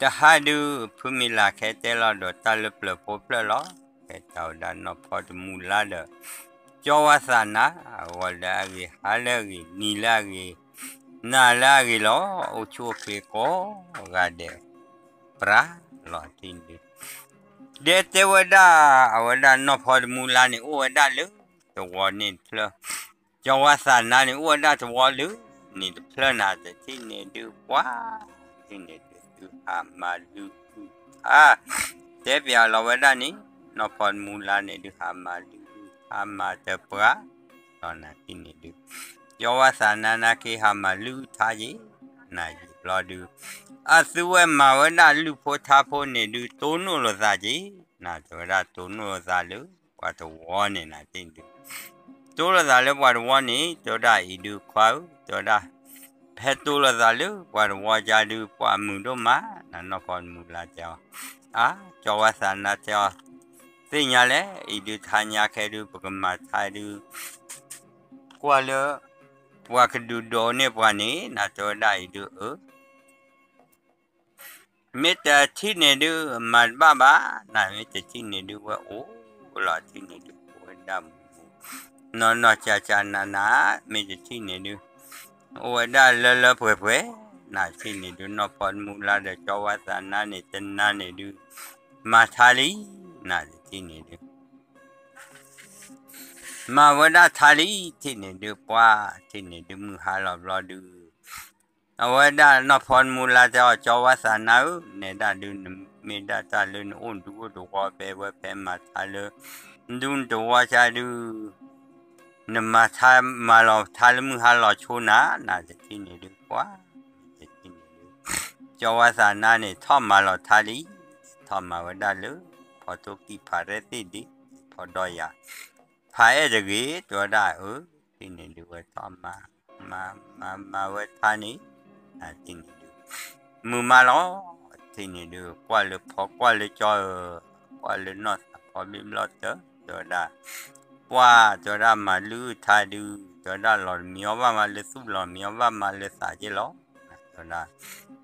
တဟါဒုး ဖုမံၤလၢ်ခဲတဲလီၤဒီးတၢ်လၢပျၢၤဖိဖျၢၣ်လီၤ. ဟဲတၢ်ဝဲဒၣ်နီၢ်ဖီတမူလါဒီး ကၠီဝါသးနါ ဂီၤလၢအဂ့ၤ ဟါလၢအဂ့ၤ နံၤလၢအဂ့ၤ နၤလၢအဂ့ၤလီၤ. အိၣ်ဆူၣ်အိၣ်ချ့ကိးဂၤဒဲး ပြးလီၤထံၣ်န့ၣ်ဒုး ဒဲတဲဝဲဒၣ် အဝဲဒၣ်နီၢ်ဖီတမူလါန့ၣ် အိၣ်ဝဲဒၣ်လၢတဝီန့ၣ်တဖျၢၣ်, ကၠီဝါသးနါန့ၣ် အိၣ်ဝဲဒၣ်တဝီလၢန့ၣ်တဖျၢၣ်နၤ တထံၣ်န့ၣ်ဒုး ပှၤ ထံၣ်န့ၣ်ဒုး သုဟးမၤလုၢ်အုၣ်ထါ တဲပၠးလီၤဝဲဒၣ်န့ၣ် နီၢ်ဖီတမူလါန့ၣ်ဒုး ဟးမၤလုၢ်အုၣ်ထါမၤတပှၤ လီၤနၤထံၣ်န့ၣ်ဒုး ကၠီဝါသးနါနါက့ဟးမၤလုၢ်အုၣ်ထါက့ၤ နၤယံာ်ဘျီဒုး အသုဝဲမၤဝဲဒၣ်လုၢ်ဖိထါဖိန့ၣ်ဒုး တိၢ်နီၣ်လိာ်သးက့ၤ နၤတဲဝဲဒၣ်တိၢ်နီၣ်လိာ်သးလၢပှၤတဝီန့ၣ်နၤထံၣ်န့ၣ်ဒုး တိၢ်လိာ်သးလၢပှၤတဝီန့ၣ် တဲဝဲဒၣ်အံၤဒုးခွါဧၢ တဲဝဲဒၣ် ဖဲတိၢ်လိာ်သးလၢပှၤတဝီကါဒုး ပှၤမုာ်ဒိၣ်မး နၤနီၢ်ဖီတမူလါတဲအီၤ အါ ကၠီဝါသးနါတဲအီၤ သ့ၣ်ညါလဲၣ် အံၤဒုးထါညါခဲဒုး ပကမၤထါဒုး ကွၢ်လၢ ပှၤကဒုးဒိးန့ၢ်ပှၤန့ၣ် နၤတဲဝဲဒၣ်အံၤဒုးအၢ မ့ၢ်တထံၣ်န့ၣ်ဒုး မၤတဘၣ်ဘၣ် နၤမ့ၢ်တထံၣ်န့ၣ်ဒုး ဝဲအိၣ်လီၤထံၣ်န့ၣ်ဒုး အိၣ်ဝဲဒၣ်မူမူ နီၢ်နီၢ်ကၠၢ်ကၠၢ်နးနး မ့ၢ်တထံၣ်န့ၣ်ဒုး အိၣ်ဝဲဒၣ်လၢလၢပှဲၤပှဲၤ နၤထံၣ်န့ၣ်ဒုး နီၢ်ဖီတမူလါဒီးကၠီဝါသးနါန့ၣ် တနၤန့ၣ်ဒုး မၤထါလံ နၤတထံၣ်န့ၣ်ဒုး မၤဝဲဒၣ်ထါလံ ထံၣ်န့ၣ်ဒုး ပှၤထံၣ်န့ၣ်ဒုး မုၢ်ဟါလီၤဘျီဒုး အဝဲဒၣ်နီၢ်ဖီတမူလါတဲအီၤ ကၠီဝါသးနါဧၢ နဲဒၣ်ဒုး နမ့ၢ်ဒၣ်တၢ်လၢနအိၣ်ဒူအိၣ်တဝီဖဲဝဲဖဲမၤထါလၢ ဒူနတဝီကါဒုး နမၤထါမၤလီၤထါလၢမုၢ်ဟါလီၤဆိနၤ နၤတထံၣ်န့ၣ်ဒုး ပှၤ တထံၣ်န့ၣ်ဒုး ကၠီဝါသးနါန့ၣ် ထီၣ်မၤလီၤထါလံ ထီၣ်မၤဝဲဒၣ်လၢ ဖီထိၣ်ကံၢ်ဖးရဲၣ်သ့ၣ်ဒ့ ဖီဒီယၤ ဖးအဲၣ်တဂ့ၤ တဲဝဲဒၣ်အၢ ထံၣ်န့ၣ်ဒုးဝဲထီၣ်မၤ မၤ မၤ မၤဝဲထါန့ၣ် နၤထံၣ်န့ၣ်ဒုး မုာ်မးလီၤ ထံၣ်န့ၣ်ဒုး ကွၢ်လၢဖီကွၢ်လၢကၠီဧၢ ကွၢ်လၢနီၢ်သးဖီဘ့ၣ်ဘျီၣ်တၢၢ် တဲဝဲဒၣ် ပှၤ တဲဝဲဒၣ်မၤလုၢ်အုၣ်ထါဒုး တဲဝဲဒၣ်လီၤတမံၤအီၤဘၣ်မးလၢသူၣ်လီၤမံၤအီၤဘၣ်မးလၢသးက့လီၤ တဲဝဲဒၣ်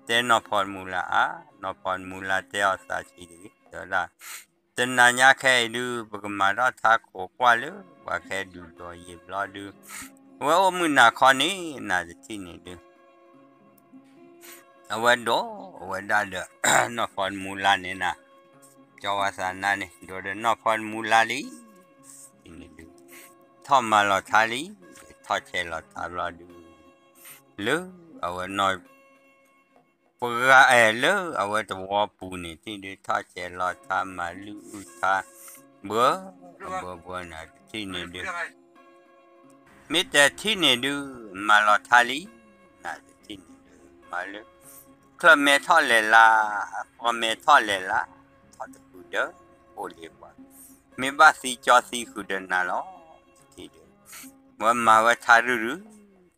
တဲနီၢ်ဖီတမူလါအါ နီၢ်ဖီတမူလါတဲအီၤသးဆံးတဂ့ၤ တဲဝဲဒၣ် တနၤညါခဲအံၤဒုး ပကမၤထီၣ်ထါခိးကွၢ်လၢ ပှၤခဲဒုးဒီးယံာ်ဘျီဒုး အဝဲအိၣ်မုၢ်နၤခီန့ၣ် နၤတထံၣ်န့ၣ်ဒုး အဝဲဒိးဝဲဒၣ်ဒီး နီၢ်ဖီတမူလါန့ၣ်နၤ ကၠီဝါသးနါန့ၣ် ဒိးဒီးနီၢ်ဖီတမူလါလံ ထံၣ်န့ၣ်ဒုး ထီၣ်မၤလီၤထါလံ ထီၣ်ဆဲးလီၤထါဘျီဒုး လၢအဝဲနီၢ် ပှၤအဲၣ်လၢအဝဲတဝီပူၤန့ၣ် ထံၣ်ဒုးထီၣ်ဆဲးလီၤထါမၤလုၢ်အုၣ်ထါ ဘှၢ ဘှၢဘှၢနၤတထံၣ်န့ၣ်ဒုး မ့ၢ်တထံၣ်န့ၣ်ဒုး မၤလီၤထါလံ နၤတထံၣ်န့ၣ်ဒုး မၤလၢ ချၢၣ်မဲထီၣ်လဲၤလၢ ဃီမဲထီၣ်လဲၤလၢ ထီၣ်တဃုာ်ဒီး အိၣ်လ့ၤပှၤ မ့ၢ်ဘၣ်သံကၠီသံဃုာ်ဒီးနၤလီၤ တထံၣ်ဒုး ဝဲမၤဝဲထါရုၢ်ရုၢ်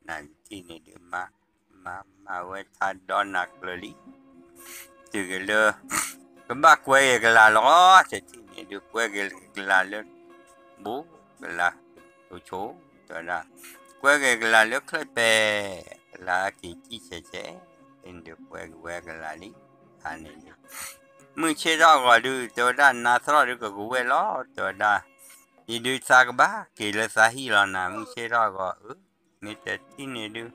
နၤတထံၣ်န့ၣ်ဒုး မၤ မၤ မၤဝဲထါဒီနၤကျၢၤလံ တုၤက့ၤလၢ ကဘၣ်ကွဲက့ၤကလၤလီၤ တထံၣ်န့ၣ်ဒုး ကွဲက့ၤကလၤလၢ ဘိကလၤ ဆိ တဲဝဲဒၣ် ကွဲက့ၤကလၤလၢချၢၣ်ပဲ ကလၤအက့ၤကံၣ်ဆဲးဆဲး ဒုးကွဲက့ၤဝဲကလၤလံ ဟါန့ၣ်ဒုး မုၢ်ဆ့ၣ်ထီၣ်ဂီၤဒုး တဲဝဲဒၣ် နါသရီၣ်ဒုးကကဝဲၢ်လီၤ တဲဝဲဒၣ် ယဒုးသးကဘၣ်က့ၤလၢသးဟံၣ်လီၤနၤ မုၢ်ဆ့ၣ်ထီၣ်ဂီၤဧၢ မ့ၢ်တထံၣ်န့ၣ်ဒုး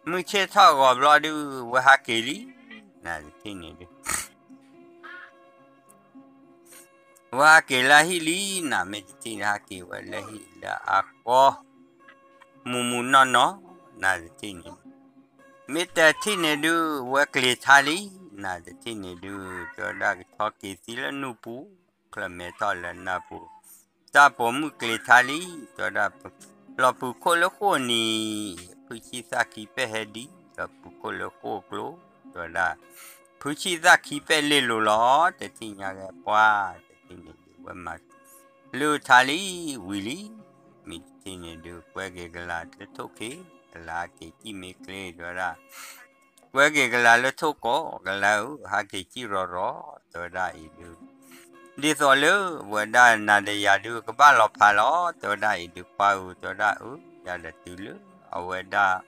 မုၢ်ဆ့ၣ်ထီၣ်ဂီၤဘျီဒုး ဝဲဟးက့ၤလံ နၤတထံၣ်န့ၣ်ဒုး ဝဲဟးက့ၤလၢဟံၣ်လံ နၤမ့ၢ်တထံၣ်န့ၣ် ဟးက့ၤဝဲလၢဟံၣ်လၢအဃီ မူမူနီၢ်နီၢ် နၤတထံၣ်န့ၣ် မ့ၢ်တထံၣ်န့ၣ်ဒုး ဝဲကျ့ၤထါလံ နၤတထံၣ်န့ၣ်ဒုး တဲဝဲဒၣ်ကထီၣ်က့ၤသံလၢနူၢ်ပူၤ ချၢၣ်မဲထီၣ်လၢနၢ်ပူၤ တၢ်ပိာ်မုၣ်ကျ့ၤထါလံ တဲဝဲဒၣ် လီၤပူၤခိၣ်လၢဃိၣ်နံၤ ဖုဆံသၣ်ခံပဲာ်ဟဲဒံး လီၤပူၤခိၣ်လၢဃိၣ်ကျိ တဲဝဲဒၣ် ဖုဆံသၣ်ခံပဲာ်လ့ၢ်လိၤလီၤ တထံၣ်ညါကဲပှၤ တထံၣ်န့ၣ်ဒုး ဝဲမၤ လုၢ်ထါလံ ဝံၤလံ မ့ၢ်တထံၣ်န့ၣ်ဒုး ကွဲက့ၤကလၤလၢထိၣ်က့ၤ ကလၤက့ၤကံၣ်မ့ၢ်ကျ့ တဲဝဲဒၣ် ကွဲက့ၤကလၤလၢထိၣ်ကိး ကလၤဧၢ ဟးက့ၤကံၣ်ရီၤရီၤ တဲဝဲဒၣ်အံၤဒုး ဒ်သိးလၢဝဲဒၣ်နၤဒီးယၤဒုး ကဘၣ်လီၤဖးလီၤ တဲဝဲဒၣ်အံၤဒုး ပှၤဧၢ တဲဝဲဒၣ်အၢ ယၤဒီးတုၤလၢ အဝဲဒၣ်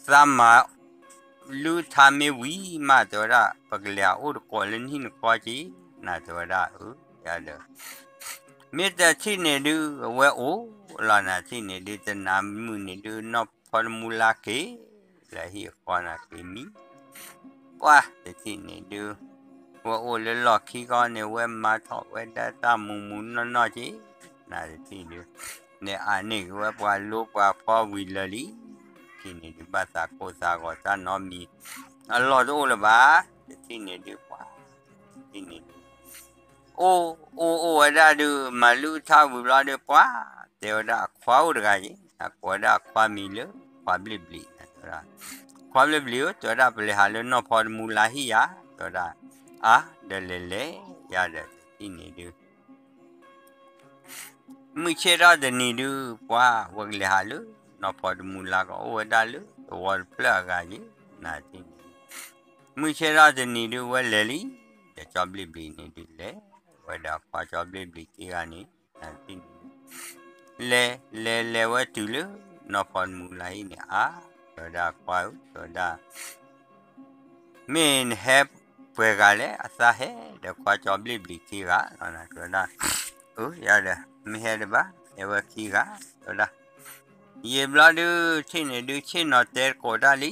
သးမၤ လုၢ်ထါမ့ၢ်ဝံၤမး တဲဝဲဒၣ် ပကလဲၤဟးအိၣ်တကိးလၢနဟံၣ်နဃီက့ၤ နၤ တဲဝဲဒၣ် အၢ ယၤဒီး မ့ၢ်တထံၣ်န့ၣ်ဒုး အဝဲအိၣ်လီၤနၤ တထံၣ်န့ၣ်ဒုး တနၤမုၢ်န့ၣ်ဒုး နီၢ်ဖီတမူလါက့ၤ လၢဟံၣ်အဃီနၤက့ၤမံ ပှၢ်တထံၣ်န့ၣ်ဒုး ဝဲအိၣ်လၢလီၢ်ခံဃီန့ၣ် ဝဲမၤထီၣ်ဝဲဒၣ်တၢ်မူးမူးနီၢ်နီၢ်က့ၤ နၤတထံၣ်ဒုး န့ၣ်အါန့ၢ်က့ၤဝဲပှၤလိပှၤဖီဝံၤလၢာ်လံ တထံၣ်န့ၣ်ဒုး ဘၣ်သးကိးသးဂီၤတၢ်နီတမံၤ အလီၢ်တအိၣ်လၢၤဘၣ် တထံၣ်န့ၣ်ဒုး ပှၢ် တထံၣ်န့ၣ်ဒုး အိၣ်အိၣ်အိၣ်ဝဲဒၣ်ဒုး မၤလုၢ်ထါဝံၤဘျီဒုး ပှၢ် တဲဝဲဒၣ်အခွါအိၣ်တဂၤက့ၤ အကိးဝဲဒၣ်အခွါမံၤလၢ ခွါဘျ့ၣ်ဘျံး တဲဝဲဒၣ် ခွါဘျ့ၣ်ဘျံးဧၢ တဲဝဲဒၣ် ပလဲၤဟးလၢနီၢ်ဖီတမူလါဟံၣ်ယၤ တဲဝဲဒၣ် အါ ဒီးလဲၤလဲၤ ယၤဒီးတထံၣ်န့ၣ်ဒုး မုၢ်ဆ့ၣ်ထီၣ်တနံၤဒုး ပှၤဝဲကလဲၤဟးလၢ နီၢ်ဖီတမူလါကအိၣ်ဝဲဒၣ်လၢ သဝီတဖျၢၣ်အဂၤက့ၤ နၤတထံၣ်န့ၣ်ဒုး မုၢ်ဆ့ၣ်ထီၣ်တနံၤဒုး ဝဲလဲၤလံ ဒီးကၠီဘျ့ၣ်ဘျံးန့ၣ်ဒုးလဲၤ ဝဲဒီးအခွါကၠီဘျ့ၣ်ဘျံးခံဂၤန့ၣ် နၤတထံၣ်န့ၣ်ဒုး လဲၤ လဲၤ လဲၤဝဲတုၤလၢ နီၢ်ဖီတမူလါဟံၣ်န့ၣ် အါ တဲဝဲဒၣ်ခွါဧၢ တဲဝဲဒၣ် မ့ၢ်နဟဲပှဲၤဂၤလဲၣ် အသးဟဲဒီးခွါကၠီဘျ့ၣ်ဘျံးခံဂၤ တဲဝဲဒၣ် အၢ ယၤဒီး မ့ၢ်ဟဲတဘၣ် ဟဲဝဲခံဂၤ တဲဝဲဒၣ် ယံာ်ဘျီဒုး တထံၣ်န့ၣ်ဒုး ဆ့ၣ်နီၤတဲတကိးတၢ်လံ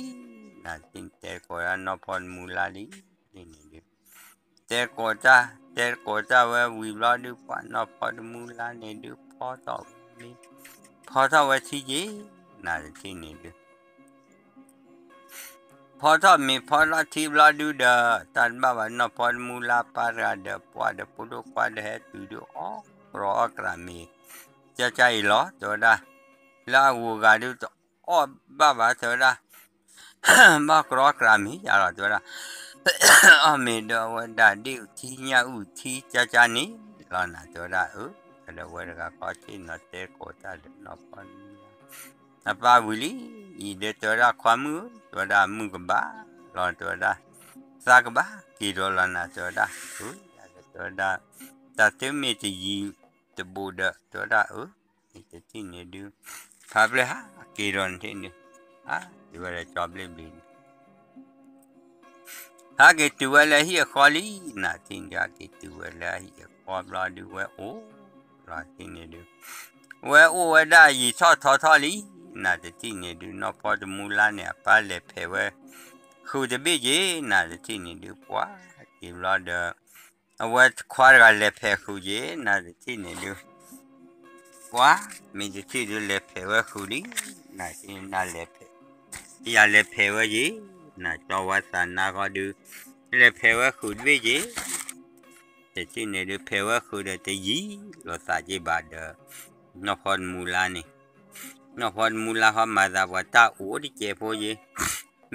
နၤတထံၣ်န့ၣ် တဲတကိးတၢ်နီၢ်ဖီတမူလါလံ တထံၣ်န့ၣ်ဒုး တဲတကိးတၢ် တဲတကိးတၢ်ဝဲဝံၤဘျီဒုး ပှၤနီၢ်ဖီတမူလါန့ၣ်ဒုး ဖီထီၣ်ဝဲမ့ၢ် ဖီထီၣ်ဝဲထံက့ၤ နၤတထံၣ်န့ၣ်ဒုး ဖီထီၣ်မ့ၤဖီထီၣ်ထံဘျီဒုးဒီး တၢ်တဘၣ်ဘၣ် နီၢ်ဖီတမူလါပၢ်တဂၤဒီး ပှၢ်ဒီးဖိဒိၣ်ခွါဒီးဟဲတုၤဒုး အီၣ်ကြီအီၣ်ကြီမ့ၤ ကၢ်ကၢ်အံၤလီၤ တဲဝဲဒၣ် လၢအဂုၤအဂၤဒုး တအီၣ်ဘၣ်ဘၣ် တဲဝဲဒၣ် ဘၣ်ကြီကြီမ့ၤယၤလီၤ တဲဝဲဒၣ် အီၣ်မ့ၤဒီးအဝဲဒၣ်ဒ့ၣ်အုၣ်ထံညၣ်အုၣ်ထံကၢ်ကၢ်န့ၣ်လီၤနၤ တဲဝဲဒၣ် အၢ ဒီးဝဲတဂၤဃီထံၣ်နီၤတဲကိးတၢ်ဒီးနီၢ်ဖီတမူလါ အပၢ်ဝံၤလံ အံၤဒီးတဲဝဲဒၣ် ခွါမုၣ်ဧၢ တဲဝဲဒၣ် မုၢ်ကဘၣ်လီၤ တဲဝဲဒၣ် သးကဘၣ်က့ၤဒီးလီၤနၤ တဲဝဲဒၣ် အၢ တဲဝဲဒၣ် တၢ်တမ့ၢ်တယံၤတဘူးဒီး တဲဝဲဒၣ် အၢ တထံၣ်န့ၣ်ဒုး ဖါပျဲၢ်ဟးက့ၤဒီးနထံၣ်န့ၣ် အါ တဲဝဲဒၣ်ကၠီဘျ့ၣ်ဘျံးန့ၣ် ဟဲက့ၤတုၤဝဲလၢဟံၣ်အဃီလံ နၤတထံၣ်န့ၣ်ဒုး ဟဲက့ၤတုၤဝဲလၢဟံၣ်အဃီဘျီဒုး ဝဲအိၣ်လီၤတထံၣ်န့ၣ်ဒုး ဝဲအိၣ်ဝဲဒၣ်ယံာ်ထီၣ်ထီထီၣ်လံ နၤတထံၣ်န့ၣ်ဒုး နီၢ်ဖီတမူလါန့ၣ် အပၢ်လဲၤဖဲးဝဲ ဃုာ်တဘ့ၣ်က့ၤ နၤတထံၣ်န့ၣ်ဒုး ပှၤက့ၤဘျီဒီး အဝဲခွါတဂၤလဲၤဖဲးဃုာ်က့ၤ နၤတထံၣ်န့ၣ်ဒုး ပှၤ မ့ၢ်တထံၣ်ဒုးလဲၤဖဲးဝဲဃုာ်လံ နၤတထံၣ်န့ၣ်လဲၤဖဲး ယၤလဲၤဖဲးဝဲက့ၤ နၤကၠီဝါသးနါဃီဒုး လဲၤဖဲးဝဲဃုာ်တဘ့ၣ်က့ၤ တထံၣ်န့ၣ်ဒုး ဖဲးဝဲဃုာ်ဒီးတယံၤလိာ်သးက့ၤဘၣ်ဒီး နီၢ်ဖီတမူလါန့ၣ် နီၢ်ဖီတမူလါဟီမၤသးပှၤတၢ်အိၣ်တကဲးဖိက့ၤ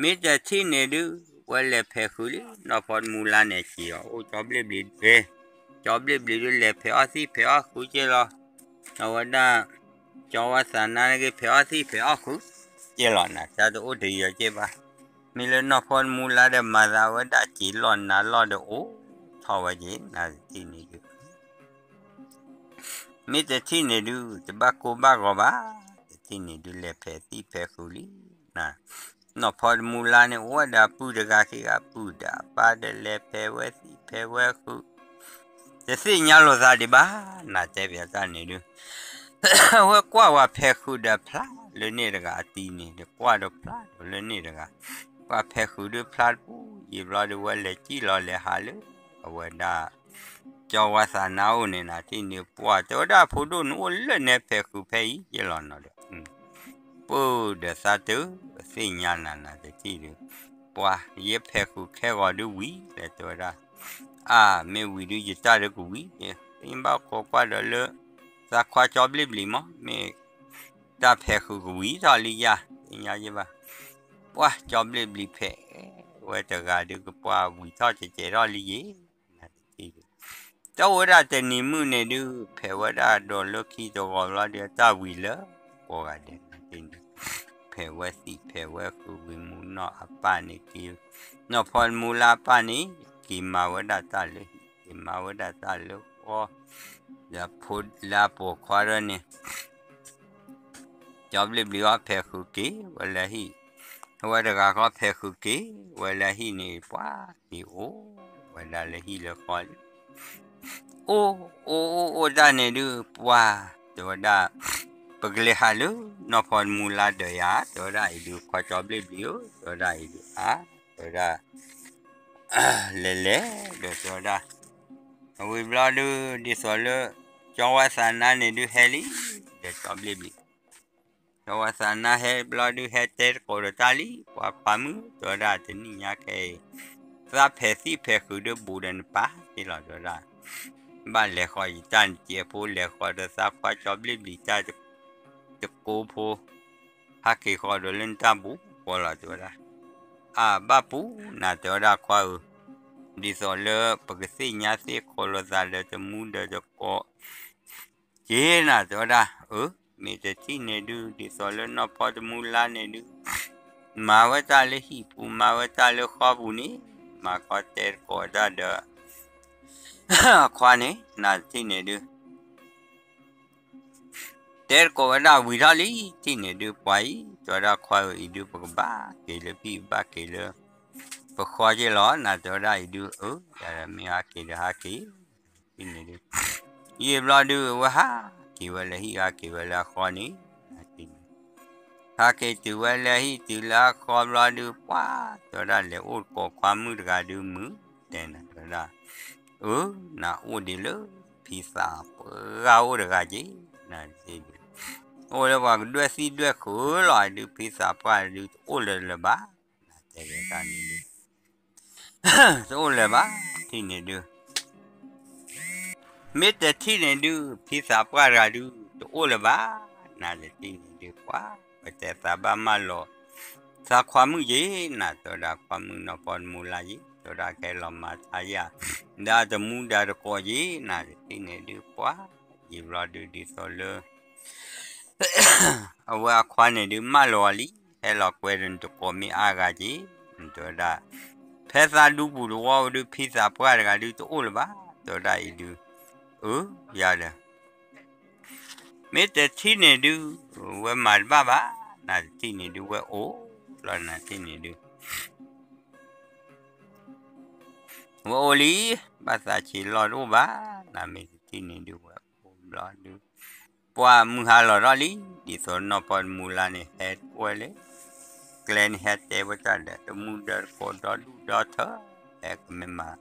မ့ၢ်တထံၣ်န့ၣ်ဒုး ဝဲလဲၤဖဲးဃုာ်လံ နီၢ်ဖီတမူလါန့ၣ် က့ၤအီၤအိၣ်ကၠီဘျ့ၣ်ဘျံး ကၠီဘျ့ၣ်ဘျံးဒုးလဲၤဖဲးအီၣ်သံၣ်ဖဲးအီၣ်ဃုာ်က့ၤလီၤ အဝဲဒၣ် ကၠီဝါသးနါန့ၣ်က့ၤဖဲးအီၣ်သံၣ်ဖဲးအီၣ်ဃုာ်က့ၤလီၤ နၤတၢ်တအိၣ်တယံၤက့ၤဘၣ် မ့ၢ်လၢနီၢ်ဖီတမူလါဒီးမၤသးဝဲဒၣ်က့ၤလီၢ်နၤလီၢ်ဒီးအိၣ်ထီၣ်ဝဲက့ၤ နၤတထံၣ်န့ၣ်ဒုး မ့ၢ်တထံၣ်န့ၣ်ဒုး တဘၣ်ကိၢ်ဘၣ်ဂီၤဘၣ် တထံၣ်န့ၣ်ဒုး လဲၤဖဲးသံၣ်ဖဲးဃုာ်လံ နၤ နီၢ်ဖီတမူလါန့ၣ် အိၣ်ဝဲဒီးအပုၢ်တဂၤခံဂၤ ပုၢ်ဒီးအပၢ်ဒီးလဲၤဖဲးဝဲသံၣ်ဖဲးဝဲဃုာ် တသ့ၣ်ညါလိာ်သးဒံးဘၣ် နၤတဲပၠးတၢ်န့ၣ်ဒုး အဝဲကွၢ်ဝဲဖဲးဃုာ်ဒီးဖျါလၢန့ၣ်တဂၤအတံၤန့ၣ် တကွၢ်ဒီးဖျါဒီးလၢန့ၣ်တဂၤ ကွၢ်ဖဲးဃုာ်ဒုးဖျါတပူၤ ယံာ်ဘျီဒုးဝဲလဲၤကံၣ်လီၤလဲၤဟးလၢ အဝဲဒၣ် ကၠီဝါသးနါအိၣ်န့ၣ် နၤတထံၣ်န့ၣ် ပှၤတဲဝဲဒၣ်ဖိဒိၣ်န့ၣ်အိၣ်လၢန့ၣ်ဖဲးဃုာ်ဖဲအံၤ ယဲလီၤနီၤဒီး ပုၢ်ဒီးသးတုၤသ့ၣ်ညါနၤ နၤတထံၣ်ဒုး ပှၤယဖဲးဃုာ်ခဲဂီၤဒုးဝံၤ လဲၤတဲဝဲဒၣ် အါ မ့ၢ်ဝံၤဒုးယတၢ်ဒုးကဝံၤ ယဘၣ်ခိးကွၢ်ဒီးလၢ သးခွါကၠီဘျ့ၣ်ဘျံးမး မ့ၢ်တၢ်ဖဲးဃုာ်ကဝံၤထီၣ်လံယၤ သ့ၣ်ညါယဲဘၣ် ပှၤကၠီဘျ့ၣ်ဘျံးဖဲးဝဲတဂၤဒုးကပှၤဝံၤထီၣ်ကကဲးထီၣ်လံယဲ နၤတထံၣ်ဒုး တၢ်အိၣ်ဝဲဒၣ်တနံၤမုၢ်န့ၣ်ဒုး ဖဲးဝဲဒၣ်ဒီးလၢခံတဂီၤဘျီဒုး တၢ်ဝံၤလၢကိးဂၤဒဲး နၤတထံၣ်ဒုး ဖဲးဝဲသံၣ်ဖဲးဝဲဃုာ်ဝံၤမူနီၢ်အပၢ်န့ၣ်က့ၤ နီၢ်ဖီတမူလါအပၢ်န့ၣ် က့ၤမၤဝဲဒၣ်တၢ်လၢဟံၣ် က့ၤမၤဝဲဒၣ်တၢ်လၢဃီ ဒီးဖိလၢအပိာ်ခွါဒၢန့ၣ် ကၠီဘျ့ၣ်ဘျံးအီၣ်ဖဲးဃုာ်က့ၤဝဲလၢဟံၣ် အဝဲတဂၤဃီဖဲးဃုာ်က့ၤဝဲလၢဟံၣ်န့ၣ် ပှၤက့ၤအိၣ်ဝဲဒၣ်လၢဟံၣ်လၢဃီလံ. အိၣ်အိၣ်အိၣ်အိၣ်တၢ်န့ၣ်ဒုး ပှၤ တဲဝဲဒၣ်, ပကလဲၤဟးလၢနီၢ်ဖီတမူလါဒၢးယၤ တဲဝဲဒၣ်အံၤဒုး ခွါကၠီဘျ့ၣ်ဘျံၤဧၢ တဲဝဲဒၣ်အံၤဒုး အါ တဲဝဲဒၣ် လဲၤလဲၤဒီးတဲဝဲဒၣ်, အဝံၤဘျီဒုး ဒ်သိးလၢ ကၠီဝါသးနါန့ၣ်ဒုးဟဲလံ, ဒီးကၠီဘျ့ၣ်ဘျံၤ ကၠီဝါသးနါဟဲဘျီဒုး ဟဲတဲတကိးဒီးတၢ်လံ, ပှၤခွါမုၣ် တဲဝဲဒၣ် တနံၣ်ညါခဲအံၤ သးဖဲးသံၣ်ဖဲးဃုာ်ဒီးဘူးဒီးနပၢ်က့လီၤ တဲဝဲဒၣ်, ဘၣ်လဲၤဃီယတၢ်နစဲးဖိ လဲၤဃီဒီးသးခွါကၠီဘျ့ၣ်ဘျံၤတၢ် တကိးဖိ ဟးက့ၤဃီဒီးလၢနတၢ်ဘူးဃီလီၤ တဲဝဲဒၣ်. အၢ ဘၣ်ပူၤနၤ တဲဝဲဒၣ်ခွါဧၢ, ဒ်သိးလၢပကသ့ၣ်ညါသ့ၣ်ခိးလိာ်သးဒီးတမူဒီးတကိး က့နၤ တဲဝဲဒၣ်. အၢ မ့ၢ်တထံၣ်န့ၣ်ဒုး ဒ်သိးလၢနီၢ်ဖီတမူလါန့ၣ်ဒုး မၤဝဲတၢ်လၢဟံၣ်ပူၤ မၤဝဲတၢ်လၢဃီပူၤန့ၣ် မၤခီတဲတကိးတၢ်ဒီး ခွါန့ၣ် နၤတထံၣ်န့ၣ်ဒုး တဲတကိးဝဲဒၣ်ဝံၤထီၣ်လံ ထံၣ်န့ၣ်ဒုး ပှၤအံၤ တဲဝဲဒၣ်ခွါဧၢ အံၤဒုး ပကဘၣ်က့ၤလၢဖံး ဘၣ်က့ၤလၢ ပဃီက့လီၤ နၤ တဲဝဲဒၣ်အံၤဒုး အၢ ယၤဒီးမ့ၢ်ဟးက့ၤဒီးဟးက့ၤ ထံၣ်န့ၣ်ဒုး ယံာ်ဘျီဒုး အဝဲဟးက့ၤဝဲလၢဟံၣ် ဟးက့ၤဝဲလၢအဃီန့ၣ် ဟးက့ၤတုၤဝဲလၢဟံၣ်တုၤလၢအဃီဘျီဒုး ပှၤ တဲဝဲဒၣ် လဲၤအိၣ်တကိးခွါမုၣ်တဂၤဒုး မုၢ်တဲနၤ တဲဝဲဒၣ်, အၢ နအိၣ်ဒံးလၢဖံသးပှၢ်အိၣ်တဂၤက့ နၤတထံၣ်ဒုး အိၣ်လၢပှၤကဒွဲၣ်သံဒွဲၣ်ဃုာ်လီၤ အဒုး ဖံသးပှၢ်ဒုး တအိၣ်လၢၤလၢၤဘၣ် နၤတဲဝဲဒၣ်န့ၣ်ဒုး တအိၣ်လၢၤဘၣ် ထံၣ်န့ၣ်ဒုး မ့ၢ်တထံၣ်န့ၣ်ဒုး ဖံသးပှၢ်တဂၤဒုး တအိၣ်လၢၤဘၣ် နၤတထံၣ်န့ၣ်ဒုး ပှၤ ပတဲသးဘၣ်မၢလီၤ သးခွါမုၣ်က့ နၤ တဲဝဲဒၣ် ခွါမုၣ်နီၢ်ဖီတမူလါက့ တဲဝဲဒၣ် ကဟဲလီၤမၤထါယၤ ဒီးတမူဒီးတကိးက့ နၤတထံၣ်န့ၣ်ဒုး ပှၤ ယံာ်ဘျီဒုး ဒ်သိးလၢ အဝဲအခွါန့ၣ်ဒုး မၢလီၤအီၤလံ ဟဲလီၤကွဲဒီးနတကိးမ့ၢ်အါဂၤက့ နတဲဝဲဒၣ် ဖဲသးဒူပူၤတဝီဝဲဒုး ဖံသးပှၢ်တဂၤဒုး တအိၣ်လၢၤဘၣ် တဲဝဲဒၣ်အံၤဒုး အၢ ယၤဒီး မ့ၢ်တထံၣ်န့ၣ်ဒုး ဝဲမၤတဘၣ်ဘၣ် နၤတထံၣ်န့ၣ်ဒုး ဝဲအိၣ်လီၤ နၤတထံၣ်န့ၣ်ဒုး ဝဲအိၣ်လံ ဘၣ်သးဆံးလီၤတအိၣ်ဘၣ် နၤမ့ၢ်တထံၣ်န့ၣ်ဒုး ဝဲအိၣ်ဘျီဒုး ပှၤမုၢ်ဟါလီၤထီၣ်လံ ဒ်သိးနီၢ်ဖီတမူလါန့ၣ် ဟဲကွဲလၢ ကျဲန့ၣ် ဟဲတဲဝဲတၢ်ဒီး တမူဒီးတကိးဒီဒူၣ်ဒီထၢ ဟဲကမ့ၢ်မၤ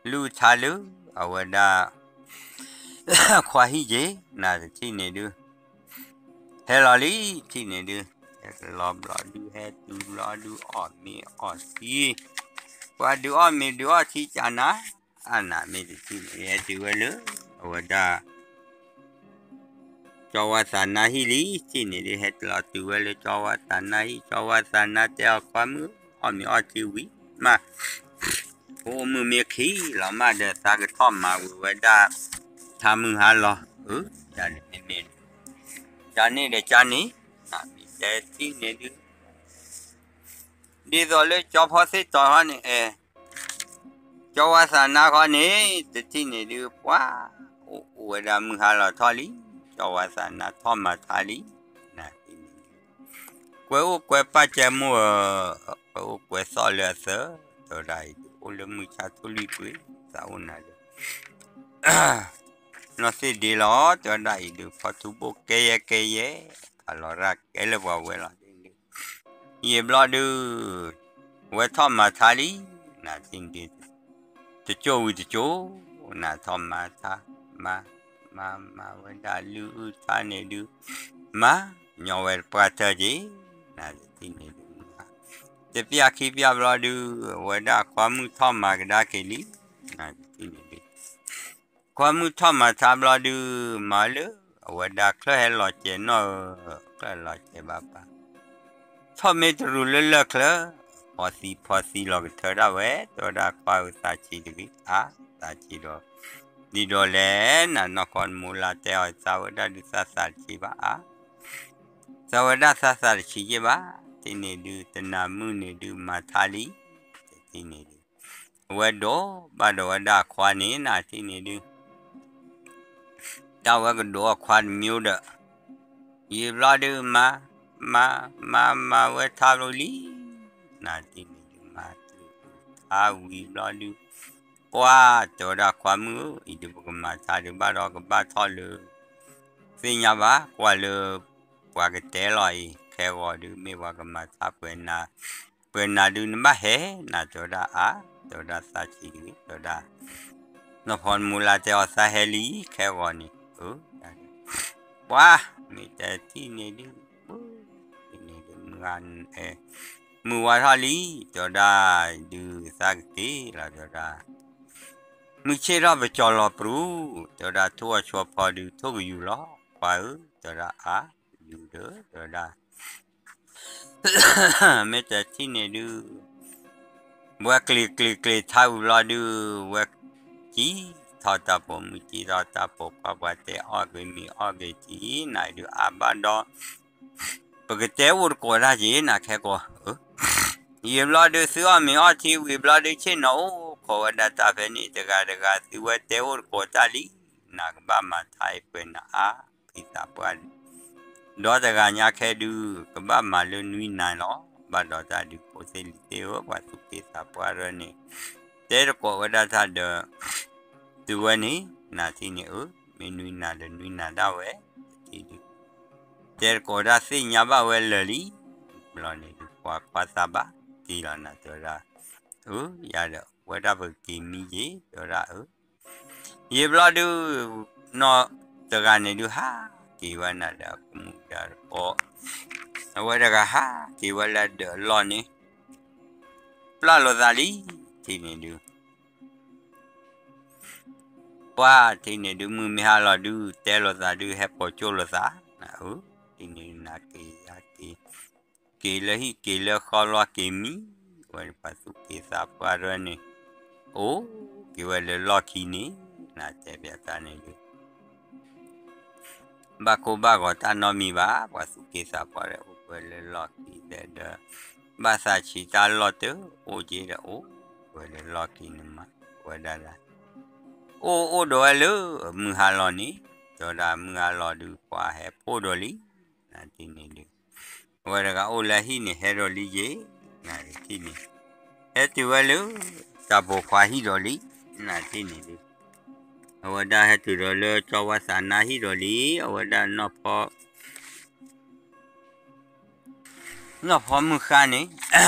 လုၢ်ထါလၢ အဝဲဒၣ် ခွါဟံၣ်က့ နၤတထံၣ်န့ၣ်ဒုး ဟဲလီၤလံ ထံၣ်န့ၣ်ဒုး ဟဲကလီၤဘျီဒုး ဟဲတုၤဘျီဒုး အီၣ်မ့ၤအီၣ်ထံ ပှၤဒုးအီၣ်မ့ၤဒုးအီၣ်ထံကနၤ အါနၤမ့ၢ်တထံၣ်န့ၣ် ဟဲတုၤဝဲလၢ အဝဲဒၣ် ကၠီဝါသးနါဟံၣ်လံ ထံၣ်န့ၣ်ဒုး ဟဲလီၤတုၤဝဲလၢကၠီဝါသးနါဟံၣ် ကၠီဝါသးနါတဲအီၤ ခွါမုၣ် အီၣ်မ့ၤအီၣ်ထံဝံၤမး အိၣ်မုာ်မ့ၢ်ခံလီၤမးဒီး သးကထီၣ်မၤဝံၤဝဲဒၣ် ထါမုၢ်ဟါလီၤ အၢ ယၤန့ၣ်မ့မ့ၢ် ကန့ၣ်ဒီးကန့ၣ် နမ့ၢ်တဲထံၣ်န့ၣ်ဒုး ဒ်သိးလၢကၠီဖီသ့ၣ်တီၤခီန့ၣ် အဲ ကၠီဝါသးနါခီန့ၣ် တထံၣ်န့ၣ်ဒုး ပှၤ အိၣ်အိၣ်ဝဲဒၣ်မုၢ်ဟါလီၤထီၣ်လံ ကၠီဝါသးနါထီၣ်မၤထါလံ နၤတထံၣ်န့ၣ်ဒုး ကွဲအိၣ်ကွဲပာ်ကဲမိၢ်ဧၢ ကွဲအိၣ်ကွဲသီၣ်လၢအသၢ တဲဝဲဒၣ်အံၤဒုး အိၣ်လၢမုၢ်ဆါထိၣ်လွံၢ်ကွံာ် သးအိၣ်နၤလၢ နီၢ်သ့ၣ်ဒ့လီၤ တဲဝဲဒၣ်အံၤဒုး ဖီထူဘိၣ်ကဲယဲကဲယဲ ဖးလီၤရၣ်ကဲလၢပှၤဝဲလီၤ ယံာ်ဘျီဒုး ဝဲထီၣ်မၤထါလံ နၤတထံၣ်န့ၣ်ဒုး တကၠိဝံၤတကၠိ နၤထီၣ်မၤထါ မၤ မၤမၤဝဲဒၣ်လုၢ်အုၣ်ထါန့ၣ်ဒုး မၤ ညီဝဲတပှၢ်တၢၢ်က့ၤ နၤတထံၣ်န့ၣ်ဒုး တပျၢ်ခံပျၢ်ဘျီဒုး အဝဲဒၣ်ခွါမုၣ်ထီၣ်မၤကဒါက့ၤလံ နၤတထံၣ်န့ၣ်ဒုး ခွါမုၣ်ထီၣ်မၤထါဘျီဒုး မၤလၢ အဝဲဒၣ်ချၢၣ်ဟဲလီၤစဲးနီၣ်ဧၢ ချၢၣ်လီၤစဲးဘၣ်ပၢ် ထီၣ်မ့ၢ်တရူးလၢလၢၢ်ချၢၣ် ဖီသံဖီသံလီၤကထၢဒၣ်ဝဲ တဲဝဲဒၣ်ခွါဧၢသးဆံးတဂ့ၤ အါ သးဆံးဒီး ဒ်ဒီးလဲၣ် နနီၢ်ကီၢ်တမူလါတဲအီၤ သးဝဲဒၣ်ဒုးသးသးတဆံးဘၣ်အါ သးဝဲဒၣ်သးသးတဆံးယ့ၢ်ဘၣ် တထံၣ်န့ၣ်ဒုး တနၤမုၢ်န့ၣ်ဒုး မၤထါလံ တထံၣ်န့ၣ်ဒုး အဝဲဒိးဘၣ်ဒီးဝဲဒၣ်အခွါန့ၣ် နၤတထံၣ်န့ၣ်ဒုး တၢ်ဝဲကဒိးအခွါတမံၤဒီး ယံာ်ဘျီဒုး မၤ မၤ မၤ မၤဝဲထါဘျီလံ နတံၢ်န့ၣ်ဒုးမၤတံၢ်အုးထါဝံၤဘျီဒုး, ပှၢ်တဲဝဲဒၣ်ခွါမုၣ်ဧၢ, အံၤဒုးပကမၤထါဒုးဘၣ်ဒီးကဘၣ်ထီၣ်လၢ သ့ၣ်ညါဘၣ် ကွၢ်လၢ ပှၤကတဲလီၤအံၤ ခဲဂီၤဒုး မ့ၢ်ပှၤကမၤထါပှဲၤနၤ, ပှဲၤနၤဒုးနဘၣ်ဟဲနၤ တဲဝဲဒၣ်အါ, တဲဝဲဒၣ်သးဆံးတဂ့ၤ တဲဝဲဒၣ် နီၢ်ဖီမူလါတဲအီၤသးဟဲလံ ခဲဂီၤန့ၣ်, အၢ, ပှၢ်, မ့ၢ်တထံၣ်န့ၣ်ဒုး, န့ၣ်ဒုး မုၢ်ဂၤ, မုၢ်ဝါထီၣ်လံ, တဲဝဲဒၣ်, ဒုးသးကက့ၤလီၤ တဲဝဲဒၣ်, မုၢ်ဆ့ၣ်ထီၣ်ပကၠီၤလီၤပြူၤ, တဲဝဲဒၣ် ထိၣ်အီၤဆိဖီဒုး ထိၣ်ကယူၤလီၤ, ခွါဧၢ, တဲဝဲဒၣ်အါ, ယူၤဒီး တဲဝဲဒၣ် မ့ၢ်တထံၣ်န့ၣ်ဒုး, ဝဲကျ့ၤကျ့ၤကျ့ၤထါဝံၤဘျီဒုး, ဝဲကံထီၣ်တၢ်ပိာ်မုၣ် ကံထီၣ်တၢ်ပိာ်ခွါ ပှၤတဲအီၣ်က့ၤမ့ၤအီၣ်က့ၤကံ နၤဒုးအါဘၣ်ဒီး, ပကတဲအိၣ်တကိးတၢ်က့ၤ နၤခဲကိာ်, ယံာ်ဘျီဒုး သုအီၣ်မ့ၤအီထံဝံၤဘျီဒုး ဆ့ၣ်နီၤအိၣ်ခိးဝဲဒၣ်တၢ်ဖဲန့ၣ် တဂၤတဂၤ သုဝဲတဲအိၣ်တကိးတၢ်လံ, နၤကဘၣ်မၤထါအံၤပှဲၤနၤအါ, ဖံသးပှၢ် ဒီးတဂၤညါခဲဒုး ကဘၣ်မၤလၢနွံနၤလီၤ, ဘၣ်ဒီးတၢ်ဒုးဖိသ့ၣ်လံၤသ့ၣ်ဧၢ ပှၤသူၣ်က့သးပှၢ်ရၢန့ၣ်, တဲတကိးဝဲဒၣ်တၢ်ဒီး, သုဝဲန့ၣ်, နၤထံၣ်န့ၣ်အၢ, မ့ၢ်နွံနၤဒီးနွံနၤဒၣ်ဝဲ, တထံၣ်ဒုး, တဲတကိးဒၣ်သ့ၣ်ညါဘၣ်ဝဲလၢာ်လံ, ဘျီန့ၣ်ဒုး ပှၤခွါသးဘၣ်, တံၢ်လီၤနၤတဲဝဲဒၣ်, အၢ, ယၤဒီး ဝဲဒၣ်ပက့ၤမံယ့ၤ တဲဝဲဒၣ်အၢ ယံာ်ဘျီဒုး, နီၢ်တဂၤန့ၣ်ဒုး ဟးက့ၤဝဲနၤဒီးကမူၣ်ဒီးတကိး, အဝဲတဂၤဟးက့ၤဝဲလၢဒၢးအလီၢ်န့ၣ်, ပျၢ်လိာ်သးလံ, ထံၣ်န့ၣ်ဒုး, ပှၢ်ထံၣ်န့ၣ်ဒုး မုၢ်မ့ၢ်ဟါလီၤဒုး တဲလိာ်သးဒုး ဟဲပိာ်ကၠိလိာ်သး, အၢ, ထံၣ်န့ၣ်နၤက့ၤယၤက့ၤ, က့ၤလၢဟံၣ်က့ၤလၢဃီလီၤက့ၤမံ, ဝဲပှၤသူၣ်က့သးပှၢ်ရၢန့ၣ်, အိၣ်က့ၤဝဲလၢလီၢ်ခံန့ၣ်, နၤတဲပျးတၢ်န့ၣ်ဒုး ဘၣ်ကိၢ်ဘၣ်ဂီၤတၢ်နီတမံၤဘၣ်, ပှၤသူၣ်က့သးပှၢ်ဒီး အိၣ်ဝဲလၢလီၢ်ခံဒီး, ဘၣ်သးဆံးတၢ်လီၢ်တအိၣ်က့ဒီး အိၣ်ဝဲလၢလီၢ်ခံန့ၣ်မး, ဝဲဒၣ်ဒၣ်, အိၣ်အိၣ်ဒီးဝဲလၢ မုၢ်ဟါလီၤန့ၣ်, တဲဝဲဒၣ်မုၢ်ဟါလီၤဒုး ပှၤဟဲဖှိၣ်ဒီးလံ, နၤထံၣ်န့ၣ်ဒုး အဝဲတဂၤအိၣ်လၢဟံၣ်န့ၣ် ဟဲဒီးလံယ့ၤ, နၤထံၣ်န့ၣ်, ဟဲတုၤဝဲလၢ တၢ်ပိာ်ခွါဟံၣ်ဒီးလံ, နၤထံၣ်န့ၣ်ဒုး, အဝဲဒၣ်ဟဲတုၤဒီးလၢကၠီဝါသးနါဟံၣ်ဒီးလံ, အဝဲဒၣ်နီၢ်ဖီ နီၢ်ဖီမုၢ်ဃါန့ၣ်,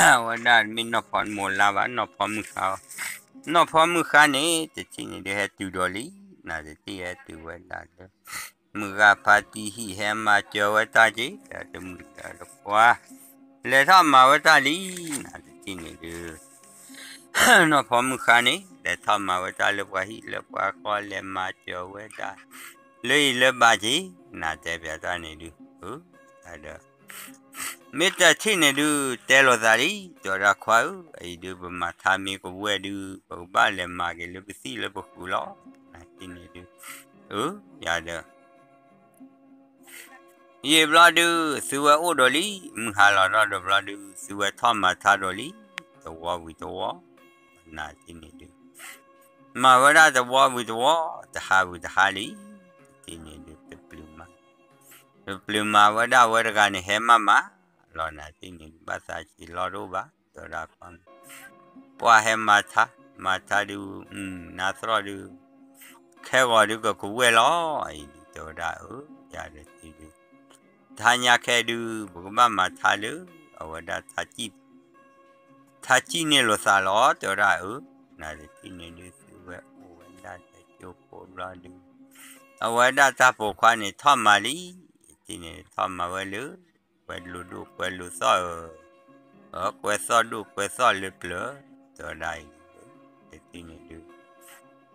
အဝဲဒၣ်မ့ၢ်နီၢ်ဖီမိၢ်လါဘၣ် နီၢ်ဖီမုၢ်ဃါ, နီၢ်ဖီမုၢ်ဃါန့ၣ် တထံၣ်န့ၣ်ဒုးဟဲတုၤဒီးလံ, နၤတထံၣ်ဟဲတုၤဝဲဒၣ်လၢ မုၢ်ဂၤဖါတံၢ်ဟံၣ်ဟဲမၤစၢၤဝဲတၢ်က့ၤ, တမုၢ်ဒီးတပှၢ်, လဲၤထီၣ်မၤဝဲတၢ်လံ, နၤတထံၣ်န့ၣ်ဒုး နီၢ်ဖီမုၢ်ဃါန့ၣ် လဲၤထီၣ်မၤဝဲတၢ်လၢပှၤဟံၣ်လၢပှၤဃီ လဲၤမၤစၢၤဝဲဒၣ် လၢအံၤလၢဘၣ်က့ၤ, နၤတဲပျးတၢ်န့ၣ်ဒုး, ဒီး မ့ၢ်တထံၣ်န့ၣ်ဒုး တဲလိာ်သးလံ, တဲဝဲဒၣ်ခွါဧၢ, အံၤဒုးပမၤထါမ့ၢ်ကဝဲၢ်ဒုး ပကဘၣ်လဲၤမၤက့ၤလၢပသံၣ်လၢပဃုာ်လီၤ, နၤထံၣ်န့ၣ်ဒုး, ယၤဒီး ယံာ်ဘျီဒုး သုဝဲအိၣ်ဒီးလံ, မုၢ်ဟါလီၤထီၣ်ဒီးဘျီဒုး သုဝဲထီၣ်မၤထါဒီးလံ, တဝီဝံၤတဝီ, နၤထံၣ်န့ၣ်ဒုး, မၤဝဲဒၣ်တဝီဝံၤတဝီ, တဟါဝံၤတဟါလံ, တထံၣ်န့ၣ်ဒုး တပျုာ်မၤ, တပျုာ်မၤဝဲဒၣ်ဝဲတဂၤန့ၣ် ဟဲမၤမၤလီၤ နၤထံၣ်န့ၣ်ဒုး ဘၣ်သးဆံးလီၤတအိၣ်ဘၣ်, တဲဝဲဒၣ်ခွါ ပှၤဟဲမၤထါ, မၤထါဒုး, နါသရီၣ်ဒုး, ခဲဂီၤဒုးကကဝဲၢ်လီၤ, အံၤဒုးတဲဝဲဒၣ်အၢ, ယၤဒီးထံၣ်ဒုး, ထါညါခဲဒုး ပကဘၣ်မၤထါလၢ အဝဲဒၣ် ထါစံၣ်န့ၢ်လိာ်သးလီၤ တဲဝဲဒၣ်အၢ, နၤတထံၣ်န့ၣ်ဒုး သုဝဲအိၣ်ဝဲဒၣ်တကၠိဖိဘျီဒုး, အဝဲဒၣ်တၢ်ပိာ်ခွါန့ၣ်ထီၣ်မၤလံ, တထံၣ်န့ၣ်ထီၣ်မၤဝဲလၢ ကွဲလိာ်ဒိၣ်ကွဲလိာ်သီၣ်ဧၢ, ကွဲသီၣ်ဒိၣ်ကွဲသီၣ်လၢပျၢၤ, တဲဝဲဒၣ်အံၤ, တထံၣ်န့ၣ်ဒုး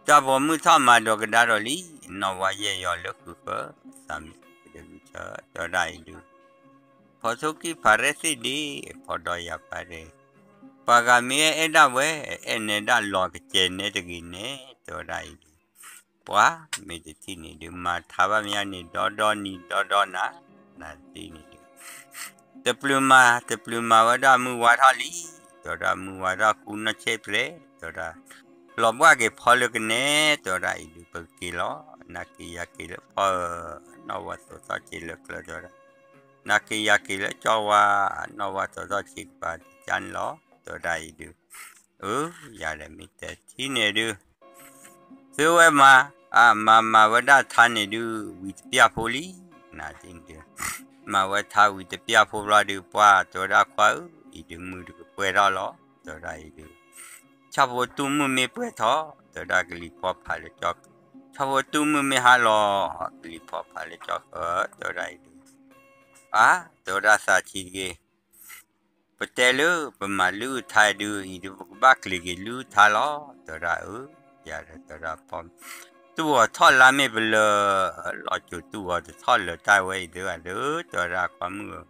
တၢ်ပိာ်မုၣ်ထီၣ်မၤဒီးကဒါဒီးလံ, နီၢ်ဝါယဲၢ်ယီၤလၢဃုာ်ဃၢ, သးမ့ၢ်ကဒဲးဂုၢ်ဆၢ, တဲဝဲဒၣ်အံၤဒုး, ဖီထိၣ်ကံၢ်ဖးရဲၣ်သ့ၣ်ဒ့, ဖီဒီယၤဖးရဲၣ်, ပှၤဂၤမ့ၢ်အဲၣ်အဲၣ်ဒၣ်ဝဲ, အဲၣ်နဲဒၣ်လီၤကစဲးနဲတဂ့ၤနဲ, တဲဝဲဒၣ်အံၤဒုး, ပှၤမ့ၢ်တထံၣ်န့ၣ်ဒုး မၤထါဘၣ်မ့ၢ်န့ၣ် ဒီဒီနံၤဒီဒီနၤ, နၤတထံၣ်န့ၣ်ဒုး တပျုာ်မၤ, တပျုာ်မၤဝဲဒၣ်မုၢ်ဝါထီၣ်လံ, တဲဝဲဒၣ်မုၢ်ဝါထီၣ်ဃူနီၢ်ဆ့ၣ်ပျဲ, တဲဝဲဒၣ်, လီၤဘှၣ်က့ၤဖီလၢကနဲ, တဲဝဲဒၣ်အံၤဒုး ပက့ၤလီၤ, နၤက့ၤယၤက့ၤလၢဖီဧၢ, နီၢ်ဝါသိးထီၣ်က့ၤလၢကျၢၤတဲဝဲဒၣ်, နၤက့ၤယၤက့ၤလၢကၠီဝါ, နီၢ်ဝါသိးထီၣ်က့ၤကပၤတကါန့ၣ်လီၤ, တဲဝဲဒၣ်အံၤဒုး, အၢ ယၤဒီးမ့ၢ်တထံၣ်န့ၣ်ဒုး သုဝဲမၤ, အမၤမၤဝဲဒၣ်ထါန့ၣ်ဒုး ဝံၤတပျၢ်ဖိလံ, နၤတထံၣ်န့ၣ်ဒုး, မၤဝဲထါဝံၤတပျၢ်ဖိဘျီဒုး ပှၢ်တဲဝဲဒၣ်ခွါဧၢ, အံၤဒုးမုၢ်ဒုးကပှဲၤထီၣ်လီၤ, တဲဝဲဒၣ်အံၤဒုး, ဆၣ်ဖိတူၢ်မုၢ်မ့ၢ်ပှဲၤထီၣ်, တဲဝဲဒၣ်ကလံၤဖီဖးလၢကၠီ, ဆၣ်ဖိတူၢ်မုၢ်မ့ၢ်ဟါလီၤ, ကလံၤဖီဖးလၢကၠီဃၢ, တဲဝဲဒၣ်အံၤဒုး, အါ, တဲဝဲဒၣ်သးဆံးတဂ့ၤ ပတဲလၢပမၤလုၢ်ထါဒုး အံၤဒုး ပကဘၣ်ကျ့ၤက့ၤလုၢ်ထါလီၤ, တဲဝဲဒၣ်အၢ, ယၤဒီးတဲဝဲဒၣ်ဖီ, တူၢ်ဂီၤထီၣ်လါမ့ၢ်ပလၢာ်, လီၤစိၤတူၢ်ဂီၤတထီၣ်လၢာ်တၢ်ဝဲအံၤဒုးဂၤဒီး တဲဝဲဒၣ်ခွါမုၣ်ဧၢ,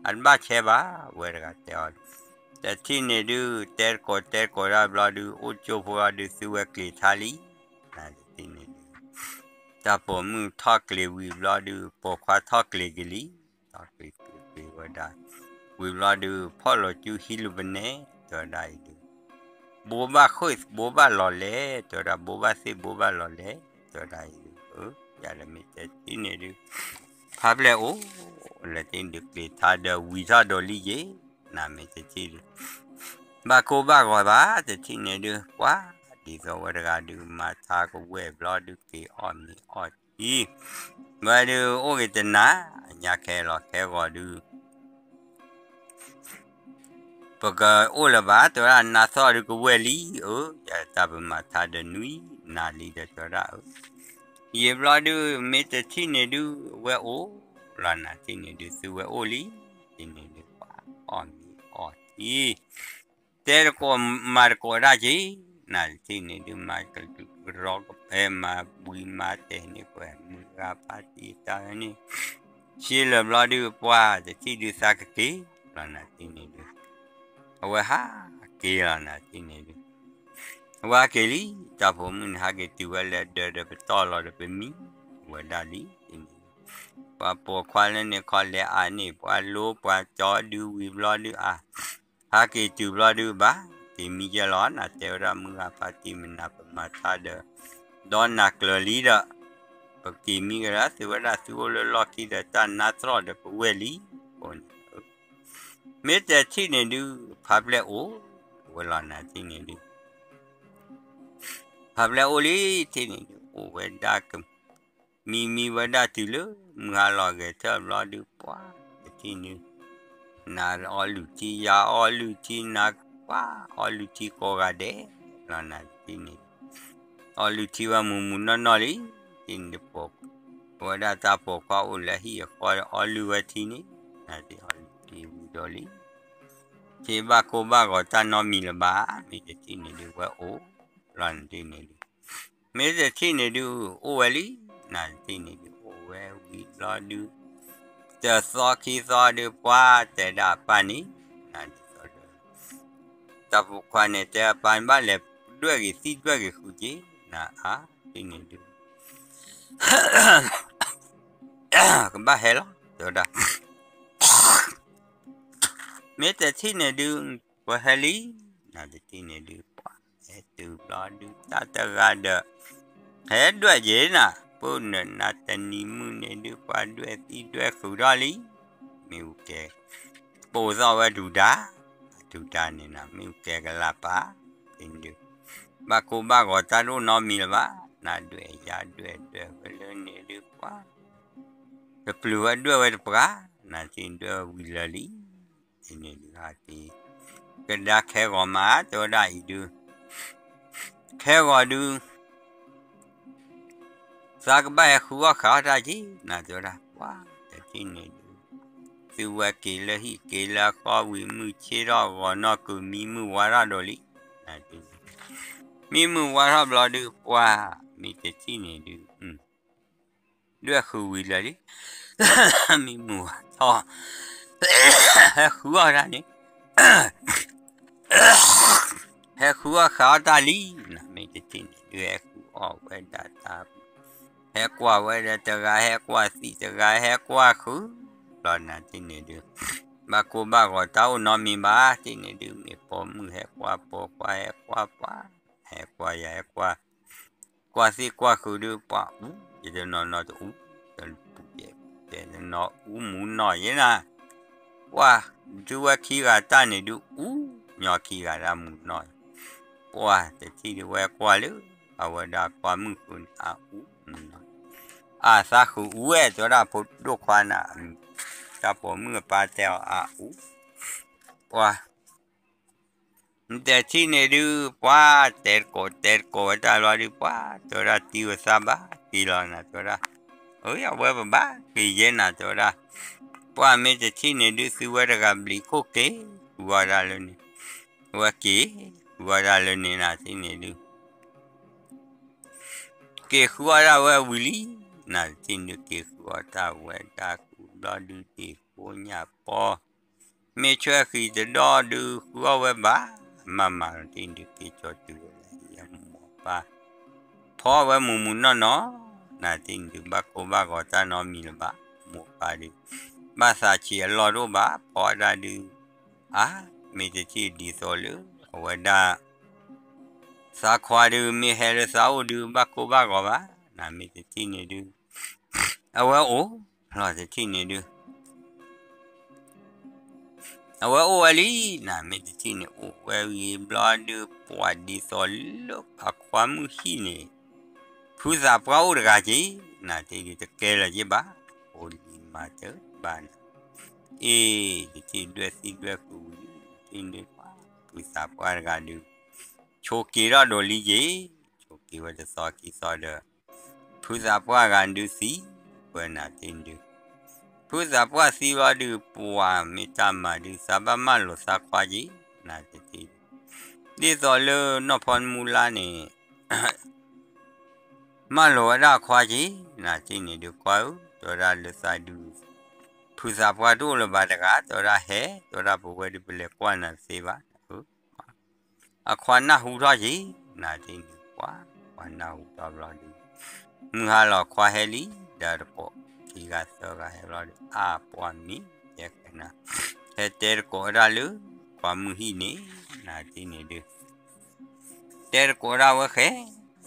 အတဘၣ်ဆဲးဘၣ်, ဝဲတဂၤတဲအီၤ, တထံၣ်န့ၣ်ဒုး တဲတကိးတဲတကိးဒၣ်ဘျီဒုး အိၣ်ကၠိဖိဘျီဒုး သုဝဲကျ့ၤထါလံ, နၤတထံၣ်န့ၣ်ဒုး တၢ်ပိာ်မုၣ်ထီၣ်ကျ့ၤဝံၤဘျီဒုး ပိာ်ခွါထီၣ်ကျ့ၤက့ၤလံ, ထီၣ်ကျ့ၤကျ့ၤကျ့ၤဝဲဒၣ်, ဝံၤဘျီဒုး ဖီၣ်လီၤစုဟံးလူၤပနဲ, တဲဝဲဒၣ်အံၤဒုး, ဘိးဘၣ်ဃ့ၢ်ဘိးဘၣ်လီၤလဲၣ်, တဲဝဲဒၣ်ဘိးဘၣ်သ့ၣ်ဘိးဘၣ်လီၤလဲၣ်, တဲဝဲဒၣ်အံၤဒုး, အၢ, ယၤဒီးမ့ၢ်တထံၣ်န့ၣ်ဒုး, ဖါပျဲၢ်အိၣ်, လၢတထံၣ်န့ၣ်ဒုး ကျ့ၤထါဒီးဝံၤထီၣ်ဒိးလံယ့ၣ်, နၤမ့ၢ်တထံၣ်ဒုး ဘၣ်ကိၢ်ဘၣ်ဂီၤဘၣ်, တထံၣ်န့ၣ်ဒုး ပှၤ, ဒ်သိးဝဲတဂၤဒုး မၤထါကဝဲၢ်ဘျီဒုး က့ၤအီၣ်မ့ၤအီထံ, ဝဲဒုး အိၣ်ဂ့ၤတနၤ, ညါခဲလီၤခဲဂီၤဒုး ပကအိၣ်လၢၤဘၣ်, တဲဝဲဒၣ်နါသီၣ်ဒုးကဝဲၢ်လံ, အၢ, ယတၢ်ပမၤထါဒီးနွံနၤလံဒီး တဲဝဲဒၣ်အၢ, ယံာ်ဘျီဒုး မ့ၢ်တထံၣ်န့ၣ်ဒုး ဝဲအိၣ်လီၤ, နၤတထံၣ်န့ၣ်ဒုး သုဝဲအိၣ်လံ, တထံၣ်န့ၣ်ဒုး ပှၤအီၣ်မ့ၤအီထံ တဲတကိးမၤတကိးဒၣ်က့ၤ, နၤတထံၣ်န့ၣ်ဒုး မၤကရၢကပဲ မၤဘှံးမၤတဲာ်န့ၢ်ပှဲၤမုၢ်ဂၤဖါတံၢ်တၢ်န့ၣ်, ဆ့လၢာ်ဘျီဒုး ပှၤတထံၣ်ဒုးသးကက့ၤလီၤ, နၤတထံၣ်န့ၣ်ဒုး အဝဲဟးက့ၤလီၤ, နၤတထံၣ်န့ၣ်ဒုး အဝဲဟးက့ၤလံ, တၢ်ပိာ်မုၣ်န့ၣ် ဟးက့ၤတုၤဝဲလၢဒၢးဒီးပတီၢ်လီၤဒီးပမံဝဲဒၣ်လံ, ပှၤပိာ်ခွါလၢန့ၣ်ခီလဲၤအါန့ၢ် ပှၤလိပှၤကၠီဒုးဝံၤဘျီဒုးအါ ဟးက့ၤတုၤဘျီဒုးဘၣ်, က့ၤမံယဲၢ်လီၤ, နၤတဲဝဲဒၣ်မုၢ်ဂၤဖါတံၢ်မနၤပမၤထါဒီး, ဒီးနၤကျၢၤလံဒီး, ပက့ၤမံကဒီး သုဝဲဒၣ်သုအိၣ်လၢလီၢ်ခံဒီးတၢ်နါသရီၣ်ဒီးပဝဲၢ်လံ, အဃိန့ၣ် မ့ၢ်တထံၣ်န့ၣ်ဒုး ဖါပျဲၢ်အိၣ်ဝဲလီၤ, နၤတထံၣ်န့ၣ်ဒုး ဖါပျဲၢ်အိၣ်လံ, တထံၣ်န့ၣ်ဒုး အိၣ်ဝဲဒၣ်က မံမံဝဲဒၣ်တုၤလၢ မုၢ်ဟါလီၤဂဲၤထၢၣ်ဘျီဒုး ပှၤတထံၣ်န့ၣ်, နၤအီလုၢ်ထံ ယၤအီလုၢ်ထံ နၤပှၤအီလုၢ်ထံကိးဂၤဒဲးလီၤ, နၤတထံၣ်န့ၣ်, အီလုၢ်ထံဝဲမုၢ်မုၢ်နီၢ်နီၢ်လံ, တထံၣ်န့ၣ်ဒုး ပဝဲဒၣ်တၢ်ပိာ်ခွါအိၣ်လၢဟံၣ်အဃီအီလုၢ်ဝဲထံန့ၣ်, နၤတထံၣ်အီလုၢ်ထံဝံၤဒီးလံ ထံဘၣ်ကိၢ်ဘၣ်ဂီၤတၢ်နီတမံၤလၢၤဘၣ်, မ့ၢ်တထံၣ်န့ၣ်ဒုးဝဲအိၣ်လီၤ, နၤတထံၣ်န့ၣ်ဒုး, မ့ၢ်တထံၣ်န့ၣ်ဒုး အိၣ်ဝဲလံ, နၤတထံၣ်န့ၣ်ဒုး အိၣ်ဝဲဝံၤဘျီဒုး, တသီခံသီဒုး ပှၤတဲဒၣ်အပၢ်န့ၣ်, နၤဒ်သိးဒီး တၢ်ပိာ်ခွါန့ၣ် တဲအပၢ်န့ၣ် ဘၣ်လဲၤဒွဲၣ်ဂ့ၤသံဒွဲၣ်ဂ့ၤဃုာ်က့ၤ, နၤအါ, တထံၣ်န့ၣ်ဒုး ကဘၣ်ဟဲလီၤ တဲဝဲဒၣ်, မ့ၢ်တထံၣ်န့ၣ်ဒုး ပှၤဟဲလံ, နၤတထံၣ်န့ၣ်ဒုး ပှၤဟဲတုၤဘျီဒုး တၢ်တဂၤဒီး ဟဲဒွဲၣ်က့ၤနၤ, ပၢၢ်နနၤတနံၤမုၢ်န့ၣ်ဒုး ပှၤဒွဲၣ်သံဒွဲၣ်ဃုာ်ထီၣ်လံ, မ့ၣ်အူကဲ ပိာ်သီၣ်ဝဲဒုၣ်ဒါ, ဒုၣ်ဒါန့ၣ်နၤ မ့ၣ်အူကဲကလၤပာ်, ဒုး ဘၣ်ကိၢ်ဘၣ်ဂီၤတၢ်တအိၣ်နီတမံၤလၢၤဘၣ်, နၤဒွဲၣ်ယၤဒွဲၣ်ဒွဲၣ်ဝဲလၢန့ၣ်ဒုး ပှၤ တပျုၤဝဲဒွဲၣ်ဝဲတပှၢ်, နၤတထံၣ်ဒွဲၣ်ဝံၤလၢာ်လံ, တထံၣ်န့ၣ်ဒုးဟဲက့ၤ ကဒါခဲဂီၤမး တဲဝဲဒၣ်အံၤဒုး, ခဲဂီၤဒုး သးကဘၣ်ဟဲဃုအီၣ်ဃုအီၣ်တၢ်က့ၤ နၤတဲဝဲဒၣ်, ပှၤ တထံၣ်န့ၣ်ဒုး သုဝဲက့ၤလၢဟံၣ်က့ၤလၢဃီဝံၤ မုၢ်ဆ့ၣ်ထီၣ်ဂီၤနီၢ်ကုၤ မံမုၢ်ဝါထီၣ်ဒိၣ်လံ, နၤတဲ မံမုၢ်ဝါထီၣ်ဘျီဒုး ပှၤ မ့ၢ်တထံၣ်န့ၣ်ဒုး ဒွဲၣ်ဃုာ်ဝံၤလၢာ်လံ, မံမုၢ်ဝါထီၣ် ဟဲဃုအီၣ်တၢ်န့ၣ် ဟဲဃုအီၣ်ဃုအီၣ်တၢ်လံ, နၤမ့ၢ်တထံၣ်န့ၣ်ဒုး ဟဲဃုအီၣ်ဝဲဒၣ်တၢ်, ဟဲကွၢ်ဝဲဒီးတဂၤ ဟဲကွၢ်သံတဂၤဟဲကွၢ်ဃုာ်, ဘျီနၤတထံၣ်န့ၣ်ဒုး ဘၣ်ကိၢ်ဘၣ်ဂီၤတၢ်အိၣ်နီတမံၤဘၣ်, တထံၣ်န့ၣ်ဒုး မ့ၢ်ပိာ်မုၣ်ဟဲကွၢ်ပိာ်ခွါဟဲကွၢ်ပှၤ, ဟဲကွၢ်ယၤဟဲကွၢ် ကွၢ်သံကွၢ်ဃုာ်ဒုး ပှၤအူ ယတနီၤနီၤတအူ, တပူၤကဲ တဲတနီၤအူမူနီၢ်ယဲနၤ, ကွၢ် ဒုးဝဲခံဂၤတၢ်န့ၣ်ဒုးအူ, ညီခံဂၤတၢ်မူနီၢ်, ပှၢ်တထံၣ်ဒုးဝဲကွၢ်လၢ အဝဲဒၣ်ကွၢ်မုၢ်ဃုန့ၣ် အအူ, အသးဃုာ်အူဝဲ တဲဝဲဒၣ်ဖိဒိၣ်ခွါနၤ, တၢ်ပိာ်မုၣ်အပၢ်တဲအီၤအအူ, ပှၢ် မ့ၢ်တထံၣ်န့ၣ်ဒုး ပှၢ်တဲတကိးတဲတကိးဝဲတၢ်ဘျီဒုး ပှၢ်တဲဝဲဒၣ်တံၤဝဲသးဘၣ်တံၤလီၤနၤ တဲဝဲဒၣ်, အဝဲပဘၣ်က့ၤယဲနၤ တဲဝဲဒၣ်, ပှၢ်မ့ၢ်တထံၣ်န့ၣ်ဒုး သုဝဲတဂၤဘျံးခိၣ်က့ၤ ဃုအီၣ်ဒၣ်လၢန့ၣ်, အဝဲက့ၤ ဃုအီၣ်ဒၣ်လၢန့ၣ်နၤတထံၣ်န့ၣ်ဒုး က့ၤဃုအီၣ်ဒၣ်ဝဲဝံၤလံ, နၤတထံၣ်န့ၣ်ဒုး က့ၤဃုအီၣ်တၢ်ဝဲဒၣ်ဃုဘျီဒုး ဒ့ၣ်ဖိညၣ်ပီ မ့ၢ်ဆွဲဃံၤတဒီၣ်ဒုး ဃုအီၣ်ဝဲဘၣ်, မၤမၤနၤတထံၣ်န့ၣ်ဒုး က့ၤကၠီၤတုၤဝဲလၢယမိၢ်ပၢ်, ဖီအီၣ်ဝဲမုၢ်မုၢ်နီၢ်နီၢ်, နၤတထံၣ်န့ၣ်ဒုး ဘၣ်ကိၢ်ဘၣ်ဂီၤတၢ်နီတမံၤလၢၤဘၣ်, မိၢ်ပၢ်ဒုး ဘၣ်သးဆံးအလီၢ်တအိၣ်ဘၣ်, ဖီအီၣ်ဒၣ်ဒုး အါ, မ့ၢ်တထံၣ်ဒ်သိးလၢ အဝဲဒၣ် သးခွါဒုး မ့ၢ်ဟဲလၢသးအိၣ်ဒုး ဘၣ်ကိၢ်ဘၣ်ဂီၤဘၣ်, နၤမ့ၢ်တထံၣ်န့ၣ်ဒုး အဝဲအိၣ်လီၤတထံၣ်န့ၣ်ဒုး အဝဲအိၣ်ဝဲလံ, နၤမ့ၢ်တထံၣ်န့ၣ် အိၣ်ဝဲဂ့ၤဘျီဒုး ပှၤဒ်သိးလၢအခွါမုၣ်ဟံၣ်န့ၣ် ဖုသးပှၢ်အိၣ်တဂၤက့ၤ, နၤတထံၣ်ဒုး တကဲလၢၤက့ၤဘၣ်, အိၣ်လံမၤတဘၣ်နၤ, အ့ၣ် တထံၣ်ဒွဲၣ်သံဒွဲၣ်ဃုာ်ဝံၤလံ, တထံၣ်န့ၣ် ဖုသးပှၢ်တဂၤဒုး ဆိးက့ၤထီၣ်ဒိးလံက့ၤ, ဆိးက့ၤဝဲတသီခံသီဒီး ဖုသးပှၢ်ဂၤဒုးသံ, ပှဲၤနၤတထံၣ်န့ၣ်ဒုး ဖုသးပှၢ်သံဘျီဒုး ပှၤမ့ၢ်တၢ်မၤဒုး သးဘၣ်မၢလိာ်သးခွါက့ၤ, နၤတထံၣ်ဒုး ဒ်သိးလၢနီၢ်ဖီမူလါန့ၣ် မၢလိာ်ဝဲဒၣ်အခွါက့ၤ, နၤတထံၣ်န့ၣ်ဒုး ခွါဧၢ, တဲဝဲဒၣ်လၢသးဒုး ဖုသးပှၢ်တအိၣ်လၢၤဘၣ်တဂၤ, တဲဝဲဒၣ်ဟဲ, တဲဝဲဒၣ်ပဝဲဒုးပလဲၤကွၢ်နၤသ့ဘၣ်, အခွါနၢ်ဟူထီၣ်က့ၤ, နၤတထံၣ်န့ၣ် ပှၤ, ပှၤနၢ်ဟူထီၣ်ဘျီဒုး မုၢ်ဟါလီၤခွါဟဲလံ, ဒီးတကိး ခံဂၤသၢဂၤဟဲဘျီဒုး အါပှၤမ့ၢ်တဲဃဲနၤ, ဟဲတဲတကိးဝဲဒၣ်လၢ ပှၤမုၢ်ဟံၣ်န့ၣ်, နၤတထံၣ်န့ၣ်ဒုး တဲတကိးဒၣ်ဝဲဃဲ,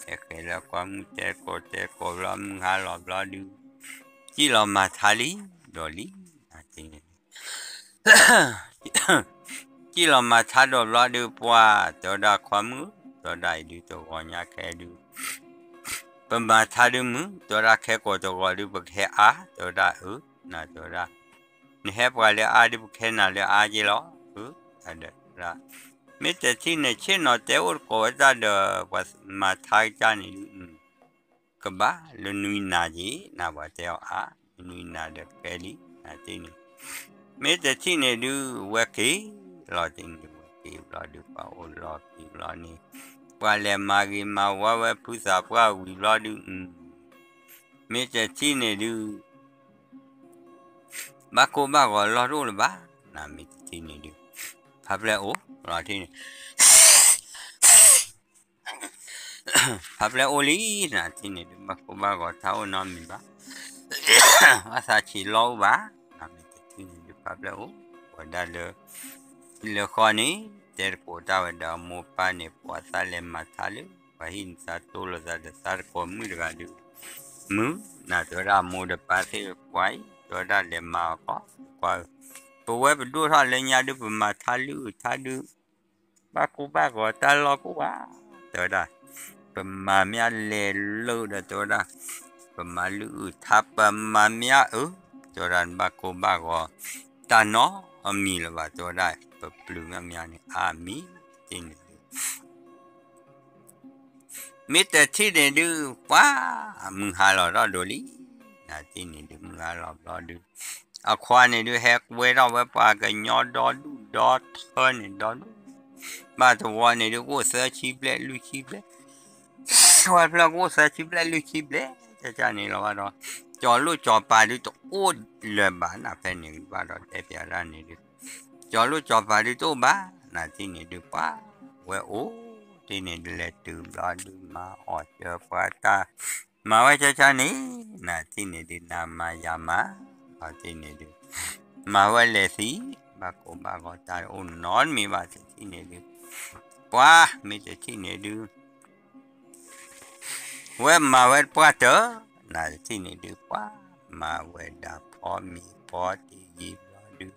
တဲဃဲလၢပှၤမုၢ်တဲတကိးတဲတကိးဘျီ မုၢ်ဟါလီၤဘျီဒုး စံၣ်လီၤမၤထါလံ, ဒီးလံ, နၤတထံၣ်န့ၣ် စံၣ်လီၤမၤထါဒီးဘျီဒုး ပှၤ, တဲဝဲဒၣ်ခွါမုၣ်, တဲဝဲဒၣ်အံၤဒုးတဂီၤညါခဲဒုး ပမၤထါဒုးမုၢ်, တဲဝဲဒၣ်ခဲကိာ်တဂီၤဒုး ပကဟဲအါ, တဲဝဲဒၣ်အၢ, နၤတဲဝဲဒၣ် နဟဲပှၤလၢအါဒုး ပကဟဲနၤလၢအါက့လီၤ, အၢ, ဒီး မ့ၢ်တထံၣ်န့ၣ် ဆ့ၣ်နီၤတဲအိၣ်တကိးဝဲတၢ်ဒီး ပှၤမၤထါကစၢ်န့ၣ်ဒုး ကဘၣ်လၢနွံနၤက့ၤ, နၤပှၤတဲအီၤအါ, နွံနၤဒီးကဲလံ, နၤတထံၣ်န့ၣ် မ့ၢ်တထံၣ်န့ၣ်ဒုး ဝဲက့ၤလီၤတထံၣ်န့ၣ်ဒုး ဝဲက့ၤဘျီဒုး ပှၤအိၣ်လီၤက့ၤဘျီန့ၣ် ပှၤလဲၤမၤဂ့ၤမၤဝါဝဲဖုသးပှၢ်ဝံၤဘျီဒုး မ့ၢ်တထံၣ်န့ၣ်ဒုး ဘၣ်ကိၢ်ဘၣ်ဂီၤလီၢ်တအိၣ်လၢၤဘၣ်, နၤမ့ၢ်တထံၣ်န့ၣ်ဒုး ဖးဖျဲၣ်အိၣ်လီၤတထံၣ်န့ၣ် ဖးဖျဲၣ်အိၣ်လံ, နၤတထံၣ်န့ၣ်ဒုး ဘၣ်ကိၢ်ဘၣ်ဂီၤတၢ်အိၣ်နီတမံၤဘၣ်, ဘၣ်သးဆံးလီၢ်အိၣ်ဘၣ်, နၤမ့ၢ်တထံၣ်န့ၣ်ဒုး ဖးဖျဲၣ်အိၣ်, ပဝဲဒၣ်လၢ လၢဃီန့ၣ် တဲတကိးတၢ်ဝဲဒီးအမိၢ်ပၢ်န့ၣ် ပှၤသးလဲၤမၤထါလၢ ပှၤဟံၣ်န့ၣ် သးတိၢ်လိာ်သးဒီးသးတကိးမုၣ်တဂၤဒုး, မုၢ်, နၤတဲဝဲဒၣ်အမိၢ်ဒီးပၢ်သ့ၣ်ပှၤအံၤ, တဲဝဲဒၣ်လဲၤမၤအီၤကီး, ကွၢ်ဧၢ, ပဝဲပဒိၣ်ထီၣ်လၢညါဒုး ပမၤထါလုၢ်အုၣ်ထါဒုး ဘၣ်ကိၢ်ဘၣ်ဂီၤတၢ်လီၢ်ကိၢ်ဘၣ်, တဲဝဲဒၣ်, ပမၤမ့ၢ်အလဲၤလၢဒီး တဲဝဲဒၣ်, ပမၤလုၢ်အုၣ်ထါ ပမၤမ့ၢ်အအၢ, တဲဝဲဒၣ် ဘၣ်ကိၢ်ဘၣ်ဂီၤ တၢ်နီတမံၤလၢၤဘၣ်, တဲဝဲဒၣ်, ပပျုၤမ့ၢ်မ့ၢ်န့ၣ် အါမံၤတထံၣ်န့ၣ်ဒုး မ့ၢ်တထံၣ်န့ၣ်ဒုး ပှၤ, မုၢ်ဟါလီၤထီၣ်ဒိးလံ, နၤတထံၣ်န့ၣ်ဒုး မုၢ်ဟါလီၤဘျီဒုး, အခွါန့ၣ်ဒုး ဟဲကွဲထီၣ်ဝဲပှၤကညီဒီဒူၣ်ဒီထၢန့ၣ်ဒီဒူၣ်, ဘၣ်တဝီန့ၣ်ဒုး ကအိၣ်သၢဆံဘျဲၣ်လွံၢ်ဆံဘျဲၣ်, ဝဲဖျၢၣ်ကအိၣ်သၢဆံဘျဲၣ်လွံၢ်ဆံဘျဲၣ် ကကန့ၣ်လီၤဘၣ်ဒီး, ကၠီၤလိၣ်ကၠီၤပၤဒုးတအိၣ်လၢၤဘၣ် နဖဲန့ၣ်ဘၣ်ဒီး တဲပျးဒၣ်န့ၣ်ဒုး ကၠီၤလိၣ်ကၠီၤပၤဒုးတအိၣ်ဘၣ်, နၤတထံၣ်န့ၣ်ဒုး ပှၤ, ဝဲအိၣ်တထံၣ်န့ၣ်ဒုး လဲၤတုၤဘျီဒုး မၤအီၣ်စၢၤပှၤတၢ်, မၤဝဲကကန့ၣ်, နၤတထံၣ်န့ၣ်ဒုး နၤမၤယၤမၤ, နၤတထံၣ်န့ၣ်ဒုး မၤဝဲလဲၤသံ, ဘၣ်ကိၢ်ဘၣ်ဂီၤတၢ်အိၣ်နီတမံၤဘၣ်တထံၣ်န့ၣ်ဒုး, ပှၤ, မ့ၢ်တထံၣ်န့ၣ်ဒုး ဝဲမၤဝဲတပှၢ်တၢၢ်, နၤတထံၣ်န့ၣ်ဒုး ပှၤ, မၤဝဲဒၣ်ဖီမ့ၤဖီတ့ၢ်ယံာ်ဘျီဒုး,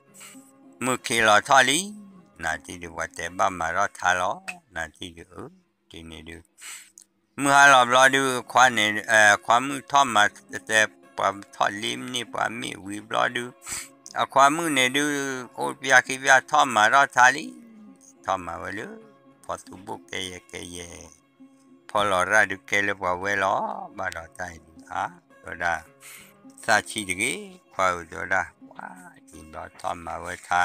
မုၢ်ခံးလီၤထီၣ်လံ, နၤတံၢ်ဒုး ပှၤတဲဘၣ်မၤထီၣ်ထါလီၤ, နၤတံၢ်ဒုး အၢ တံၢ်န့ၣ်ဒုး မုၢ်ဟါလီၤဘျီဒုး ခွါန့ၣ် ခွါမုၣ်ထီၣ်မၤတဲ ပှၤထီၣ်လ့န့ၢ်ပှၤမ့ၢ်ဝံၤဘျီဒုး အခွါမုၣ်န့ၣ်ဒုး အိၣ်ပျၢ်ခံပျၢ်ထီၣ်မၤထီၣ်ထါလံ, ထီၣ်မၤဝဲလၢ ဖီသူဘိၣ်ကဲယဲၢ်ကဲယဲၢ် ဖီလီၤရၣ်ဒုးကဲလၢပှၤဝဲလီၤ, ဘၣ်ဒီးတၢ်အံၤဒုး အါ တဲဝဲဒၣ် သးဆံးတဂ့ၤ ခွါဧၢ တဲဝဲဒၣ် ပှၤအံၤဘျီထီၣ်မၤဝဲထါ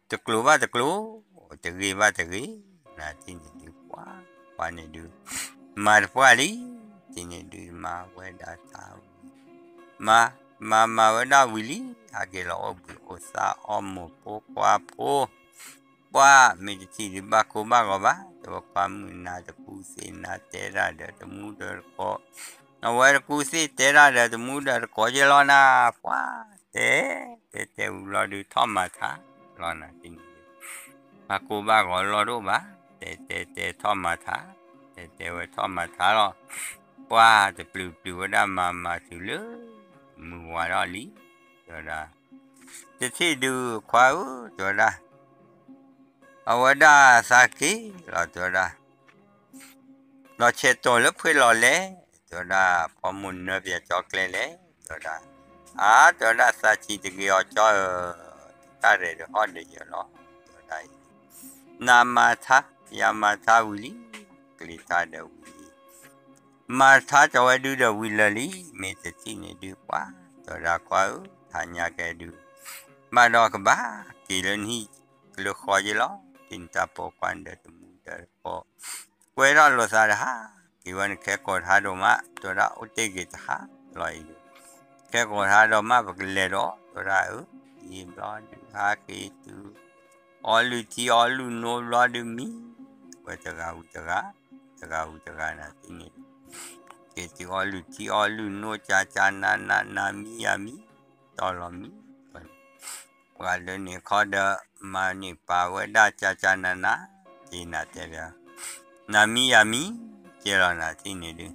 တကျိၤဘၣ်တကျိၤ တဂ့ၤဘၣ်တဂ့ၤ, နၤတံၢ်န့ၣ်ဒုး ပှၤ ပှၤန့ၣ်ဒုး မၤတပှၢ်လံ, တံၢ်န့ၣ်ဒုး မၤဝဲဒၣ်ထါဝံၤ မၤ မၤ မၤဝဲဒၣ်ဝံၤလံ, ဟဲက့ၤလီၤအိၣ်ဘှံးအိၣ်သါ အီၣ်မိၢ်ဖိခွါဖိ ပှၤမ့ၢ်တထံၣ်ဒုး ဘၣ်ကိၢ်ဘၣ်ဂီၤဘၣ်, တဲဝဲခွါမုၣ်နၤတကူသ့ၣ် နၤတဲတၢ်ဒီးတမူဒီးတကိး, အဝဲတကူသ့ၣ်တဲတၢ်ဒီးတမူဒီးတကိးက့လီၤနၤ, ပှၤ တဲ တဲတဲဝံၤဘျီဒုး ထီၣ်မၤထါလီၤ နၤတံၢ်န့ၣ်ဒုး ဘၣ်ကိၢ်ဘၣ်ဂီၤလီၢ်တအိၣ်ဘၣ်, တဲတဲတဲထီၣ်မၤထါ, တဲတဲဝဲထီၣ်မၤထါလီၤ, ပှၤတပျုၤပျုၤဝဲဒၣ်မၤမၤတုၤလၢ မုၢ်ဝါထီၣ်လံ, တဲဝဲဒၣ် တထံၣ်ဒုး ခွါဧၢ တဲဝဲဒၣ် အဝဲဒၣ်သးက့ၤလီၤ တဲဝဲဒၣ် လီၤဆဲးတီၤလၢဖှ့လီၤလဲၣ်, တဲဝဲဒၣ် ဖီမိၢ်နၢပျဲၢ်ကၠီကျဲလဲၣ်, တဲဝဲဒၣ် အါ တဲဝဲဒၣ်သးဆံးတဂ့ၤအီၤကၠီဧၢ, တၢ်ရဲၣ်ဒုးဟီၣ်ဒုးယၢၤလီၤ, တဲဝဲဒၣ်အံၤ နမၤထါ ယမၤထါဝံၤလံ, ကျ့ၤထါဒီးဝံၤလံ မၤထါကၠီဝဲဒုဒီးဝံၤလၢာ်လံ, မ့ၢ်တထံၣ်န့ၣ်ဒုး ပှၤ တဲဝဲဒၣ်ခွါဧၢ ထါညါကဲဒုး ဘၣ်ဒီးကဘၣ်က့ၤလၢနဟံၣ်ကလၢဃီယ့လီၤ, တံၢ်နတၢ်ပိာ်ခွါဒီးတမူဒီးတကိး ကွဲထီၣ်လိာ်သးတဟါ, က့ၤဝဲနခဲကိာ်တဟါဒိၣ်မး, တဲဝဲဒၣ်အိၣ်တ့ၢ်က့ၤတဟါလီၤအံၤဒုး ခဲကိာ်တဟါဒီးမး ပကလဲၤဒီး တဲဝဲဒၣ်အၢ, ယံာ်ဘျီဒုးဟးက့ၤတုၤ အီလုၢ်ထံအီလုၢ်နိဘျီဒုးမံ ဝဲတဂၤဝံၤတဂၤ, တဂၤဝံၤတဂၤ နၤတံၢ်န့ၣ်ဒုး က့ၤတုၤအီလုၢ်ထံအီလုၢ်နိ ကၠၤကၠၤနၤနၤ နၤမံယၤမံ, တီလီၤမံ ပှၤလၢန့ၣ်ခီဒီး မၤန့ၢ်ပာ်ဝဲဒၣ်ကၠၤကၠၤနၤနၤ, က့ၤနၤတဲဘၣ် နၤမံယၤမံ, ကဲလီၤ နၤတံၢ်န့ၣ်ဒုး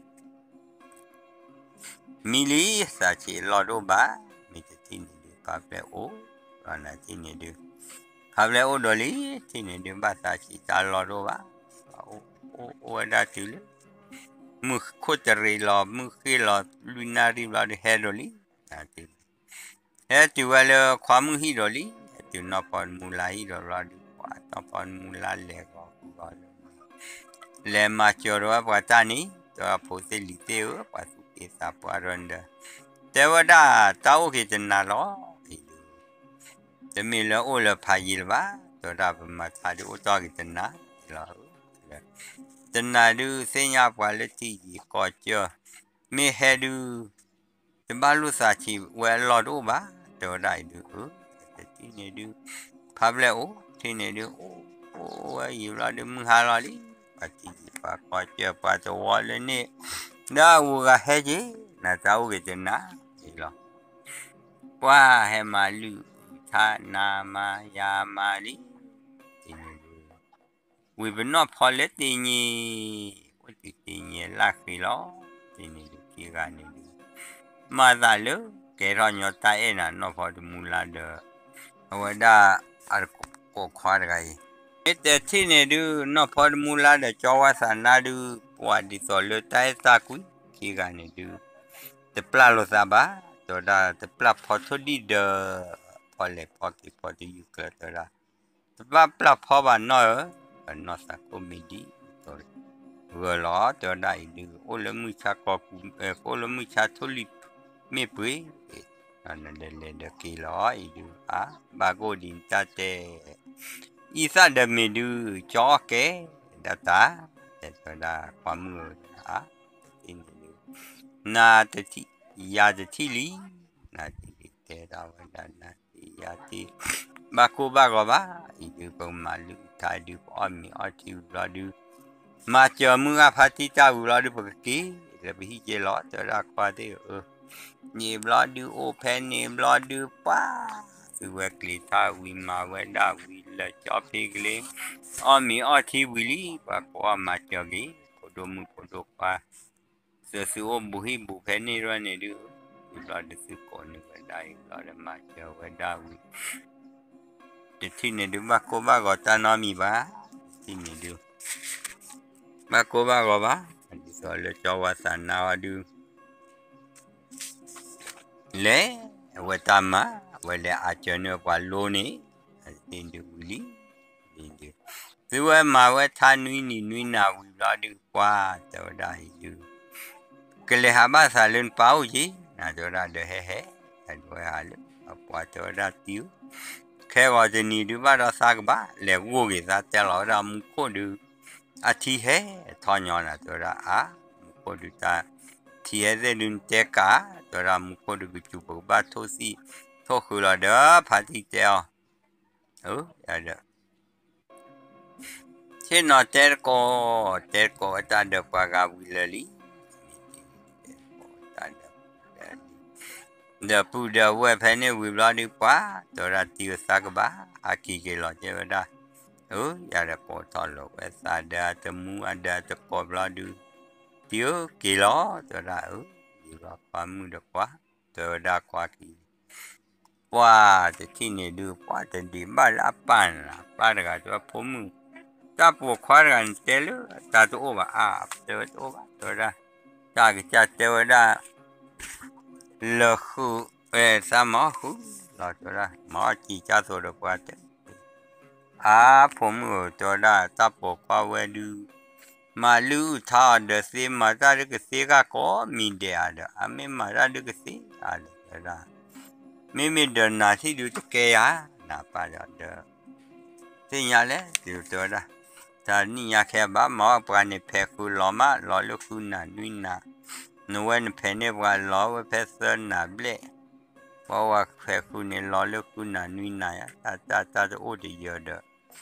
မံလံ သးဆံးလီၢ်တအိၣ်ဘၣ်, မ့ၢ်တထံၣ်န့ၣ်ဒုး ဖးဖျဲၣ်အိၣ်လီၤ နၤတံၢ်န့ၣ်ဒုး ဖးဖျဲၣ်အိၣ်ဒီးလံ, တထံၣ်န့ၣ်ဒုး ဘၣ်သးဆံးတၢ်လီၢ်တအိၣ်ဘၣ်, အိၣ်အိၣ်ဝဲဒၣ်တုၤလၢ မုၢ်ခိၣ်တရံးလီၤ မုၢ်ဃ့ၢ်လီၤ လွံၢ်နၣ်ရံၣ်ဘျီဒုး ဟဲဒိၣ်လံ, နၤတံၢ်န့ၣ် ဟဲတုၤဝဲလၢခွါမုၣ်ဟံၣ်ဒီးလံ, ဟဲတုၤနီၢ်ဖီတမူလါဟံၣ်ဒီးဘျီဒုး ပှၤနီၢ်ဖီတမူလါလဲၤဂီၤဃုာ်ဂီၤလၢ လဲၤမၤစၢၤဒီးဝဲပှၤတၢ်န့ၣ်, တဲဝဲဖိသ့ၣ်လံၤသ့ၣ်ဧၢ, ပှၤသူၣ်က့သးပှၢ်ဒီးနဒီး, တဲဝဲဒၣ်တၢ်အိၣ်က့ၤတနၤလီၤ, အံၤဒုး တမ့ၢ်လၢအိၣ်လၢဖးယံၤလၢၤဘၣ်, တဲဝဲဒၣ်ပမၤထါဒုးအိၣ်တီၢ်က့ၤတနၤလီၤ, တနၤဒုးသ့ၣ်ညါပှၤလၢထံယံၤကီၢ်ကၢၢ်, မ့ၢ်ဟဲဒုး တဘၣ်လိာ်သးဆံးဝဲအလီၢ်တအိၣ်ဘၣ်, တဲဝဲဒၣ်အံၤဒုး, အၢ တထံၣ်န့ၣ်ဒုး ဖးဖျဲၣ်အိၣ်, ထံၣ်န့ၣ်ဒုး အိၣ်အိၣ်ဝဲယံာ်ဘျီဒုး မုၢ်ဟါလီၤလံ, ပှၤထံယံၤပှၤကီၢ်ကၢၢ် ပှၤသဝီလၢန့ၣ်, ဒီးအဂုၤအဂၤဟဲက့ၤ, နတၢ်အိၣ်က့ၤတနၤအံၤလီၤ, ပှၤဟဲမၤလုၢ်ထါနၤမၤယၤမၤလံ, တထံၣ်န့ၣ်ဒုး ဝံၤပနီၢ်ဖီလၢတ့ၢ်ညံၤ, အိၣ်တုၤတ့ၢ်ညံၤလၢ်ဃံလီၤ, တထံၣ်န့ၣ်ဒုး ခံဂၤန့ၣ်ဒုး မၤသးလၢကဲထီၣ်ညီတၢ်အဲၣ်နၤ နီၢ်ဖီတမူလါဒီး အဝဲဒၣ်အကိးခွါတဂၤအံၤ, မ့ၢ်တထံၣ်န့ၣ်ဒုး နီၢ်ဖီတမူလါဒီးကၠီဝါသးနါဒုး ပှၤဒ်သိးလၢတၢ်အဲၣ်တၢ်ကွံ, ခံဂၤန့ၣ်ဒုး တပျၢ်လိာ်သးဘၣ်, တဲဝဲဒၣ်တပျၢ်ဖီထိၣ်ဒံၣ်ဒီး ဖီလဲၣ်ဖီက့ၤဖီတယုၢ်ကျၢၤ တဲဝဲဒၣ် တဘၣ်ပျၢ်ဖီဘၣ်နီၢ်ဧၢ, ပနီၢ်သးကိးမံၤဒ်သိး ဂၢၢ်လီၤ, တဲဝဲဒၣ်အံၤဒုး အိၣ်လၢမုၢ်ဆါကီၢ်ပူၤ, အိၣ်လၢမုၢ်ဆါထိၣ်လံၤမ့ၢ်ပှ့ၤ, နဒီးလဲၤဒီးက့ၤလီၤအံၤဒုး အါ ဘၣ်ကိၣ်ဒံးတၢ်တဲ အံသၣ်ဒီးမ့ၢ်ဒုး ကၠီအီၣ်ကဲဒၣ်တၢ်, တဲဝဲဒၣ်ခွါမုၣ်ဧၢ, အါ တထံၣ်န့ၣ်ဒုး နၤတထံၣ် ယၤတထံၣ်လံ, နၤတထံၣ်တဲဒၣ်ဝဲဒၣ်နၤ ယၤတထံၣ် ဘၣ်ကိၢ်ဘၣ်ဂီၤဘၣ်, အံၤဒုး ပကမၤလုၢ်ထါဒုး ပအီၣ်မ့ၤအီထံဝံၤဘျီဒုး မၤစၢၤမုၢ်ဂၢ်ဖါတံၢ်တၢ်ဝံၤဘျီဒုး ပကက့ၤလၢပဟံၣ်က့ၤလီၤ, တဲဝဲဒၣ်ခွါသ့ၣ်ဧၢ, န့ၣ်ဘျီဒုး အိၣ်ဖဲန့ၣ်ဘျီဒုး ပှၤ သုဝဲကျ့ၤထါဝံၤ မၤဝဲဒၣ်ဝံၤ လၢကၠီဖံကလ့ အီၣ်မ့ၤအီထံဝံၤလံ, ပှၤကိးအီၣ်မၤစၢၤက့ၤ ဖိဒိၣ်မုၣ်ဖိဒိၣ်ခွါ သုသုအိၣ်ဘူးဟံၣ်ဘူးဖဲန့ၣ်တဖၣ်န့ၣ်ဒုး, အံၤဘျီဒုးသုကိးန့ၢ်ဝဲဒၣ်အံၤဘျီဒီး မၤစၢၤဝဲဒၣ်ဝံၤ တထံၣ်န့ၣ်ဒုး ဘၣ်ကိၢ်ဘၣ်ဂီၤတၢ်နီတမံၤဘၣ်, တထံၣ်န့ၣ်ဒုး ဘၣ်ကိၢ်ဘၣ်ဂီၤဘၣ်, ဒ်သိးလၢကၠီဝါသးနါအီၤဒုး လဲၤ အဝဲတၢ်မၤ အဝဲလဲၤအါစၢၤန့ၢ်ပှၤလိန့ၣ်, ဒ်ဒုးဝံၤလံ, ဒ်ဒုး သုဝဲမၤဝဲထါနွံနံၤနွံနၤဝံၤဘျီဒုး ပှၤတဲဝဲဒၣ်အံၤဒုး ကလဲၤဟးဘၣ်သးလၢနပၢ်အိၣ်က့ၤ, နၤတဲဝဲဒၣ်ဒီးဟဲဟဲ, တၢ်ဒဝဲဟးလၢ အပှၤတဲဝဲဒၣ်တံၤဧၢ, ခဲဂီၤတနံၤဒုးဘၣ်ဒီးသးကဘၣ် လဲၤဂိၢ်က့ၤသးတဲလီၤဝဲဒၣ်မူခိၣ်ဒုး အထံဟဲထီၣ်ညီနၤတဲဝဲဒၣ်အါ, မူခိၣ်ဒုးတၢ် ထံဟဲသ့ၣ်ဒုးနတဲကး, တဲဝဲဒၣ်မူခိၣ်ဒုးကစူၤပကဘၣ်ထိၣ်သံၣ်ထိၣ်ဃုာ်လီၤဒီး ဖါတံၢ်တဲအီၤ, ဒီး ဆ့ၣ်နီၤတဲတကိး, တဲတကိးဝဲတၢ်ဒီးပှၤဂၤဝံၤလၢာ်လံ, တဲတကိးဝဲတၢ်ဒီးပှၤဂၤလံ, ဒီးပုၢ်ဒီးဝဲၢ်ဖဲန့ၣ်ဝံၤဘျီဒုးပှၤ, တဲဝဲဒၣ်တံၤဧၢသးကဘၣ် ဟးက့ၤက့ၤလီၤတဲဝဲဒၣ်, အၢ ယၤဒီးကိးထီၣ်လီၤဝဲသးဒီးအတမူအဒီးတကိးဘျီဒုး, တံၤဧၢက့ၤလီၤ တဲဝဲဒၣ်အၢ, ယံၤလီၤပှၤမုၣ်ဒီးပှၤ, တဲဝဲဒၣ်ကွၢ်က့ၤ ပှၤတထံၣ်န့ၣ်ဒုး ပှၤတဒံးဘၣ်လၢအပၢ်န့ၣ်လီၤ, အပၢ်တဂၤတဲဝဲဖိမုၣ်, တၢ်ပိာ်ခွါတဂၤနတဲလၢတၢ်တအိၣ်ဘၣ်အါ, တဲဝဲတအိၣ်ဘၣ် တဲဝဲဒၣ်, တၢ်ကစၢ်တဲဝဲဒၣ်, လၢဃု, သးမၤအီၣ်ဃုလီၤ တဲဝဲဒၣ်, မၤအီၣ်စံၤကၢ်သိးဒီးပှၤတဲ အါ ဖိမုၣ်ဧၢ တဲဝဲဒၣ် တၢ်ပိာ်ခွါဝဲဒုး, မၤလုၢ်အုၣ်ထါအီၤဒီးသ့ မၤတၢ်ဒုးကသ့ဂၢ်ကိးမံၤဒဲးဧါဒီး အမ့ၢ်မၤတၢ်ဒုးကသ့ဧါဒီး တဲဝဲဒၣ်, မ့မ့ၢ်ဒီးနၤထံၣ်ဒုးတကဲယၤ, နၤပၢ်ဒီး သ့ၣ်ညါလဲၣ် တဲဝဲဒၣ်, တၢ်နံၣ်ညါခဲအဘၣ်မၤအီၣ်ပှၤန့ၣ် ဖဲးဃုာ်လီၤမး လီၤလၢဃုနၤနွံနၤ, နဝဲနဖဲးန့ၢ်ပှၤလီၤဝဲဖဲသၢနၤဘျဲၣ်, ပှၤဝဲဖဲးဃုာ်န့ၣ် လီၤလၢဃုနၤနွံနၤယါ, တၢ်တၢ်တၢ်တအိၣ်တယၢၤဒီး,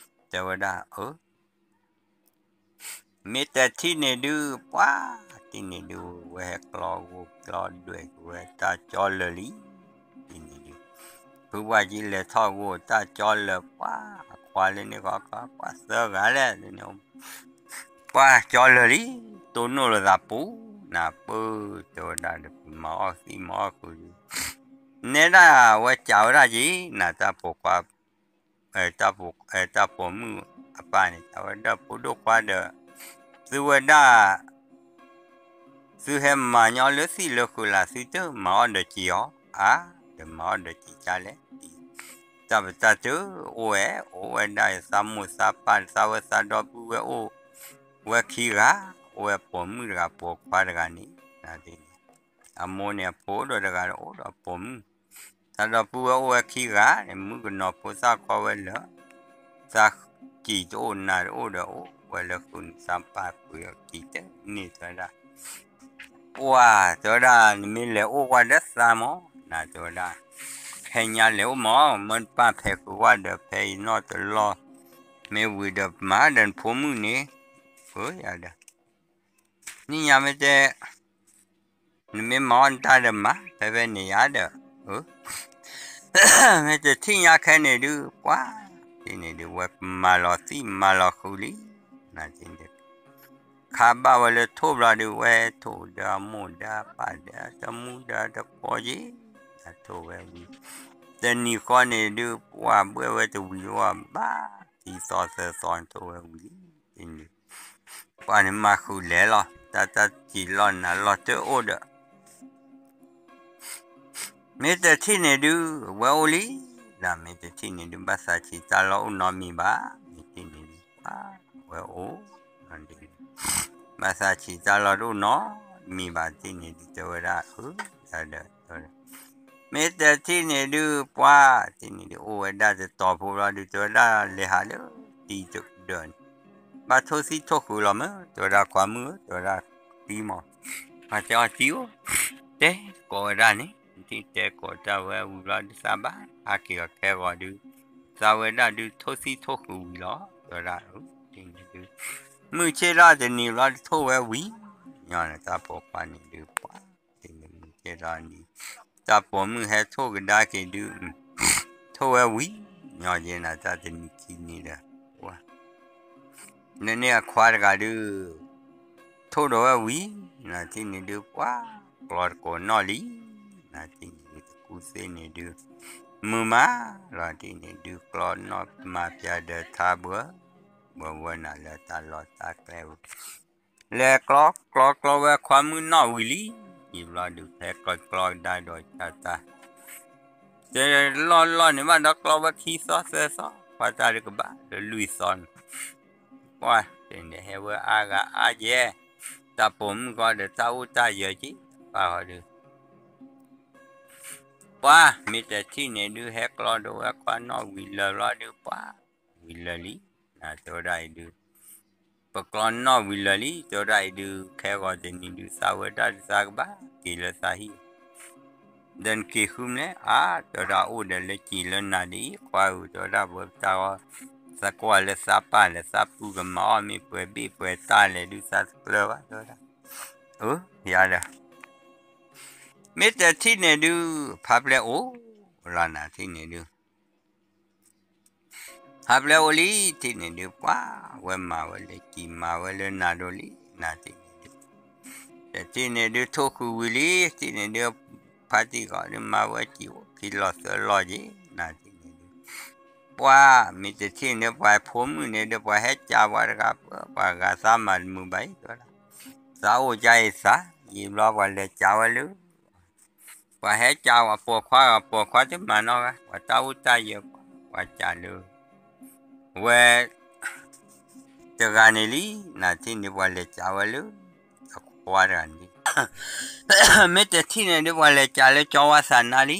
တဲဝဲဒၣ်အၢ မ့ၢ်တထံၣ်န့ၣ်ဒုး ပှၤတထံၣ်န့ၣ်ဒုး ဝဲဟဲကျီဂိၢ်ကျီဒွဲၣ်ဝဲတၢ်ကၠီလၢာ်လံ, တထံၣ်န့ၣ်ဒုး, ဖုပှၢ်ကံလဲၤထီၣ်ဂိၢ်တၢ်ကၠီလၢာ် ပှၤအခွါလၢန့ၣ်ဃီ ပှၤသၢဂၤလဲၣ်န့ၣ်, ပှၤကၠီလၢာ်လံ, တိၢ်နီၣ်လိာ်သးပူၤ, နၢ်ပၢၢ် တဲဝဲဒၣ်ဒီး မၤအီၣ်သံမၤအီၣ်ဃုာ်ဒုး, နဲဒၣ်ဝဲကးဝဲဒၣ်က့ၤ နၤတၢ်ပိာ်ခွါ တၢ်ပိာ်မုၣ်အပၢ်န့ၣ် တဲဝဲဒၣ်ဖိဒိၣ်ခွါဒီး, သုဝဲဒၣ်, သုဟဲမၤညီလၢသံၣ်လၢဃုာ်လၢ် သုတမၤအီၣ်ဒီးက့ၤအီၤ, အါ, ဒီးမၤအီၣ်ဒီးက့ၤကါလဲၣ်, တၢ်ပတၢ်တအိၣ်ဝဲ, အိၣ်ဝဲဒၣ်သးမိၢ်သးပၢ် သးဝဲသးဒီပုၢ်ဝဲၢ်အိၣ်ဝဲခံဂၤ, အိၣ်ဝဲပိာ်မုၣ်တဂၤပိာ်ခွါတဂၤန့ၣ်, အမိၢ်န့ၣ်အဖိဒိၣ်တဂၤဒီးအိၣ်ဒီးပိာ်မုၣ်, သးဒီပုၢ်ဝဲၢ်အိၣ်ဝဲခံဂၤန့ၣ် မုၣ်ကနီၤဖိသၣ်ခီဝဲလၢာ်, သးကံၢ်တအိၣ်နၤတအိၣ်ဒီးအိၣ်ဝဲလၢဃုာ်န့ၣ် သးပာ်ပှ့ၤအီၤကံၢ်တန့ၢ်တဲဝဲဒၣ် ပှၤတဲဝဲဒၣ် နမ့ၢ်လဲၤအိၣ်ကွၢ်ဒီးသးမၢ် နၤတဲဝဲဒၣ်, ဖဲညါလဲၤအိၣ်မၢ် မၢနပၢ်ဖဲးဃုာ်ဝဲဒီး ဖဲအံၤနီၢ်တလီၢ်, မ့ၢ်ဝံၤဒီးမၤဒီးနဖိမုၣ်န့ၣ်, ဧၢယၤဒီး, နံၣ်ညါမ့ၢ်တဲ နမ့ၢ်မၤအီၣ်နတၢ်ဒီးမၤ ဖဲဖဲန့ၣ်ယၤဒီး, မ့ၢ်တထံၣ်ညါခဲန့ၣ်ဒုး ပှၤ, တထံၣ်န့ၣ်ဒုး ဝဲမၤလီၤသံမၤလီၤဃုာ်လံ, နၤတထံၣ်န့ၣ် ခါဘၣ်ဝဲလၢထိၣ်ဘျီဒုး ဝဲထိၣ်ဒီးအမိၢ်ဒီးအပၢ်ဒီး တမူဒီးတကိးက့ၤ, ထိၣ်ဝဲဝံၤ, တနံၤဃီန့ၣ်ဒုး ပှၤဘှဲဝဲတဝံၤဝဲဘၣ်, တသီသၢသီထိၣ်ဝဲဝံၤလံ, တနံၤ ပှၤန့ၣ်မၤဃုာ်လဲၤလီၤ တၢ်တၢ်စံးလီၢ်နၤလီၢ်တအိၣ်ဒီး မ့ၢ်တထံၣ်န့ၣ်ဒုး ဝဲအိၣ်လံ, ဒီးမ့ၢ်တထံၣ်န့ၣ်ဒုး ဘၣ်သးဆံးတၢ်လီၢ်အိၣ်နီတမံၤဘၣ်, မ့ၢ်တထံၣ်န့ၣ်ဒုး ပှၤဝဲအိၣ်, ဘၣ်သးဆံးတၢ်လီၢ်တအိၣ်နီတမံၤဘၣ် တထံၣ်န့ၣ်ဒုး တဲဝဲဒၣ်, ဒီး မ့ၢ်တထံၣ်န့ၣ်ဒုး ပှၤ, တထံၣ်န့ၣ်ဒုး အိၣ်ဝဲဒၣ်တတီၤဖိလီၤဒုး တဲဝဲဒၣ်လဲၤဟးလၢတံၤတဒၢးန့ၣ်, ဘၣ်ထိၣ်သံၣ်ထိၣ်ဃုာ်လီၤမး တဲဝဲဒၣ်ကွၢ်မုၣ်ဧၢ တဲဝဲဒၣ်တံၤမး, ပှၤတဲအီၤတံၤဧၢ, တဲကိးဝဲဒၣ်န့ၣ်, တထံၣ်တဲကိးတၢ်ဝဲဝံၤလီၤဒုး သးဘၣ်ဟးက့ၤအီၤခဲဂီၤဒုး, သးဝဲဒၣ်ဒုးထိၣ်သံၣ်ထိၣ်ဃုာ်ဝံၤလီၤ တဲဝဲဒၣ်, တထံၣ်န့ၣ်ဒုး မုၢ်ဆ့ၣ်ထီၣ်တနံၤလီၤဒုးထိၣ်ဝဲဝံၤ, ညီနုၢ်တၢ်ပိာ်ခွါန့ၣ်ဒုး ပှၤ တထံၣ်န့ၣ်မုၢ်ဆ့ၣ်ထီၣ်န့ၣ်, တၢ်ပိာ်မုၣ်ဟဲထိၣ်ကဒါက့ၤဒုး, ထိၣ်ဝဲဝံၤ, ညီက့ၤနၤတၢ်တနံၤခံနံၤဒီး, ပှၤ နန့ၢ်အခွါတဂၤဒုး, ထိၣ်ဒီးဝဲဝံၤ, နၤတထံၣ်န့ၣ်ဒုး ပှၤ, ကျီတကိးနီၣ်လံ, နၤတထံၣ်န့ၣ်ဒုး တကူသ့ၣ်န့ၣ်ဒုး, မုာ်မးလီၤတံၢ်န့ၣ်ဒုး ကျီနီၣ်မၤပၠးဒီးထါဘှၢ ဘှၢဝဲနၤလၢတၢ်လီၢ်တၢ်ကျဲဝံၤ လဲၤကျီကျီကျီဝဲခွါမုၣ်နီၣ်ဝံၤလံ, ယံၤဘျီဒုး ဖဲကျီကျီကဒါဒီးတၢ်တၢ် တဲလီၢ်လီၢ်န့ၣ်ဘၣ်ဒီး ကျီဝဲခံသီသၢသီ ပှၤတၢ်ဒုးကဘၣ်လၢလွံၢ်သီန့ၣ်, ပှၤတဲန့ၣ်ဟဲဝဲအါဂၤအါယဲၢ်, တၢ်ပိာ်မုၣ်ဃီဒီးတၢ်အိၣ်တၢ်ယၢၤက့ၤ ပၢ်ဃီဒုး ပှၤမ့ၢ်တထံၣ်န့ၣ်ဒုး ဟဲကျီဒီးဝဲခွါနီၣ်ဝံၤလၢာ်ဘျီဒုး ပှၤဝံၤလၢာ်လံ, နတဲဝဲဒၣ်အံၤဒုး ပကျီနီၣ်ဝံၤလၢာ်လံ တဲဝဲဒၣ်အံၤဒုး ခဲဂီၤတနံၤဒုး သးဝဲဒၣ်ဒုးသးကဘၣ်က့ၤလၢသးဟံၣ် ဒီးနက့ၤဃုမနုၤလဲၣ် အါ တဲဝဲဒၣ်အိၣ်ဒီးလၢကံၢ်လၢနၤဒ်အံၤ ခွါဧၢ တဲဝဲဒၣ် ပဝဲပတၢ်ဂီၤ သးကွၢ်လၢသးပၢ်လဲၣ် သးပုၢ်ကမၤအီၣ်မ့ၢ်ပှဲၤဘ့ၣ်ပှဲၤတၢ်လဲၣ်ဒုး သးတကျၢၤဘၣ် တဲဝဲဒၣ်, အၢ ယၤဒီး မ့ၢ်တထံၣ်န့ၣ်ဒုး ဖါပျဲအိၣ်လီၤနၤထံၣ်န့ၣ်ဒုး ဖါပျဲအိၣ်လံ ထံၣ်န့ၣ်ဒုး ပှၤဝဲမၤဝဲလၢကံၢ်မၤဝဲလၢနၤဒိၣ်လံ နၤထံၣ်န့ၣ်ဒုး တထံၣ်န့ၣ်ဒုး ထိၣ်ဃုာ်ဝံၤလံ ထံၣ်န့ၣ်ဒုး ဖါတံၢ်ဂီၤဒုး မၤဝဲကံၢ်အိၣ်ခံလီၤသၢလီၤက့ၤ နၤထံၣ်န့ၣ်ဒုး ပှၤမ့ၢ်တထံၣ်န့ၣ် ပှၤဖိမုၣ်န့ၣ်ဒုး ပှၤဟဲကးပှၤတဂၤပၢ ပှၤဂၤသးမၤတမုာ်ဘၣ်အံၤ တဲဝဲဒၣ်, သးအိၣ်ကါအံၤသး ယံၤဘျီပှၤလဲၤကးဝဲလၢ ပှၤဟဲကးဝဲပိာ်ခွါဂၤ ပိာ်ခွါတမၤနီတဂၤ ပှၤတၢ်အိၣ်တၢ်ယၢၤပှၤ ပှၤကးလၢ ဝဲ တဂၤန့ၣ်လံ နၤထံၣ်န့ၣ် ပှၤလဲၤကးဝဲလၢ အခွါတဂၤန့ၣ်လံ, မ့ၢ်တထံၣ်န့ၣ်ဒုး ပှၤလဲၤကးလၢကၠီဝါသးနါလံ,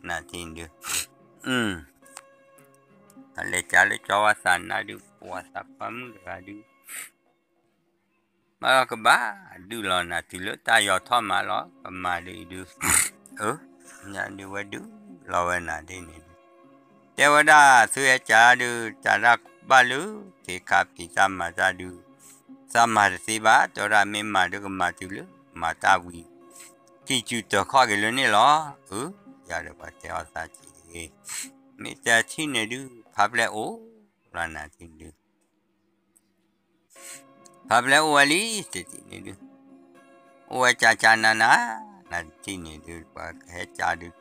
နၤထံၣ်န့ၣ်ဒုး ပှၤလဲၤကးလၢကၠီဝါသးနါဒုး ပှၤသးခွါမုၣ်တဂၤဒုး ဘၣ်လီၤကဘၣ်ဒုးလီၤနၤ တုၤလၢတၢ်ယီၤထီၣ်မးလီၤ ကမၤဒုးအံၤဒုး, အၢ ညါဒုးဝဲဒုးလီၤဝဲနၤဒ်န့ၣ်ဒုး, တဲဝဲဒၣ် သုဟဲကးဒုး တၢ်ဒၣ်ဘၣ်လၢ ခ့ခါဖံးတၢ်မၤတၢ်ဒုး, သးမၤတသ့ဘၣ် တဲဝဲဒၣ် မ့ၢ်မၤဒုးကမၤတုၤလၢ မၤတၢ်ဝံၤ ထံၣ်စုတခီၣ်က့ၤလၢန့ၣ်လီၤ, အၢ ယၤဒီးပှၤတဲအီၤသးက့ၤတဂ့ၤ, မ့ၢ်တထံၣ်န့ၣ်ဒုး ဖါပျဲအိၣ်လီၤနၤထံၣ်ဒုး ဖါပျဲအိၣ်ဝဲလံ တထံၣ်န့ၣ်ဒုး, အိၣ်ဝဲကၢ်ကၢ်နးနး, နၤတထံၣ်န့ၣ်ဒုး ပှၤဟဲကးဒုး,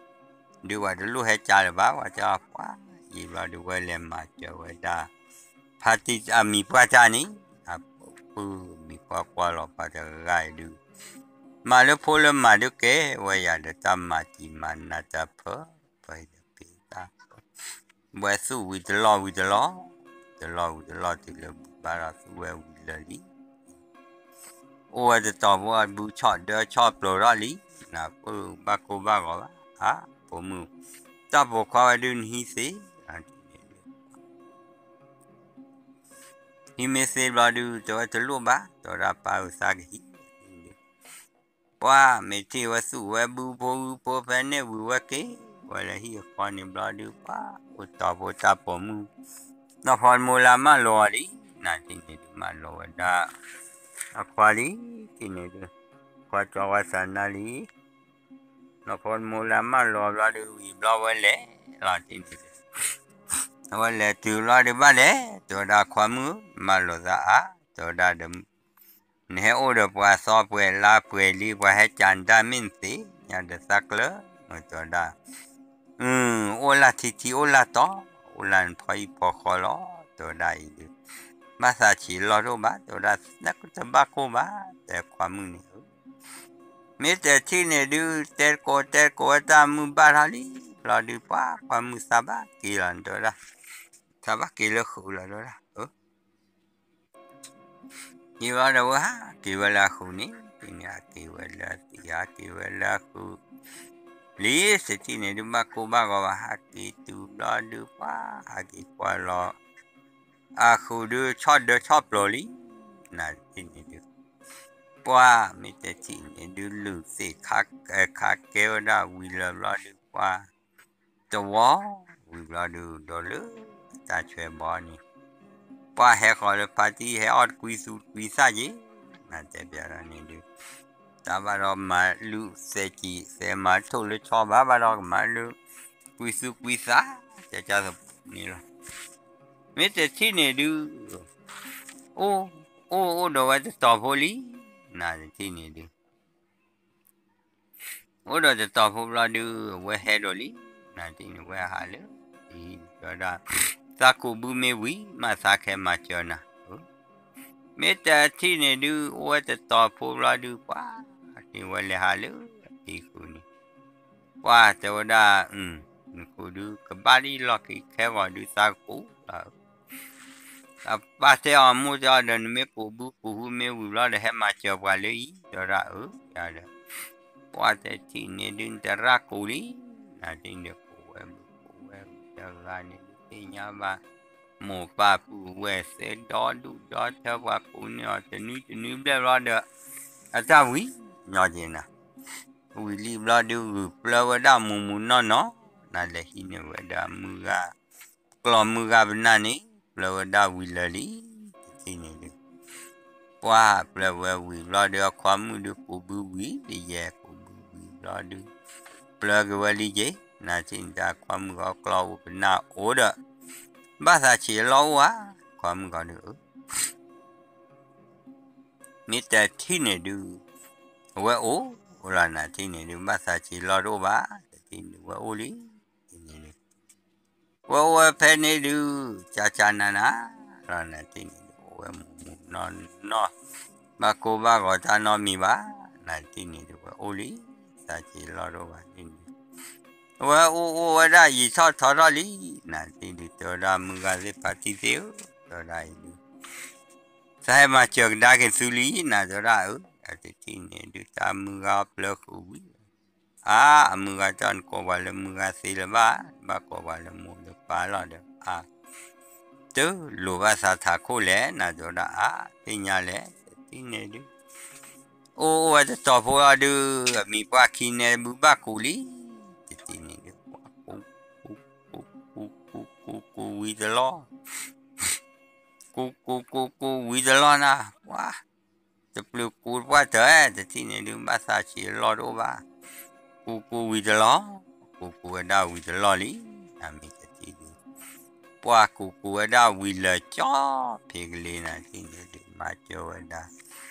ဒုးပှၤတလိၣ်ဟဲကးလၢၤဘၣ် ပှၤတဲအီၤပှၤ, ယံၤဘျီဒုးဝဲလဲၤမၤစၢၤဝဲဒၣ်, ဖါတံၢ်အမံၤပှၢ်တၢ်န့ၣ်, အပုၢ်မံၤပှၢ်ကွၢ်လီၤပှၤတဂၤအံၤဒုး, မၤလၢဖိလၢမၤဒုးကဲဝဲယၤဒီးတၢ်မၤတံၢ်မၤနးတၢ်ဖၢ, ပှၤဟဲက့ၤတၢ် ဝဲသူၣ်ဝံၤတလီၢ်ဝံၤတလီၢ်, တလီၢ်ဝံၤတလီၢ်တုၤလၢဘုဘၣ်ဒီးသူၣ်ဝဲဝံၤလၢာ်လံ, အိၣ်ဝဲတတီၤဖိအဘုဆီၣ်ဒၢဆီၣ်ပျိၤထီၣ်လံ, နၢ်ပၢၢ်ဘၣ်ကိၢ်ဘၣ်ဂီၤဘၣ်, အါ ဖိမုၣ်, တၢ်ပိာ်ခွါဝဲဒုးနဟံးသ့, ဟံးမ့ၢ်သ့ဘျီဒုး တဲဝဲတလိၣ်ဘၣ်, တဲဝဲဒၣ်ပၢ်ဧၢသးကဟံး ပှၤမ့ၢ်ထံၣ်ဝဲသူၣ်ဝဲဘုဖိဂုဖိဖဲန့ၣ်ဝံၤဝဲက့ၤ, ဝဲလၢဟံၣ်အဃီန့ၣ်ဘျီဒုး ပှၤအိၣ်တီၤဖိတၢ်ပိာ်မုၣ်, နီၢ်ဖီတမူလၢမၢလီၤအီၤလံ, နၤထံၣ်န့ၣ်ဒုးမၢလီၤဝဲဒၣ်, အခွါလံ, ထံၣ်န့ၣ်ဒုး, ခွါကၠီဝါသးနါလံ, နီၢ်ဖီတမူလၢမၢလီၤဘျီဒုး ဝံၤဘျီဝဲလဲၤလီၤထံၣ်န့ၣ်ဒုး အဝဲလဲၤတုၤဘျီဒုးဘၣ်လဲၤ, တဲဝဲဒၣ်ခွါမုၣ်, မၢလီၤသးအါ, တဲဝဲဒၣ်ဒီး နဟဲအိၣ်ဒီးပှၤသီပှဲၤလါပှဲၤလံ ပှၤဟဲကးနတၢ်မ့ၢ်နသ့ၣ်ညါဒီးသးကျၢၤ, တဲဝဲဒၣ်, အိၣ်လၢထံထံအိၣ်လၢတီ, အိၣ်လၢနဖီအံၤဖီဃီလီၤ, တဲဝဲဒၣ်အံၤဒုး, ဘၣ်သးဆံးလီၢ်တအိၣ်ဘၣ်, တဲဝဲဒၣ်, နကတဘၣ်ကိၢ်ဘၣ်, တဲခွါမုၣ်န့ၣ်ဧၢ မ့ၢ်တထံၣ်န့ၣ်ဒုး တဲတကိးတဲတကိးဝဲတၢ်မုၢ်ဘၣ်ထီၣ်လံ, ဘျီဒုးပှၤခွါမုၣ်သးဘၣ်က့ၤလီၤ တဲဝဲဒၣ်, သးဘၣ်က့ၤလၢဃုာ်လီၤ တဲဝဲဒၣ်, အၢ ယံၤဘျီဒီးဝဲဟးက့ၤဝဲလၢအဃုာ်န့ၣ်, ဟးက့ၤဝဲလၢအဃုာ်, လံ တထံၣ်န့ၣ်ဒုး ဘၣ်ကိၢ်ဘၣ်ဂီၤဘၣ် ဟးက့ၤတုၤဘျီဒုးပှၤ ဟးက့ၤကွၢ်လီၤ အဃုာ်ဒုး ဆီၣ်ဒၢဆီၣ်ပျိၤလံ, နၤတထံၣ်န့ၣ်ဒုး ပှၤမ့ၢ်တထံၣ်န့ၣ်ဒုး လုၢ်သ့ၣ်ခးကဲဝဲဒၣ်ဝံၤလၢာ်ဘျီဒုးပှၤ တဝီ ဝံၤဘျီဒုး ဒီးလၢတၢ်ဆွဲဘီန့ၣ် ပှၤဟဲဃီၤလၢဖါတံၢ်ဟဲအီၣ်တကွံသူတကွံသၣ်က့ၤ, နၤတဲပျးဒီးန့ၣ်ဒုး တၢ်ဘၣ်ဒီးမၤလုၢ်သဲးကံၢ်သဲးမၤထိၣ်လၢဆီဘၣ် ဘၣ်ဒီးကမၤလၢ ကွံသူကွံသၣ် ကကန့ၣ်လီၤ. မ့ၢ်တထံၣ်န့ၣ်ဒုး အိၣ်အိၣ်ဒီးဝဲတတီၤဖိလံ, နၤတထံၣ်န့ၣ်ဒုး အိၣ်ဒီးတတီၤဖိဘျီဒုး အဝဲဟဲဒီးလံ, နတထံၣ်န့ၣ်ဝဲဟးလၢ အဟံၣ်န့ၣ် တဲဝဲဒၣ်, သးကူးဘုမ့ၢ်ဝံၤ မၤသးကဟဲမၤစၢၤနၤ. မ့ၢ်တထံၣ်န့ၣ်ဒုး အိၣ်ဝဲတတီၤဖိဘျီဒုး ပှၤန့ၣ်ဝဲလဲၤဟးလၢအဟံၣ်ဃုာ်န့ၣ်, ပှၤတဲဝဲဒၣ်, နကူးဒုး ကဘၣ်ဒ်လီၢ်ခံခဲဂီၤဒုး သးကူးလီၤ. အပၢ်တဲအီၤ မိၢ်တဲအီၤဒီး နမ့ၢ်ကူးဘုကူးဟုမ့ၢ်ဝံၤဘျီဒီး ဟဲမၤစၢၤပှၤလၢအံၤ တဲဝဲဒၣ်, အၢ ယဒီး ပှၤတထံၣ်န့ၣ်ဒုး နတရၣ်ကူးလံ, နတထံၣ်န့ၣ်ကူးဝဲဘုကူးဝဲဝံၤတဂၤန့ၣ်ဒုး သ့ၣ်ညါဘၣ် မိၢ်ပၢ်ပုၢ်ဝဲၢ်သ့ၣ်ဒီဒူၣ်ဒီထၢ ပှၤကူးန့ၢ်အီၤတနွံတနွံဘျဲၣ်ဘျီဒီး အတၢ်ဝံၤညီက့ၤနၤ, ဝံၤလံဘျီဒုး ဂုာ်ပျၢ်ဝဲဒၣ်မူးမူးနီၢ်နီၢ်, နလဲၤဟံးန့ၢ်ဝဲဒၣ်မုၢ်ဂၤ, ကျီၢ်မုၢ်ဂၤပနၢ်န့ၣ် ပျၢ်ဝဲဒၣ်ဝံၤလၢာ်လံ, တထံၣ်န့ၣ်ဒုး ပှၤပျၢ်ဝဲဝံၤဘျီဒီး အခွါမုၣ်ဒုးကူးဘုဝံၤ တယဲၢ်ကူးဘုဝံၤဘျီဒုး ပျၢ်က့ၤဝဲလံက့ၤ, နတထံၣ်န့ၣ် တၢ်ခွါမုၣ်ဂီၤကျီၢ်အိၣ်ပနၢ်အိၣ်ဒီး ဘၣ်သးဆံးအလီၢ်အိၣ်ဧါ, ခွါမုၣ်ဂီၤဒုး မ့ၢ်တထံၣ်န့ၣ်ဒုး အဝဲအိၣ်လီၤ, နတထံၣ်န့ၣ်ဒုး ဘၣ်သးဆံးလီၢ်တအိၣ်ဘၣ်, တထံၣ်န့ၣ်ဝဲအိၣ်လံ, ဝဲအိၣ်ဝဲဖဲန့ၣ်ဒုး ကကနန လီၤ, နတထံၣ်န့ၣ်ဒုး အိၣ်ဝဲမူးမူးနီၢ်နီၢ်, ဘၣ်ကိၢ်ဘၣ်ဂီၤတၢ်နီတမံၤဘၣ်, နတထံၣ်န့ၣ်ဒုး ဝဲအိၣ်လံ, သးဆံးလီၢ်တအိၣ်ဘၣ်န့ၣ်ဒုး အဝဲအိၣ်အိၣ်ဝဲဒၣ်ယံာ်ထီၣ်ထီထီၣ်လံ, နတထံၣ်ဒုး တဲဝဲဒၣ်မုၢ်ဂၤသ့ၣ်ဖါတံၢ်သ့ၣ်ဧၢ, တဲဝဲဒၣ်အံၤဒုး သးဟဲမၤစၢၤကဒါက့ၤသုလံ, နတဲဝဲဒၣ်အၢ, တထံၣ်န့ၣ်ဒုး တၢ်မုၢ်ဂၤပျၢ်ဃုာ်ဝံၤ အါ, အမုၢ်ဂၤတၢ်နကိးပှၤလၢမုၢ်ဂၤသ့လၢၤဘၣ်, ဘၣ်ကိးပှၤလၢမိၢ်လၢပၢ်လီၤဒီး အါ, တလိၣ်ဘၣ်သးထးခိၣ်လဲၣ်, နတဲဝဲဒၣ်အါ, သ့ၣ်ညါလဲၣ်, တထံၣ်န့ၣ်ဒုး အိၣ်အိၣ်ဝဲတတီၤဖိအီၤဒုး အမံၤပှၢ်ခံန့ၣ်ဘုဘၣ်ကူးလံ, တထံၣ်န့ၣ်ဒုး ပှၤကူး, ကူး, ကူး, ကူး, ကူး, ကူးဝံၤတလီၢ်, ကူး, ကူး, ကူး, ကူးဝံၤတလီၢ်နၤ, ပှၤ တပျုၤကူးပှၢ်တၢၢ်, တထံၣ်န့ၣ်ဒုး ဘၣ်သးဆံးလီၢ်တအိၣ်ဘၣ်, ကူးကူးဝံၤတလီၢ်, ကူးကူးဝဲဒၣ်ဝံၤတလီၢ်လံ, နမ့ၢ်တထံၣ်ဒုး ပှၤကူးကူးဝဲဒၣ်ဝံၤလၢာ်ကၠီဖံးကလ့နၤ, တထံၣ်န့ၣ်ဒုး မၤစၢၤဝဲဒၣ်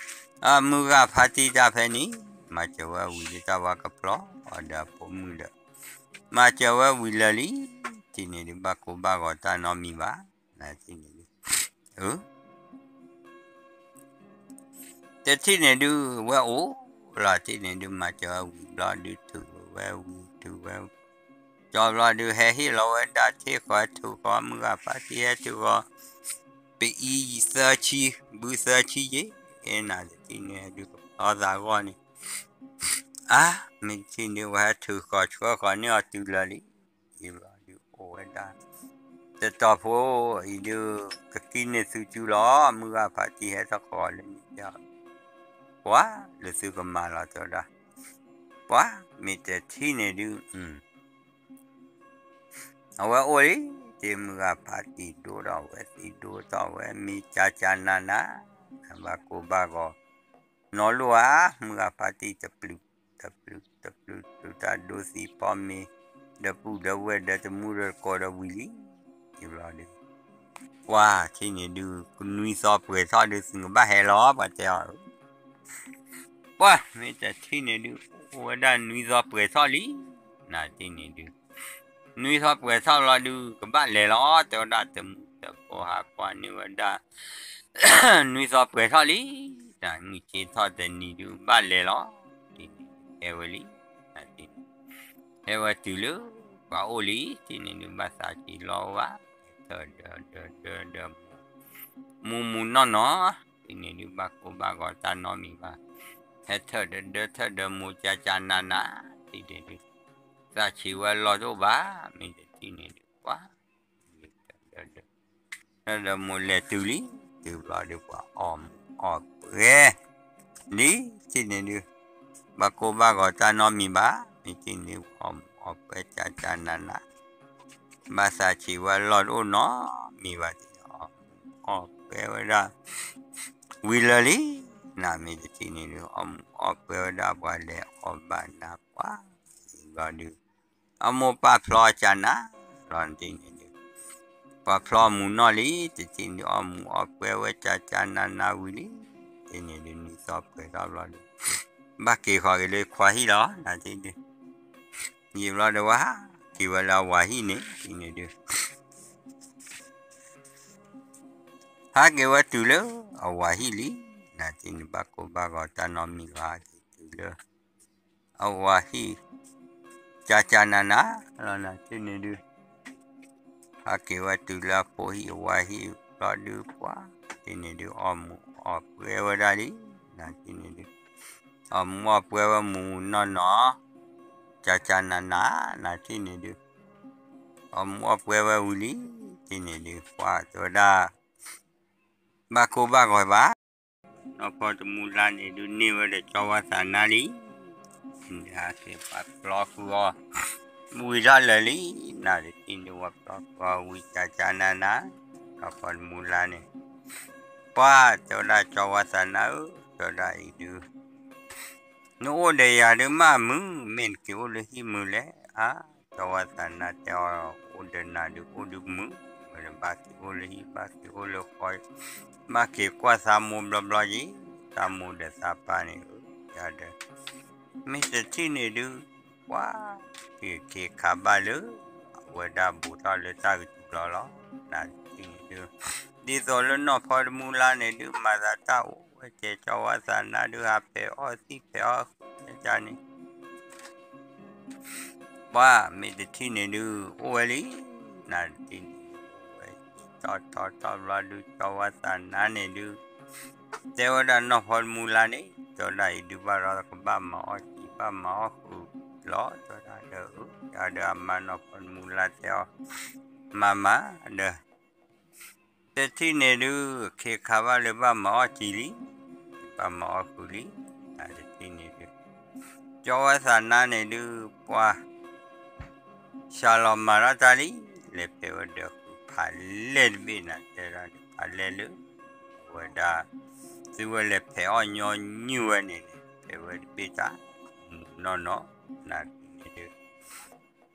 အမုၢ်ဂၤဖါတံၢ်တၢ်ဖဲန့ၣ်, မၤစၢၤဝဲဝံၤလၢတၢ်ဝါကဖျီအီၤဒီးအဖိမုၣ်ဒီး မၤစၢၤဝဲဝံၤလၢာ်လံ, တထံၣ်န့ၣ်ဒုး ဘၣ်ကိၢ်ဘၣ်ဂီၤတၢ်နီတမံၤဘၣ်, နတထံၣ်န့ၣ်ဒုး အၢ တထံၣ်န့ၣ်ဒုး ဝဲအိၣ်လီၤ, တထံၣ်န့ၣ်ဒုး မၤစၢၤဝဲဝံၤဘျီဒုး ထုးဝဲဝံၤ ထုးဝဲ, ကၠီဘျီဒုး ဟဲဟ့ၣ်လီၤဝဲဒၣ်ထံၣ်ဃီ ထုးဃီ, မုၢ်ဂၤဖါတံၢ်ဟဲထုးဃီ, ပအံၤသၢဆံ, ဘုသၢဆံယ့ၣ်, အ့ နတထံၣ်န့ၣ်ဒုး ကဖျီသးဂီၢ်န့ၣ်, အါ, မ့ၢ်တထံၣ်န့ၣ် ဝဲဟဲထုးဃီဆှၢဃီန့ၢ်အီၤတုၤလၢာ်လံ, အံၤဘျီဒုး အိၣ်ဝဲဒၣ် တတီၤဖိအံၤဒုး ကကံၣ်န့ၢ်သုစုလီၤ, မုၢ်ဂၤဖါတံၢ်ဟဲထီၣ်ဃီလၢန့ၣ်, ပှၤလၢသုကမၤလီၤတဲဝဲဒၣ်, ပှၤမ့ၢ်တထံၣ်န့ၣ်ဒုး အဝဲအိၣ်လံ, တ့မုၢ်ဂၤဖါတံၢ်ဒိၣ်ဒီးဝဲသံဒိၣ်ထီၣ်ဝဲ မ့ၢ်ကၠၢ်ကၠၢ်နးနး, ဘၣ်ကိၢ်ဘၣ်ဂီၤ, နီၢ်လိၣ်ဧါ, မုၢ်ဂၤဖါတံၢ်တပျုး, တပျုး, တပျုး, တုၤတၢ်ဒိသံဖီမ့ၤ, ဒီပုၢ်ဒီဝဲၢ်ဒီးတမူဒီးတကိးဒီးဝံၤလံ, အံၤဘျီဒုး ပှၤထံၣ်န့ၣ်ဒုး နွံသီပှဲၤထီၣ်ဒုး သုကဘၣ်ဟဲလီၤ ပှၤတဲအီၤ, ပှၤမ့ၢ်တထံၣ်န့ၣ်ဒုး အိၣ်ဝဲဒၣ်နွံသီပှဲၤထီၣ်လံ, နတထံၣ်န့ၣ်ဒုး နွံသီပှဲၤထီၣ်လီၤဒုး ကဘၣ်လဲၤလီၤ တဲဝဲဒၣ်, တမူတကိးဟးကွၢ်န့ၢ်ဝဲဒၣ် နွံသီပှဲၤထီၣ်လံ, တၢ်မုၢ်ဆ့ၣ်ထီၣ်တနံၤဒုး ဘၣ်လဲၤလီၤ, ဟဲဝဲလံ, ဟဲဝဲတုၤလၢပှၤအိၣ်လံ, တထံၣ်န့ၣ်ဒုး ဘၣ်သးဆံးလီၢ်ဝဲ, ဟဲထၢၣ်ဒီးဒီးဒီးဒီး မူးမူးနီၢ်နီၢ်, တထံၣ်န့ၣ်ဒုး ဘၣ်ကိၢ်ဘၣ်ဂီၤတၢ်နီတမံၤဘၣ်, ဟဲထၢၣ်ဒီးဒီးထၢၣ်ဒီးမိၢ်ကၠၢ်ကၠၢ်နးနး, တထံၣ်န့ၣ်ဒုး သးဆံးဝဲလီၢ်တအိၣ်ဘၣ်, မ့ၢ်တထံၣ်န့ၣ်ဒုး ပှၤ ဒီးမိၢ်လဲၤတုၤလံ, တုၤဘျီဒုးပှၤအီၣ်မူးအီၣ်ပှဲၤလံ, တထံၣ်န့ၣ်ဒုး ဘၣ်ကိၢ်ဘၣ်ဂီၤတၢ်နီတမံၤဘၣ်, မ့ၢ်တထံၣ်န့ၣ် အီၣ်မူးအီၣ်ပှဲၤကၠၢ်ကၠၢ်နးနး, ဘၣ်သးဆံးဝဲလီၢ်တအိၣ်နီတမံၤဘၣ်, အီၣ်မူးအီၣ်ပှဲၤဝဲဒၣ် ဝံၤလၢာ်လံ, နမ့ၢ်တထံၣ်န့ၣ်ဒုး အီၣ်မူးအီၣ်ပှဲၤဝဲဒၣ်ပှၤလဲၤအီၣ်ဘၣ်နၤပှၤ, ဘျီဒုး အမိၢ်ပၢ်ဖျီကၠၢ်နးလီၤ, တထံၣ်န့ၣ်ဒုး ပှၤဖျီမူးနီၢ်လံ, တထံၣ်န့ၣ်ဒုး အီၣ်မူးအီၣ်ပှဲၤဝဲကၠၢ်ကၠၢ်နးနးဝံၤလံ, တထံၣ်န့ၣ်ဒုး နွံသီပှဲၤထီၣ်ဘျီဒုး ဘၣ်က့ၤဃီၤက့ၤလၢခွါဟံၣ်လီၤ, နတထံၣ်ဒုး ယံာ်ဘျီဒုးဝဲဟး ဟးက့ၤဝဲလၢအဝၤဟံၣ်န့ၣ် တထံၣ်န့ၣ်ဒုး ဟးက့ၤဝဲတုၤလၢအဝၤဟံၣ်လံ, နၤတထံၣ်န့ၣ်ဘၣ်ကိၢ်ဘၣ်ဂီၤတၢ်နီတမံၤလီၤ ဟးက့ၤတုၤလၢ အဝၤဟံၣ် ကကနၤနၤလီၤ နၤတထံၣ်န့ၣ်ဒုး ဟးက့ၤဝဲတုၤလၢအဖိဟံၣ်အဝၤဟံၣ်ဘျီဒုး ပှၤတထံၣ်န့ၣ်ဒုး အီၣ်မူးအီၣ်ပှဲၤဝဲဒၣ်လံ, နၤတထံၣ်န့ၣ်ဒုး အီၣ်မူးအီၣ်ပှဲၤဝဲမူးမူးနီၢ်နီၢ် ကကနၤနၤ နၤတထံၣ်န့ၣ်ဒုး အီၣ်မူးအီၣ်ပှဲၤဝဲဝံၤလံ, တထံၣ်န့ၣ်ဒုး ပှၤတဲဝဲဒၣ် ဘၣ်ကိၢ်ဘၣ်ဂီၤဘၣ် နီၢ်ဖီတမူလါန့ၣ်ဒုး န့ၢ်ဝဲဒီးကၠီဝါသးနါလံ, ဟးက့ၤပာ်ပျီဃုာ်အီၤ ဝံၤဒၣ်လၢာ်လံ, နၤတထံၣ်န့ၣ်ဝဲပျီဃုာ်အီၤဝံၤကကနၤနၤ, နီၢ်ဖီတမူလါန့ၣ် ပှၤတဲဝဲဒၣ်ကၠီဝါသးနါဧၢ, တဲဝဲဒၣ်အံၤဒုး နအိၣ်ဒီးယၤဒုးမးမုာ်, မ့ၢ်နက့ၤအိၣ်လၢဟံၣ်မုာ်လဲၣ်, အါ ကၠီဝါသးနါတဲအီၤ အိၣ်ဒီးနၤဒုးအိၣ်ဒုးမုာ်, မ့ၢ်နဘၣ်က့ၤအိၣ်လၢဟံၣ် ဘၣ်က့ၤအိၣ်လၢဃီ, ဘၣ်က့ၤကွၢ်သးမိၢ်ဘျီဘျီက့ၤ, သးမိၢ်ဒီးသးပၢ်န့ၣ်ဧၢ, ယၤဒီး မ့ၢ်တထံၣ်န့ၣ်ဒုး ပှၤ က့ၤခးဘၣ်လၢ အဝဲဒၣ်ဘူးထီၣ်လၢတၢ်ကစူၤလီၤလီၤ, နၤတထံၣ်န့ၣ်ဒုး ဒ်သိးလၢနီၢ်ဖီတမူလါန့ၣ်ဒုး မၤသးတၢ်အိၣ်ဝဲကဲကၠီဝါသးနါဒုး ဟးဖဲးအီၣ်သံၣ်ဖဲးအီၣ်ဃုာ်န့ၣ် ပှၤမ့ၢ်တထံၣ်န့ၣ်ဒုး အိၣ်ဝဲလံ, နၤတထံၣ်န့ၣ် အိၣ်ဝဲထီၣ်ထီၣ်ထီၣ်ဘျီဒုး ကၠီဝါသးနါန့ၣ်ဒုး တဲဝဲဒၣ်နီၢ်ဖီတမူလါန့ၣ် တဲဝဲဒၣ်အံၤဒုးဘၣ်ဒီးကဘၣ်မၤအီၣ်စံာ် ဘၣ်မၤအီၣ်ဃုာ်လီၤ တဲဝဲဒၣ်ဒီး ယၤဒီးအမါနီၢ်ဖီတမူလါတဲအီၤ မၤမၤဒီး တထံၣ်န့ၣ်ဒုး ခ့ခါဘၣ်လၢဘၣ်မၤအီၣ်စံာ်လံ, ဘၣ်မၤအီၣ်ဃုာ်လံ, နၤတထံၣ်န့ၣ်ဒုး ကၠီဝါသးနါန့ၣ်ဒုး ပှၤ စှၤလီၤမၤတၢ်တၢ်လံ, လဲၤဖဲးဝဲဒီးဃုာ်ဖးလဲၢ်တဘ့ၣ်နၤ တဲဒၣ်ဒီးဖးလဲၢ်လၢ အဝဲဒၣ် သုဝဲလဲၤဖဲးအီၣ်ညီနုၢ်ဝဲန့ၣ် ဖဲးဝဲတဘ့ၣ်တၢ် မူးနီၢ်နီၢ် နၤတထံၣ်န့ၣ်ဒုး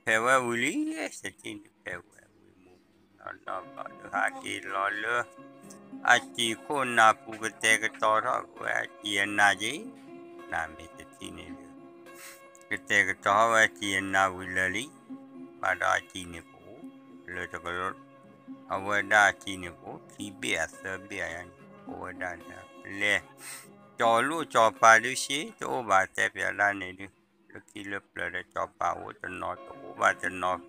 ဖဲးဝဲဝံၤလံ, တထံၣ်န့ၣ်ဖဲးဝဲဝံၤမူးမူးနီၢ်နီၢ်ဘျီဒီး ဟးက့ၤလီၤလၢ အစံာ်ခိၣ်နၢ်ပူၤ ကတဲာ်ကတီၤထီၣ်ဝဲအစံာ်အနၤက့ၤ, နၤမ့ၢ်တထံၣ်န့ၣ်ဒုး ကတဲာ်ကတီၤထီၣ်ဝဲအစံာ်အနၤဝံၤလၢာ်လံ, ဘၣ်ဒီးအစံာ်န့ၣ်ကအိၣ် လၢတကလီၤ အဝဲဒၣ်အစံာ်န့ၣ်ကအိၣ် ခံဘ့ၣ်အသၢဘ့ၣ်အယါန့ၣ် အဝဲဒၣ်ဒီးပလဲ ကၠီၤလိၣ်ကၠီၤပၤဒုး ရှ့တအိၣ်ဘၣ်တဲပၠးဒၣ်န့ၣ်ဒုး လၢခံလၢပျၢၤဒီးကၠီၤပၤအိၣ်တနီၤတအိၣ်ဘၣ်တနီၤ ယံာ်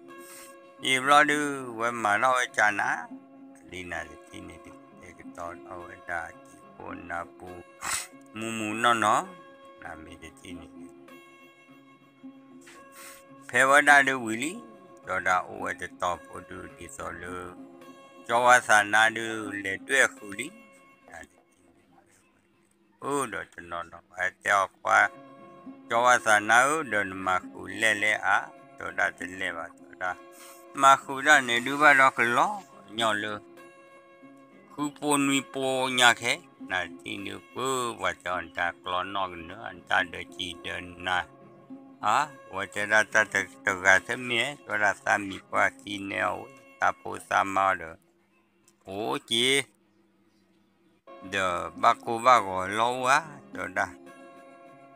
ဘျီဒုး ဝဲမၤထီၣ်ဝဲကနၤ လံနၤတထံၣ်န့ၣ်ဒုး တဲာ်ကတီၤထီၣ်ဝဲဒၣ်အစံာ်ခိၣ်နၢ်ပူၤ မူးမူးနီၢ်နီၢ် နၤမ့ၢ်တထံၣ်န့ၣ်ဒုး ဖဲဝဲဒၣ်ဒုးဝံၤလံ, ဒီးဒၣ်အိၣ်ဝဲတတီၤဖိဒုး ဒ်သိးလၢ ကၠီၤဝါသးနါဒုး လဲၤဒွဲၣ်ဃုာ်လံ, နၤတထံၣ်န့ၣ်ဒုး အၢဒီးတနီၤနီၤဘၣ်တဲအီၤခွါ, ကၠီၤဝါသးနါဧၢ ဒီးနမၤဃုာ်လဲၢ်လဲၢ်ဧါ, တဲဝဲဒၣ်တလဲၢ်ဘၣ် တဲဝဲဒၣ်, မၤဃုာ်ဒၣ်န့ၣ်ဒုးဘၣ်ဒီးကလီၤညီလၢ ဃုပိနွံပိညါခဲ, နၤတထံၣ်ဒုး ပှၤတဲအီၤနတၢ်ကျီနီၣ်ကနၢၤ နတၢ်ဒၢးစံာ်ဒၢးနၤ, အါ ဝဲတဲဒၣ်တၢ်တဂၤတမ့ၢ် တဲဝဲဒၣ်သးမံၤပှၢ်ခံန့ၢ်အီၤဝဲ သးဖိသးမါအီၤဒီး အိၣ်က့ၤ ဒီးဘၣ်ကိၢ်ဘၣ်ဂီၤလီၤအိၣ်ဧါ တဲဝဲဒၣ်,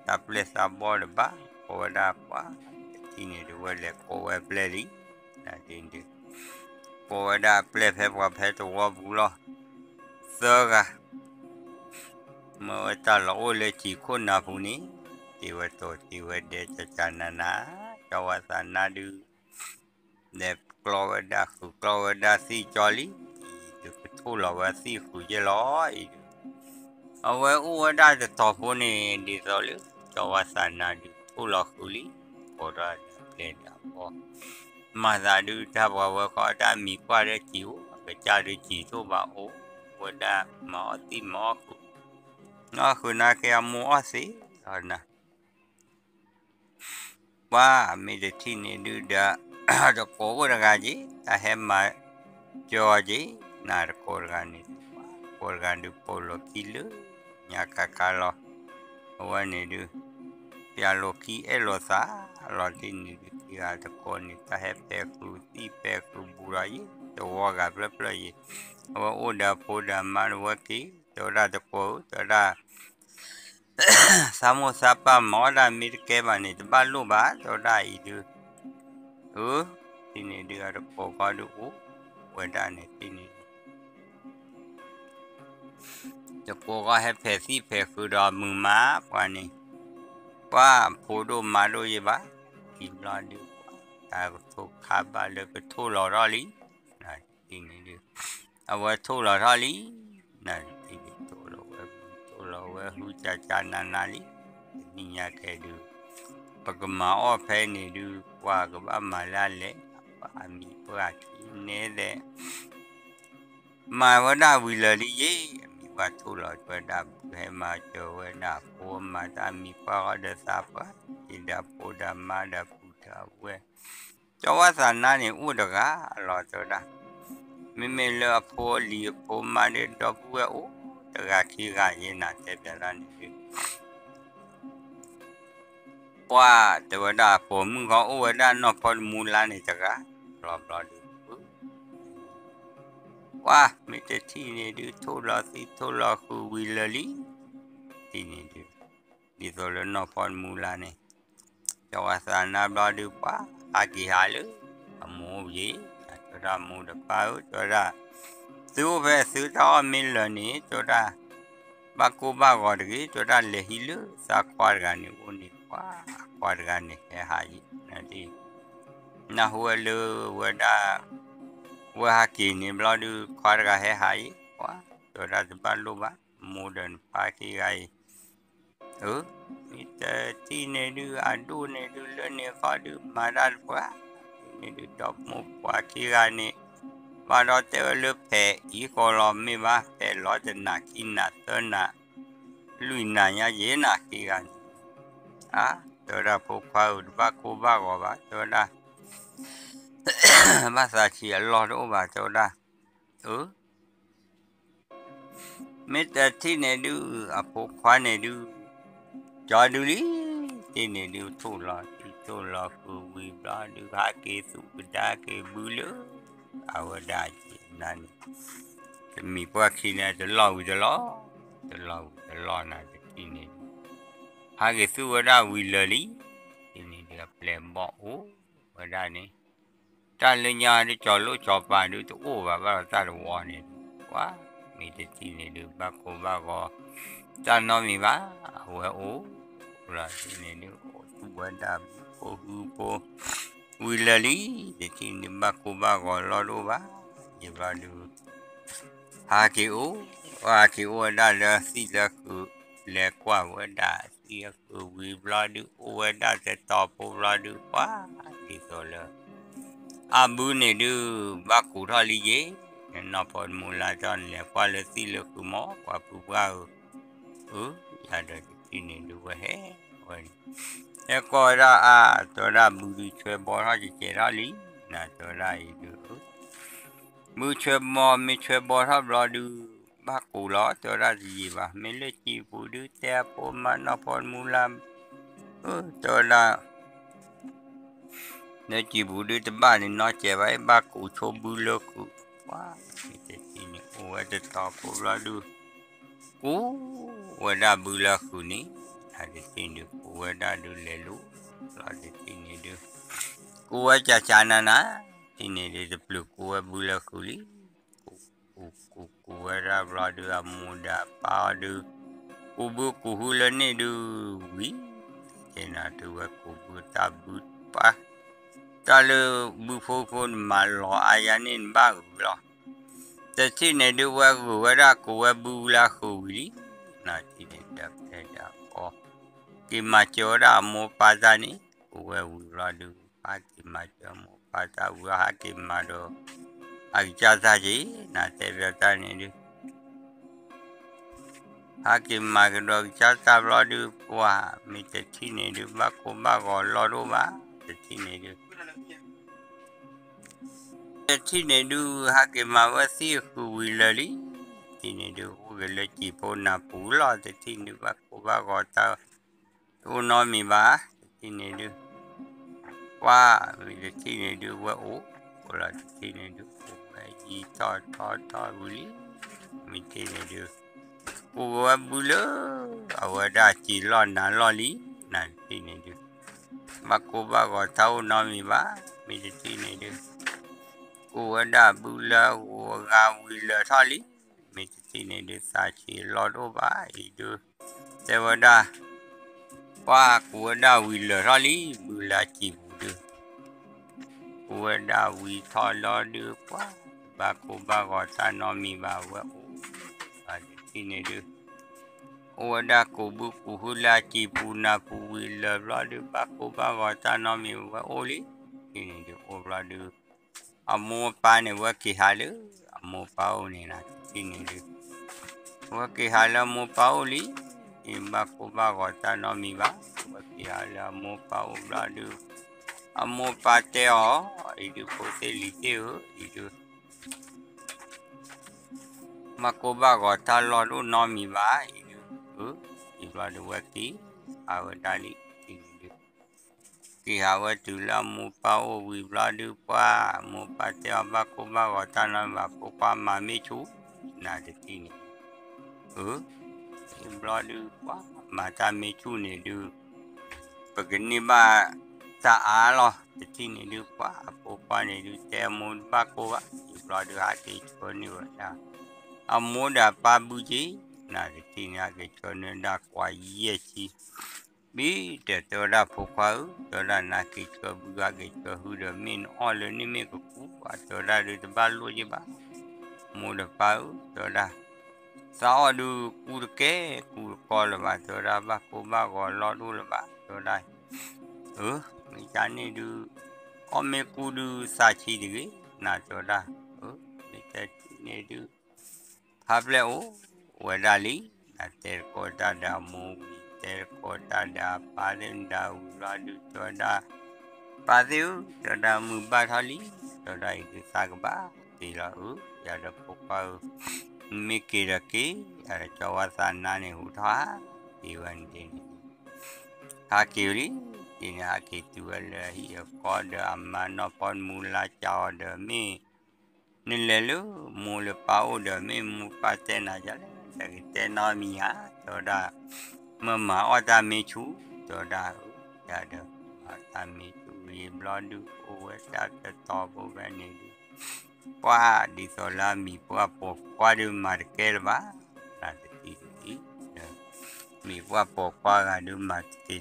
တၢ်ပျဲၢ်သးဘီၣ်ဒီးဘၣ် ကိးဝဲဒၣ်ပှၤ တထံၣ်န့ၣ်ဒုးဝဲလဲၤကိးဝဲပျဲၢ်လံ, နၤတထံၣ်န့ၣ်ဒုး ကိးဝဲဒၣ်ပျဲၢ်ဖဲပှၤဖဲသဝီပူၤလီၤ, သၢဂၤ မ့ၢ်ဝဲတၢ်လီၤအိၣ်လၢစံာ်ခိၣ်နၢ်ပူၤန့ၣ်, စံးဝဲတိၤစံးဝဲဒဲး ကကနၤနၤ, ကၠီၤဝါသးနါဒုး လဲၤကျီဝဲဒၣ်ဃုာ်ကျီဝဲဒၣ်သံၣ်ကၠီလံ, အံၤဒုးကထိၣ်လီၤဝဲသံၣ်ဃုာ်ယဲၢ်လီၤအံၤဒုး, အဝဲအိၣ်ဝဲဒၣ်တတီၤဖိန့ၣ် ဒ်သိးလၢ ကၠီၤဝါသးနါဒုးထိၣ်လီၤဃုာ်လံ, ကိးထီၣ်အပျဲၢ်ဒီးအဘီၣ် မၤသးဒုးတၢ်ပှၤဝဲဃီတၢ်မံၤပှၢ်ဒီးစံာ်အိၣ် အကစၢ်ဒုးစံာ်ထိၣ်ဘၣ်အိၣ်ဝဲဒၣ်မၤအီၣ်သံၣ်မၤအီၣ်ဃုာ်, အီၣ်ဃုာ်နာ်က့အမိၢ်အီၣ်သ့လီၤနၤ ပှၤမ့ၢ်တထံၣ်န့ၣ်ဒုးဒီး တကိးအိၣ်တဂၤက့ၤ တၢ်ဟဲမၤစၢၤအီၤက့ၤ နၤတကိးတဂၤန့ၣ် တကိးတဂၤဒုးပိာ်လိာ်ခံလၢ ညါခါခါလီၤ, အဝဲန့ၣ်ဒုး ပျၢ်လိာ်ခံအဲၣ်လိာ်သးလီၤတံၢ်န့ၣ်ဒုး ခံဂၤတကိးန့ၣ် တၢ်ဟဲပဲာ်ဃုာ်သံၣ်ပဲာ်ဃုာ်ဘူးဒီးယံၤ တဝီဂၤဖျၢၣ်ဖျၢၣ်ယံၤ, အဝဲအိၣ်ဒီးအဖိဒီးအမါတဝဲက့ၤ တဲဝဲဒၣ်တကိးဧၢ တဲဝဲဒၣ် သးမိၢ်သးပၢ်မၤအီၣ်တၢ်မ့ၢ်တကဲဘၣ်န့ၣ် တဘၣ်လိၣ်ဘၣ် တဲဝဲဒၣ်အံၤဒုး, အၢ တထံၣ်န့ၣ်ဒုး အတကိးခီဒုးအိၣ်ဝဲဒၣ်န့ၣ်တထံၣ်န့ၣ် တကိးခီဟဲဖဲးသံၣ်ဖဲးဃုာ်ဒီးအမုာ်မး ပှၤန့ၣ်, ပှၤအဖိဒိၣ်မါဒိၣ်ယဲဘၣ်, ခံဘျီဒုး တၢ်ကထိၣ်ခါဘၣ်လၢကထိၣ်လီၤထီၣ်လံ, တထံၣ်န့ၣ်ဒုး အဝဲထိၣ်လီၤထီၣ်လံ, နတထံၣ်န့ၣ် ထိၣ်လီၤဝဲ ထိၣ်လီၤဝဲဟုကၠးကၠးနးနးလံ, တနံၤညါခဲဒုး ပကမၤအီၣ်ဖဲန့ၣ်ဒုး ပှၤကဘၣ်မၤလၢအလဲၤ, ပှၤအမံၤပှၢ်ခံန့ၣ်သ့ၣ် မၤဝဲဒၣ်ဝံၤလၢာ်လံယ့ၣ်, အမံၤပှၢ်ထိၣ်လီၤဝဲဒၣ် ဘုဟဲမၤစၢၤဝဲဒၣ်အဖိအမါတၢ်မံၤပှၢ်ဃီဒီးသးပှၢ်, ယဒီးဖိဒီးမါဒီးပုၢ်ဒီးဝဲၢ်, ကၠီဝါသးနါန့ၣ်အိၣ်တဂၤလီၤတဲဝဲဒၣ်, မ့မ့ၢ်လၢအဖိအလံၤအဖိမါဒီးဒီပုၢ်ဝဲၢ်အိၣ်တဂၤခံဂၤယဲၢ်နၤတဲပျးတၢ်န့ၣ်ဒုး ပှၤတဲဝဲဒၣ်အပိာ်မုၣ်ဃီအိၣ်ဝဲဒၣ်နီၢ်ဖီတမူလါန့ၣ်တဂၤ, ဘျီဘျီဒုး, ပှၤမ့ၢ်တထံၣ်န့ၣ်ဒုး ထိၣ်လီၤသံထိၣ်လီၤဃုာ်ဝံၤလၢာ်လံ, တထံၣ်န့ၣ်ဒုး, ဒ်သိးလၢနီၢ်ဖီတမူလါန့ၣ်, ကၠီဝါသးနါဘျီဒုး ပှၤဟးက့ၤဟးလၢ အမိၢ်အိၣ်ယ့ၣ်, တဲဝဲဒၣ်မိၢ်ဒီးပၢ်ဧၢ တဲဝဲဒၣ်, သုအိၣ်ဖဲသုတၢ်အီၣ်မ့ၢ်လၢာ်န့ၣ် တဲဝဲဒၣ် ဘၣ်ကိၢ်ဘၣ်ဂီၤတဂ့ၤ, တဲဝဲဒၣ်လဲၤဟံးလၢသးခွါတဂၤန့ၣ်အိၣ်န့ၣ် ပှၤအခွါတဂၤန့ၣ်ဟဲဟးယံၤ, နၢ်ဟူဝဲလၢဝဲဒၣ် ဝဲဟးက့ၤန့ၣ်ဘျီဒုး ခွါတဂၤဟဲဟးယံၤ, ပှၤတဲဝဲဒၣ်တဘၣ်လိၣ်ဘၣ်, မိၢ်ဒီးနပၢ်ခံဂၤအံၤ, အၢ, မ့ၢ်တထံၣ်န့ၣ်ဒုး အဒိၣ်န့ၣ်ဒုး လၢန့ၣ်ဃီဒုး မၤတၢ်တပှၢ်, တထံၣ်န့ၣ်ဒုး ဒီမိၢ်ပှၤခံဂၤန့ၣ် ဘၣ်ဒီးတဲဝဲလၢဖဲးအံၤဃီလီၤ မ့ၢ်ဘၣ် ဖဲးလီၤတနၤခံနၤသၢနၤ လွံၢ်နၤညါယဲၢ်နၤခံဂၤန့ၣ်, အါ, တဲဝဲဒၣ်ဖိခွါဧၢ တဘၣ်ကိၢ်ဘၣ်ဂီၤဘၣ် တဲဝဲဒၣ် ဘၣ်သးဆံးအလီၢ်တအိၣ်ဘၣ် တဲဝဲဒၣ်, အၢ မ့ၢ်တထံၣ်န့ၣ်ဒုး အဖိခွါန့ၣ်ဒုး ကၠီဒုးလံ, တထံၣ်န့ၣ်ဒုး ထိၣ်လီၤသံထိၣ်လီၤဃုာ်ဝံၤဘျီဒုး ဟးက့ၤသူၣ်ကဒါက့ၤဘုလၢ အဝဲဒၣ်က့ၤနၤန့ၣ်, တမံၤပှၢ်ခံန့ၣ် တလီၢ်ဝံၤတလီၢ်, တလီၢ်ဝံၤတလီၢ်နၤ တထံၣ်န့ၣ်ဒုး ဟးက့ၤသူၣ်ဝဲဒၣ်ဝံၤလၢာ်လံ, တထံၣ်န့ၣ်ဒုး အပျဲၢ်ဘီၣ်အိၣ်ဝဲဒၣ်န့ၣ် တၢ်လၢညါဒုး ကၠီၤလိၣ်ကၠီၤပၤဒုးတအိၣ်ဘၣ် ဘၣ်ဒီးတၢ်တဝီန့ၣ်, ပှၤမ့ၢ်တထံၣ်န့ၣ်ဒုး ဘၣ်ကိၢ်ဘၣ်ဂီၤ တၢ်နီတမံၤဘၣ်, အဝဲအိၣ်လီၤတထံၣ်န့ၣ်ဒုး အိၣ်သူၣ်ဝဲဒၣ်ဘုဖိဟုဖိ ဝံၤလၢာ်လံ, တထံၣ်န့ၣ်ဒုး ဘၣ်ကိၢ်ဘၣ်ဂီၤလီၢ်တအိၣ်ဘၣ်, ယဘျီဒုး ဟးက့ၤအိၣ်, ဟးက့ၤအိၣ်ဝဲဒၣ်လၢသံၣ်လၢဃုာ်, လဲၤကွၢ်ဝဲဒၣ်သံၣ်လၢဃုာ်ဝံၤဘျီဒုး အိၣ်ဝဲဒၣ်တတီၤဖိဘျီဒုး ပှၤဒ်သိးလၢ အဘုန့ၣ်ဒုး ဘၣ်ကိၢ်ထီၣ်လံယ့ၣ်, နီၢ်ဖီတမူလါတီၢ်န့ၣ် လဲၤကွၢ်လၢသံၣ်လၢဃုာ်မး ပှၤဖုပှၢ်ဧၢ, အၢ, ယၤဒီးတထံၣ်န့ၣ်ဒုးဝဲဟဲဝဲန့ၣ်, ဟဲကိးဝဲဒၣ်အါ, တဲဝဲဒၣ်ဘုဒုးဆွဲဘီထီၣ်ကကဲထီၣ်လံ, နတဲဝဲဒၣ်အံၤဒုး ဘုဆွဲဘီ မ့ၢ်ဆွဲဘီထီၣ်ဘျီဒုး ဘၣ်ကိၢ်လီၤ တဲဝဲဒၣ်တယံာ်ဘၣ်, မ့ၢ်လၢစံာ်ပူၤဒုး တဲအဖိမါနီၢ်ဖီတမူလါ, အၢ တဲဝဲဒၣ် လၢစံာ်ပူၤဒုးတဘၣ်န့ၣ် နီၢ်ကဲဘၣ်အံၤ ဘၣ်ကိၢ်ဆိဘုလၢဃုာ်, ပှၤမ့ၢ်တထံၣ်န့ၣ် အိၣ်ဝဲတတီၤဖိဘျီဒုး ကိၢ်ဝဲဒၣ်ဘုလၢဃုာ်န့ၣ်, တထံၣ်န့ၣ်ဒုး ကိၢ်ဝဲဒၣ်ဒုးလဲၤလိၤ, ဘျီတထံၣ်န့ၣ်ဒုး ကိၢ်ဝဲကၠးကၠးနးနး, တထံၣ်န့ၣ်ဒုး တပျုာ်ကိၢ်ဝဲဘုလၢဃုာ်လံ, ကိၢ် ကိၢ် ကိၢ် ကိၢ်ဝဲဒၣ်ဘျီဒုး အမိၢ်ဒီးအပၢ်အီၤဒုး ကိၢ်ဘုကိၢ်ဟုလၢန့ၣ်ဒုး ဝံၤ ကဲနၤတုၤဝဲကိၢ်ဘုတၢ်ဘုပၢ် တၢ်လၢဘုဖိဖိနမၤလီၤအါယၤန့ၣ်နဘၣ်ဂုာ်လီၤ, တထံၣ်န့ၣ်ဒုး ဝဲဂုာ်ဝဲဒၣ်ကိၢ်ဝဲဘုလၢဃုာ်ဝံၤလံ, နထံၣ်န့ၣ်ဒီးဖဲဒီးအီၤ က့ၤမၤစၢၤဝဲဒၣ်အမိၢ်ပၢ်တၢ်န့ၣ် ကိၢ်ဝဲဝံၤဘျီဒုး ဟးက့ၤမၤစၢၤအမိၢ်ပၢ်တၢ်ဝံၤ ဟးက့ၤမၤဒီး အကစၢ်တၢ်က့ၤ နတဲပျီတၢ်န့ၣ်ဒုး ဟးက့ၤမၤကဒီးကစၢ်တၢ်ဘျီဒုး ပှၤမ့ၢ်တထံၣ်န့ၣ်ဒုး ဘၣ်ကိၢ်ဘၣ်ဂီၤလီၢ်တအိၣ်ဘၣ် တထံၣ်န့ၣ်ဒုး တထံၣ်န့ၣ်ဒုး ဟးက့ၤမၤဝဲသံၣ်အဃုာ်ဝံၤလၢာ်လံ, တထံၣ်န့ၣ်ဒုး အိၣ်က့ၤလၢစံာ်ဖိနၢ်ပူၤလီၤ, တထံၣ်န့ၣ်ဒုး ဘၣ်ကိၢ်ဘၣ်ဂီၤတၢ် တအိၣ်နီတမံၤဘၣ်, တထံၣ်န့ၣ်ဒုး ပှၤမ့ၢ်တထံၣ်န့ၣ်ဒုး ဝဲအိၣ် အိၣ်လီၤ တထံၣ်န့ၣ်ဒုး အိၣ်ဝဲယံာ်ထီၣ်ထီထီၣ်ဝံၤလံ, မ့ၢ်တထံၣ်န့ၣ်ဒုး ကိၢ်ဝဲဘုလၢ အဝဲဒၣ်စံာ်လီၢ်နၤလီၢ်လံ, နတထံၣ်န့ၣ်ဒုး ဘၣ်ကိၢ်ဘၣ်ဂီၤတၢ်အိၣ်နီတမံၤဘၣ်, မ့ၢ်တထံၣ်န့ၣ်ဒုး ကိးဝဲဒၣ်ဘုလၢအဂၤဝံၤလၢာ်ထီၣ်လံ, မ့ၢ်တထံၣ်န့ၣ်ဒုး သးဆံးလီၢ်တအိၣ်ဘၣ်အံၤဒုး တဲဝဲဒၣ် ပှၢ်ကိးဝဲဒၣ်ဝံၤလၢာ်ထီၣ်လံ ဘုလၢအစံာ်ပူၤဒုး ကိးဝဲဒၣ်ဝံၤထီၣ်လီၤဒုး ပှၢ် ဘၣ်ကိၢ်ဘၣ်ဂီၤတၢ်နီတမံၤဘၣ် အဝဲအိၣ် တထံၣ်န့ၣ်ဒုး အိၣ်ဝဲဒၣ်ကိးဘုကိးဟုလၢအစံာ်ပူၤနၢ်ပူၤဝံၤလၢာ်ဘျီဒုး ဘၣ်ကိၢ်ဘၣ်ဂီၤတၢ်နီတမံၤဝဲအိၣ်လံ, တထံၣ်န့ၣ်ဒုးအိၣ်ဘျီဒုး အမိၢ်အပၢ်န့ၣ် ဝဲက့ၤဟးလၢအမိၢ်ပၢ်အိၣ်န့ၣ်လီၤ, တထံၣ်န့ၣ်ဒုး ဝဲက့ၤဟးလၢအမိၢ်ပၢ်အိၣ်လံ, ဘၣ်ကိၢ်ဘၣ်ဂီၤတၢ်နီတမံၤဘၣ်, ဝဲက့ၤဟးလၢအမိၢ်ပၢ်အိၣ်ဘျီဒုး အမိၢ်ပၢ်တဲအီၤ အံၤဒုး ဖိသ့ၣ်လံၤသ့ၣ်ဧၢ, အံၤဒုး ဘၣ်ကိၢ်ဘၣ်ဂီၤတၢ်လီၢ်တအိၣ်နီတမံၤဘၣ်, အံၤဒုး အံၤဘျီဒုးဝဲက့ၤဟးဝဲဒၣ်လံ, တထံၣ်န့ၣ်ဒုး က့ၤဟးဝဲတုၤလၢအမိၢ်ပၢ်အိၣ်ဝံၤဘျီဒုး ပှၢ် မိၢ်ပၢ်တဲအီၤ ဘၣ်ကိၢ်ဘၣ်ဂီၤတၢ်နီတမံၤဘၣ် ဖိခွါမၤမ့ၢ်ဆူၣ်, နတထံၣ်န့ၣ် အၢ ဘျီဒုး ပှၢ် မၤတၢ်မ့ၢ်ဆူၣ်န့ၣ်ဒုး ပကန့ၢ်ဘၣ်တၢ်အါလီၤ, တထံၣ်န့ၣ်ဒုး ပှၢ် အဖိခွါန့ၣ်ဒုး တဲအမိၢ်တဘၣ်ကိၢ်ဘၣ်, အံၤဘျီဒုး ဟးက့ၤဆှၢန့ၢ်ဝဲဒၣ် အမိၢ်ဒီးအပၢ်ဘုက့ၤ, နတထံၣ်န့ၣ် ဟးက့ၤဆှၢန့ၢ်ဝဲဒၣ်ကွၢ်ယဲၢ်ဆံ ဘံၣ်ဒီးတဲဝဲဒၣ် ဖိခွါဧၢ, တဲဝဲဒၣ် နဟးက့ၤဆှၢဘု ဟးက့ၤဆှၢဟုဒီး မ့ၢ်နအီၣ်လၢန့ၣ်မ့ၢ်ကကူးဘၣ်, တဲဝဲဒၣ်ဒုး တဘၣ်လိၣ်ယ့ၢ်ဘၣ်, မိၢ်ဒီးပၢ်ဧၢ, တဲဝဲဒၣ် သးအီၣ်ဒုးကူတကဲကူတကီလၢၤဘၣ်, တဲဝဲဒၣ် ဘၣ်ကိၢ်ဘၣ်ဂီၤလီၢ်တအိၣ်လၢၤဘၣ်, တဲဝဲဒၣ် အၢ မ့ၢ်ကန့ၣ်ဒုး အီၣ်မ့ၢ်ကူဒုးသးဆံးတဂ့ၤ, နတဲဝဲဒၣ် အၢ မ့ၢ်တထံၣ်န့ၣ်ဒုး ဖါပျဲၢ်အိၣ်ဝဲဒၣ်လံ, နတဲတကိးတၢ်ဒီးအမိၢ်ဝံၤ တဲတကိးတၢ်ဒီးအပၢ်သ့ၣ်မတၤဝံၤဘျီဒုး တဲဝဲဒၣ် ပၢ်သ့ၣ်ဧၢ, တဲဝဲဒၣ် မုၢ်ဘၣ်ထီၣ်လံ, တဲဝဲဒၣ် အံၤဒုးသးကဘၣ်က့ၤလီၤဧၢ, ယၤဒီးဖိခွါဧၢ, မ့ၢ်က့ၤဒီးက့ၤ, ယၤဒီးကၠီဝါသးနါန့ၣ် ဟူးထီၣ်ဟး က့ၤဝဲန့ၣ်ဒ်န့ၣ် ဟးက့ၤဝဲလံ, ဒ်န့ၣ်ဟးက့ၤတုၤဝဲလၢအဟံၣ်အဃီဒီး အမါနီၢ်ဖီတမူလါကးအီၤဒီး မ့ၢ် နလဲၤလၢမိၢ်လၢပၢ်အိၣ်ဒီး မ့ၢ်မိၢ်ပၢ်တဲနၤယၤလဲၣ်, တကတဲနီတမံၤဧါ, တဲဝဲဒၣ် မ့ၢ်မၤအီၣ်တၢ်မ့ၢ်ဆူၣ်, တဲဝဲဒၣ် ယၤဒီး မၤတၢ်မ့ၢ်ဆူၣ်ဝံၤဘျီဒုး အိၣ်ဝဲဒၣ်တတီၤဖိဖဲန့ၣ်ဒုး ပှၢ်ဒ်သိးလၢအမံၤပှၢ်ပိာ်ခွါဒုးမၤတကဲလၢၤဘၣ်, နတထံၣ်တထံၣ်ဒီး မံၤပှၢ်ပိာ်ခွါဂၤဒုးမၤတကဲတ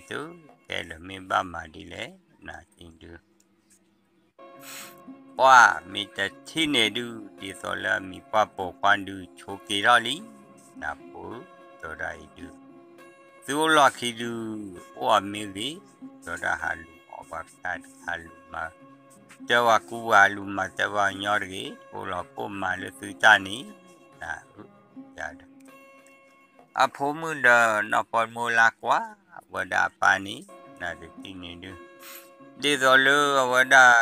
ကဲလၢၤ မ့ၢ်ဘၣ်မၤဒ်လဲၣ်, နတထံၣ်ဒုး ပှၢ်မ့ၢ်တထံၣ်န့ၣ်ဒုး ဒ်သိးလၢအမံၤပှၢ်ပိာ်ခွါဒုး ဆိးက့ၤထီၣ်လံ, နဖိဧၢ, တဲဝဲဒၣ်အံၤဒုး သုအိၣ်လီၢ်ခံဒုး အိၣ်အီၤမ့ၢ်ဂ့ၤ, တဲဝဲဒၣ် ဟးလူၤအီၣ်ပှၤကတၢၢ်တခါလူၤမၤ, တဲဝဲကူပှၤလူၤမၤ တဲဝဲညီတဂ့ၤ, အိၣ်လီၤခိၣ်မၤလၢသုတၢ်န့ၣ်, နဧၢ, ယၤဒီး အဖိမုၣ်ဒီးနီၢ်ဖီတမူလါကွၢ်ဝဲဒၣ်အပၢ်န့ၣ် နတထံၣ်န့ၣ်ဒုး ဒ်သိးလၢအဝဲဒၣ်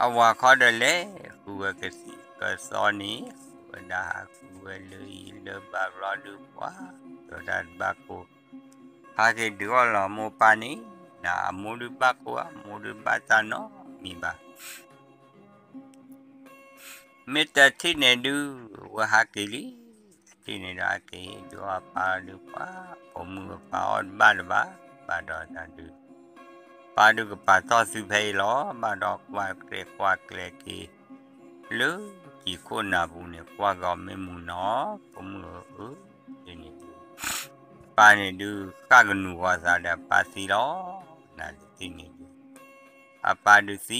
အဝၤခီဒီးလဲၤဃုဝဲကသံၣ်ကသီန့ၣ် ဝဲဒၣ်ဟးဃုဝဲလၢအံၤလၢဘၣ်ဘျီဒုးပှၢ် တဲဝဲဒၣ်တဘၣ်ကိၢ် ဟးက့ၤဒုးအီၣ်လီၤမိၢ်ပၢ်န့ၣ် နအမိၢ်ဒုးဘၣ်ကိၢ်ဧါ မိၢ်ဒုးဘၣ်တၢ်နီတမံၤဘၣ် မ့ၢ်တထံၣ်န့ၣ်ဒုး ဝဲဟးက့ၤလံ, တထံၣ်န့ၣ်ဒီးဟးက့ၤဒုးအီၣ်အပၢ်ဒုးပှၢ် ပိာ်မုၣ်အပၢ်အီၣ်တဘၣ်လၢၤဘၣ်, ဘၣ်ဒီးတၢ်ဒုး ပၢ်ဒုးကပာ်တီၢ်သုဖဲအံၤလီၤ, ဘၣ်ဒီးကွၢ်ကျဲကွၢ်ကျဲက့ၤ လၢကံၢ်ခိၣ်နၢ်ပူၤန့ၣ် ကွၢ်ကီၤမ့ၢ်မုာ်နီၤ, ပိာ်မုၣ်ဧၢ, တထံၣ်န့ၣ်ဒုး ပၢ်န့ၣ်ဒုး ဃၣ်ကနူၤဂီၤသးဒီးအပၢ်သံလီၤ, နတထံၣ်န့ၣ်ဒုး အပၢ်ဒုးသံ,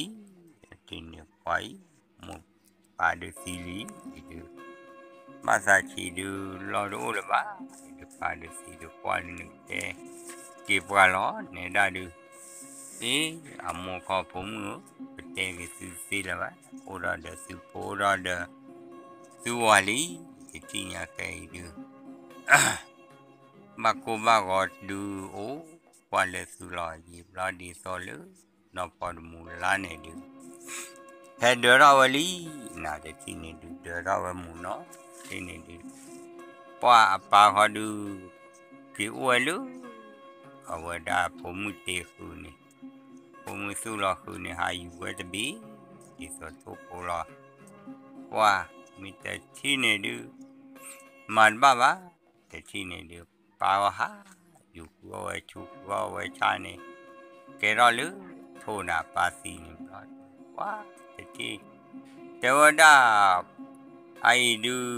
တထံၣ်န့ၣ်ပှၢ်အံၤ မိၢ်ပၢ်ဒုးသံလံ, အံၤဒုး ဘၣ်သးဆံးဒုး လီၢ်တအိၣ်လၢၤဘၣ်, အံၤဒုးပၢ်ဒုးသံဒုးကွၢ်လၢနကတဲက့ၤပှၢ်လီၤ, နဲဒၣ်ဒုး အ့ အမိၢ်ခီဖိမုၣ်ဧၢ, ပတဲက့ၤသုသ့လၢၤဘၣ်, အိၣ်ဒီးဒီးသုဖိဒီးဒီး သုဝၤလံ, တထံၣ်ညါခဲအံၤဒုး ဘၣ်ကိၢ်ဘၣ်ဂီၤဒုးအိၣ်ကွၢ်လၢသုလီၤ, ယံာ်ဘျီဒ်သိးလၢ နီၢ်ဖီတမူလါန့ၣ်ဒုး ဟဲဒၢထီၣ်ဝဲလံ, နတထံၣ်န့ၣ်ဒုး ဒၢထီၣ်ဝဲမုာ်နီၤ, တထံၣ်န့ၣ်ဒုး ပှၢ်အပၢ်ခီဒုး က့ၤအိၣ်ဝဲလၢ အဝဲဒၣ်ဖိမုၣ်တ့ဃုာ်န့ၣ်, ဖိမုၣ်သူၣ်လီၤဃုာ်န့ၣ် ဟးယူၤဝဲတဘ့ၣ်, ဒ်သိးထိၣ်ဖိလီၤ, ပှၢ်မ့ၢ်တထံၣ်န့ၣ်ဒုး မၤတဘၣ်ဘၣ်, တထံၣ်န့ၣ်ဒုး ပၢ်ဝဲဟး ယူၤဃုအီၣ်ဝဲဆူဃုအီၣ်ဝဲဆါန့ၣ်, ကဲထီၣ်လၢထိၣ်န့ၣ် အပၢ်သံန့ၣ် ပှၤတထံၣ်, တဲဝဲဒၣ်, အအံၤဒုး,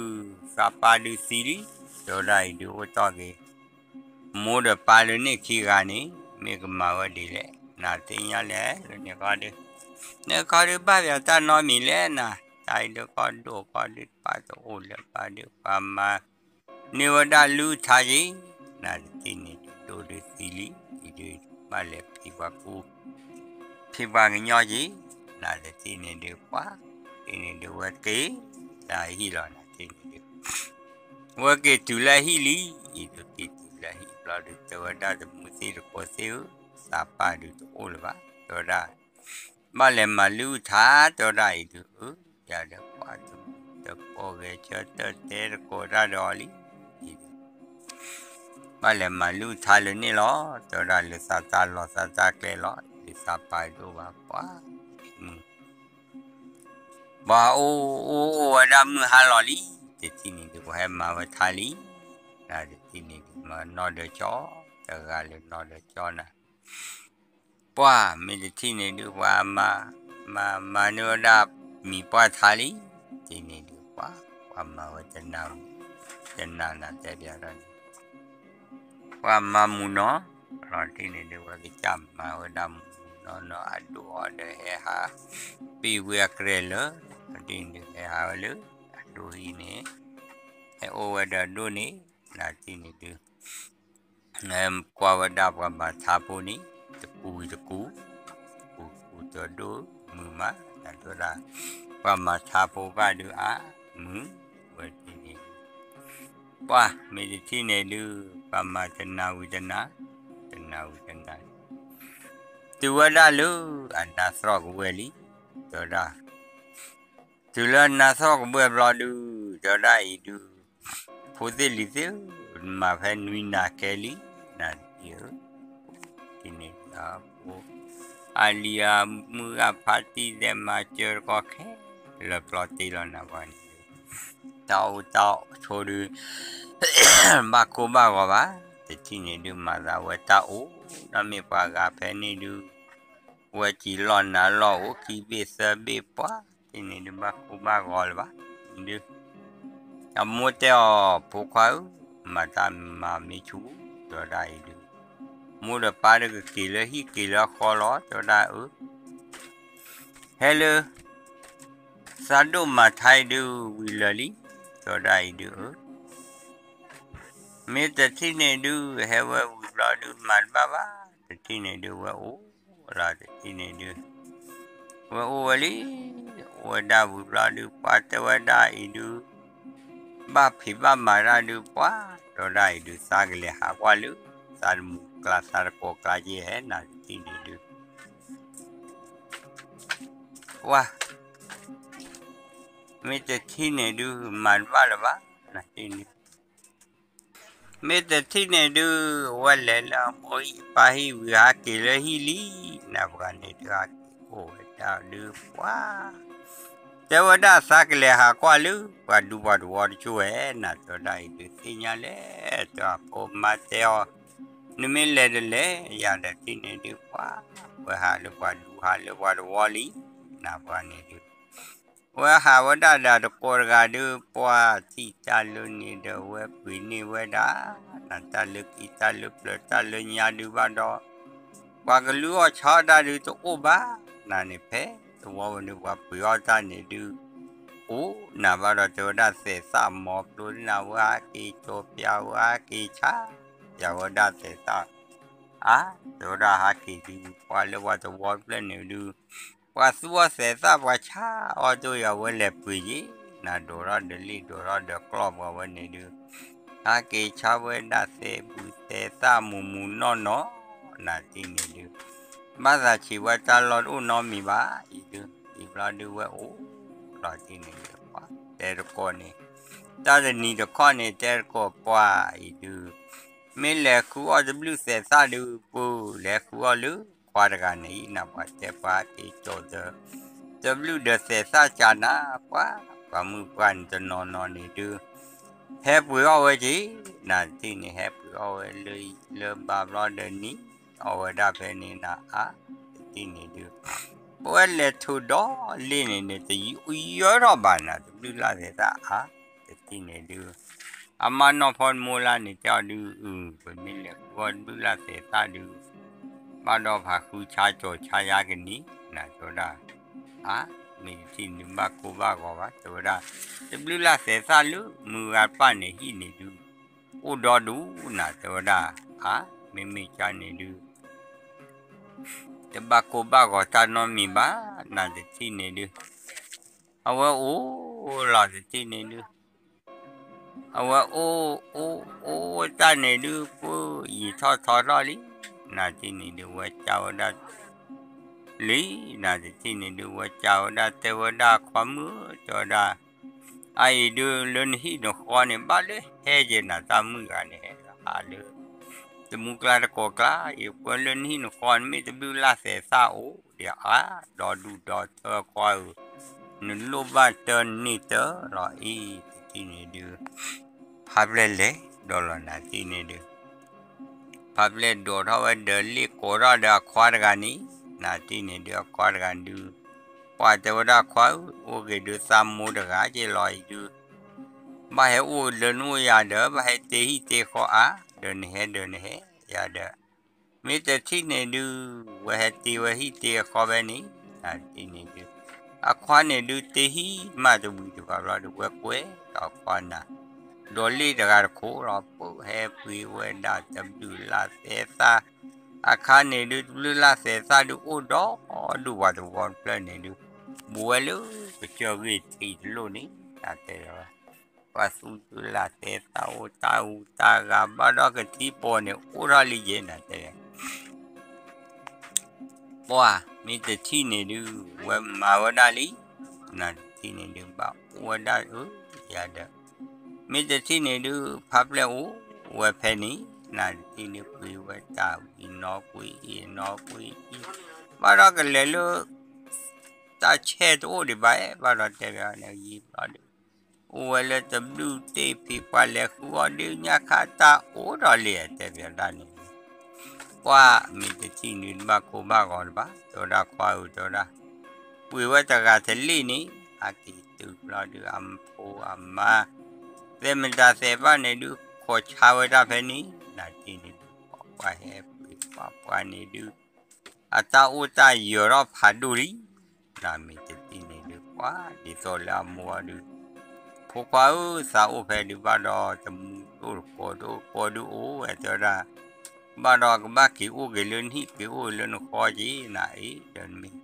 သးပၢ်ဒုးသံလံ, တဲဝဲဒၣ်အံၤဒုးအိၣ်တီၢ်က့ၤ မိၢ်ဒီးပၢ်လၢန့ၣ်ခံဂၤန့ၣ် မ့ၢ်ကမၤဝဲဒ်လဲၣ်, နသ့ၣ်ညါလဲၣ်, လၢန့ၣ်ခီဒုး, န့ၣ်ခီဒုးဘၣ်ပၠးတၢ်နီတမံၤလဲၣ်နၤ, တၢ်အံၤဒုးခီဒိၣ်ခီဒုးတပၢ်တအိၣ်လၢၤဘၣ်ဒုး ပှၤမၤန့ၢ်ဝဲဒၣ်လုၢ်ထါက့ၤ, နတထံၣ်န့ၣ်ဒုး ဒိၣ်ဒုးသံလံ, အံၤဒုးဘၣ်လဲၤဖံးပှၤကူ ဖံးပှၤကညီက့ၤ, နတထံၣ်န့ၣ်ဒုး ပှၤတထံၣ်န့ၣ်ဒုး ဝဲက့ၤလၢဟံၣ်လီၤ, နတထံၣ်န့ၣ်ဒုး ဝဲက့ၤတုၤလၢဟံၣ်လံ, အံၤဒုးက့ၤတုၤလၢဟံၣ်ဘျီဒုး တဲဝဲဒၣ်တမူသ့ၣ်တကိးသ့ၣ်ဧၢ, သးပၢ်ဒုးတအိၣ်လၢၤဘၣ်, တဲဝဲဒၣ်, ဘၣ်လဲၤမၤလုၢ်ထါ, တဲဝဲဒၣ်အံၤဒုးအၢ, ယၤဒီးပှၤတမူတကိးဂဲၤဆၢထၢၣ်တဲတကိးတၢ်ဒီးအီၤလံ, အံၤဒုး ဘၣ်လဲၤမၤလုၢ်ထါလၢန့ၣ်လီၤ, တဲဝဲဒၣ်လၢသးတၢ်လီၢ်သးတၢ်ကျဲလီၤ, ဒုးသးပၢ်ဒိၣ်ဘၣ်ပှၤ, မုၢ် ပှၤအိၣ်အိၣ်အိၣ်ဝဲဒၣ်မုၢ်ဟါလီၤလံ, တထံၣ်န့ၣ်ဒုး ပှၤဟဲမၤဝဲထါလံ, တထံၣ်န့ၣ်ဒုး မၤနီၢ်ဒၢကၠီ, တဂၤလၢနီၢ်ဒၢကၠီနၤ, ပှၤမ့ၢ်တထံၣ်န့ၣ်ဒုး ပှၤမၤ, မၤမၤန့ၢ်ဝဲဒၣ်မံၤပှၢ်ထါလံ, တထံၣ်န့ၣ်ဒုး ပှၤ, ပှၤမၤဝဲတနၤ, တနၤနၤတဲပျးဒီးန့ၣ် ပှၤမၤမူၤနီၤ, လီၤတထံၣ်န့ၣ်ဒုး ဝဲကစၢ်မၤဝဲဒၣ်မူၤနီၤနီၤ အဒိၣ်အီၤဒီးဟဲဟး, ပ့ၢ်ဝဲအကြဲးလၢ, လီၤတထံၣ်န့ၣ်ဒုး ဟဲဟးဝဲလၢ, အဒိၣ်အံၤန့ၣ်, ဟဲအိၣ်ဝဲဒီးအဒိၣ်န့ၣ်, လီၤတထံၣ်န့ၣ်ဒုး ကွၢ်ဝဲဒၣ်ပှၤမၤထါဖိန့ၣ်, တကူၤတကူၤ, တကူၤတကူၤတဒိၣ်မုာ်မး, နဒိၣ်ဒၣ်, ပှၤမၤထါဖိဘၣ်ဒုးအါမုာ်, ဝဲတထံၣ်န့ၣ်, ပှၤမ့ၢ်တထံၣ်န့ၣ်ဒုး ပှၤမၤတနၤဝံၤတနၤ, တနၤဝံၤတနၤ, တုၤဝဲဒၣ်လၢအနါသရီၣ်ကဝဲၢ်လံ, တဲဝဲဒၣ် တုၤလၢနါသရီၣ်ကဝဲၢ်ဘျီဒုး, တဲဝဲဒၣ်အံၤဒုး, ဖိသ့ၣ်လံၤသ့ၣ်ဧၢ, မၤဖဲနွံနၤကဲလံ, နၤတထံၣ်ဧၢ, တထံၣ်န့ၣ်ဒုး, အလံၤအမုၢ်ဂၤဖါတံၢ်သဲးမၤစၢၤတကီၢ်ခဲလၢာ်ပျီတ့လီၤနၤပှၤန့ၣ်, တၢ်အိၣ်တၢ်ဆိးဒုး ဘၣ်ကိၢ်ဘၣ်ဂီၤဘၣ်, တထံၣ်န့ၣ်ဒုး မၤသးဝဲတၢ်အိၣ်, ဒီးမ့ၢ်ပှၤဂၤဖဲန့ၣ်ဒုး, ဝဲစံးလီၢ်နၤလီၢ်အိၣ်ခံဘ့ၣ်သၢဘ့ၣ်ပှၤ, တထံၣ်န့ၣ်ဒုး ဘၣ်ကိၢ်ဘၣ်ဂီၤလၢၤဘၣ်, ဒုး အမိၢ်တဲအီၤ ဖိခွါဧၢ, မၤတၢ်မၤမ့ၢ်ဆူၣ်, တဲဝဲဒၣ်အံၤဒုး, မိၢ်ဒီးပၢ်ဒုးကက့ၤလၢဟံၣ်က့ၤလၢဃီလီၤ, တဲဝဲဒၣ်အၢ, ဟဲလၢ သးဒိၣ်မၤထါအံၤဒုးဝံၤလၢာ်လံ, တဲဝဲဒၣ်အံၤဒုးအၢ, မ့ၢ်တထံၣ်န့ၣ်ဒုး ဟဲဝဲဝံၤဘျီဒုး မၤတဘၣ်ဘၣ်, တထံၣ်န့ၣ်ဒုး ဝဲအိၣ်လီၤ, တထံၣ်န့ၣ်ဒုး ဝဲအိၣ်ဝဲလံ, အိၣ်ဝဲဒၣ်ဝံၤဘျီဒုး ပှၤတဲဝဲဒၣ်အံၤဒုး, ဘၣ်ဖံးဘၣ်မၤတၢ်ဒုးပှၤ, တဲဝဲဒၣ်အံၤဒုး သးကလဲၤဟးကွၢ်လၢ သးတမုာ်ကျါသးတကိးကျါက့ၤဧါ, နတထံၣ်န့ၣ်ဒုး ပှၤ မ့ၢ်တထံၣ်န့ၣ်ဒုး မၤတဘၣ်လၢၤဘၣ်, နတထံၣ်န့ၣ်ဒုး မ့ၢ်တထံၣ်န့ၣ်ဒုး ဝဲလဲၤလၢအမိၢ်ဟံၣ်အပၢ်ဟံၣ်ဝံၤ ဟးက့ၤလၢဟံၣ်လံ, နပှၤန့ၣ်ဒုး ဟးက့ၤအိၣ်ဝဲဒၣ်ဒုးပှၤ တဲဝဲဒၣ်သးကလဲၤဟးကွၢ်လၢ ပှၤဒူပှၤတဝီတကၠိဝဲ, နတဲဝဲဒၣ်အံၤဒုးသ့ၣ်ညါလဲၣ်, တဲအဖိမါတဲအီၤ, နမ့ၢ်လဲၤတလဲၤ ယၤဒီးထံၣ်န့ၣ်ဒုးပှၤ, ဝဲဟးလၢပှၤဒူဟးလၢပှၤတဝီလံ, နပှၤန့ၣ်ဒုး ဝဲဟးဝဲဒၣ်ဒီးတကိးတဂၤဒုး ပှၤထံၣ်တၢ်လၢန့ၣ်ဒီးဝဲပှ့ၤန့ၢ်ဝဲဒၣ်, နတၢ်လၢကံတၢ်လၢပျၢၤတၢ်လၢညါဒုးဘၣ်ဒီး, ပှၤကလုၢ်အီၣ်ဆါအီၣ်တၢ်ဒုးတအိၣ်ဘၣ်, နန့ၣ်ဖဲသဝီဝဲဒုး ပှၤပှ့ၤအီၣ်တၢ်န့ၣ်ဒုး အိၣ်နၤဘၣ်ဒီး တဲဝဲဒၣ်သဲးသၣ်မီၤပျိနၤဝဲဟးက့ၤကၠီၤပျးဝဲဟးက့ၤဆါ, ပျးဝဲဒၣ်သဲးသၣ် အါ, တဲဝဲဒၣ်ဟးက့ၤဒုး ပှၤလၢပှၤတဝီတဖျၢၣ်န့ၣ်ဒုး, ပှၤသူအီၣ်သဲးသၣ်ပှၤဆါအီၣ်တိၢ်ယၤဝဲလဲၤပှ့ၤယ့ၣ်, နဒိးထီၣ်ဒီးလ့ၣ်ဒိးထီၣ်ဒီးကျီၢ်ပှၤဝဲန့ၣ်ဒုး, ဟးက့ၤဆါဝဲဒၣ်သဲးဘူၣ်သဲးသၣ်မူၤမူၤနီၢ်နီၢ်, နတထံၣ်န့ၣ်ဒုး ဘၣ်သးဆံးဝဲတၢ်လီၢ်တအိၣ်နီတမံၤဘၣ်, အံၤဒုး အံၤဘျီဒုးဝဲအိၣ်လီၤတထံၣ်န့ၣ်ဒုး ပှၤတဲတကိးန့ၣ်, တၢ်တနံၤတခီန့ၣ် တဲတကိးပှၤအံၤဒုး မ့ၢ်လဲၤဃုအီၣ်တဘျုးသဲးသၣ်ဒုး ပူၤလဲၤဃုအီၣ်လၢခွါတဂၤန့ၣ်အံၤ နပှၤတဲပှၤဟးက့ၤကၠီၤဒီး တဘျုးဒီးသဲးသၣ်ကၢ်နၤပှၤ, ပှၤမုၢ်ပှၢ်န့ၣ်တနီၤနီၤန့ၣ်ဒုး ဟဲပှ့ၤအီၣ်ဝဲက့ၤ, နတထံၣ်န့ၣ် ဟဲပှ့ၤအီၣ်ဝဲလၢ လၢဘၣ်ဘျီဒီးနံၤအီၣ်ဝဲဒၣ်ဖဲန့ၣ်နၤအါ, တထံၣ်န့ၣ်ဒုး ပဝဲလဲၤထိၣ်ဒီးလ့ၣ်န့ၣ်န့ၣ် တယၢထီၣ်ဘၣ်နၤ တဘျုးလၢ်သဲးသၣ်ဧါ, တထံၣ်န့ၣ်ဒုး, အမါနီၢ်ဖီတမိၢ်လၢန့ၣ်တဲအီၤဒုး အု ပမ့ၢ်လဲၤဃုအီၣ်တဘျုးလၢ်သဲးသၣ်ဒုး ဘၣ်ဒီးဖးဃုဆါကၠီၤဆါယါကနံၤ နၤတဲဝဲဒၣ်, အါ, မ့ၢ်တထံၣ်န့ၣ်ဘၣ်ကိၢ်ဘၣ်ဂီၤဘၣ် တဲဝဲဒၣ်, တဘျုးလၢ်သဲးသၣ်လၢမုၢ်ဂၤတဖၣ်န့ၣ်ဟံၣ်န့ၣ်ဒုး အိၣ်ဒီဒူၣ်နၤတဲဝဲဒၣ်, အါ, မ့မ့ၢ်ကါန့ၣ်ဒုး တဘၣ်ကိၢ်ဘၣ်ဂီၤတၢ်နီတမံၤဘၣ်, နၤတထံၣ်န့ၣ်ဒုး, အဝဲအိၣ်လီၤတထံၣ်န့ၣ်ဒုး, အဝဲအိၣ်, အိၣ်, အိၣ်တၢ်န့ၣ်ဒုး ပှၢ်ယံာ်ထီၣ်ထီထီၣ်လံ, နၤတထံၣ်န့ၣ်ဒုး ဝဲကါဝဲဒၣ် လံ, နၤတထံၣ်န့ၣ်ဒုး ဝဲကါဝဲဒၣ် တဲဝဲဒၣ်ခွါမုၣ် တဲဝဲဒၣ်, အအံၤဒုး လၢနဟံၣ်နဃီန့ၣ် ဘၣ်လၢဟဲက့ၤနၤတၢ်မုၣ်ဂၤန့ၣ် ဟဲဟးလၢ တမူကျါတကိးကျါ ယကွဲလၢနဟံၣ်နဃီန့ၣ် မ့ၢ်တဘျုးလၢ်သဲးသၣ်အိၣ်ဒံးအါ, ဒီဒူၣ်ဒီထၢခွါဧၢ, နလိၣ်ဘၣ်တၢ်န့ၢ်တၢ်လီၤအံၤ တထံၣ်န့ၣ်ဒုး, ဖါပျဲၢ်လဲၤဒီးလီၤနၤတထံၣ်န့ၣ်ဒုး ဖါပျဲၢ်ဒိးထီၣ်ဝဲဒီးလ့ၣ်ကိးထီၣ်ဒီးအခွါတဂၤန့ၣ်, နၤတထံၣ်န့ၣ်ဒုး အခွါတဂၤဒုး, ပှၤတဲဝဲဒၣ်ခွါဧၢ, အိၣ်က့ၤဒုးသးမိၢ်တဂၤက့ၤလီၤအံၤဒုး, ဘၣ်ဟဲအိၣ်လၢနအိၣ်ယၤဒီး ဘၣ်ဟဲတ့ဟံၣ်တ့ဃီအါ, ဒီးနဟဲဒီးနဟဲယၤဒီး, မ့ၢ်တထံၣ်န့ၣ်ဒုး, ဝဲဟဲတ့ဝဲဟံၣ်တ့အဃီဖဲန့ၣ်, နၤတထံၣ်န့ၣ်ဒုး, အခွါန့ၣ်ဒုးတ့ဟံၣ်မးတဝံၤတဘၣ်ဘျီဒုး ဝဲကွဲဒီးအခွါနၤ, ဒီးလ့ၣ်တဂၤတခိၣ်လီၤ ပှၢ်ဟဲပှ့ၤဝဲဒၣ်တဘျုးလၢ်သဲးသၣ်, အခါန့ၣ်ဒုး တဘျုးလၢ်သဲးသၣ်ဒုးအိၣ်ဒီဒူၣ်ပှၤတဝီတဖျၢၣ်န့ၣ်ဒုး, ဘူးဝဲလၢကစၢၢ်ဂ့ၢ်ထံးတလိၣ်န့ၣ်, နၤတဲဝဲ, ပှၤသူၣ်တဘျုးလၢ်သဲးသၣ်အိၣ်တၢ်ဟူးတၢ်ဂဲၤဘၣ်ဒီးကထံပီၤန့ၣ် အိၣ်ထီၣ်လံယဲ နၤတဲ ပှၢ်မ့ၢ်တထံၣ်န့ၣ်ဒုး ဝဲမၤဝဲဒၣ်လံ, နၤတထံၣ်န့ၣ်ဒုး ဘၣ်အိၣ်ဝဲဒၣ်အၢယၤဒီး, မ့ၢ်တထံၣ်န့ၣ်ဒုး ဖါပျဲၢ်အိၣ်ဝဲဖဲန့ၣ်, နၤတထံၣ်န့ၣ်ပှ့ၤဝဲတၢ်ဝံၤနီၢ်ကွံာ်အံၤနီၢ်ကွံာ်အံၤ, ဘၣ်ဒီးကလဲၤလၢ တၢ်ဆဲးတအိၣ်ဒံးဘၣ်, ဘၣ်ဒီးတဲဘၣ်န့ၣ်ယံၤဘျီဒုး, အိၣ်ဝဲလၢတဘျုးတ့ၢ်ဖံးပှၤလဲၤဃုအီၣ်ဒုးညါခါတၢ်အိၣ်ဒီးလံ တဲဘၣ်ဒၣ်န့ၣ်, ပှၢ်မ့ၢ်တထံၣ်န့ၣ်တဘၣ်ကိၢ်ဘၣ်ဂီၤတဘၣ်, တဲဝဲဒၣ်ခွါဧၢ တဲဝဲဒၣ်, ပှ့ၤဝဲတဂၤတလ့ၣ်န့ၣ်, ဟဲက့ၤတုၤဘျီဒုး အဖိအမါ သဲးမတၤသဲးဘၣ်န့ၣ်ဒုး ခိးဆါဝဲဒၣ်ဖဲန့ၣ်, နၤတထံၣ်န့ၣ်ဒုး ပှၤဟဲပှ့ၤပှၤပှၢ်န့ၣ်ဒုး အတၢ်အိၣ်တၢ်ယၢၤထီၣ်ဖးဒိၣ်လံ, နၤမ့ၢ်တထံၣ်န့ၣ်ဒုး ပှၢ်ဒ်သိးလၢအမိၢ်အီၤဒုး, ဖိခွါဧၢ သးအိၣ်ဖဲဒုးဘၣ်ဒီး တမူတအိၣ်တကိးတအိၣ်ကိးဒုးအိၣ်ဝဲ တဲဝဲဒၣ်, ဘၣ်ဒီးကဘၣ်က့ၤအိၣ်က့ၤလၢနဟံၣ်က့ၤအိၣ်က့ၤလၢနဃီက့ၤ နၤအံၤဒီးမ့ၢ်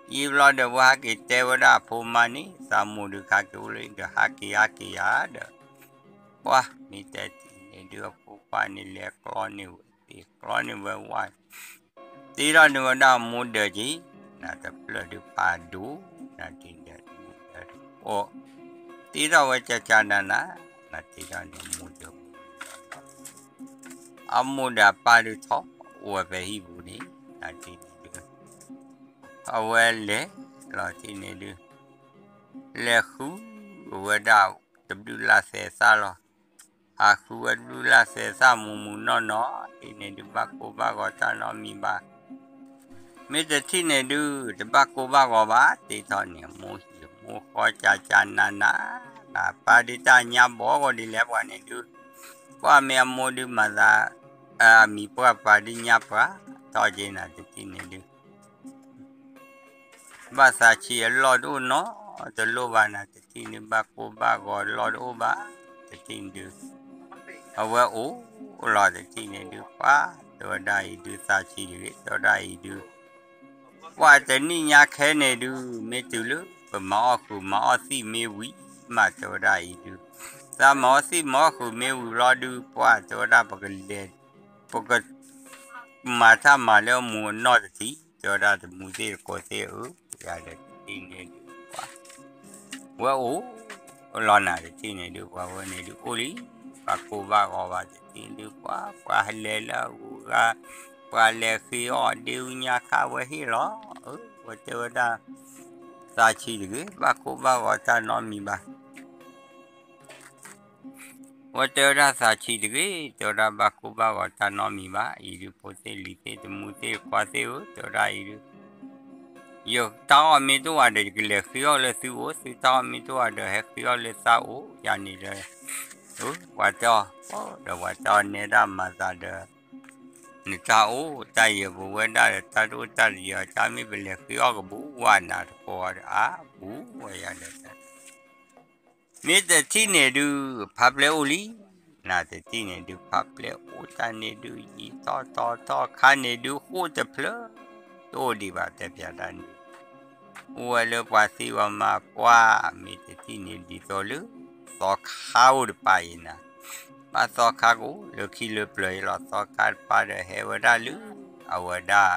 ယံၤဘျီဒီး ပှၤဟဲက့ၤတဲဝဲဒၣ်အဖိမါန့ၣ် သးမိၢ်ဒုးခါက့ၤအိၣ်လၢဒီး ဟးက့ၤဟးက့ၤယၤဒီး, ပှၢ်မ့ၢ်တထံၣ်န့ၣ်ဒုး အဖိခွါန့ၣ်လဲၤကျီန့ၢ်ဝဲသ့ၣ်ကျီန့ၢ်ဝဲဝါ တ့ထီၣ်န့ၢ်ဝဲဒၣ်အမိၢ်ဒၢးက့ၤ, နၤတဖျၢၣ်ဒုးဖးဒိၣ်, နၤတထံၣ်န့ၣ်ဒုး တ့ထီၣ်ဝဲကကနန, နၤတ့ထီၣ်န့ၢ်မိၢ်ဒၢး အမိၢ်ဒီးအပၢ်ဒုးထီၣ်အိၣ်ဝဲဖဲဟံၣ်ပူၤန့ၣ်, နၤတထံၣ်န့ၣ်ဒုး အဝဲလဲၤလီၤတထံၣ်န့ၣ်ဒုး လဲၤဃုဝဲဒၣ်တဘျုးလၢ်သဲးသၣ်လီၤ. ဟးဃုဝဲတဘျုးလၢ်သဲးသၣ်မူးမူးနီၢ်နီၢ်, တထံၣ်န့ၣ်ဒုးဘၣ်ကိၢ်ဘၣ်ဂီၤတၢ်နီတမံၤဘၣ်. မ့ၢ်တထံၣ်န့ၣ်ဒုး တဘၣ်ကိၢ်ဘၣ်ဂီၤဘၣ်, တ့ထီၣ်န့ၢ်မိၢ်ဟံၣ်မိၢ်ဃီကကနန, နၤပၢ်ဒုးတၢ်ညါဘီဂီၤဒ်လဲၣ်ပှၤန့ၣ်ဒုး, ပှၢ်မ့ၢ်အမိၢ်ဒုးမၤသး အမံၤပှၢ်ပှၤဒုးညါပှၤ, ထီၣ်က့ၤနၤတထံၣ်န့ၣ်ဒုး ဘၣ်သးဆံးအလီၢ်တအိၣ်နီတလိၣ်ဘၣ်နၤ, တထံၣ်န့ၣ်ဘၣ်ကိၢ်ဘၣ်ဂီၤလီၢ်တအိၣ်ဘၣ်, တထံၣ်န့ၣ်ဒုး အဝဲအိၣ်လီၤတထံၣ်န့ၣ်ဒုး ပှၢ်တဲဝဲဒၣ်အံၤဒုး သးဆံးတဂ့ၤ, တဲဝဲဒၣ်အံၤဒုး ပှၢ်တနံၣ်ညါခဲန့ၣ်ဒုး မ့ၢ်တုၤလၢပမၤအီၣ်ဃုာ်မၤအီၣ်သံၣ်မ့ၢ်ဝံၤမး တဲဝဲဒၣ်အံၤဒုး, သးမၤအီၣ်သံၣ်မၤအီၣ်ဃုာ်မ့ၢ်ဝံၤလီၤဒုး ပှၢ်တဲဝဲဒၣ်ပကလဲၤ ပက မၤတၢ်မၤလၢအမူးအနီၢ်တထံၣ်, တဲဝဲဒၣ်တမူသ့ၣ်တကိးသ့ၣ်ဧၢ, ယၤဒီးတထံၣ်န့ၣ်ဒုး ပှၢ် ဝဲအိၣ်လီၤနၤတထံၣ်န့ၣ်ဒုး ပှၤဝဲန့ၣ်ဒုးအိၣ်လံ, ဘၣ်ကိၢ်ဘၣ်ဂီၤဘၣ်တထံၣ်ဒုး ပှၢ် ပှၤဟဲလဲၤလၢအဂုၤအဂၤ, ပှၤလဲၤဃ့အီၣ်ဒ့အူညါခါဝဲဟ့ၣ်လီၤ, အၢ ဝဲတဲဝဲဒၣ် သးဆံးတဂ့ၤ, ဘၣ်ကိၢ်ဘၣ်ဂီၤတၢ်နီတမံၤဘၣ်. ဝဲတဲဝဲဒၣ်သးဆံးတဂ့ၤ, တဲဝဲဒၣ်ဘၣ်ကိၢ်ဘၣ်ဂီၤတၢ်နီတမံၤဘၣ်, အံၤဒုးဖိသ့ၣ်လံၤသ့ၣ်တမူသ့ၣ်ခွါသ့ၣ်ဧၢ, တဲဝဲဒၣ်အံၤဒုး ယတၢ်အီၣ်မ့ၢ်တအိၣ်ဘၣ်ဒီး ယကလဲၤဃ့အီၣ်လၢသုအိၣ်, သုတၢ်အီၣ်မ့ၢ်တအိၣ်ဘၣ်ဒီး ဟဲဃ့အီၣ်လၢသးအိၣ်ယၤန့ၣ်ဒီး, ပှၤတဲအီၤ, ဒီးပှၤတဲအီၤနဲဒၣ်မၤသးဒီး နတၢ်အိၣ်တၢ်ယၢၤပဝဲဒၣ်ဒီး တၢ်တအိၣ်တၢ်တယၢၤ တၢ်မ့ၢ်ပလဲၤဃ့အီၣ်ကဘူးဝဲနၤတကိးဒီး အါဘူးဝဲယၤဒီး မ့ၢ်တထံၣ်န့ၣ်ဒုး ဖးပျဲၢ်အိၣ်လံ, နတထံၣ်န့ၣ်ဒုး ဖးပျဲၢ်အိၣ်တၢ်န့ၣ်ဒုး ယံာ်ထီၣ်ထီၣ်ထီၣ်ခါန့ၣ်ဒုး ဃိၣ်တဖျၢၣ် တအိၣ်ဒံးဘၣ် တဲပျးတၢ်န့ၣ် အိၣ်ဝဲလၢပှၤသံပှၤမၤပှၢ် မ့ၢ်တထံၣ်န့ၣ်ဒ်သိးလၢ သီခါအိၣ်တပၤအံၤနၤ, ဘၣ်သီခါကအိၣ်လၢခံလၢပျၢၤအံၤလီၤ သီခါတပၤဒီးဟဲဝဲဒၣ်လၢ အဝဲဒၣ်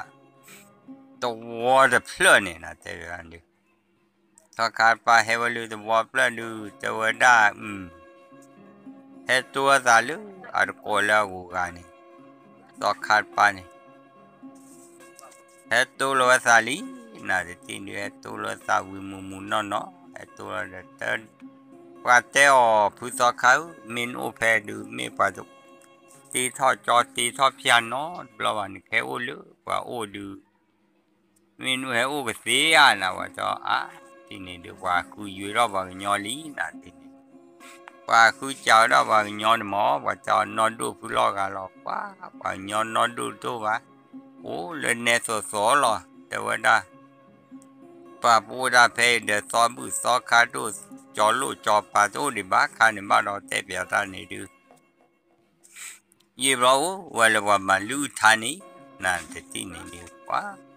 သဝီတဖျၢၣ်န့ၣ်နၤ တဲဝဲဒၣ်ဒုး သီခါတပၤဟဲဝဲလၢသဝီဖျၢၣ်ဒုး တဲဝဲဒၣ် ဟဲတိၢ်အသးလၢ အတကိးလၢအဂုၤအဂၤန့ၣ်, သီခါတပၤန့ၣ် ဟဲတိၢ်လီၤဝဲသးလံ, နတထံၣ်ဒုး ဟဲတိၢ်လီၤသးဝံၤမုာ်မုာ်နီၢ်နီၢ် ဟဲတိၢ်လီၤဒီး ပှၤတဲအီၤ ဖုသီခါဧၢ မ့ၢ်နအိၣ်ဖဲဒုး မ့ၢ်ပှၤ တ့ထီၣ်ကၠီတ့ထီၣ်ဖၠါနီတဘျီဘၣ် နကဟဲအိၣ်လၢပှၤအိၣ်ဒုး မ့ၢ်နအိၣ်ဟဲအိၣ်ကသ့ဧါနၤ ပှၤတဲအီၤ အါ တထံၣ်န့ၣ်ဒုး ပှၤဃုယွဲထီၣ်ပှၤကညီလံနၤတထံၣ်န့ၣ်, ပှၤဃုစးဝဲဒၣ်ပှၤကညီန့ၣ်မ့ၢ် ပှၤတဲအီၤနီၢ်ဒိၣ်ဖုလီၤဂာ်လီၤ ပှၤ ပှၤကညီနီၢ်ဒိၣ်တအိၣ်ဘၣ်, အိၣ်လၢနဲသိးသိးလီၤ တဲဝဲဒၣ် ပှၤပအိၣ်ဒၣ်ဖဲအံၤဒီး သီဘူၣ်သီခါတအိၣ်, ကၠီလိၣ်ကၠီပၤတအိၣ်ဒံးဘၣ် ခါန့ၣ်ဘၣ်ဒီးတဲပျးတၢ်န့ၣ်ဒုး ယံာ်ဘျီအိၣ်ဝဲလၢပှၤမၤလုၢ်ထါန့ၣ် နတထံၣ်န့ၣ်ဒုး ပှၤ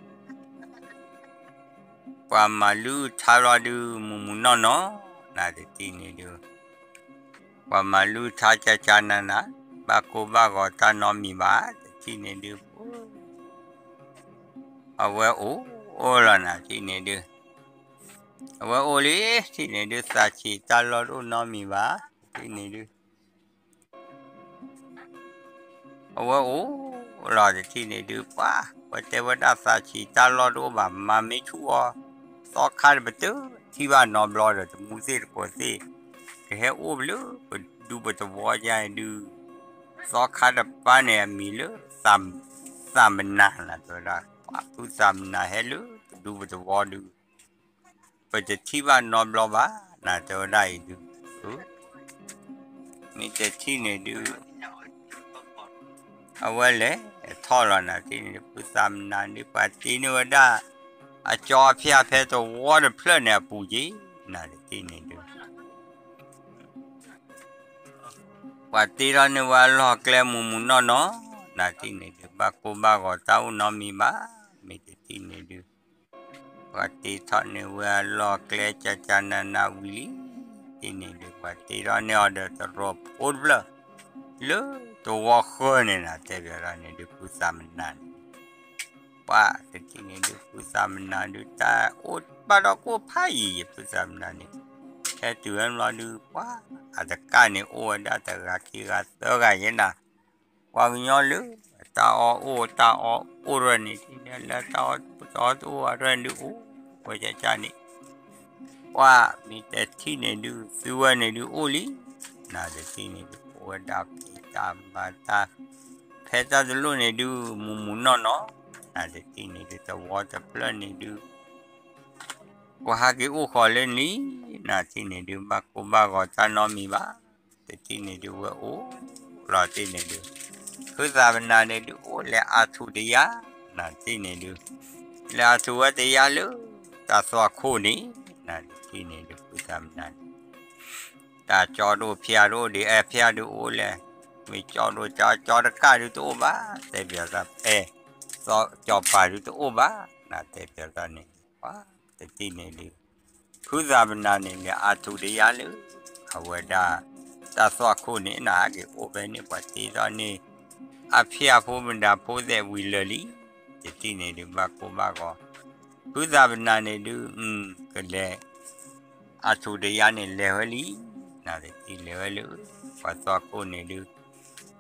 ပှၤမၤလုၢ်ထါဘျီဒုး မုာ်မုာ်နီၢ်နီၢ် နတထံၣ်န့ၣ်ဒုး ပှၤမၤလုၢ်ထါကၢ်ကၢ်နးနး ဘၣ်ကိၢ်ဘၣ်ဂီၤတၢ်နီတမံၤဘၣ် တထံၣ်န့ၣ်ဒုး အဝဲအိၣ်လီၤနၤ တထံၣ်န့ၣ်ဒုး အဝဲအိၣ်လံ တထံၣ်န့ၣ်ဒုး သးဆံးတၢ်လီၢ်တအိၣ်နီတမံၤဘၣ် တထံၣ်န့ၣ်ဒုး အဝဲအိၣ်လီၤ တထံၣ်န့ၣ်ဒုး ပှၤ ဝဲတဲဝဲဒၣ်သးဆံးတၢ်လီၢ်တအိၣ်ဘၣ် မၤမ့ၢ်ဆူၣ်အီၤ သီခါတပတုာ် ထံၣ်ဘၣ်နီတဘျီဒီး တမူသ့ၣ်တကိးသ့ၣ် ကဟဲအိၣ်လၢပဒူပသဝီယါအံၤဒုး သီခါတပၤန့ၣ် အမံၤလၢ သးမနၤနၤ တဲဝဲဒၣ် ပှၤဖုသးမနၤဟဲလၢ ပဒူပသဝီဒုး ပတထံၣ်ဘၣ်နီတဘျီဘၣ် နၤတဲဝဲဒၣ်အံၤဒုး မ့ၢ်တထံၣ်န့ၣ်ဒုး အဝဲလဲၤထီၣ်လီၤ နၤတထံၣ်န့ၣ်ဒုး ဖုသးမနၤဒုး ပှၤတ့န့ၢ်ဝဲဒၣ် အကၠီအဖၠါဖဲသဝီတဖျၢၣ်န့ၣ်အပူၤက့ၤ နၤတထံၣ်န့ၣ်ဒုး ပှၤတ့ထီၣ်န့ၢ်ဝဲအလီၢ်ကျဲမုာ်မုာ်နီၢ်နီၢ် နၤတထံၣ်န့ၣ်ဒုး ဘၣ်ကိၢ်ဘၣ်ဂီၤတၢ်အိၣ်နီတမံၤဘၣ် မ့ၢ်တထံၣ်န့ၣ်ဒုး ပှၤတ့ထီၣ်န့ၢ်ဝဲအလီၢ်ကျဲကၢ်ကၢ်နးနးဝံၤလံ တထံၣ်န့ၣ်ဒုး ပှၤတ့ထီၣ်န့ၢ်အီၤဒီးတရီးဖိတဖျၢၣ် လၢသဝီဃၢၤန့ၣ်နၤ တဲပျးဒၣ်န့ၣ်ဒုး ဖုသးမနၤန့ၣ် ပှၤတထံၣ်န့ၣ်ဒုး ဖုသးမနၤဒုး တၢ်အိၣ်ဘၣ်ဒီးကိၣ်ဖးယံာ်ယံာ် ဖုသးမနၤန့ၣ် ဟဲတုၤဝဲဘျီဒုး ပှၤ အတကၣ်န့ၣ်အိၣ်ဝဲဒၣ်တဂၤခံဂၤသၢဂၤယဲနၤ ပှၤကညီလၢ တၢ်အီၣ်အိၣ်တၢ်အီအိၣ်ရၢန့ၣ် တထံၣ်န့ၣ်လၢတၢ်အီၣ်တအိၣ်အရၢန့ၣ်ဒုးအိၣ်ဝဲကၢ်ကၢ်န့ၣ် ပှၤမ့ၢ်တထံၣ်န့ၣ်ဒုး သုဝဲန့ၣ်ဒုးအိၣ်လံ နၤတထံၣ်န့ၣ်ဒုး အိၣ်ဝဲဒၣ်ဖံးတၢ်မၤတၢ် ဖဲတၢ်တလိၣ်န့ၣ်ဒုး မုာ်မုာ်နီၢ်နီၢ် နၤတထံၣ်န့ၣ်ဒုး သဝီတဖျၢၣ်န့ၣ်ဒုး ပှၤဟးက့ၤအိၣ်ဃီၤလၢန့ၣ် နၤတထံၣ်န့ၣ်ဒုး ဘၣ်ကိၢ်ဘၣ်ဂီၤတၢ်နီတမံၤဘၣ် တထံၣ်န့ၣ်ဒုးဝဲအိၣ်လီၤတထံၣ်န့ၣ်ဒုး ဖုသးမနၤန့ၣ်ဒုးအိၣ်လဲၤအါထူၣ်တယါ နၤတထံၣ်န့ၣ်ဒုး လဲၤအါထူၣ်ဝဲတယါလၢ တၢ်သွၣ်ခိၣ်န့ၣ် နၤတထံၣ်န့ၣ်ဒုး ဖုသးမနၤန့ၣ် တၢ်ကၠီဒိၣ်ဖၠါဒိၣ်ဒံး အဲ ဖၠါဒုးအိၣ်လဲၤ မ့ၢ်ကၠီဒိၣ်ကၠီ ကၠီတကၣ်ဒုးတအိၣ်ဘၣ် တဲပျးသး အဲ သီကၠီပၤဒုးတအိၣ်ဘၣ် နၤတဲပျးသးန့ၣ် ပှၤတထံၣ်န့ၣ်ဒုး ဖုသးမနၤန့ၣ်လဲၤအါထူၣ်တယါလၢ အဝဲဒၣ် တၢ်သွၣ်ခိၣ်န့ၣ် နၤဟးက့ၤအိၣ်ဖဲန့ၣ် ပှၤတ့ထီၣ်န့ၢ် အဖၠါဖိမနၤဖိသဲးဝံၤလၢာ်လံ တထံၣ်န့ၣ်ဒုး ဘၣ်ကိၢ်ဘၣ်ဂီၤ ဖုသးမနၤန့ၣ်ဒုး ကလဲၤ အါထူၣ်တယါန့ၣ်လဲၤဝဲလံ နၤတထံၣ်လဲၤဝဲလၢ ပှၤသွၣ်ခိၣ်န့ၣ်ဒုး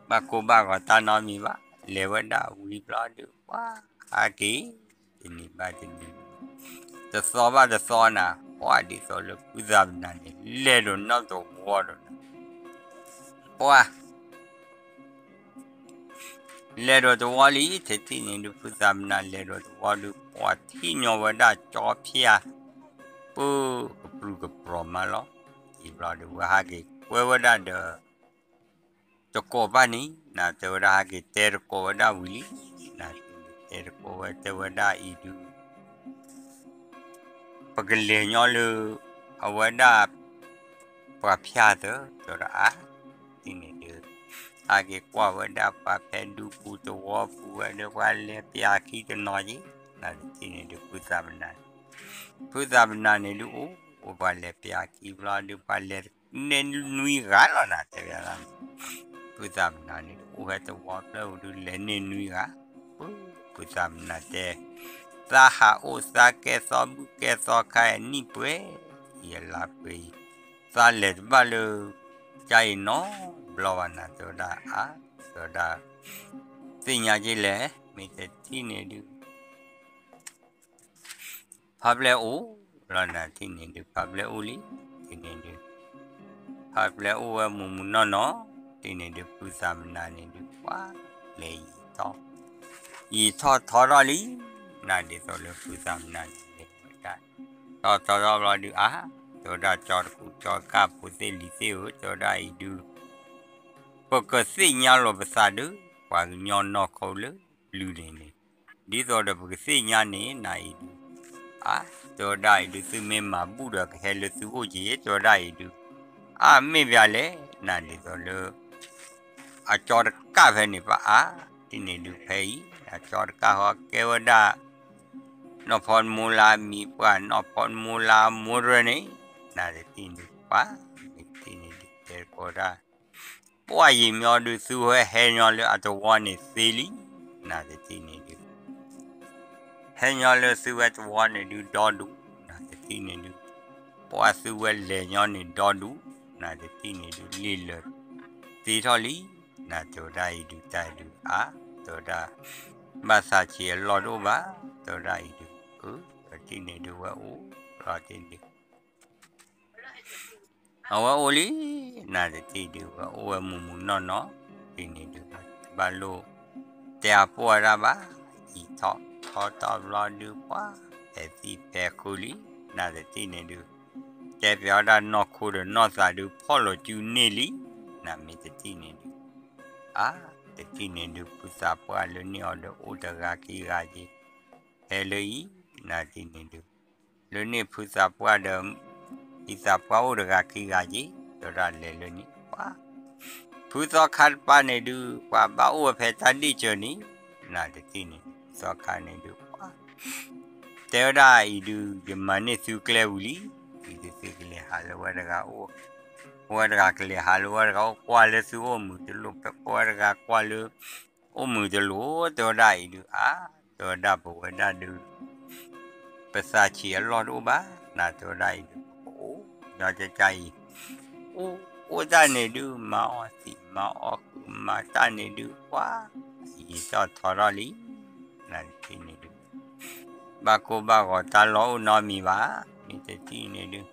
ဘၣ်ကိၢ်ဘၣ်ဂီၤတၢ်နီတမံၤဘၣ် လဲၤဝဲဒၣ်ဝံၤဘျီဒုး ပှၤဟးက့ၤ တနံၤဘၣ်တနံၤ တသီဘၣ်တသီနၤ ပှၤဒ်သိးလၢဖုသးမနၤန့ၣ် လဲၤဒိးနီၢ်တဝီဒီးနၤ ပှၤ လဲၤဒီးတဝီလံ, တထံၣ်န့ၣ်ဒုး ဖုသးမနၤလဲၤဒီးတဝီဒုး ပှၤထံၣ်ညီဝဲဒၣ်ကၠီဖၠၣ် ပၢၢ်ကပြုၢ်ကပြီၤမးလီၤ. အံၤဘျီဒုး ဝဲဟးက့ၤကွဲဝဲဒၣ်ဒီး တကိးဘၣ်န့ၣ် နတဲဝဲဒၣ် ဟးက့ၤတဲတကိးဝဲဒၣ်ဝံၤလံ, နတဲတကိးဝဲ တဲဝဲဒၣ်အံၤဒုး ပကလဲၤညီလၢ အဝဲဒၣ် ပှၤဖၠၣ်သၢ တဲဝဲဒၣ်အါ, တထံၣ်န့ၣ်ဒုး ဟးက့ၤကွၢ်ဝဲဒၣ်ပှၤဖဲဒူပူၤတဝီပူၤဝဲဒီး ပှၤလဲၤပျၢ်ခံတနီၤက့ၤ, နတထံၣ်န့ၣ်ဒုး ဖုသးမနၤန့ၣ် ဖုသးမနၤန့ၣ်ဒုး အိၣ်ပှၤလဲၤပျၢ်ခံဘျီဒုး ပှၤလဲၤန့ၢ်နွံဂၤလီၤ နတဲဝဲဒၣ်, ဖုသးမနၤန့ၣ်ဒုး အိၣ်ဖဲတဝီဖျၢၣ်ပူၤဒုး လဲၤန့ၢ်နွံဂၤ, ဖုသးမနၤတဲ သးဟးအိၣ်သးကဲသီဘူၣ်ကဲသီခါအံၤ နံၣ်ပှဲၤအံၤ အလါပှဲၤအံၤ သးလဲၤတဘၣ်လၢ ကၠါအံၤနီတဘျီဘၣ် နတဲဝဲဒၣ်အါ, တဲဝဲဒၣ် သ့ၣ်ညါက့ၤလဲၣ် မ့ၢ်တထံၣ်န့ၣ်ဒုး ဖးပျဲၢ်အိၣ်လီၤ နထံၣ်န့ၣ်ဒုး ဖးပျဲၢ်အိၣ်လံ, တထံၣ်န့ၣ်ဒုး ဖးပျဲၢ်အိၣ်ဝဲမုာ်မုာ်နီၢ်နီၢ်, တထံၣ်န့ၣ်ဒုး ဖုသးမနၤန့ၣ်ဒုး ပှၤလဲၤယံာ်ထီၣ် ယံာ်ထီၣ်ထီထီၣ်လံ, နဒ်သိးလၢဖုသးမနၤန့ၣ်လဲၤဝဲဒၣ် ထီထီၣ်ထီဘျီဒုးအါ, တဲဝဲဒၣ်ကၠီတကူးကၠီကၢ်ဖိသ့ၣ်လံၤသ့ၣ်ဧၢ, တဲဝဲဒၣ်အံၤဒုး ပကသ့ၣ်ညါလီၤပသးဒီး ပှၤကညီနီၢ်ခိလၢပျုၤန့ၣ်န့ၣ်, ဒ်သိးဒီးပကသ့ၣ်ညါန့ၣ် နအံၤဒုး အါ, တဲဝဲဒၣ်အံၤဒုး သုမ့ၢ်မၤဘူၣ်ဒီးကဟဲလၢသုအိၣ်က့ၤ, တဲဝဲဒၣ်အံၤဒုး အါ မ့ၢ်ပျၢ်လဲၣ် နဒ်သိးလၢ အကၠီတကၢ်ဖဲန့ၣ် ပအါ, တထံၣ်န့ၣ်ဒုးဖဲအံၤ အကၠီတကၢ်ဟီကဲဝဲဒၣ် နီၢ်ဖီတမူလၢအမံၤပှၢ် နီၢ်ဖီတမူလၢအမိၢ်တရၢန့ၣ်, နတထံၣ်န့ၣ်ဒုးပှၤ မ့ၢ်တထံၣ်န့ၣ်ဒုး တဲတကိးဒၣ် ပှၤယံာ်မီဒုး သုဝဲဟဲညီလၢအတဝီန့ၣ်သ့လံ, နတထံၣ်န့ၣ်ဒုး ဟဲညီလၢသုဝဲတဝီန့ၣ်ဒုးဒီဒူၣ်, နတထံၣ်န့ၣ်ဒုး ပှၤသုဝဲလဲၤညီန့ၣ်ဒီဒူၣ်, နတထံၣ်န့ၣ်ဒုး လံာ်လၢာ်သ့ထီၣ်လံ, နတဲဝဲဒၣ်အံၤဒုး တၢ်အံၤဒုးအါ, တဲဝဲဒၣ် ဘၣ်သးဆံးအလီၢ်တအိၣ်ဘၣ်, တဲဝဲဒၣ်အံၤဒုး အၢ တထံၣ်န့ၣ်ဒုးဝဲအိၣ်လီၤတထံၣ်န့ၣ်ဒုး အဝဲအိၣ်လံ, နတထံၣ်ဒုး ဝဲအိၣ်ဝဲမုာ်မုာ်နီၢ်နီၢ်, တထံၣ်န့ၣ်ဒုး ဘၣ်လိၣ်တဲအပိၢ်ဝဲဒၣ်ဘၣ်, အံၤထီၣ်ထီထီၣ်ဘျီဒုး ပှၤဖဲသံၣ်ဖဲဃုလံ, နတထံၣ်န့ၣ်ဒုး တဲပၠးဝဲဒၣ်နီၢ်ခိဒီးနီၢ်သးဒုး ဖီၣ်လိာ်စုန့ၢ်လံ, နမ့ၢ်တထံၣ်န့ၣ်ဒုး အါ, တထံၣ်န့ၣ်ဒုး ဖုသးပှၢ်လၢန့ၢ်အီၤဒီးအိၣ်တဂၤခံဂၤက့ၤ, ဟဲလၢအံၤ, နတထံၣ်န့ၣ်ဒုး လၢန့ၣ်ဖုသးပှၢ်ဒီး ဖံသးပှၢ်အိၣ်တဂၤခံဂၤက့ၤ, တဲဝဲဒၣ်လဲၤလၢန့ၣ် ပှၤ ဖုသီခါတပၤန့ၣ်ဒုး ပှၤဘၣ်အိၣ်ဝဲဖဲတၢ်ဒ့ၣ်စၢၤန့ၣ်, နတထံၣ်န့ၣ် ဖုသီခါန့ၣ်ဒုး ပှၤ တဲဝဲဒၣ်အံၤဒုး ယမၤန့ၢ်သုကျဲဝံၤလံ, အံၤဒုးသုကလဲၤဟးလၢဝဲတဂၤအိၣ်, ဝဲတဂၤကလဲၤဟးလၢဝဲတဂၤအိၣ် ကွၢ်လၢသုအိၣ်မုာ်တလိၣ် ဝဲတဂၤကွၢ်လၢ အိၣ်မုာ်တလိၣ် တဲဝဲဒၣ်အံၤဒုး အါ တဲဝဲဒၣ်ပဝဲဒၣ်ဒုး ပသးဆံးအလီၢ်တအိၣ်ဘၣ်, နတဲဝဲဒၣ်အံၤဒုး ပကအိၣ်ညီကကါအံၤ, အိၣ်အိၣ်တၢ်န့ၣ်ဒုး မၤအီၣ်သံးမၤအီၣ်ဃုာ်မၤတၢ်န့ၣ်ဒုး ပှၤ ယံာ်ထီၣ်ထီထီၣ်လံ, နတထံၣ်န့ၣ်ဒုး ဘၣ်ကိၢ်ဘၣ်ဂီၤတၢ်လီၢ်အိၣ်နီတမံၤဘၣ်, မ့ၢ်တထံၣ်န့ၣ်ဒုး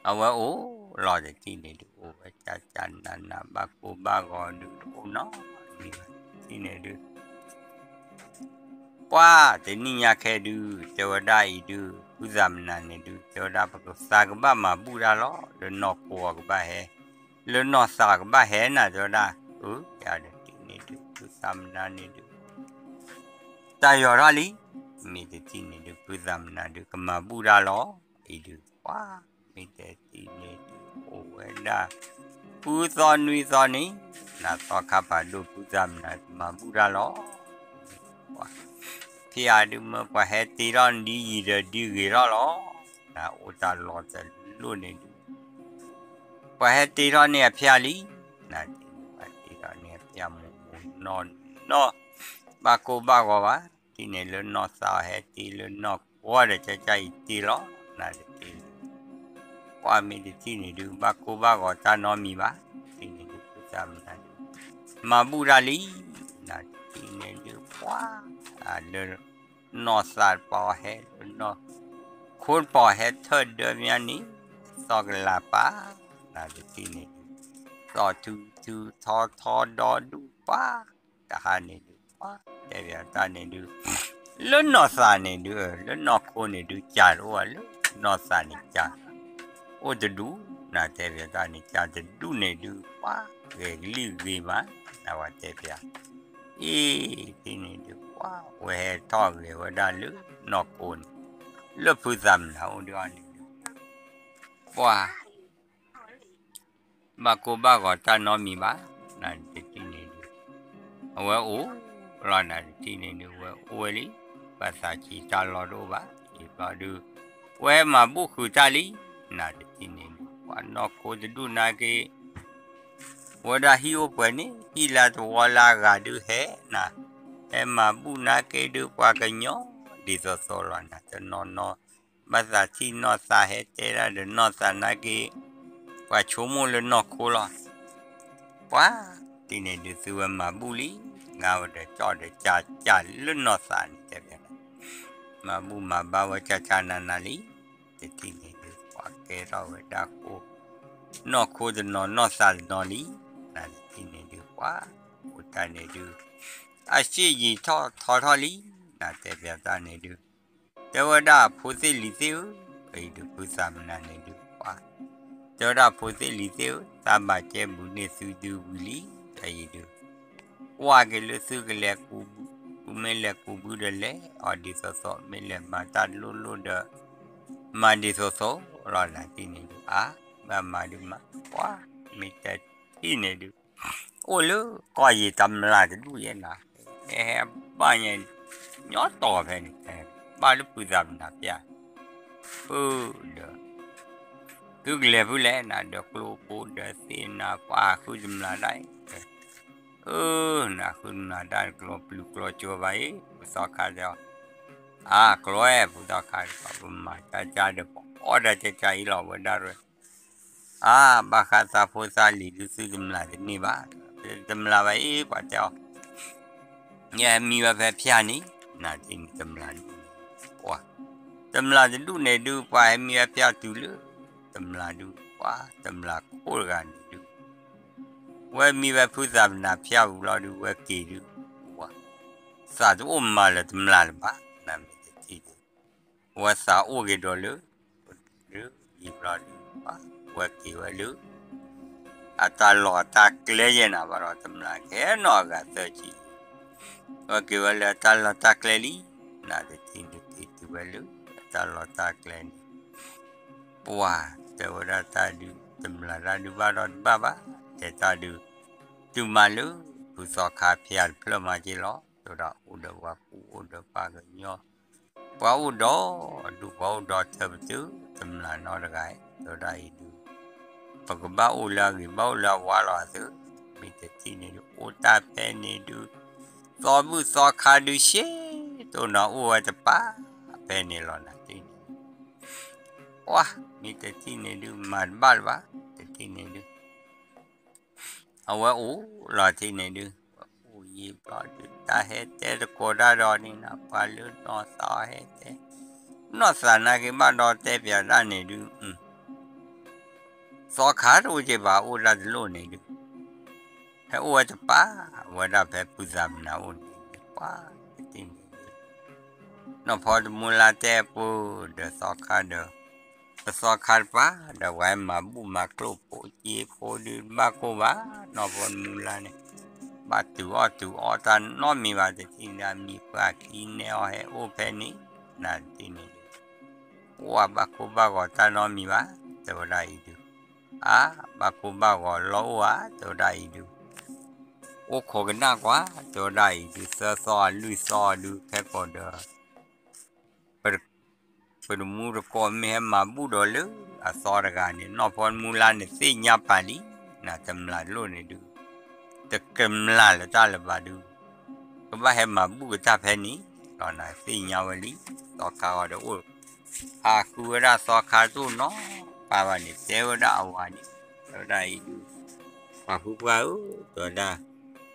အဝဲအိၣ်လီၤတထံၣ်န့ၣ်ဒုး အိၣ်ဝဲကၢ်ကၢ်နးနး ဘၣ်ကိၢ်ဘၣ်ဂီၤဒုး တအိၣ်နီတမံၤဘၣ်, တထံၣ်န့ၣ်ဒုး ပှၤတနံၣ်ညါခဲဒုး တဲဝဲဒၣ်အံၤဒုး ဖုသးမနၤန့ၣ်ဒုး တဲဝဲဒၣ် ပကသးကဘၣ်မၤဘူၣ်တၢ်လီၤ, လၢနီၢ်ခိအကဘၣ်ဟဲ, လၢနီၢ်သးကဘၣ်ဟဲနၤ တဲဝဲဒၣ်, အၢ ယၤတထံၣ်န့ၣ်ဒုး ဖုသးမနၤန့ၣ်ဒုး တၢ်ယီၤထီၣ်လံ, မ့ၢ်တထံၣ်န့ၣ်ဒုး ဖုသးမနၤဒုး ကမၤဘူၣ်တၢ်လီၤ, အံၤဒုး ပှၤ မ့ၢ်တထံၣ်န့ၣ်ဒုး အိၣ်ဝဲဒၣ် ဃုသီနွံသီန့ၣ် နသီခါဖးဒိၣ် ဖုသးမနၤကမၤဘူၣ်တၢ်လီၤ, ဖဲအံၤဒုးမ့ၢ်ပှၤဟဲတ့ထီၣ်ဒ်ယံၤဒီးဒ်ဂ့ၤထီၣ်လီၤ, နအိၣ်တၢ်လီၤတလိၣ်န့ၣ်ဒုး ပှၤဟဲတ့ထီၣ်န့ၢ်အဖၠၣ်လံ, နတ့ထီၣ်န့ၢ်အဖၠၣ်မုာ်မုာ်နီၢ်နီၢ်, ဘၣ်ကိၢ်ဘၣ်ဂီၤဘၣ်, တထံၣ်န့ၣ်လၢနီၢ်သးဟဲတ့ လၢနီၢ်ခိဒီးကၢ်ကၢ်အံၤတ့လီၤ, နတထံၣ်န့ၣ် ပှၤမ့ၢ်တထံၣ်န့ၣ်ဒုး ဘၣ်ကိၢ်ဘၣ်ဂီၤတၢ်နီတမံၤဘၣ်, တထံၣ်န့ၣ်ဒုး ဖုသးမနၤဒုး မၤဘူၣ်တၢ်လံ, နတထံၣ်န့ၣ်ဒုး ပှၤ လၢ နီၢ်သးတပၤအီၤဟဲ လၢနီၢ်ခိတပၤအီၤဟဲထၢၣ်ဒၢမးန့ၣ် သီၣ်ကလၤပာ်, နတထံၣ်န့ၣ်ဒုး တီၢ်ထူထူထီထီဒီဒူၣ်ပှၤ, တဟါန့ၣ်ဒုး ပှၤတဲပၠးတၢ်န့ၣ်ဒုး လၢနီၢ်သးန့ၣ်ဒုး လၢနီၢ်ခိန့ၣ်ဒုး ကၢ်တအိၣ်လၢနီၢ်သးန့ၣ် ကၢ်အိၣ်တဒူၣ်, နၤတဲပၠးတၢ်န့ၣ် ကၢ်တဒူၣ်န့ၣ်ဒုး ပှၤဂဲၤကလံၣ်ဂ့ၤမး, နဝဲတဲပၠး အ့ ထံၣ်န့ၣ်ဒုး ပှၤဝဲဟဲထီၣ်ဂဲၤဝဲဒၣ်လၢနီၢ်ခိန့ၣ် လၢဖုသးမနၤအိၣ်ဒုးအီၤန့ၣ်ဒုး ပှၤ ဘၣ်ကိၢ်ဘၣ်ဂီၤတၢ်နီတမံၤဘၣ်, နၤတထံၣ်န့ၣ်ဒုး အဝဲအိၣ်လီၤ နၤတထံၣ်န့ၣ်ဒုး ဝဲအိၣ်ဝဲလံ, ဘၣ်သးဆံးတၢ်လီၢ်တအိၣ်ဘၣ်, ယံာ်ဘျီဒုး ဝဲမၤဘူၣ်ဃုာ်တၢ်လံ, နၤတထံၣ်န့ၣ်ဒုး ပှၤနီၢ်ခိတဒူၣ်နာ်က့ ဝဲဒၣ်ဟံၣ်အိၣ်ပှဲၤန့ၣ် ဟံၣ်လၢတဝီလၢအဂၤဒုးဟဲနၤ, ဟဲမၤဘူၣ်နာ်က့ဒုး ပှၤကညီဒ်သိးသိးလီၤ နၤတနီၤနီၤ ဘၣ်သးထံၣ်နီၢ်သးဟဲတဲဒၣ်ဒီးနီၢ်သးနာ်က့ ပှၤဆိကမိၣ်လၢနီၢ်ခိလီၤ. ပှၤတထံၣ်န့ၣ်ဒုး သုဝဲမၤဘူၣ်လံ, ငါဝဲဒီးကၠီၣ်ဒီးကၠၢ်ကၠၢ်လၢနီၢ်သးန့ၣ်တဲပၠး မၤဘူၣ်မၤဘါဝဲကၠၢ်ကၠၢ်နးနးလံ, တထံၣ်န့ၣ်ဒုး ပှၤကဲထီၣ်ဝဲဒၣ်ဃိ နီၢ်ခိတနီၤနီၢ်သးတနီၤလံ, နၤတထံၣ်န့ၣ်ဒုး ပှၤအိၣ်တၢ်န့ၣ်ဒုး အစ့ၣ်ယံာ်ထီၣ်ထီထီၣ်လံ, နၤတဲပၠးတၢ်န့ၣ်ဒုး တဲဝဲဒၣ်ဖိသ့ၣ်လံၤသ့ၣ်ဧၢ, အံၤဒုးဖုသးမနၤန့ၣ်ဒုး ပှၤ တဲဝဲဒၣ်ဖိသ့ၣ်လံၤသ့ၣ်ဧၢ, သးဘၣ်ကဲဘူးန့ၢ်သုဒုးဝံၤလံ, အံၤဒုး ကွၢ်က့ၤလၢသုကလဲၤကူးဘု, သုမ့ၢ်လဲၤကူးဘုဒီးလဲၤအီၤဒ်သိးသိး, မ့ၢ်လဲၤမၤတၢ်လိၣ်လိၣ်ဒီး မၤဒ်သိးသိးလီၤ နၤတထံၣ်န့ၣ်ဒုး အါ ဘၣ်မၤဒုးမၤ, ပှၤ မ့ၢ်တထံၣ်န့ၣ်ဒုး အိၣ်လၢကီၢ်ယံၤတမျၢ်တဒူၣ်ယဲနၤ, ဟဲဟဲဘၣ်ညါ ညီတီၤဖဲန့ၣ်, ဘၣ်လၢဖုသးမနၤပျၢ်, ဖုဒီး သုကလဲၤဖုလဲၣ်နၤဒီး ကျိဖိဒီးသ့ၣ်နၤ ပှၤဃုတမျၢ်ဒၣ်အံၤ, အၢ နဃုတမျၢ်ဒၣ် ကျိပျုၤကျိကၠိဘၣ်အံၤ, ဖုသီခါတဲအီၤ, အါ ကျိဝဲ ဖုသီခါ ပမၤတၢ်ကါဒီး ပအီၣ်တၢ်ကါအံၤလီၤ ဝဲဒၣ်ရဲ အါ ဘၣ်ဃးသးဖိသးလံၤဒုး သုတမျၢ်တန့ၢ်ဘၣ်, တမျၢ်ဘၣ်အံၤ ပှၤတဲအီၤ, ယဟဲမံဝဲဖဲဖၠၣ်န့ၣ်, နၤတထံၣ်န့ၣ် တမျၢ်ဒုး, ပှၤ တမျၢ်တဒူၣ်န့ၣ်ဒုး ပှၤဟဲမံဝဲဖၠၣ်တုၤလၢ တမျၢ်ဒုး ပှၤတမျၢ်ခိၣ်တဂၤန့ၣ်ဒုး ဝဲမံဝဲဖုသးမနၤဖၠၣ်ဝံၤလီၤဒုး ဝဲက့ၤဒုး, ပှၤ သးတအိၣ်မၤလၢၤတမျၢ်လၢၤဘၣ်, နမ့ၢ်တထံၣ်ဒုး ဝဲသးအိၣ်က့ၤဒီးလၢ ဒုး ယံာ်ဘျီဒုး ပှၤ ဝဲက့ၤဝဲလၢ အတၢ်လီၢ်တၢ်ကျဲယဲနၤဘၣ်ဒီး တမျၢ်ကဲနီၢ်အဂၤသၢဆံ, ဝဲက့ၤဝဲလၢအတၢ်လီၢ်တၢ်ကျဲလံ, နၤတထံၣ်ဒုးက့ၤတုၤဝဲလၢ အတၢ်လီၢ်တၢ်ကျဲန့ၣ် ပှၤတဲဝဲဒၣ်တၢ်ဒုး တမျၢ်တၢ်ဒုးဘၣ်ဒီးတဘၣ်ဘၣ်, တဲတၢ်ဒုး တုၤမးလၢ ဖုသီခါဖၠၣ်တဖျၢၣ်မးက့လီၤ, တဲဝဲဒၣ်အိၣ်ဒီးပှၤကူၣ်အိၣ်ဒီးပှၤကညီ, ပှၤအိၣ်ဒီးဒူၣ်ပှၤအိၣ်ဒီးထၢပတုာ် တမျၢ်နီတဂၤ, တဲဝဲဒၣ်အံၤဒုး ပကဘၣ်အိၣ်လၢအဂ့ၤ ဘၣ်အိၣ်လၢအဝါလီၤအသု, မ့ၢ်တထံၣ်န့ၣ်ဒုး အိၣ်တၢ်ဖဲန့ၣ်ဒုး သီဘူၣ်သီခါဒုး ရှဲတိၢ်နီၤအိၣ်ဝဲတပၤ ဖဲန့ၣ်လီၤ နၤတထံၣ်န့ၣ်, ပှၤ မ့ၢ်တထံၣ်န့ၣ်ဒုး မၤတဘၣ်လၢၤဘၣ်, တထံၣ်န့ၣ်ဒုး အဝဲအိၣ်လီၤတထံၣ်န့ၣ်ဒုး အိၣ်ယံာ်ဘျီဒုး တၢ်ဟဲတဲတကိးတၢ်ဒီးန့ၣ်နၤ ပှၤလၢနီၢ်သးအီၤဟဲတဲ, နီၢ်သးနာ်က့ဘၣ်ဒီးတဲပၠးတၢ်န့ၣ်ဒုး သီခါတအိၣ်က့ဘၣ် အိၣ်တၢ်တလိၣ်န့ၣ်ဒုး ဟဲအိၣ်ဝဲတပၤ ဝဲဒၣ်ဖဲဖုသးမနၤအိၣ်န့ၣ် ပှၤတထံၣ်န့ၣ်ဒုး နီၢ်ဖီတမူလါတဲပူၤဒီးသီခါဒီး ပသီခါတပၤဒီး ပှၤဟဲမၤဘူၣ်မၤကျိၣ်ဖိက့ဖိဒုး ဘၣ်ကိၢ်ဘၣ် နီၢ်ဖီတမူလါန့ၣ် ဘၣ်တုၤအီၣ်တုၤအီတၢ်နီတမံၤဘၣ် တထံၣ်န့ၣ်ဒုး အမံၤပှၢ်ခံနဲအီၤဟဲအိၣ်ဖဲန့ၣ် နၤတထံၣ်န့ၣ်ဒုး ပှၤဘၣ်ကိၢ်ဘၣ်ဂီၤတၢ်နီတမံၤဘၣ် တဲဝဲဒၣ်အံၤဒုး အါ ဘၣ်ကိၢ်ဘၣ်ဂီၤလီၤအိၣ်ဧါ တဲဝဲဒၣ်အံၤဒုး အိၣ်ခိးကနၣ်ကွၢ် တဲဝဲဒၣ်အံၤဒုး သၢသီအလွံၢ်သီဒုး ခဲကိာ်ဒီး ပတမူတကိးမ့ၢ်ဟဲမၤဘူၣ်ဒီးလၢအသီတဂၤန့ၣ် နီၢ်ဖီတမူလါန့ၣ် သ့ၣ်ညါပာ်လံ နၤတမျၢ်တလိၣ်န့ၣ်ဒုး တကမျၢ်လၢၤတၢ်လၢၤဘၣ်ဒုး ကဘၣ်ဟဲမၤဘူၣ်ကတၢ်ဖဲန့ၣ်လီၤ နၤသ့ၣ်ညါဝဲလံ သီခါဂီၤဒီးအိၣ် ဟးဃုဝဲဒၣ်သီခါတအိၣ်နီတပၤဘၣ်န့ၣ် တဲဝဲဒၣ်အဝၤန့ၣ် တဲဝဲဒၣ်အံၤဒုး ပှၤဖုပှၢ်ဧၢ တဲဝဲဒၣ်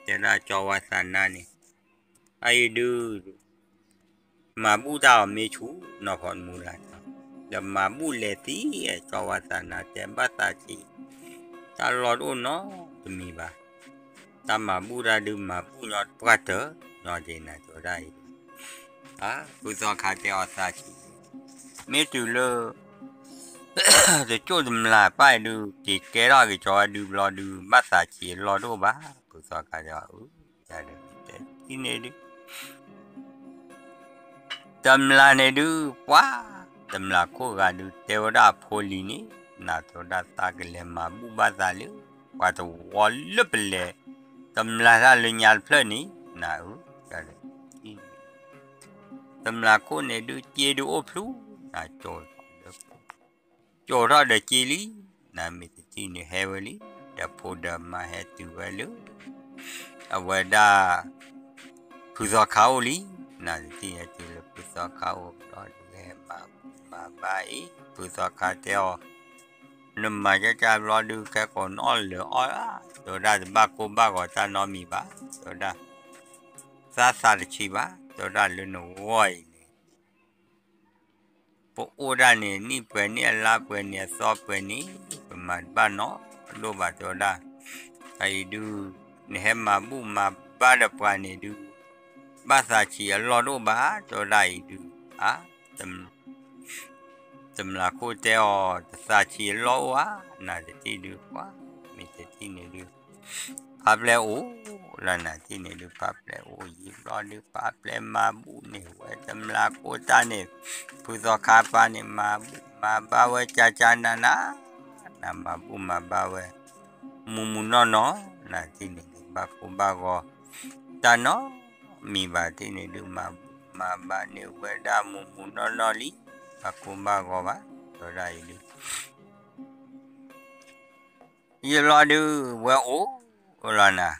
တဲဒၣ်ကၠီဝါသးနါန့ၣ် အအံၤဒုး မၤဘူၣ်တၢ်အီၤမ့ၢ်ဆူၣ် နီၢ်ဖီတမူလါန့ၣ် ဒီးမၤဘူၣ်လဲၤသံ ကၠီဝါသးနါတဲဘၣ်သးဆံး တၢ်လီၢ်တအိၣ်နီတ တမံၤဘၣ်. တၢ်မၤဘူၣ်တၢ်ဒုးမၤဘူၣ်ညီပှၢ်တၢၢ်ညီက့ၤနၤတဲဝဲဒၣ်အံၤ, ဖုသီခါတဲအီၤသးဆံး, မ့ၢ်တုၤလၢ တကၠိၣ်တမျၢ်ပၢ်အံၤဒုး က့ၤကဲထီၣ်က့ၤကၠီဝဲဒုးဘျီဒုး ဘၣ်သးဆံးအလီၢ်တအိၣ်ဘၣ်. ဖုသီခါတဲအီၤ အၢ ယၤဒီး မ့ၢ်တဲထံၣ်န့ၣ်ဒုး တမျၢ်န့ၣ်ဒုး ပှၤ တမျၢ်ခိၣ်ဂၤဒုး တဲဝဲဒၣ်အဖိလံၤန့ၣ် နၤတဲဝဲဒၣ်သးကလဲၤမၤဘူၣ်ဘၣ်သးလၢ ပှၤတဝီလၢပလဲၤ တမျၢ်တၢ်လၢညါတဖျၢၣ်န့ၣ် နၤဧၢ, တမျၢ်ခိၣ်န့ၣ်ဒုး စ့ဒုးအိၣ်ဖျူ နၤကၠီၤထီၣ်ဒီး ကၠီၤထီၣ်ဒီးစ့လံ, နၤမ့ၢ်တထံၣ်န့ၣ်ဟဲဝဲလံ, ဒီးဖိဒီးမါဟဲတုၤဝဲလၢ အဝဲဒၣ် ဖုသီခါအိၣ်လံ, နၤတထံၣ်ဟဲတုၤလၢဖုသီခါအိၣ်ဘျီဒုး ဟဲမၤဘူၣ်မၤဘါအံၤ ဖုသီခါတဲအီၤ နမၤကၢ်ကၢ်ဘျီဒုး ခဲကိးနအီၣ်လၢာ်အီၣ်ဧါ, တဲဝဲဒၣ်တဘၣ်ကိၢ်ဘၣ်ဂီၤတၢ်နီတမံၤဘၣ်, တဲဝဲဒၣ် သးသးတဆံးဘၣ်, တဲဝဲဒၣ်လၢနဂီၢ်အံၤန့ၣ် ပအိၣ်ဒၣ်န့ၣ် နံၣ်ပှဲၤန့ၢ်အလါပှဲၤန့ၢ်အသီပှဲၤန့ၣ် ပမၤတဘၣ်နီတဒိၣ်ဘၣ် တဲဝဲဒၣ်, အအံၤဒုး နဟဲမၤဘူၣ်မၤဘါဒီးပှၤန့ၣ်ဒုး ဘၣ်သးဆံးအလီၢ်တအိၣ်ဘၣ် တဲဝဲဒၣ်အံၤဒုး, အါ တမျၢ်ခိၣ်တဲအီၤ တသးဆံးအလီၢ်အိၣ်ဧါ, နၤတထံၣ်ဒုး ပှၤ မ့ၢ်တထံၣ်န့ၣ်ဒုး ဖါပျဲၢ်အိၣ်လီၤ နၤတထံၣ်န့ၣ်ဒုး ဖါပျဲၢ်အိၣ်ယံာ်ဘျီဒုး ဖါပျဲၢ်မၤဘူၣ်န့ၢ်ဝဲတမျၢ်ခိၣ်တၢ်န့ၣ်, ဖုသီခါပၢ်န့ၣ် မၤဘူၣ်မၤဘါဝဲကၢ်ကၢ်နးနး, နၤမၤဘူၣ်မၤဘါဝဲ မုၢ်မုၢ်နီၢ်နီၢ်, နၤတထံၣ်န့ၣ်ဒုး ဘၣ်ကိၢ်ဘၣ်ဂီၤ တၢ်နီတမံၤဘၣ်တထံၣ်န့ၣ်ဒုး မၤဘူၣ်မၤဘါန့ၢ်ဝဲဒၣ်မုၢ်မုၢ်နီၢ်နီၢ်လံ, ဘၣ်ကိၢ်ဘၣ်ဂီၤဘၣ် တဲဝဲဒၣ်အံၤဒုး ယံာ်ဘျီဒုး ဝဲအိၣ်လီၤနၤ,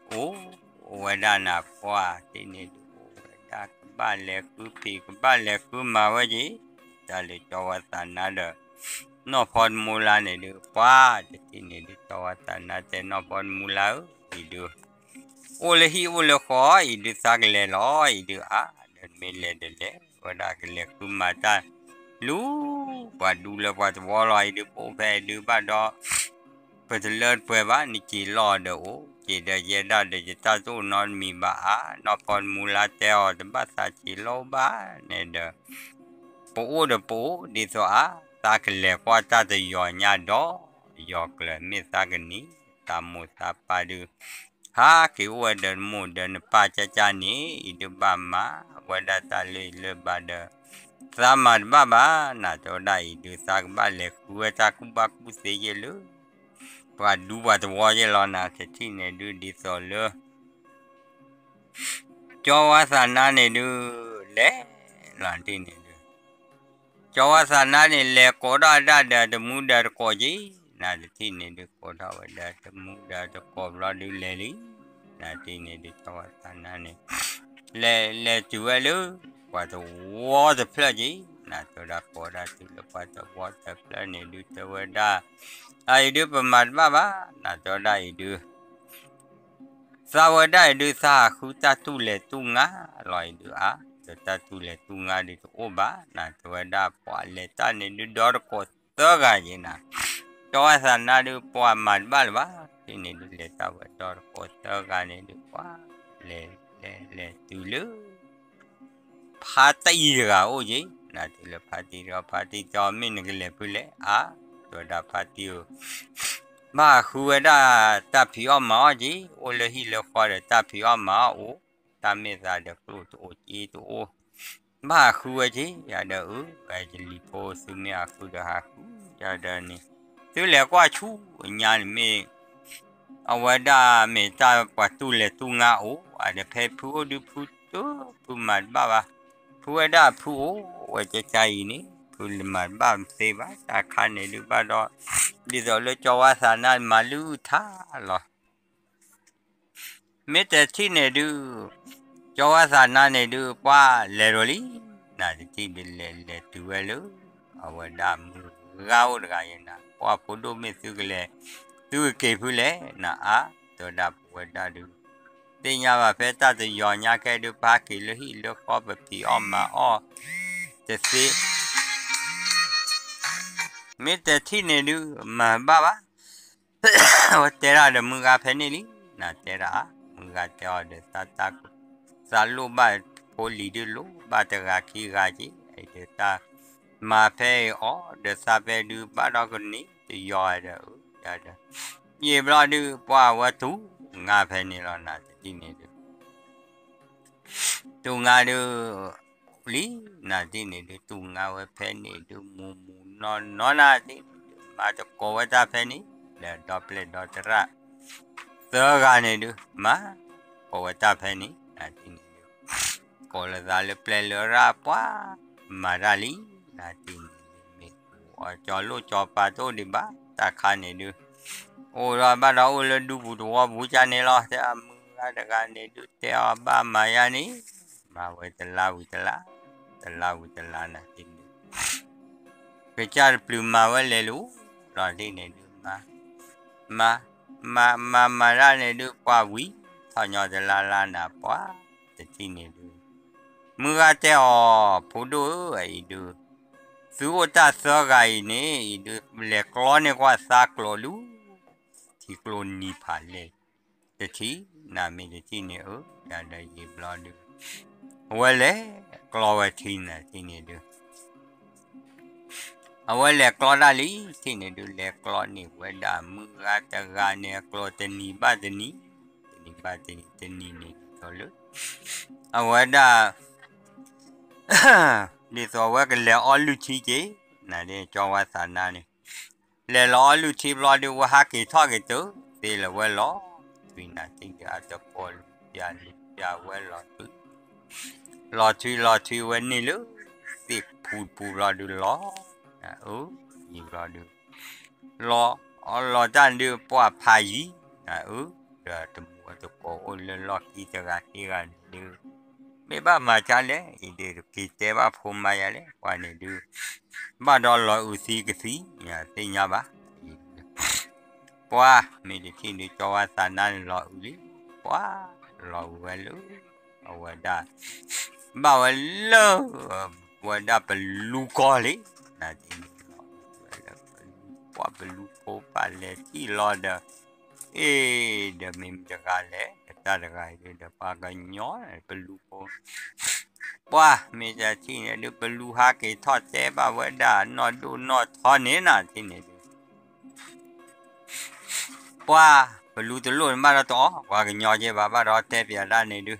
အိၣ်ဝဲဒၣ်နၤ ပှၤတထံၣ်န့ၣ်ဒုး အိၣ်ဝဲဒၣ်ကဘၣ်လဲၤဃုဖံး ကဘၣ်လဲၤဃုမၤဝဲက့ၤ, တၢ်လၢကၠီဝါသးနါဒီး နီၢ်ဖီတမူလါန့ၣ်ဒုး ပှၤတထံၣ်န့ၣ်ဒုး ကၠီဝါသးနါတဲ နီၢ်ဖီတမူလါဧၢ, အံၤဒုး အိၣ်လၢဟံၣ်အိၣ်လၢဃီအံၤဒုး သးကလဲၤလီၤအံၤဒုး အါ ဒီးမ့ၢ်လဲၤဒီးလဲၤဝဲဒၣ် ကလဲၤဃုမၤတၢ် လူၤပှၤဒူလၢပှၤသဝီလီၤအံၤဒုး ပအိၣ်ဖဲအံၤဒုးဘၣ်ဒီး ပတလၢတပှဲၤဘၣ် နစံးလီၤဒီးအိၣ် စံးဒီးယဲဒၣ်ဒီး ယတၢ်တအိၣ်နီတမံၤဘၣ်ဧါ, နီၢ်ဖီတမူလါတဲအီၤ တဘၣ်သးစံးလီၤဘၣ်န့ၣ်ဒီး ပအိၣ်ဒီးပအိၣ်ဒ်သိးအါ, သးကလဲၤကွၢ်တၢ်တယီၤညါဒီး ယီၤကျၢၤ မ့ၢ်သးကနံၤ သးမိၢ်သးပၢ်ဒုး ဟးက့ၤအိၣ်ဝဲဒီးနမိၢ်ဒီးနပၢ်ကၢ်ကၢ်န့ၣ် အံၤဒုးဘၣ်မၤဝဲဒၣ်တၢ်လၢလၢဘၣ်ဒီး သးမၤတဘၣ်ဘၣ် နၤတဲဝဲဒၣ်အံၤဒုး သးကဘၣ်လဲၤဃုဝဲတၢ်ကူၣ်ဘၣ်ကူၣ်သ့ယဲၢ်လၢ ပှၤဒူပှၤသဝီယဲၢ်လီၤ နၤတထံၣ်န့ၣ်ဒုး ဒ်သိးလၢ ကၠီဝါသးနါန့ၣ်ဒုး လဲၤလီၤတထံၣ်န့ၣ်ဒုး ကၠီဝါသးနါန့ၣ် လဲၤကိးထီၣ်ဒၣ်ဒီးတမူဒီးတကိးက့ၤ, နၤတထံၣ်န့ၣ်ဒုး ကိးထီၣ်ဝဲဒီးတမူဒီးတကိးဘျီဒုးလဲၤလံ, နၤတထံၣ်န့ၣ်ဒုး ကၠီဝါသးနါန့ၣ် လဲၤလဲၤတုၤဝဲလၢ ပှၤသဝီတဖျၢၣ်က့ၤ, နၤတဲဝဲဒၣ်ကိးဒၣ်တုၤလၢပှၤသဝီတဖျၢၣ်န့ၣ်ဒုး တဲဝဲဒၣ် အအံၤဒုးပမၤတဘၣ်ဘၣ်, နၤတဲဝဲဒၣ်အံၤဒုး သးဝဲဒၣ်အံၤဒုး သးဟးဃုတၢ်တူၢ်လဲၤတူၢ်ငါလီၤအံၤဒုးအါ, ဒီးတၢ်တူၢ်လဲၤတူၢ်ငါဒုးတအိၣ်ဘၣ်, နၤတဲဝဲဒၣ်ပှၤလဲၤတၢ်န့ၣ်ဒုး ဒီတကိးသၢဂၤက့ၤနၤ, ကၠီဝါသးနါဒုး ပှၤမၤတဘၣ်လၢၤဘၣ်, တထံၣ်န့ၣ်ဒုး လဲၤတၢ်ဝဲဒီတကိးသၢဂၤန့ၣ်ဒုး ပှၤ လဲၤလဲၤလဲၤတုၤလၢ ဖါတံၢ်တဂၤအိၣ်က့ၤ, နၤတုၤလၢဖါတံၢ်တဂၤ ဖါတံၢ်တဲအီၤ မ့ၢ်နကလဲၤဖုလဲၣ်, အါ တဲဝဲဒၣ်ဖါတံၢ်ဧၢ ဘၣ်ဟးဃုဝဲဒၣ်တၢ်ဖံးအီၣ်မၤအီၣ်က့ၤ, အိၣ်လၢဟံၣ်လၢဃီဒီးတၢ်ဖံးအီၣ်မၤအီၣ်အိၣ်, တၢ်မ့ၢ်သးဒီးကျိၣ်တအိၣ်စ့တအိၣ်, ဘၣ်ဟးဃုဝဲက့ၤ, ယၤဒီးအၢ ဝဲယလံၤဖိ သုမ့ၢ်ဟးဃုဒီးဟးဃု, ယၤဒီးန့ၣ် သုလဲၤကွၢ်ဆူညါန့ၣ်မ့ၢ် အဝဲဒၣ်မ့ၢ်တၢ်ပှၤတူၢ်လဲၤတူၢ်ငါအိၣ်, အဒီးဖဲဖုအိၣ်ဒုးဖုတၢ်ဖုမၤတဘၣ်ဘၣ်, ဖုဝဲဒၣ်ဖုအိၣ်ဝဲကၢ်ကၢ်အံၤန့ၣ် ဖုမၤတဘၣ်သ့ဘၣ်, တၢ်ခါန့ၣ်ဒုးဘၣ်ဒီး ဒ်သိးလၢကၠီဝါသးနါမၤလုၢ်ထါလီၤ မ့ၢ်တထံၣ်န့ၣ်ဒုး ကၠီဝါသးနါန့ၣ်ဒုး ပှၤလဲၤဒီးလံ, နၤတထံၣ်ဒုးလဲၤလဲၤတုၤဝဲလၢ အဝဲဒၣ်မုၢ်ဂၤအိၣ်တဂၤယဲနၤ, ပှၤဖိဒိၣ်မ့ၢ်သုကလဲၤ သုကက့ၤဖုလဲၣ် နၤအါ, တဲဝဲဒၣ်ပဝဲဒၣ်ဒုး သ့ၣ်ညါဘၣ်ဖဲတၢ်တယီၤညါခဲဒုး ပဟးက့ၤလၢဟံၣ်လၢဃီပဖံးအီၣ်မၤအီၣ်တသ့ မ့ၢ်တထံၣ်န့ၣ်ဒုး မၤဘၣ်ဘၣ်, တ ဝဲတဲဒၣ်ဒီးမုၢ်ဂၤဖဲန့ၣ်လံ, နၤတဲဒၣ်, မုၢ်ဂၤတဲအီၤဒီး သးလိၣ်ဘၣ်ဖိလံၤဒုး လိၣ်ဘၣ်တဂၤခံဂၤက့ၤ, အံၤဒီးတၢ်မၤဖဲအံၤအီၤဒီး သးဖဲဒုးဘၣ်ဒီးကန့ၢ်တယီၤဒီး, ဒီး ယံာ်ဘျီဒုး ပှၤဝဲတူၢ်ငါဖဲန့ၣ်လီၤ နၤတထံၣ်န့ၣ်ဒုး တူၢ်ငါဒုး လံ, နၤတထံၣ်န့ၣ်ဒုး တူၢ်ငါဝဲဖဲန့ၣ်ဒုး မူၤမူၤနီၢ်နီၢ် နၤတထံၣ်န့ၣ်ဒုး မၤသကိးဝဲတၢ်ဖဲန့ၣ်, ဒီးဒီပျဲၢ်ဒီသရၣ် သၢဂၤန့ၣ်ဒုး မၤသကိးဝဲတၢ်ဖဲန့ၣ် နၤတထံၣ်န့ၣ်ဒုး ကိးလၢသးလၢပျဲၢ်လၢရၣ် ပှၤ မၤတၢ်လံ, နၤတထံၣ်န့ၣ်ဒုး မ့ၢ်ကူအီၤ ကၠီၤလိၣ်ကၠီၤပၤတအိၣ်ဒံးဘၣ် တၢ်ခါန့ၣ်ဒုး အိၣ်ဒီးဘၣ်ဒီးအိၣ်လၢဒူပူၤသဝီပူၤကန့ၣ်လီၤ, တဲအမုၢ်ဂၤတဂၤန့ၣ်ဒုး တဲအီၤဘၣ်မၤယၤန့ၣ်, မၤဝဲတလါဝံၤတလါ, တလါဝံၤတလါ နၤတထံၣ်န့ၣ် ကစၢ်တပျုၤမၤဝဲလဲၤလိၤ, လီၤတထံၣ်န့ၣ်ဒုး မၤ, မၤ, မၤမၤတၢ်န့ၣ်ဒုး ပှၤဝံၤထီၣ်ညီတလါလါ နၤပှၤ တထံၣ်န့ၣ်ဒုး မုၢ်ဂၤတဲအီၤ ဖိဒိၣ်ဧၢ အံၤဒုး သုအိၣ်တၢ်သၢဂၤအံၤန့ၣ် အံၤဒုး လဲၤကျီန့ၢ်ကွၢ်သါကျိးဒုး ထံကျိနံၤဖးလဲၢ် တထံၣ်, နၤမ့ၢ်တထံၣ်န့ၣ်ဧၢ, ယၤဒီးယံာ်ဘျီဒုး အဝဲလဲၤကျီဝဲထံ နၤတထံၣ်န့ၣ်ဒုး အဝဲလဲၤကျီတၢ်လံ တထံၣ်န့ၣ်ဒုး လဲၤကျီန့ၢ်ဝဲဒၣ်မုၢ်ဂၤတဂၤန့ၣ် အကျိးတနံၤဘၣ်တနံၤ, တနံၤဘၣ်တနံၤ, တနံၤန့ၣ်ဒ်သိးလၢ အဝဲဒၣ် ဒ်သိးအဝဲကလဲၤအီလုၢ်ထံက့ၤ, နၤဒ်ကၠီဝါသးနါန့ၣ် လဲၤလီၤအီလုၢ်ထံဘျီဒုး ဝဲဟးက့ၤထီၣ်က့ၤတုၤသ့လၢၤဝဲလီၤ, ထွံနၤတထံၣ်ဒုး အတပီၤလုၢ်ပၠးလုၢ်ပၠးဝဲလီၤထွံ လီၤထွံလီၤထွံဝဲန့ၣ်လၢ သ့ၣ်ဖူတပူၤဘျီဒုးလီၤ, အၢ ယံာ်ဘျီဒုး လီၤအီလီၤတၢ်ဒုး ပှၤဖးယံၤ, အၢ ဒီးတမူအတကိးအိၣ်လၢလီၢ်ခံတဂၤခံဂၤန့ၣ်ဒုး မ့ၢ်ဘၣ်မၤကါလဲၣ်, အံၤဒုးတက့ၤတဲဘၣ်ဖိမါယၤလဲၣ်, ပှၤန့ၣ်ဒုး ဘၣ်ဒီးလီၤအုးသံကသံ သ့ၣ်ညါဘၣ် ပှၤမ့ၢ်တထံၣ်ဒုး ကၠီဝါသးနါန့ၣ်လီၤအုးလံ, ပှၤ လီၤအုးဝဲလၢ အဝဲဒၣ် ဘၣ်ဝဲလၢ ဝဲဒၣ်ပလူကီၢ်လံ, နၤတထံၣ်န့ၣ်လီၤအုးဝဲလၢပလူ, ပှၤပလူဖိပာ်လဲၤထံၣ်လီၤဒီး အ့ၣ် ဒီးမ့ၢ်မတၤတဂၤလဲၣ်, တၢ်တဂၤအံၤဒုးဒီးပှၤကညီန့ၣ် ပလူဖိ ပှၤမ့ၢ်တထံၣ်န့ၣ်ဒုး ပလူဟးက့ၤထီၣ်တဲဘၣ်ဝဲဒၣ်နီၢ်ဒိၣ်နီၢ်ထီန့ၣ် နၤတထံၣ်န့ၣ်ဒုး ပှၤ ပလူတလိၣ်န့ၣ်ဘၣ်ဒီးတအီၣ်ပှၤကညီက့ဘၣ်, ဘၣ်ဒီးတဲပၠးတၢ်န့ၣ်ဒုး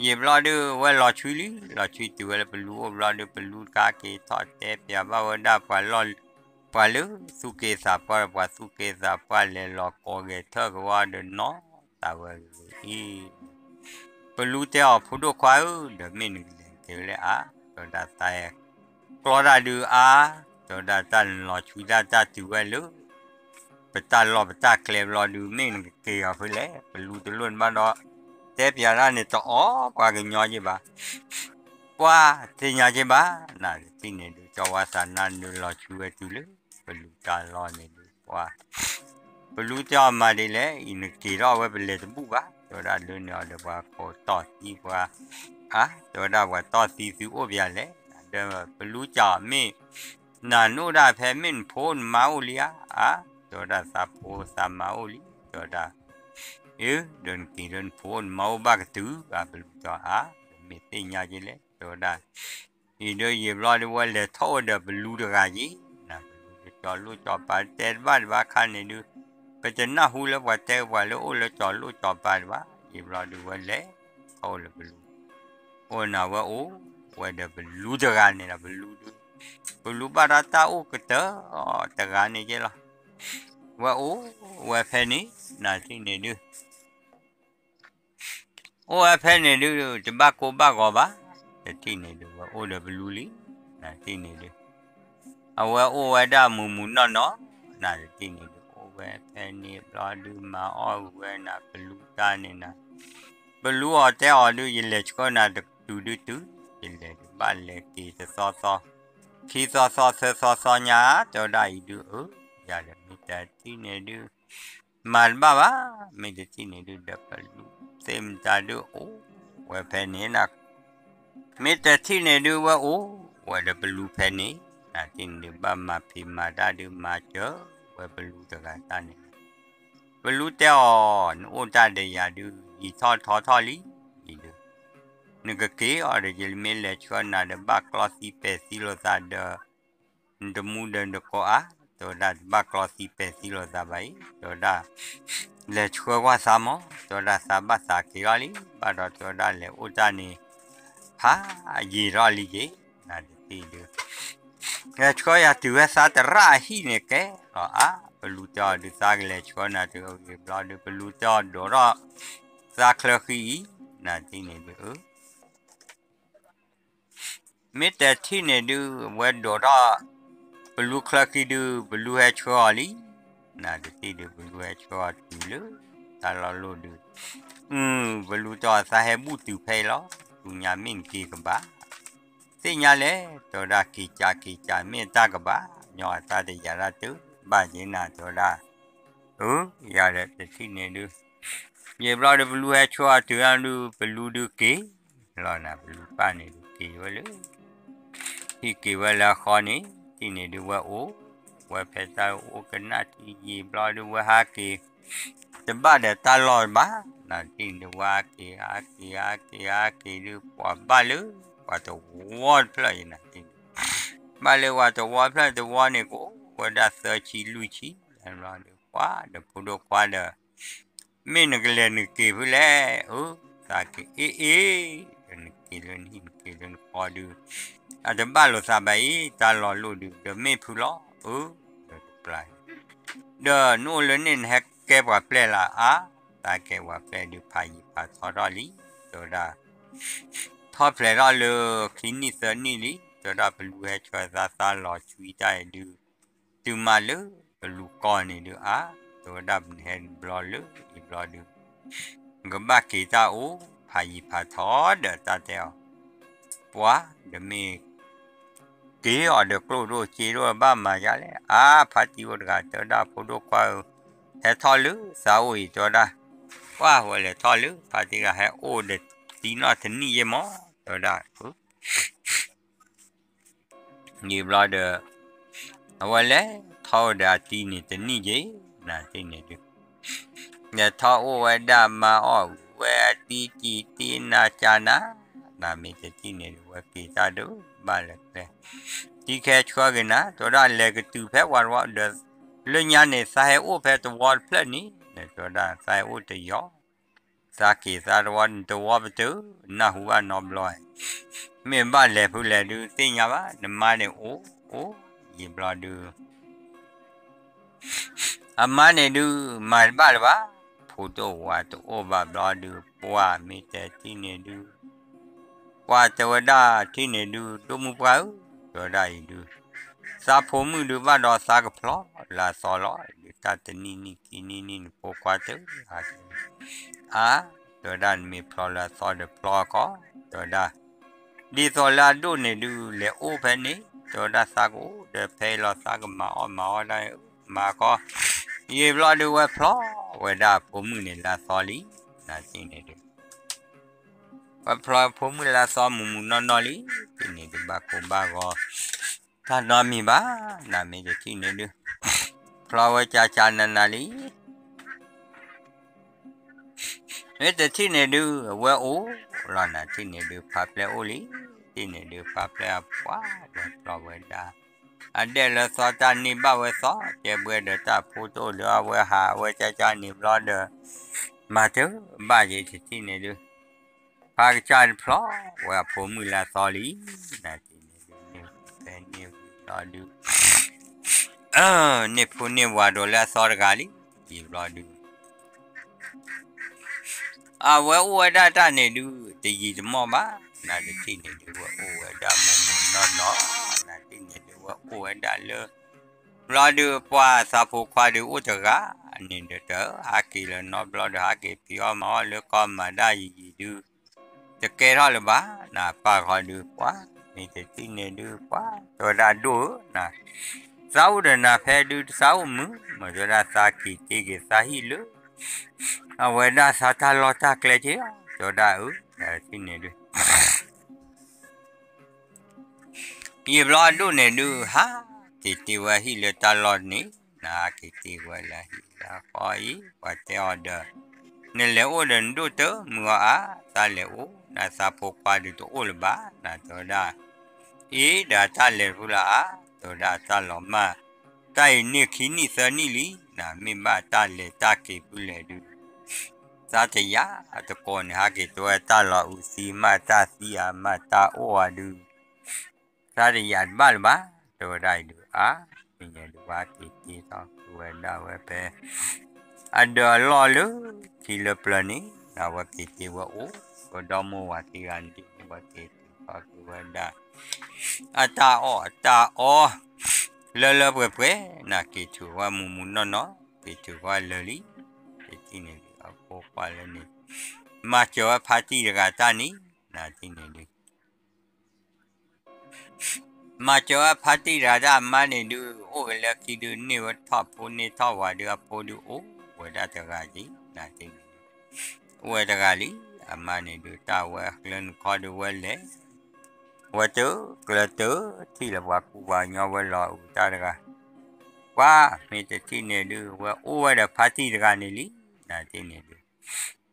ယံာ်ဘျီဒုး ဝဲလီၤဆွံလံ, လီၤဆွံတုၤဝဲလၢပလူအိၣ်ဘျီဒုး ပလူတခါက့ၤထီၣ်တဲပၠးဘၣ်ဝဲဒၣ်ပှၤလၢ ပှၤလၢသူၣ်က့သးပှၢ်ဒီး ပှၤသူၣ်က့သးပှၢ်လဲၤလီၤကိးဂဲၤထၢၣ်ကဝီၤဒီးနီၢ်သးဝဲဂ့ၤအံၤ ပလူတဲအီၤ ဖိဒိၣ်ခွါဧၢ, ဒီးမ့ၢ်နကလဲၤက့ၤလၢအါ, တဲဝဲဒၣ်သး ကျီတၢ်ဒုးအါ, တဲဝဲဒၣ်တၢ်နလီၤဆွံတၢ်တၢ်တုၤဝဲလၢ ပတၢ်လီၢ်ပတၢ်ကျဲဘျီဒုး မ့ၢ်နကက့ၤအီၤဖဲလဲၣ်, ပလူတလိၣ်န့ၣ်ဘၣ်ဒီး တဲပၠးတၢ်န့ၣ်တအီၣ်ပှၤကညီက့ဘၣ်, ပှၤသ့ၣ်ညါက့ဘၣ်, နၤတထံၣ်န့ၣ်ဒုး ကၠီဝါသးနါန့ၣ်လီၤဆွံဝဲတုၤလၢ ပလူတၢ်လီၢ်န့ၣ်ဒုး ပှၤ ပလူတဲအီၤမၤဒ်လဲၣ်, အံၤနက့ၤထီၣ်ဝဲပလဲၤတဘူၣ်ဘၣ်, တဲဝဲဒၣ်လၢန့ၣ်အီၤဒီးပှၤကိးတီၢ်သံပှၤ အါ, တဲဝဲဒၣ်ပှၤတီၢ်သံသုအိၣ်ပယၤလဲၣ်, ဒီးပလူကၠီမ့ၢ် နၤနအိၣ်ဒၣ်ဖဲမ့ၢ်နဖိနမါအိၣ်လံဧါ, အါ, တဲဝဲဒၣ်သးဖိသးမါအိၣ်လံ, တဲဝဲဒၣ် အၢ ဒီးနက့ၤဒီးနဖိနမါအိၣ်ဘၣ်ကတုၤဧါ, ပလူတဲအါ, မ့ၢ်သ့ၣ်ညါက့လဲၣ်, တဲဝဲဒၣ် အံၤဒီးယံာ်ဘျီဒုး ဝဲလဲၤထီၣ်အိၣ်ဒီးပလူတဂၤက့, နၤပလူဒီးကၠီၤလိၣ်ကၠီၤပၤတဲတဘၣ်တဘၣ်ခါန့ၣ်ဒုး ပတနၢ်ဟူလၢပှၤတဲပှၤလၢအိၣ်လၢကၠီၤလိၣ်ကၠီၤပၤတဘၣ်, ယံာ်ဘျီဒုး ဝဲလဲၤထီၣ်အိၣ်လၢပလူ, အိၣ်နၤဝဲအိၣ်ဝဲဒီးပလူတဂၤန့ၣ်ဒီး ပလူဒုး ပလူဘၣ်ဒီးတၢ်အိၣ်ကတၢၢ်တဂၤန့ၣ်က့လီၤ, ဝဲအိၣ်ဝဲဖဲန့ၣ် နၤတထံၣ်န့ၣ်ဒုး အိၣ်ဝဲဖဲန့ၣ်ဒုး တဘၣ်ကိၢ်ဘၣ်ဂီၤဘၣ်, တထံၣ်န့ၣ်ဒုး ဝဲအိၣ်ဒီးပလူလံ, နၤတထံၣ်န့ၣ်ဒုး အဝဲအိၣ်ဝဲဒၣ်မုၢ်မုၢ်နီၢ်နီၢ်, နၤတထံၣ်န့ၣ်ဒုး အိၣ်ဝဲဖဲန့ၣ်ဘျီဒုး မၤအီၣ်ဝဲနၤပလူတၢ်န့ၣ်နၤ, ပလူအီၤတဲအီၤဒုး ယလဲၤဆှၢနၤတတုၤဒုးတုၤ, ယလဲၤဒုးဘၣ်လဲၤက့ၤတသီသီ, ခံသီသီသၢသီသီညါ, တဲဝဲဒၣ်အံၤဒုး အၢ ယၤဒီးမ့ၢ်တထံၣ်န့ၣ်ဒုး မၤတဘၣ်ဘၣ်, မ့ၢ်တထံၣ်န့ၣ်ဒုး ဒီးပလူသ့ၣ်မတၤဒုးအိၣ်ဝဲဖဲန့ၣ်နၤ, မ့ၢ်တထံၣ်န့ၣ်ဒုး ဝဲအိၣ်ဝဲဒီးပလူဖဲန့ၣ်, နၤတထံၣ်န့ၣ်ဒုး ဘၣ်မၤဖံးမၤတၢ်ဒုး မၤစၢၤဝဲပလူတဂၤတၢ်န့ၣ် ပလူတဲအီၤ, နအိၣ်တၢ်ဒီးယၤဒုး ယံာ်ထီၣ်ထီထီၣ်လံ, ဒုး နကက့ၤအီၤဒီး ယမ့ၢ်လဲၤဆှၢနၤဒီး ဘၣ်ကျီသံပဲာ်သံလိာ်သးဒီး နတမူဒီးနတကိးအါ, တဲဝဲဒၣ် တဘၣ်ကျီသံပဲာ်သံလိာ်သးဘၣ်အံၤ, တဲဝဲဒၣ် လဲၤဆှၢကွၢ်သးမး, တဲဝဲဒၣ် သးဘၣ်သးက့ၤထီၣ်လံ, ဘၣ်ဒီး တဲဝဲဒၣ် လဲၤအိၣ်တၢ်န့ၣ် ဖးယံာ်ထီၣ်လံက့ၤ, နတထံၣ်ဒုး လဲၤဆှၢယၤတုၤဝဲသးတရၣ်အဟံၣ်န့ၣ်ကဲလီၤအါ, ပလူတဲအီၤဒုး သးကလဲၤဆှၢနၤတုၤအဂ့ၤဘျီဒုး ပလူတဲအီၤဒိးထီၣ် သးချၢဃံအံၤ, နတထံၣ်န့ၣ်ဒုး အၢ မ့ၢ်တထံၣ်န့ၣ်ဒုး ဝဲဒိးထီၣ် ပလူချၢဃံဒုး ပလူဟဲဆှၢအီၤလံ, နတထံၣ်ဒုး ပလူဟဲဆှၢအီၤတုၤလၢ တၢ်လီၢ်လိၣ်ဒုး အု ပလူတဲအီၤသးဟဲဘူၣ်တုၤဖဲအံၤလီၤ, ဆူညါမ့ၢ်နက့ၤကဘၣ် သ့ၣ်ညါလဲၣ်, တဲဝဲဒၣ် က့ၤကးက့ၤကး မ့ၢ်တၢ်ကဘၣ်ညီအတၢ်တယာ်တၢ်တုၤဘၣ်က့ၤနၤ တဲဝဲဒၣ်, အၢ ယၤဒီးတထံၣ်န့ၣ်ဒုး ယံာ်ဘျီဒုး ပလူဟဲဆှၢအီၤတုၤဒုး ပလူဒုးက့ၤလီၤနၤ, ပလူပၢ်န့ၣ်ဒုးက့ၤဝဲလၢ ဟံၣ်က့ၤဝဲလၢအဃီန့ၣ် တထံၣ်န့ၣ်ဒုး ဝဲအိၣ်ဝဲဖဲတၢ်အိၣ်ကနၣ်ထံယံာ်ဘျီဒုး ဝဲဟးက့ၤ တဘၣ်ဒီးတၢ်လီၢ်ဘၣ်, နတထံၣ်န့ၣ်ဒုး ဝဲဟးက့ၤ ဟးက့ၤ ဟးက့ၤ ဟးက့ၤဒုး ပှၤဘၣ်လၢ ပှၤတဝီတဖျၢၣ်အံၤနၤ, ဘၣ်လၢပှၤတဝီဖျၢၣ်တဝီန့ၣ် ကအိၣ်ဝဲဒၣ်သၢဆံလွံၢ်ဆံ, ဘျီဒုး ပှၤဒီးဖိဒိၣ်ခွါဒီး မ့ၢ်နကလဲၤနက့ၤဖုလဲၣ်, အၢ သးက့ၤအ့ၣ်အ့ၣ်, ဒီးနက့ၤလၢနဟံၣ်နက့ၤလၢနဃီဒုး အတဘၣ်လိာ်သးဘၣ်အံၤ တၢ်လီၢ်လိၣ်ဒုး ဒီးမ့ၢ်ဖုလီၤ, အၢ ဒီးတပျၢ် ဒီးနအိၣ်လၢန့ၣ် နဟဲကဲပှၤပျဲၢ်လၢအါ, သးကဲပှၤပျဲၢ်ဒုး ဖးယံာ်ဖးထီထီၣ်လံ, တဲဝဲဒၣ် ထီၣ်ဖျဲးထီၣ်လၢခံနံၣ်သၢနံၣ်လံ, တဲဝဲဒၣ် ပလူဟဲဆှၢသးသးလီၤဆွံတၢ်အံၤဒုး တုၤမးလၢပလူကီၢ်န့ၣ်ဒုးအါ, တဲဝဲဒၣ်ပနဟဲဘျီလၢအံၤဘျီဒုး ကဘၣ်က့ၤတၢ်အိၣ်ဖးယံာ်ဖးထီဒီးတၢ်တဲအီၤ, ပှၤဒီးမ့ၢ် က့ၤအီၤဒီးကျိၣ်ဒိၣ်စ့ဒိၣ်ဘၣ်မၤယါလဲၣ်, အါ ဖါတံၢ်အိၣ်တဂၤ တဲဝဲဒၣ် ဖိဒိၣ်ခွါဧၢ, ဟဲထီၣ်လၢသးအိၣ်အံၤ တဲဝဲဒၣ်, ပှၤဝဲလဲၤထီၣ်လၢဖါတံၢ်ဂၤ ဟဲအိၣ်ဒီးတံၢ်နီၢ်တနံၣ်ယဲၢ်မး, တဲဝဲဒၣ် ယံာ်ဘျီဒီး အဝဲလဲၤထီၣ်အိၣ်ဒီးအတံၢ်န့ၣ်တနံၣ်က့ၤ, နတထံၣ်န့ၣ်ဒုး လဲၤထီၣ်အိၣ်ဝဲဒၣ်မၤအီၣ်ဝဲအတံၢ်ကံၢ်တံၢ်နၤကၢ်နၤ, နမ့ၢ်တထံၣ်န့ၣ်ဒုး ဝဲက့ၤတၢ်ဒုးဘၣ်လၢၤကျဲ, တံၢ်ကဟဲဆှၢက့ၤနၤ, တဲဝဲဒၣ်လဲၤကတုၤဖဲပှၤတဝီဒီး လၢညါန့ၣ် သးဟဲအိၣ်ဖဲတဝီတဖျၢၣ်န့ၣ်, တဲဝဲဒၣ် သးဟဲအိၣ်တယီၤ သးက့ၤသးတဝီ နတဝီပတုာ် နၢ်ဟူဘၣ်နီတဘျီ, မ့ၢ်ဘၣ်လဲၤဖုလဲၤဒုးသ့ၣ်ညါဘၣ်, နမါန့ၣ်အိၣ်အိၣ် ယံာ်ဘျီဒုး အမါန့ၣ်ဒုး မၤတဘၣ်လၢၤဘၣ်, ဖိဒိၣ်ဝၤတအိၣ်ဘၣ်ဘျီဒုး ပှၤမ့ၢ်တဲထံၣ်န့ၣ်ဒုး ပှၤတဲဝဲဒၣ်ထံၣ်န့ၣ်ဒုး ဒိၣ်မုၢ်ပှၢ်ဧၢ, တဲဝဲဒၣ်အံၤဒုး သးဖိမုၣ်ဒုးဘၣ်ဒီးသးကဖျီလၢအသီလီၤ, ဒုးတၢ်တနံၣ်နံၣ်ခံနံၣ်နံၣ်နဖိခွါတဂၤ အါ, တဲဝဲဒၣ်နမ့ၢ်ဖျီလၢအသီဒီးဖျီကီး, တဲဝဲဒၣ် ဒ်သိးလၢအဒိၣ်န့ၣ်ဒုး လဲၤအိၣ်ဖဲန့ၣ်, တဲဝဲဒၣ်သးကအိၣ်ဒီးဖဲအံၤလီၤ သးကမၤအီၣ်မၤအီၣ်ဒၣ် မၤကီး, ယံာ်ဘျီဒုးဝဲဖျီဝဲဒၣ်အဖိမုၣ်န့ၣ်လၢအသီလံ, နတထံၣ်န့ၣ်ဒုး ဝဲဖျီဖိမုၣ်လၢအသီမုၢ်မုၢ်နီၢ်နီၢ်လံ, တထံၣ်န့ၣ်ဒုးဘၣ်ကိၢ်ဘၣ်ဂီၤ တၢ်နီတမံၤဘၣ်, နမ့ၢ်တထံၣ်န့ၣ်ဒုး ဖျီဝဲကၢ်ကၢ်နးနးလံ မ့ၢ်တထံၣ်န့ၣ်ဒုး အဝဲအိၣ်လီၤနၤ, တထံၣ်န့ၣ်ဒုး ဖးပျဲၢ်အိၣ်လံ, တထံၣ်န့ၣ်ဒုး ဖးပျဲၢ်အပှၤဝဲဖျီဝဲဒၣ် အဒဲၣ်လၢသီတၢ်န့ၢ်ဘၣ်ဝဲသီ, တဲဘှဲဒီးတၢ်ဖိတအိၣ်ဒီး အဝဲဟးဝဲကၢ်ကၢ်န့ၣ်ဘျီဒီး မၤတဘၣ်က့ၤ တထံၣ်န့ၣ်ဒုး ဖးကစၢ်တဖျီဝဲအဖိမုၣ်လၢအသီလံ, နတထံၣ်န့ၣ်ဒုး ဖဲန့ၣ်ဝံၤဘျီဒုး န့ၢ်ဖိန့ၢ်ဝၤဒိးလၢအသီတဂၤလံ, ယံာ်ဘျီဒုး အဝဲအိၣ်ဝဲဒၣ်တၢ်န့ၣ်ဒုး တယံာ်တမီၢ်ဘၣ်, နတထံၣ်န့ၣ်ဒုး ဝဲအိၣ်ဝဲဒၣ်မိၢ်မိၢ်နီၢ်နီၢ်, နတထံၣ်န့ၣ်ဒုး ဝဲအိၣ်ဝဲဒၣ်လၢ ဘျီဒုးပှၤသးဖိခွါဒုးအိၣ်တဂၤန့ၣ်ဒီးတဟးက့ၤလၢၤနီတဘျီဒီး ဟးက့ၤဖံးအီၣ်မၤအီၣ်လၢကီၢ်မၤဒၣ်ယံာ်ယံာ်ဒုး တကဲထီၣ်လၢၤဘၣ်, နပၢ်ဃီဒုးပှၤ မ့ၢ်တထံၣ်န့ၣ်ဒုးပှၤ တဲဝဲဒၣ်ဒိၣ်ဧၢ, သးအိၣ်ဒီးနၤဖဲဒုး သးအိၣ်မုာ်မး တဲဝဲဒၣ် သးက့ၤတ့က့ၤသးဟံၣ်လၢ အဝဲဒၣ်သးတၢ်လီၢ်တၢ်ကျဲက့ၤလီၤ, တဲဝဲဒၣ်အၢ, နတထံၣ်န့ၣ်ဒုး ယံာ်ဘျီအဒိၣ်န့ၣ်ဒုး ဟးက့ၤတ့ဝဲဟံၣ်လၢတၢ်လီၢ်န့ၣ်, နဟးက့ၤတ့ၢ်ဝဲလၢဟံၣ်လၢဃီအံၤ, ပှၤတဲအီၤဒီး, နလဲၤအိၣ်ဒီးနဒိၣ်တမုာ်အီၤဧါ, သးလဲၤအိၣ် နသးဖိခွါဒုးတအိၣ်လၢၤဘၣ် နတဲဝဲဒၣ်, အ့ ဒီးတၢ်လဲၤဖုလၢအါ, တဲဝဲဒၣ်တၢ်လီၤမၢ်, တၢ်အံၤန့ၢ်ခံနံၣ်သၢနံၣ်လံ, နမ့ၢ်ဘၣ်တၢ်လဲၤတၢ်က့ၤဖုလဲၣ်ဒုး သးတယာ်တကိးန့ၣ် ဟဲက့ၤတဲဝဲတၢ်လီၤအုးသံ မ့ၢ်တၢ်သံဧါ မ့ၢ်တၢ်အိၣ်ဧါဒုး, သးတယာ်တဘၣ်လၢၤဘၣ်, တဲဝဲဒၣ်အံၤဒုး အါ, မ့ၢ်ညါဒုးဝဲက့ၤတ့ထီၣ်က့ၤဝဲဒၣ်ဝဲဖဲ အဒၢးအလီၢ်လၢ ထံလၢပျၢၤန့ၣ် အဝဲက့ၤတ့ဝဲအိၣ်, ဝဲဒီမိၢ်ဝၤသံဂၤန့ၣ် ဝဲက့ၤထုးထီၣ်က့ၤဝဲဒၣ် အတၢ်အီၣ်အတၢ်အီ လၢလၢပှဲၤပှဲၤ နက့ၤထုးဝဲမူးမူးနီၢ်နီၢ် က့ၤထုးဝဲလၢာ်လံ, တထံၣ်န့ၣ်ဒုး အဖိခွါလၢန့ၣ် မၤစၢၤဝဲဖါတံၢ်တဂၤတၢ်န့ၣ် နထံၣ်န့ၣ်ဒုး မၤစၢၤဝဲဖါတံၢ်တဂၤတၢ်အမါန့ၣ်ဒုး အိၣ်က့ၤလၢခံဒုး န့ၢ်ဝဲထီၣ်ဖိန့ၢ်ထီၣ်ဝၤဒုး အဖိဒုးအိၣ်ဝဲဒၣ်တဂၤက့ၤ နထံၣ်န့ၣ်ဒုး အိၣ်ဝဲတဂၤလံ, အမါန့ၣ်ဒုး တၢ်ဝဲကျၢနခီဒုးဝဲလဲၤ ဝဲတကျၢၤတထံၣ်လၢပှၤကူပှၤကညီဝဲလီၤအုးတၢ်တဂၤ, ပှၤမ့ၢ်တထံၣ်န့ၣ်ဒုး ဝဲအိၣ်ဝဲဒီးဖါတံၢ်တဂၤန့ၣ်လံ, နထံၣ်န့ၣ်ဒုး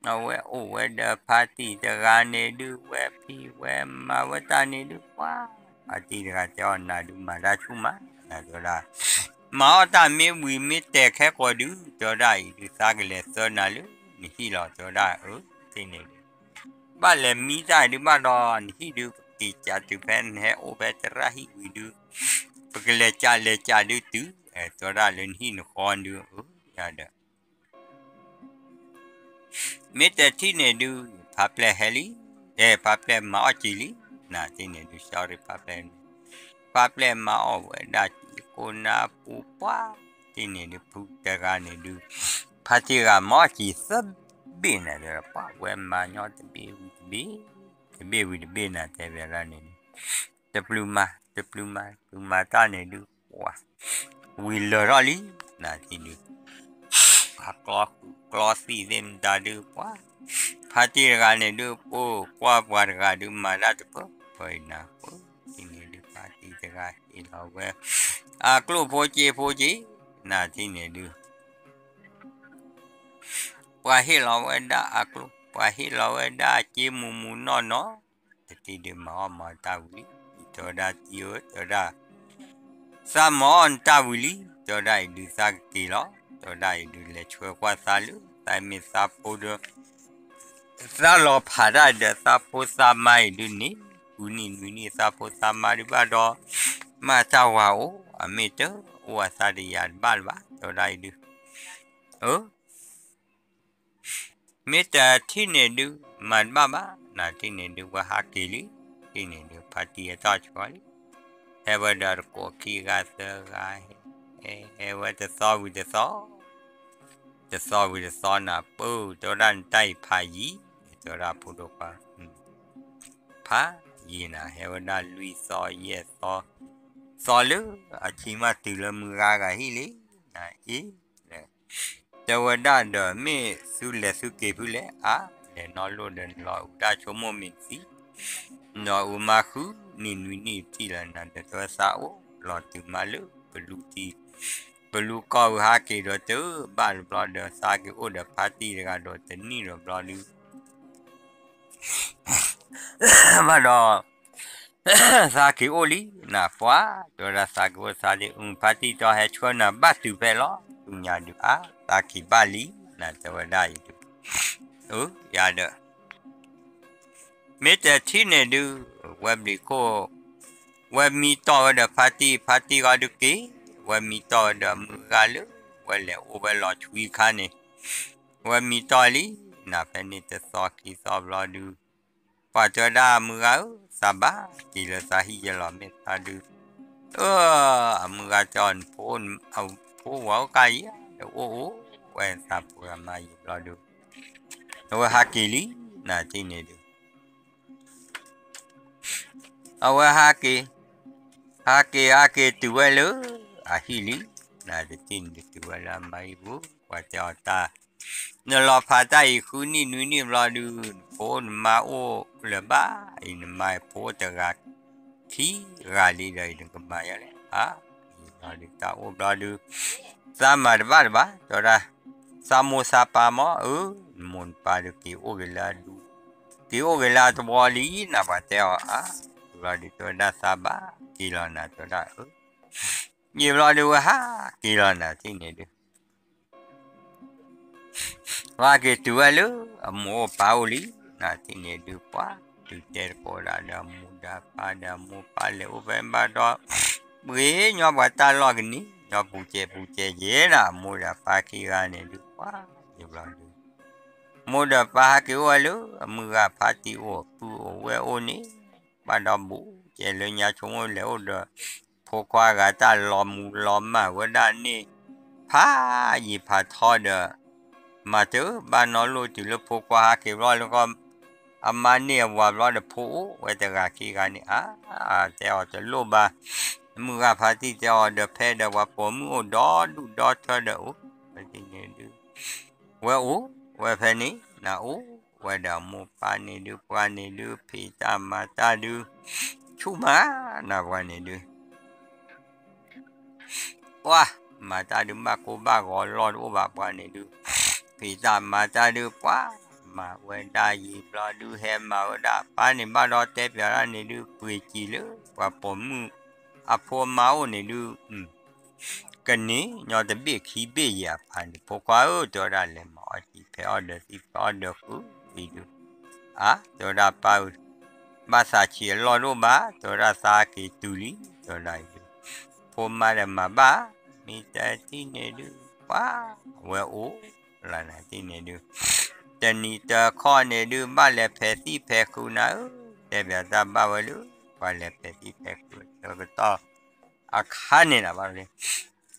အဝဲအိၣ်ဝဲဒီးဖါတံၢ်တဂၤန့ၣ်ဒုး ဝဲဖံးဝဲမၤဝဲတၢ်န့ၣ်ဒုး ပှၤ ဖါတံၢ်တဂၤတဲအီၤ နၤဒုးမၤတၢ်ဆူၣ်မး နတဲဝဲဒၣ်, မၤအီၣ်တၢ်မ့ၢ်ဝံၤမ့ၢ်တဲာ်ခဲကိာ်ဒုး တဲဝဲဒၣ်အံၤဒုး သးကလဲၤသၢနၤလၢနဟံၣ်လီၤ တဲဝဲဒၣ်, အၢ တထံၣ်န့ၣ်ဒုး ဘၣ်လဲၤမံတၢ်ဒုးဘၣ်ဒီး နဟံၣ်ဒုး ပက့ၤကးတုၤဖဲနဟဲအိၣ်ဖဲသရၣ်ဟံၣ်ဝံၤဒုး ပကလဲၤကးလဲၤကးဒုးတုၤ တဲဝဲဒၣ်လၢနဟံၣ်နဃီဒုး အၢ ယၤဒီး မ့ၢ်တထံၣ်န့ၣ်ဒုး ဖါပျဲၢ်ဟဲလံ, အဲ ဖါပျဲၢ်မၤအီၣ်က့ၤလံ, နထံၣ်န့ၣ်ဒုး sorry ဖါပျဲၢ်န့ၣ်, ဖါပျဲၢ်မၤအီၣ်ဝဲဒၣ်က့ၤကိးနၤပူၤပှၢ်, ထံၣ်န့ၣ်ဒုး ဖုတဂၤန့ၣ်ဒုး, ဖါတံၢ်တဂၤမၤအီၣ်က့ၤသၢဘ့ၣ်နၤ တဲဝဲဒၣ် ပှၤဝဲမၤညီတဘ့ၣ်ဝံၤတဘ့ၣ်, တဘ့ၣ်ဝံၤတဘ့ၣ်နၤ တဲဝဲဒၣ်န့ၣ်ဒုး, တပျုၤမၤ တပျုၤမၤ ပျုၤမၤတၢ်န့ၣ်ဒုး ပှၤ ဝံၤလၢာ်ထီၣ်လံ, နထံၣ်ဒုး ပှၤကျီဃုာ်ကျီသံၣ်သ့ၣ်မတၤဒုး ပှၤ ဖါတံၢ်တဂၤန့ၣ်ဒုး ပှၤကွၢ်ပှၤတဂၤဒုး မၤတၢ်တပၢၢ်ပၢၢ်အံၤနၤ ပှၤ ထံၣ်န့ၣ်ဒုး ဖါတံၢ်တဂၤဟ့ၣ်လီၤဝဲ အကျိၣ်ဖိက့ဖိက့ နထံၣ်န့ၣ်ဒုး ပှၤဟ့ၣ်လီၤဝဲဒၣ်အကျိၣ် ပှၤဟ့ၣ်လီၤဝဲဒၣ်အက့မူးမူးနီၢ်နီၢ်, တထံၣ်ဒုးမၤအီၣ်မၤတၢ်ဝံၤလံ, တဲဝဲဒၣ်တံၢ်ဧၢ တဲဝဲဒၣ် သးမၤအီၣ်နတၢ်ဝံၤလံ, တဲဝဲဒၣ်အံၤဒုးသးကက့ၤလီၤ, တဲဝဲဒၣ်အံၤဒုးလဲၤဆှၢကွၢ်သးလၢ သးမ့ၢ်သးဖိဒီး သးလီၤဖးတၢ်ဒီးသးဖိသးမါအံၤဒုးန့ၣ်, ဃုနံၣ်နွံနံၣ်သးဖိသးမါဒုးဘၣ်ဒီး, မ့ၢ်တၢ်ဝၤအိၣ် အမ့ၢ်တအိၣ်အသးတယာ်တဘၣ်လၢၤဘၣ် တဲဝဲဒၣ်အံၤဒုး, အၢ မ့ၢ်တထံၣ်န့ၣ်ဒုး မၤတဘၣ်ဘၣ် နထံၣ်န့ၣ်ဒုး ဝဲဟးက့ၤလံ, ထံၣ်န့ၣ်ဒုး ဖါတံၢ်ဟဲထီၣ်ဆှီလံ, ဟဲဝဲဒီးတကိးခံဂၤသၢဂၤ, ဟဲဝဲတသီဝံၤတသီ တသီဝံၤတသီနၤ ပၢၢ် တဲဝဲဒၣ်နတၢ်အံၤဖးယံၤ, တဲဝဲဒၣ်ဖိဒိၣ်ခွါ, ဖးယံၤနၤ ဟဲဝဲဒၣ်လွံၢ်သီယဲၢ်သီ, သီလၢအဆံမးတုၤလၢမုၢ်ဂၤဂၤဟံၣ်လံ, နအ့ၣ် တဲဝဲဒၣ်ဒီးမ့ၢ်သုလဲၤသုက့ၤဖုလဲၣ် အါ လဲၤနီၢ်လိၣ်ဒီးနလီၤအုးတၢ်ဆိကမိၣ်မ့ၢ်သံ, နလီၤအုးမၤဃုနံၣ်နွံနံၣ်တထံၣ်လၢၤနၤ ဒီးတဲဝဲသးအိၣ်လီၤတုၤမးလၢပလူၤတံၢ် ပလူၤကီၢ်ဝံၤဟးက့ၤဒီးတဘၣ်လၢၤဘျီဒီး သးက့ၤအိၣ်ဒီးဖါတံၢ်တဂၤဒီးတနံၣ်ဒီးဘျီဒုး ဘၣ်ဒီး သးက့ၤအိၣ်လံ နပှၤ တဲဝဲဒၣ်သးက့ၤအိၣ်သးဒ်အု ဖါတံၢ်တီဟဲဆှၢနၤဘၣ်တုၤဖဲလီၤ ဆူညါဒုးအါ သးက့ၤဘၣ်လံ နတဲဝဲဒၣ်အံၤဒုး အၢ ယၤဒီး မ့ၢ်တထံၣ်န့ၣ်ဒုး ဝဲဘျံးခိၣ် ဝဲမံတီၢ်ဝဲဒီးဖါတံၢ် ဖါတံၢ်ဂီၢ်ဒုးက့ၤ ဝဲမံတီၢ်ဝဲဒီးမုၢ်ဂၤလၢ ဝဲလဲၤအိၣ်ဝဲလီၤဆွံခါန့ၣ် ဝဲမံတီၢ်လံ နဖဲန့ၣ်တသီခံသီဘျီဒုး ပှၤတဲဝဲဒၣ်မုၢ်ဂၤဧၢ သးဘၣ်က့ၤလၢသးဟံၣ်ယဲလီၤ မ့ၢ်သးဒုး အၢ အမုၢ်ဂၤတဲအီၤ နဖိဝၤအိၣ်ကါယံၤ ဒီးအိၣ်အိၣ်ဝဲသးဖိဂၤမါယံၤဘျီဒုး အဝဲဟးက့ၤလံ နထံၣ်န့ၣ်ဒုး အဝဲဟးက့ၤ ဟးက့ၤဟးက့ၤတုၤဝဲလၢ အဟံၣ်လံ နတထံၣ်န့ၣ်ဒုးတုၤဝဲလၢအမါဟံၣ်ပူၤ ပှၤတဲအီၤတၢ် နလီၤဖးတၢ်အံၤဃုနံၣ်နွံနံၣ်ဘျီဒုး နဖိနမါအိၣ်လၢၤဘၣ် အံၤနမါဖိတဂၤ ခံဂၤလံဒီးအံၤနကမၤယါလဲၣ် အါ အံၤဘျီဒုးတၢ်အိၣ်ဘျီဒုး သးမၤတဘၣ်တဘၣ် တဲဝဲဒၣ်, သးမိၢ်သးပၢ်မ့ၢ် အၢ, နမိၢ်နပၢ်ဒုးက့ၤအိၣ်က့ၤလၢအဒူ, က့ၤအိၣ်က့ၤလၢအသဝီလံ နၤပှၤတဲအီၤအါ, ဘျီဒုးတဲဝဲဒၣ်သးဘၣ်က့ၤလီၤနၤ တဲဝဲဒၣ်အၢ, ယံာ်ဘျီဒုးဝဲဟးက့ၤလီၤနၤထံၣ်န့ၣ်ဒုး ပှၤက့ၤတုၤဝဲလၢအမိၢ်အိၣ်ပၢ်အိၣ်လံ, နၤထံၣ်န့ၣ်ဒုး ပှၤတုၤတဲတကိးဒၣ်ဒီးအမိၢ်ဒီးအပၢ်ဒီးအမိၢ်ပၢ်လဲၤအိၣ်ဖဲဘၣ်ဒီး, ပှ့ၤညီပှၤတၢ်လီၢ်ကန့ၢ်, ညီပူၤစဲးပူၤစဲးယဲဒၣ် အမိၢ်ဒီးအပၢ်ခံဂၤန့ၣ်ဒုး ပှၤယံာ်ဘျီဒုး မိၢ်ဒီးပၢ်ဟဲက့ၤအိၣ်ဝဲလၢအမုၢ်ဂၤဖါတံၢ်အိၣ် ပုၢ်အိၣ်ဝဲၢ်အိၣ်န့ၣ်, ဘၣ်ဒီးဘူးကဲလၢညါဆိကမိၣ်လဲၤအိၣ်ဒီး ဖိခွါဂၤတၢ်လီၤမူၤလီၤမၢ်ဝဲဒၣ်န့ၣ်, ဖးယံာ်ဖးထီဒီး မၤတဘၣ်နီတဘျီတုၤလၢဖိခွါဟဲက့ၤဘျီလၢကီၢ် အမါန့ၢ်အဝၤဘျီဒီးဖိအိၣ်ဝဲတဂၤခံဂၤန့ၣ် အါ, တဲအီၤတလိၣ်ဘၣ်, မုၢ်ဂၤဖါတံၢ်တဲအီၤဒီးဖဲဒီးပှၤပိာ်မုၣ်အိၣ်ဒီဒူၣ်ဒီထၢဒီးအိၣ်ဝဲန့ၣ်ဒုး ဝဲအိၣ်ဝဲဖဲန့ၣ် နအိၣ်ဝဲဒီးအမိၢ်ပၢ်န့ၣ်ဒုး ပှၤန့ၣ်ဒုး ဖံးတၢ်မၤတၢ်ဒုး ဆူၣ်မးနၤပှၤန့ၣ်ဒုး ပှၤမၤတၢ်ဒုး ဘၣ်ကိၢ်ဘၣ်ဂီၤလီၢ်တအိၣ်ဘၣ်ပှၤန့ၣ်ဒုး, ဖံးတၢ်မၤတၢ်ဒုး ပှၤမၤဝဲဒၣ်ယံာ်ဘျီဒုး ဟဲမၤဝဲဒၣ်ပၢ်န့ၣ်ဘၣ်ဒီးတဲပၠးဒၣ်န့ၣ်ဒုး ပှ့ၤစံာ်လၢပှၤပိာ်မုၣ်အဖိအမါအိၣ်န့ၣ်ဒုး ကန့ၢ်ညီတဘ့ၣ်ခံဘ့ၣ်ယဲၢ်အပၢ်န့ၣ် ဖိခွါဧၢ တဲဝဲဒၣ်လဲၤမၤအီၣ်စံာ်ဖဲအီၣ်ဒီးသံဖဲအီၣ်ဒီးဃုာ်အံၤဒုး, အါ တဲဝဲဒၣ်ပၢ်ဧၢ ဘၣ်သးဆံးအလီၢ်တအိၣ်ဘၣ် တဲဝဲဒၣ်သးက့ၤတုၤလံ တဲဝဲဒၣ်အံၤဒုး, ဖိမါဒီးမၤဘၣ် မ့ၢ်တထံၣ်န့ၣ်ဒုး ပှၤဝဲအိၣ်လီၤနၤထံၣ်န့ၣ်ဒုး, တနံၤတခီန့ၣ်ဒုး ဘၣ်လဲၤဖဲးသံၣ်ဖဲးဃုာ်နၤဧၢ, တဲပၠးတၢ်ဘၣ်ဝဲလၢ ပှၤလဲၤဖဲးသံၣ်ဖဲးဃုာ်ဆၢကတီၢ် အခါန့ၣ်လီၤဘၣ်လၢ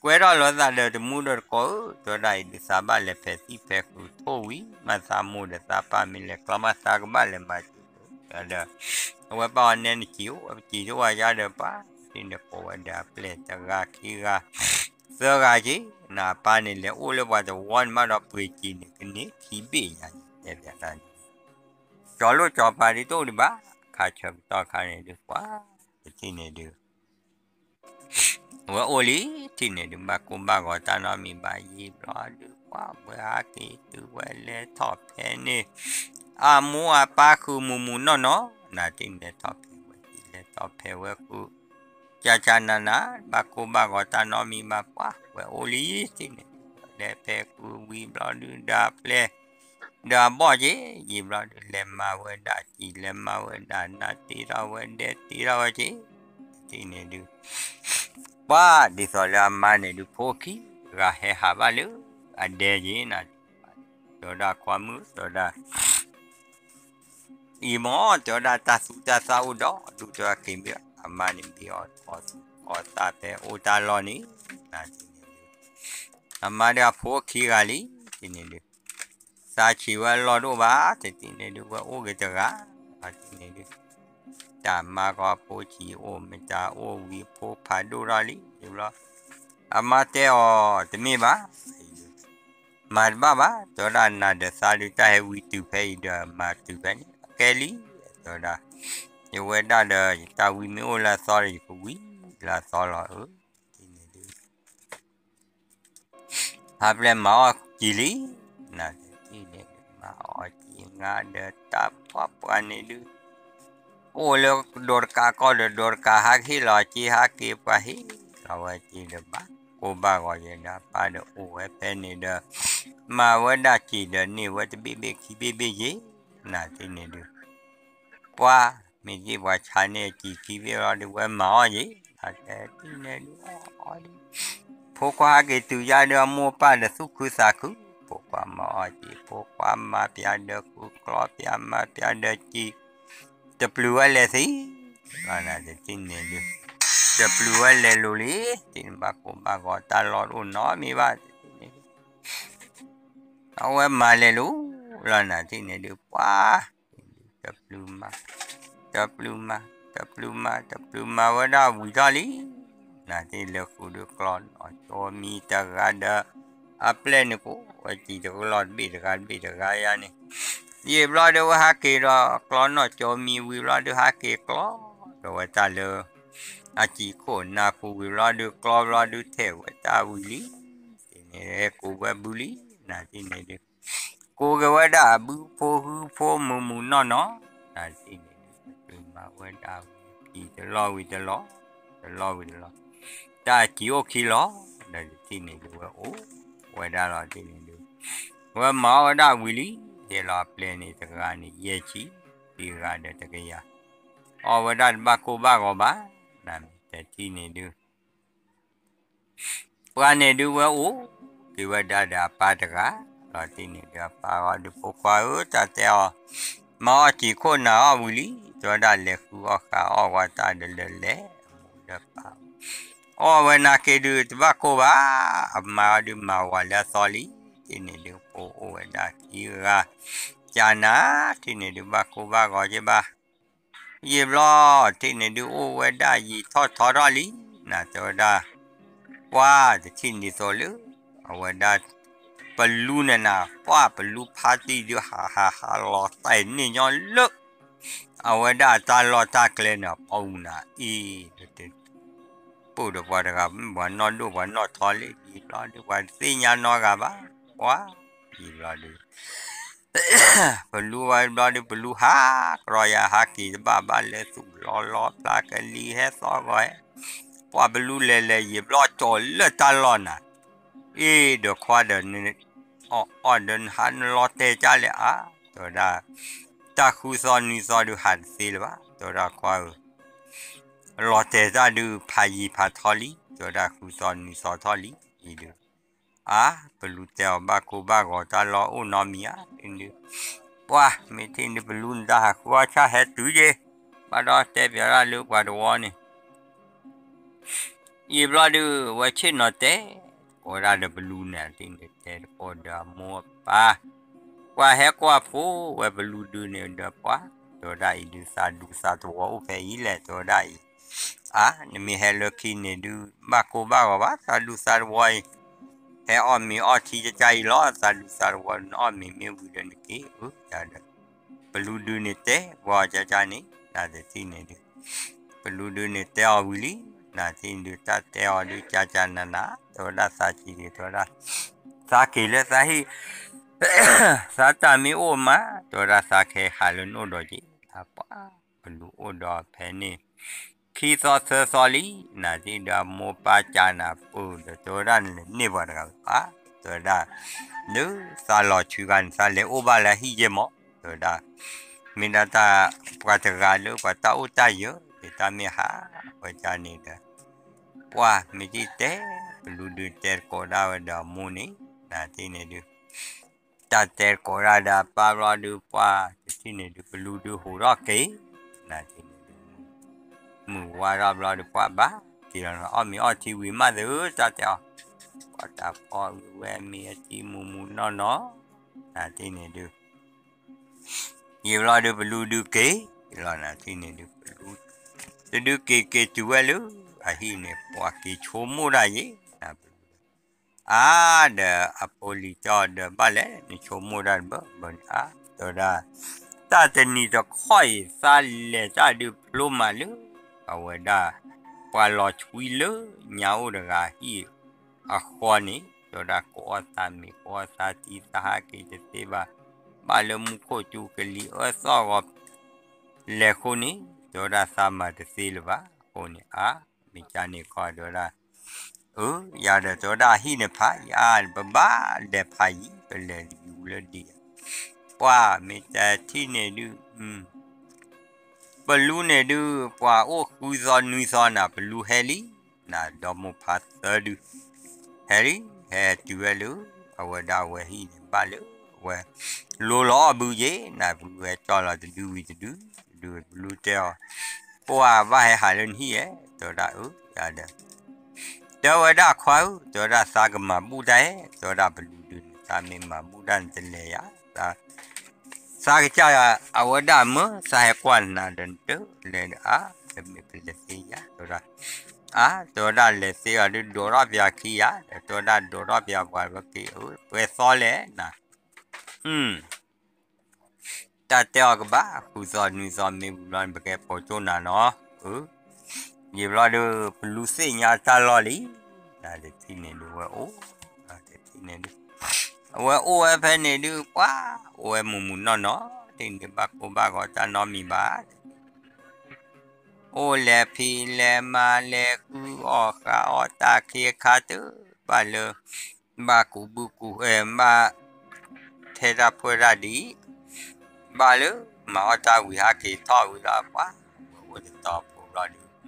ကွဲထီၣ်လီၤသးဒီးတမူဒီးတကိးဧၢ, တဲဝဲဒၣ်အံၤဒုး သးဘၣ်လဲၤဖဲးသံၣ်ဖဲးဃုာ်ထိၣ်ဝံၤ မ့ၢ်သးမိၢ်ဒီးသးပၢ်မ့ၢ်လဲၤကျီမး သးကဘၣ်လဲၤမၤစံာ်ဒီး အဝဲပၢ်အီၤနဲနစံာ်အိၣ် ပစံာ်ထိၣ်ဝဲယါဒီးပှၤ ဒ်န့ၣ်ကိးဝဲဒီးအပျဲၢ်တဂၤခံဂၤ သၢဂၤက့ၤ နပၢ်န့ၣ်လဲၤအိၣ်လၢပှၤတဝီန့ၣ်မးဒီးပှ့ၤစံာ်န့ၣ် ကန့ၢ်ခံဘ့ၣ်ယါန့ၣ် တဲပၠးတၢ်န့ၣ် ကၠီၤလိၣ်ကၠီၤပၤဒ်တအိၣ်ဒံးဘၣ်, ခါဆၢကတီၢ်ခါန့ၣ်ဒုး ပှၤတထံၣ်န့ၣ်ဒုး အဝဲအိၣ်လံ ထံၣ်န့ၣ်ဒုး ဘၣ်ကိၢ်ဘၣ်ဂီၤတၢ်နီတမံၤဘၣ် ယံာ်ဘျီဒုး ပှၤဝဲဟဲက့ၤတုၤဝဲလဲၤထီၣ်ဖဲန့ၣ် အမိၢ်အပၢ်ဃုာ်မုာ်မုာ်နီၢ်နီၢ် နထံၣ်န့ၣ်လဲၤထီၣ်ဖဲဝဲ လဲၤထီၣ်ဖဲဝဲဃုာ် ကၢ်ကၢ်နးနး ဘၣ်ကိၢ်ဘၣ်ဂီၤတၢ်နီတမံၤဘၣ် ပှၤဝဲအိၣ်လံ ထံၣ်န့ၣ်ဒုး လဲၤဖဲဃုာ်ဝံၤဘျီဒုး ဒီးအပျဲၢ် ဒီးအဘီၣ်က့ၤ ယံာ်ဘျီဒုး လဲၤမၤဝဲဒၣ်စံာ် လဲၤမၤဝဲဒၣ်နးတ့ထီၣ်ဝဲဒဲတ့ထီၣ်ဝဲက့ၤ ထံၣ်န့ၣ်ဒုး ပှၤဒ်သိးလၢအမါန့ၣ်ဒုး ဖိခံဂၤဟဲဟးဘၣ်လၢအဒဲက့ၤနၤ တဲဝဲဒၣ်ခွါမုၣ် တဲဝဲဒၣ် အံၤမ့ၢ် တဲဝဲဒၣ်တၢ်သူတၢ်သၣ်အိၣ်ဒီးဒူၣ် တဲဝဲက့ၤမ့ၢ်အမါန့ၣ် မ့ၢ်အီၤသူအီၤသၣ်ဖဲအိၣ်တၢ်လီၢ်န့ၣ် နထံၣ်န့ၣ်ဒုး အမါဒီးအဖိခံဂၤလံ ထံၣ်န့ၣ်ဒုး သးဆံးဝဲအလီၢ်တအိၣ်ဘၣ် တထံၣ်န့ၣ်ဒုး ဝဲအိၣ်ဂ့ၤတဂၤ ထံၣ်န့ၣ်ဒုး တၢ်မါကီၢ်ဖိဆံးအိၣ် မတၤအိၣ်ဝံၤဖိဖးဒိၣ်ထီၣ်လံ ယံာ်ဘျီ အမါတဲအီၤတမ့ၢ်ဘၣ် မၤတဘၣ်ဘၣ် တဲဝဲဒၣ်နၤဒီးသးဒုး တၢ်ဟဲဝံတုၤဖဲအံၤဒီးမၤတုၤဖဲန့ၣ် အကဲလံ တဲဝဲဒၣ် ယဝဲဒၣ်ဒီး ယတၢ်ဝံမ့ၢ်အိၣ်လၢအသီဒီး ယကဝံလၢအသီလီၤဧၢ ထံၣ်န့ၣ်ဒုး ဟးပျဲၢ်မၤအီၣ်စံာ်လံ နထံၣ်န့ၣ်မၤအီၣ်စံာ် ငါဒီးတၢ်ပှၢ်ပှၢ်န့ၣ်ဒုး အိၣ်လၢဒိးတကးကီၢ်ဒီးဒိးတကး ဟးကဟ့ၣ်လီၤစ့ဟးက့ၤ ပှၤဟ့ၣ်လီၤဝဲစ့ဒီး ဘၣ်ကိၢ်ဘၣ်ဂီၤယဲဒီး ပၢ်ဒီးအိၣ်ဝဲဖဲန့ၣ်ဒီး မၤဝဲဒၣ်စံာ်ဒီးန့ၢ်ဝဲတဘ့ၣ်ဘ့ၣ်ခံဘ့ၣ်ဘ့ၣ်ယဲ နထံၣ်န့ၣ်ဒုး ပှၤမ့ၢ်စ့ၢ်ပှၤဆါန့ၢ်အစံာ်ခံဘ့ၣ်လီၤဒုး ဝဲမၤအီၣ်ယဲ နထံၣ်န့ၣ်ဒုး အီၣ်အီၣ်ဒုး ဖိခွါဟးက့ၤတုၤယါဒီး အမိၢ်ပၢ်ဒီးသူၣ်ခုသးခု ဖိခွါမၤအီၣ်စံာ် ဖိခွါမၤပၠးဒီးဃုာ် ကျီပၠးမၤပၠးဒီးစံာ် တပျုၤဝဲလဲၤသံ လီၤနၤတထံၣ်န့ၣ်ဒုး တပျုၤဝဲလဲၤလိၤလံ တထံၣ်န့ၣ်ဘၣ်ကိၢ်ဘၣ်ဂီၤတၢ်လီၢ်တအိၣ်နီတမံၤဘၣ် တထံၣ်န့ၣ်ဒုး အဝဲမၤလဲၤလိၤ လီၤနၤတထံၣ်န့ၣ်ဒုး ပှၤ တပျုၤမၤ တပျုၤမၤ တပျုၤမၤ တပျုၤမၤဝဲဒၣ်ဝံၤထီၣ်လံ နထံၣ်လဲၤဃုာ်ဒုးကျီနီၢ်ကၠိမံၤတဂၤဒီး အပျဲၢ်န့ၣ်ကိးဝဲစံာ်တကလီၢ်တဘ့ၣ်တဂၤတဘ့ၣ်တဂၤယါန့ၣ် ယံာ်ဘျီဒုးဝဲဟးက့ၤဒီးကျီနီၢ်ကၠိမံၤဝံၤဘျီဒုးဟးက့ၤကျီ ဒီးဝဲတၢ်လၢ အစံာ်ခိၣ်နၢ်ပူၤဝံၤဘျီဒုးကျီဘျီဒုးထဲးဝဲတၢ်ဝံၤလံ ဟဲကိးဝဲဘုလံ, နၤတထံၣ်န့ၣ်ဒုး ကိးက့ၤဝဲဒၣ်အဘုဖိဟုဖိမုာ်မုာ်နီၢ်နီၢ်, နၤတထံၣ်န့ၣ်ဒုး ပတုာ်မၤဝဲဒၣ်ဝံၤတံၤတလီၢ်ဝံၤတလီၢ်, တလီၢ်ဝံၤတလီၢ်, တၢ်စံးအိၣ်ခံလီၤ, ဒီးတထံၣ်န့ၣ်ဒုးဝဲအိၣ်ဝဲဒၣ်လီၤတထံၣ်န့ၣ်ဒုး ဝဲမၤအီၣ်ဝဲဒၣ်ဝံၤလံ, ဟဲလီၤအပျဲၢ်န့ၣ်တဂၤန့ၣ် ယဲၢ်ဆံ, ခံဂၤဒီးတကယၤ, အီၣ်ဝဲဒၣ်တဘၣ်ကိၢ်ဘၣ်ဂီၤဘၣ်, နၤတထံၣ်န့ၣ်ဒုး ပှၤန့ၣ်ဒုးဝဲအိၣ်က့ၤဝဲဒၣ်ဒီးအပၢ်တဂၤ, လီၤတထံၣ်န့ၣ်ဒုးအပၢ်အီၤဒုးဖိခွါဧၢ တၢ်တဲအီၤ, မၤအီၣ်စံာ်ခိၣ်နၢ်အီၣ်ဝံၤလံ, တဲဝဲဒၣ်လဲၤဃုအီၣ်ဃာ်အီၣ်ဝဲတၢ်ဒီးလၢလဲၤ, အမိၢ်လၢပၢ် အီၣ်ဝဲနာ်က့ဒုးတဘၣ်ကိၢ်ဘၣ်, အမါအီၤဒုးမၤဝၤလၢအသီလံ, တထံၣ်န့ၣ်ဒုးဖိအိၣ်ဝဲဒၣ်ခံဂၤ, ကနၤတထံၣ်န့ၣ်ဒုးဘၣ်ကိၢ်ဘၣ်ဂီၤက့ဘၣ် ယံာ်ဘျီ, တထံၣ်န့ၣ်ဒုးအိၣ်ဝဲဒၣ်ယံာ်ထီၣ်ထီထီၣ်လံ, နၤတဲဝဲဒၣ်, ပှၤတထံၣ်န့ၣ်သိးလၢ, အဝဲဒၣ်, ပလူန့ၣ်နၤ ပှၤပလူဖါတံၢ်ဒုးဟးဟးဟးလီၤတဲာ်န့ၢ်ညီလၢ, အဝဲဒၣ်အတၢ်လီၢ်တၢ်ကျဲန့ၣ် ပအူနၤအ့ၣ်, ပၢၢ်ဒီးပှၤတဂၤ ပှၤနီၢ်ဒိၣ်ပှၤနီၢ်ထီလံ, ယံာ်ဘျီဒုးပှၤတသ့ၣ်ညါနီတဂၤဘၣ်, ပှၤ, ယံာ်ဘျီဒုး ပလူဝဲဘျီဒုး ပလူဟးကြီယၤဟးက့ၤတဘၣ်ဘၣ်လၢသူၣ်လီၤလီၤဖျါကလံၤဟဲသီဂီၤဟဲ, ပှၤပလူလဲၤလဲၤယံာ်ဘျီကၠီၤလၢတၢ်လီၢ်နၤ, အ့ၣ်ဒီးခွါဒီး, အီၣ်အီၣ်ဒီးနဟးနလီၤတဲာ်ကၢ်လဲၣ်အါ, တဲဝဲဒၣ်, တၢ်ဃုသီနွံသီဒုးဟးတသ့လၢၤဘၣ်, တဲဝဲဒၣ်ခွါဧၢ လီၤတဲာ်တၢ်ဒုးဖးယံၤဖးထီလံ, တဲဝဲဒၣ်ဃုသီနွံသီထီၣ်လံ, အံၤဒုး, အါ, ပလူတဲအီၤဘၣ်ကိၢ်ဘၣ်ဂီၤတၢ်လီၢ်အိၣ်နီတမံၤဧါ, ဒုး, ပှၤ, မ့ၢ်ထံၣ်ဒုးပလူနတၢ်ဟးဃုအီၣ်ဆၣ်ဟဲတုၤယ့ၢ်, ဘၣ်ဒီးတဲပၠးဒၣ်လၢပှၤတဝီန့ၣ် ယံာ်ဘျီဒုး ဝဲဆ့ၣ်နီၤတဲာ်, ကိးဒၣ်ဒီးပလူန့ၣ် တထံၣ်န့ၣ်တဲတကိးဒီးအမိၢ်အပၢ်, ပှၤဟဲကွၢ်ဖိဝဲပလူဒုန့ၣ်ဒီးပှၤ, တဲဝဲဒၣ်အံၤဒုးသးဒူသးတဝီအိၣ်ဖဲအံၤလဲၣ် တဲဝဲဒၣ်အံၤ, အါ နမ့ၢ်ဟဲလၢခံန့ၣ်ဒုး ဘၣ်ကိၢ်ဘၣ်ဂီၤဘၣ် သးဒူသးတဝီအံၤ, ဟဲအီၣ်မ့ၤအီၣ်ထံကကါအံၤလီၤ သးဒူသးတဝီ နအီၣ်မ့ၤမ့ၢ်ဝံၤဒီးနက့ၤဧၢ, ယၤဒီး ပလူဒုန့ၣ်တဲပှၤအီၤကကါန့ၣ် နတထံၣ်န့ၣ်ဒုး, ပလူဒုန့ၣ်တဲအီၤဝံၤလံ, နတထံၣ်န့ၣ်ဒုး တၢ်တဲအီၤဒုးကကါနးနး တဲဝဲဒၣ်သးဆံးဒုး တဲဝဲဒၣ်, သးက့ၤလၢသးဟံၣ်, သးတၢ်မ့ၢ်အိၣ်မး တဲဝဲဒၣ်သးကဟဲဟးလၢနအိၣ်ဒီးက့ၤ, ပှၤ, ပလူအိၣ်ဒီးဖဲန့ၣ် ခံသီသၢသီလံ, နတထံၣ်ဒုးအမိၢ်ပၢ်ကနၤပၢၢ်ဒီး တဲဝဲဒၣ်နလဲၤန့ၢ်ပှၤတဂၤဧါ, တဲဝဲဒၣ်, လၢသးလီၤဆှုဂၤန့ၣ် သးလဲၤအိၣ်ဘၣ်လၢဟံၣ်ယဲၢ်မး, တဲဝဲဒၣ်, မ့ၢ်ဒၣ်တၢ်ပှၤတဂၤလၢပှၤတၢ်အိၣ်တၢ်ယၢၤ ဒ်တၢ်မ့ၢ်ဟးဝဲကန့ၣ်ဒီး, ပှၤမ့ၢ်တထံၣ်တဲ, ပလူဒုးတဲတကိးဒၣ်ဝဲဒီးအမိၢ်န့ၣ်, နတထံၣ်န့ၣ်ဒုး တၢ်တဲတကိးဒၣ်ဒီးအပၢ်ဘျီဒုး ပှၤတထံၣ်န့ၣ်ဒုး ပလူဒုးဟူးထီၣ်က့ၤ, နတထံၣ်န့ၣ်ဒုး မုၢ်ဝါထီၣ်ဘျီဒုး ပှၤဘၣ်က့ၤလီၤ အီၣ်မ့ၤအီၣ်ထံဝံၤမးသ့ၣ်ဧၢ တၢ်တဲအီၤ, ပှၤတၢ်ဖီဝံၤဝဲမ့ၤအထံမူးမူးနီၢ်နီၢ်, နတထံၣ်န့ၣ်ဒုး ယံာ်ဘျီဒုး ပလူဒုးက့ၤလီၤ နတထံၣ်န့ၣ်ဒုး ပလူ, တဒုးက့ၤက့ၤတုၤဝဲလၢအဟံၣ်န့ၣ် ပှၤက့ၤဆိကမိၣ်ဒၣ်ယဲၢ်, အါဒီးအဖိလံၤတဲအီၤဒီး ဘၣ်လဲၣ် နဆိကမိၣ်ဒၣ်တဘၣ်ဘၣ်န့ၣ်ဧါ, တဲဝဲဒၣ်, တၢ်တနံၤတခီအံၤ သးလဲၤတၢ်ဒုးဖျိမးလၢ အဝဲဒၣ် ပှၤလီၤဆွံလၢညါအိၣ်တဂၤဟံၣ်အဃီန့ၣ် တဲဝဲဒၣ် ကအီၣ်သးမ့ၤ ကအီၣ်သးထံ သးဟးက့ၤတသ့ဘၣ်, ဘၣ်လၢမူခိၣ်စူၤကလံၤအၢသီၣ်ဂီၤ လဲၤဃိန့ၣ် တဲဝဲဒၣ် သးမၤတသ့လၢၤဘၣ်အဃိန့ၣ် အါ မ့ၢ်ကန့ၣ်ခီ တဲဝဲဒၣ် အၢ ယၤဒီး တဲဝဲဒၣ် ဟံၣ်န့ၣ်ဖးယံၤ အါ ပဘၣ်လဲၤဖးယံၤ ပလဲၤယူၤလၢဒံးဧါ, ပှၤမ့ၢ်တထံၣ်န့ၣ်ဒုး ပလူန့ၣ်ဒုး ပှၤအိၣ်ဃုသီနွံသီနၤ ပလူဟဲလံ, နၤဒီမိၢ်ဖးသၢဒုး ဟဲလံ, ဟဲတုၤဝဲလၢ အဝဲဒၣ်အဝဲဟံၣ်န့ၣ် ဘၣ်လၢ အဝဲ လိၤလီၤအီၣ်ဘုယ့ၤ နၤပလူဟဲကၠီလီၤတဒုဝံၤတဒု, တဒုဝံၤပလူတဲအီၤ, ပှၤဘၣ်ဟဲဟးလၢနဟံၣ်ဧါ, တဲဝဲဒၣ်အၢ ယၤဒီး တဲဝဲဒၣ်ခွါဧၢ, တဲဝဲဒၣ် သးကမၤဘူၣ်တၢ်ဧါ, တဲဝဲဒၣ် ပလူဒုးန့ၣ် သးမ့ၢ်မၤဘူၣ်တၢ်န့ၣ်တလဲၤယၤ, သးကစၢ်ယွၤ အဝဲဒၣ်မၢ သးဟဲကွၢ်နၤဒီးနတလဲၤဒီးဧါ, တမ့ၢ်ပလဲၤသ့ယၤ, တဲဝဲဒၣ်, အါ တဲဝဲဒၣ် လဲၤသ့အီၤဒုး ဒိးထီၣ်ပၠးခံယၤ, တဲဝဲဒၣ် ဒိးထီၣ်ပၠးပှၤဘျီက့ၤ ပှဲၤသီလဲၣ်နၤ တၢ်တဲအီၤကဘၣ် ဃုသီနွံသီမ့ၢ်ဝံၤဘျီန့ၣ် ပကဲပိာ်ကၠိနၤနီၤ, အၢ ယံာ်ဘျီဒုး ပလူသ့ၣ်ညါတၢ်လီၢ်လံ, နၤတထံၣ်န့ၣ်ဒုးဝဲအိၣ် တထံၣ်န့ၣ်ဒုး အဝဲအိၣ်ဝဲဖဲန့ၣ်ဒုး ပှၤအိၣ်ဝဲမုာ်မုာ်နီၢ်နီၢ် တထံၣ်န့ၣ်ဒုး ဘၣ်ကိၢ်ဘၣ်ဂီၤတၢ်နီတမံၤဘၣ် အိၣ်လဲၤဖံးလဲၤမၤလဲၤဃုအီၣ်ဃုအီၣ်တၢ်ခံခါတဘၣ်လၢ ဘၣ်ကူးဘုကူး ဘၣ်ထဲတၢ်ဖှဲတၢ်ဒ်အံၤ ဘၣ်လၢမၤအီၣ်တၢ်ဝံၤဟးက့ၤထီၣ်ဝံၤလီၤ ပှၤဝဲအိၣ်တတီၤဖိဘျီဒုး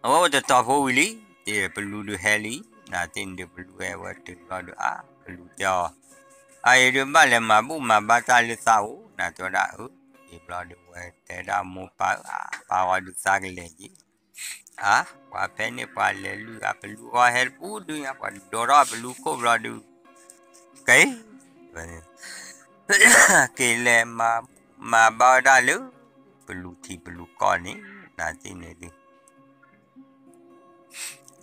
အဝဲအိၣ်တတီၤဖိဝံၤလံ တထံၣ်န့ၣ်ဒုး ပလူဒုးဟဲလံ နတထံၣ်န့ၣ်ဒုး ပလူဟဲဝဲတုၤဘျီဒုး အါ ပလူတဲအီၤ အအံၤဒုးဘၣ်လဲၤမၤဘူၣ်မၤဘါတၢ်လၢသးအိၣ် နတဲဝဲဒၣ် အၢ အံၤဘျီဒုးဝဲတဲဒၣ်မိၢ်ပၢ်ဧၢ အါ ပၢ်ဂီၤဒုးသးကလဲၤယံၤ အါ ပှၤဖဲန့ၣ်ပှၤလဲၤလုၢ်အါ ပလူဂီၤဟဲတပူၤဒုးညါ ပှၤဒိးထီၣ်ပလူခိၣ်ဘျီဒုး ကဲ က့ၤလဲၤမၤဘူၣ်မၤဘါဝဲဒၣ်လၢ ပလူထံပလူကီၢ်န့ၣ် နတထံၣ်န့ၣ်ဒုး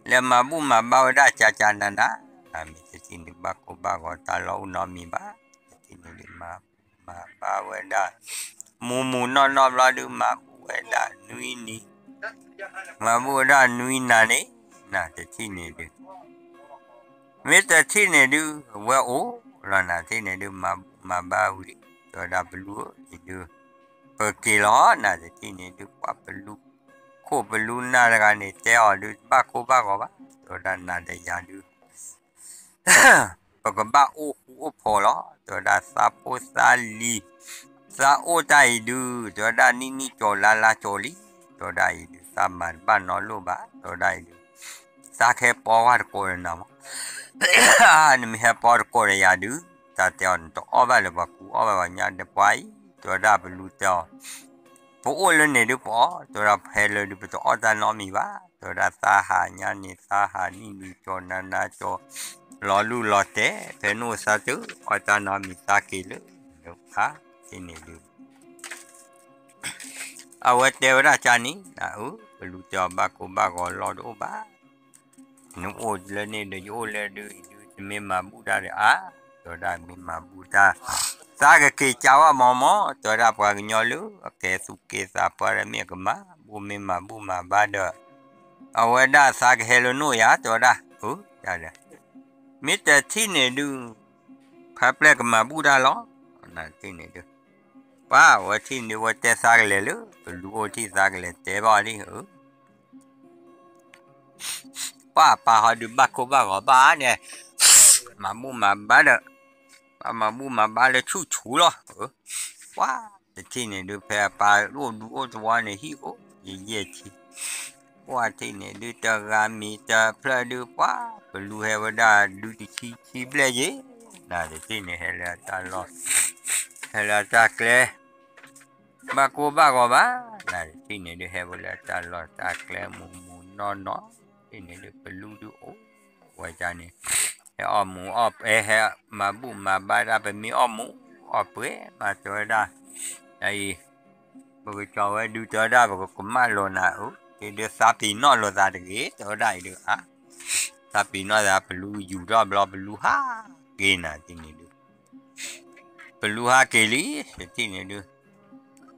လဲၤမၤဘူၣ်မၤဘါဝဲဒၣ်ကၢ်ကၢ်နးနး မ့ၢ်တထံၣ်န့ၣ်ဒုး ဘၣ်ကိၢ်ဘၣ်ဂီၤတၢ်လီၢ်အိၣ်နီတမံၤဘၣ် တထံၣ်န့ၣ်ဒုး မၤဘူၣ်မၤဘါဝဲဒၣ် မုာ်မုာ်နီၢ်နီၢ်ဘျီဒုး မၤဘူၣ်ဝဲဒၣ်နွံနံၤ မၤဘူၣ်ဝဲဒၣ်နွံနၤန့ၣ် နတထံၣ်န့ၣ်ဒုး မ့ၢ်တထံၣ်န့ၣ်ဒုး အဝဲအိၣ်လီၤ နတထံၣ်န့ၣ်ဒုး မၤဘူၣ်မၤဘါဝံၤ တဲဝဲဒၣ်ပလူဧၢ အံၤဒုး ပက့ၤလီၤ နတထံၣ်န့ၣ်ဒုး ပှၤပလူခိၣ်ပလူနၢ်တဂၤန့ၣ် တဲအီၤဒုး တဘၣ်ကိၢ်ဘၣ်ဂီၤဘၣ် တဲဝဲဒၣ်နၤဒီးယၤဒုး ပကဘၣ်အိၣ်ဃူအိၣ်ဖိးလီၤ တဲဝဲဒၣ်သးဖိသးလံၤ သးအိၣ်တၢ်အံၤဒုး တဲဝဲဒၣ်နံၣ်နံၣ်ကၠီၤလါလါကၠီၤလံ တဲဝဲဒၣ်အံၤဒုး သးမၤတဘၣ်နီတလိၣ်ဘၣ် တဲဝဲဒၣ်အံၤဒုး သးကဟဲပီဝဲတကိးဒီးနၤမး နမ့ၢ်ဟဲပီတကိးဒီးယၤဒုး တၢ်တဲအီၤနတအီၣ်ဘၣ်လၢပှၤကူအီၣ်ဘၣ်ပှၤညါဒီးပှၤအံၤ တဲဝဲဒၣ်ပလူတဲအီၤ ပအိၣ်လၢန့ၣ်ဒုးပအီၣ် တဲဝဲဒၣ်ဖဲလၢဒုးပတအီၣ်တၢ်နီတမံၤဘၣ် တဲဝဲဒၣ်သးဟးညါန့ၣ် သးဟးနံၣ်နံၣ်ကၠီၤနၤနၤကၠီၤ လီၤလူၢ်လီၤတဲာ် ဖဲနအိၣ်သးတအီၣ်တၢ်နီတမံၤသးက့ၤလၢ နဖး တထံၣ်န့ၣ်ဒုး အဝဲတဲဝဲဒၣ်ကန့ၣ် နအၢ ပလူတဲအီၤဘၣ်ကိၢ်ဘၣ်ဂီၤလီၢ်တအိၣ်ဘၣ် နအိၣ်လၢန့ၣ်ဒီးယအိၣ်လၢဒုး ယဒုးတမ့ၢ်မၤဘူၣ်တၢ်ဒီးအါ တဲဝဲဒၣ်မ့ၢ်မၤဘူၣ်တၢ် သးကက့ၤကၢဝဲမီၤမီၤ တဲဝဲဒၣ်ပှၤကညီလၢအကဲသူၣ်က့သးပှၢ်ဒီးမ့ၢ်အကမၤဘူၣ်မ့ၢ်မၤဘူၣ်မၤဘါဒီး အဝဲဒၣ်သးကဟဲလၢနအိၣ်ယၤ တဲဝဲဒၣ် အၢ ယၤဒီး မ့ၢ်တထံၣ်န့ၣ်ဒုး ဖါပျဲၢ်ကမၤဘူၣ်တၢ်လီၤ နတထံၣ်န့ၣ်ဒုး ပှၤဝဲထံၣ်န့ၣ်ဒုး ဝဲတဲသးကလဲၤလၢ ပလူအိၣ်ထံၣ်သးကလဲၤတဲဘၣ်အီၤဒ်အၢ ပှၤပၢ်ဟီဒုးဘၣ်ကိၢ်ဘၣ်ဂီၤဘၣ်န့ၣ် မၤဘူၣ်မၤဘါဒီး ပှၤမၤဘူၣ်မၤဘါလၢဆူၣ်ဆူၣ်လီၤ ပှၤတထံၣ်န့ၣ်ဒုး ဖဲအပၢ်အိၣ်ဒူအိၣ်သဝီန့ၣ် ဟံၣ်အိၣ်ယဲၢ်ယဲၢ်ထံ ပှၤထံၣ်န့ၣ်ဒုးတဂၤမံၤတဖျၢၣ်ဒုး ပှၤပလူဟဲဝဲဒၣ်ဒုတဆံဆံဘျဲၣ်ယဲၢ် နတထံၣ်န့ၣ် ဟဲလၢအတၢ်လီၢ် ဟဲလၢအတၢ်ကျဲ ဘၣ်ကိၢ်ဘၣ်ဂီၤဘၣ် နတထံၣ်န့ၣ်ဒုး ဟဲဝဲလၢအတၢ်လီၢ်တၢ်ကျဲမုာ်မုာ်နီၢ်နီၢ် တထံၣ်န့ၣ်ဒုး ပလူဒုးအိၣ်ဝဲဒၣ်န့ၣ် ဟဲအီၣ်မူးအီၣ်ပဲ ဟဲမၤဘူၣ်မၤဘါဒၣ် ပမ့ၢ်အီၣ်မူးအီၣ်ပဲမး တဲဝဲဒၣ် အံၤ ပကကၠီၤဝဲဒုး တဲဝဲဒၣ် ပကကမၣ်လိာ်နၤဧၢ က့ၤဒုးသးပ့ၤနီၣ်လိာ်သးတဂ့ၤ တဲဝဲဒၣ်အံၤဒုး အါ သးပ့ၤနီၣ်သး ပလူယူၤထီၣ်ဘျီ ပလူဟးက့ၤ နတထံၣ်န့ၣ်ဒုး ပလူဟးက့ၤလံ တထံၣ်န့ၣ်ဒုး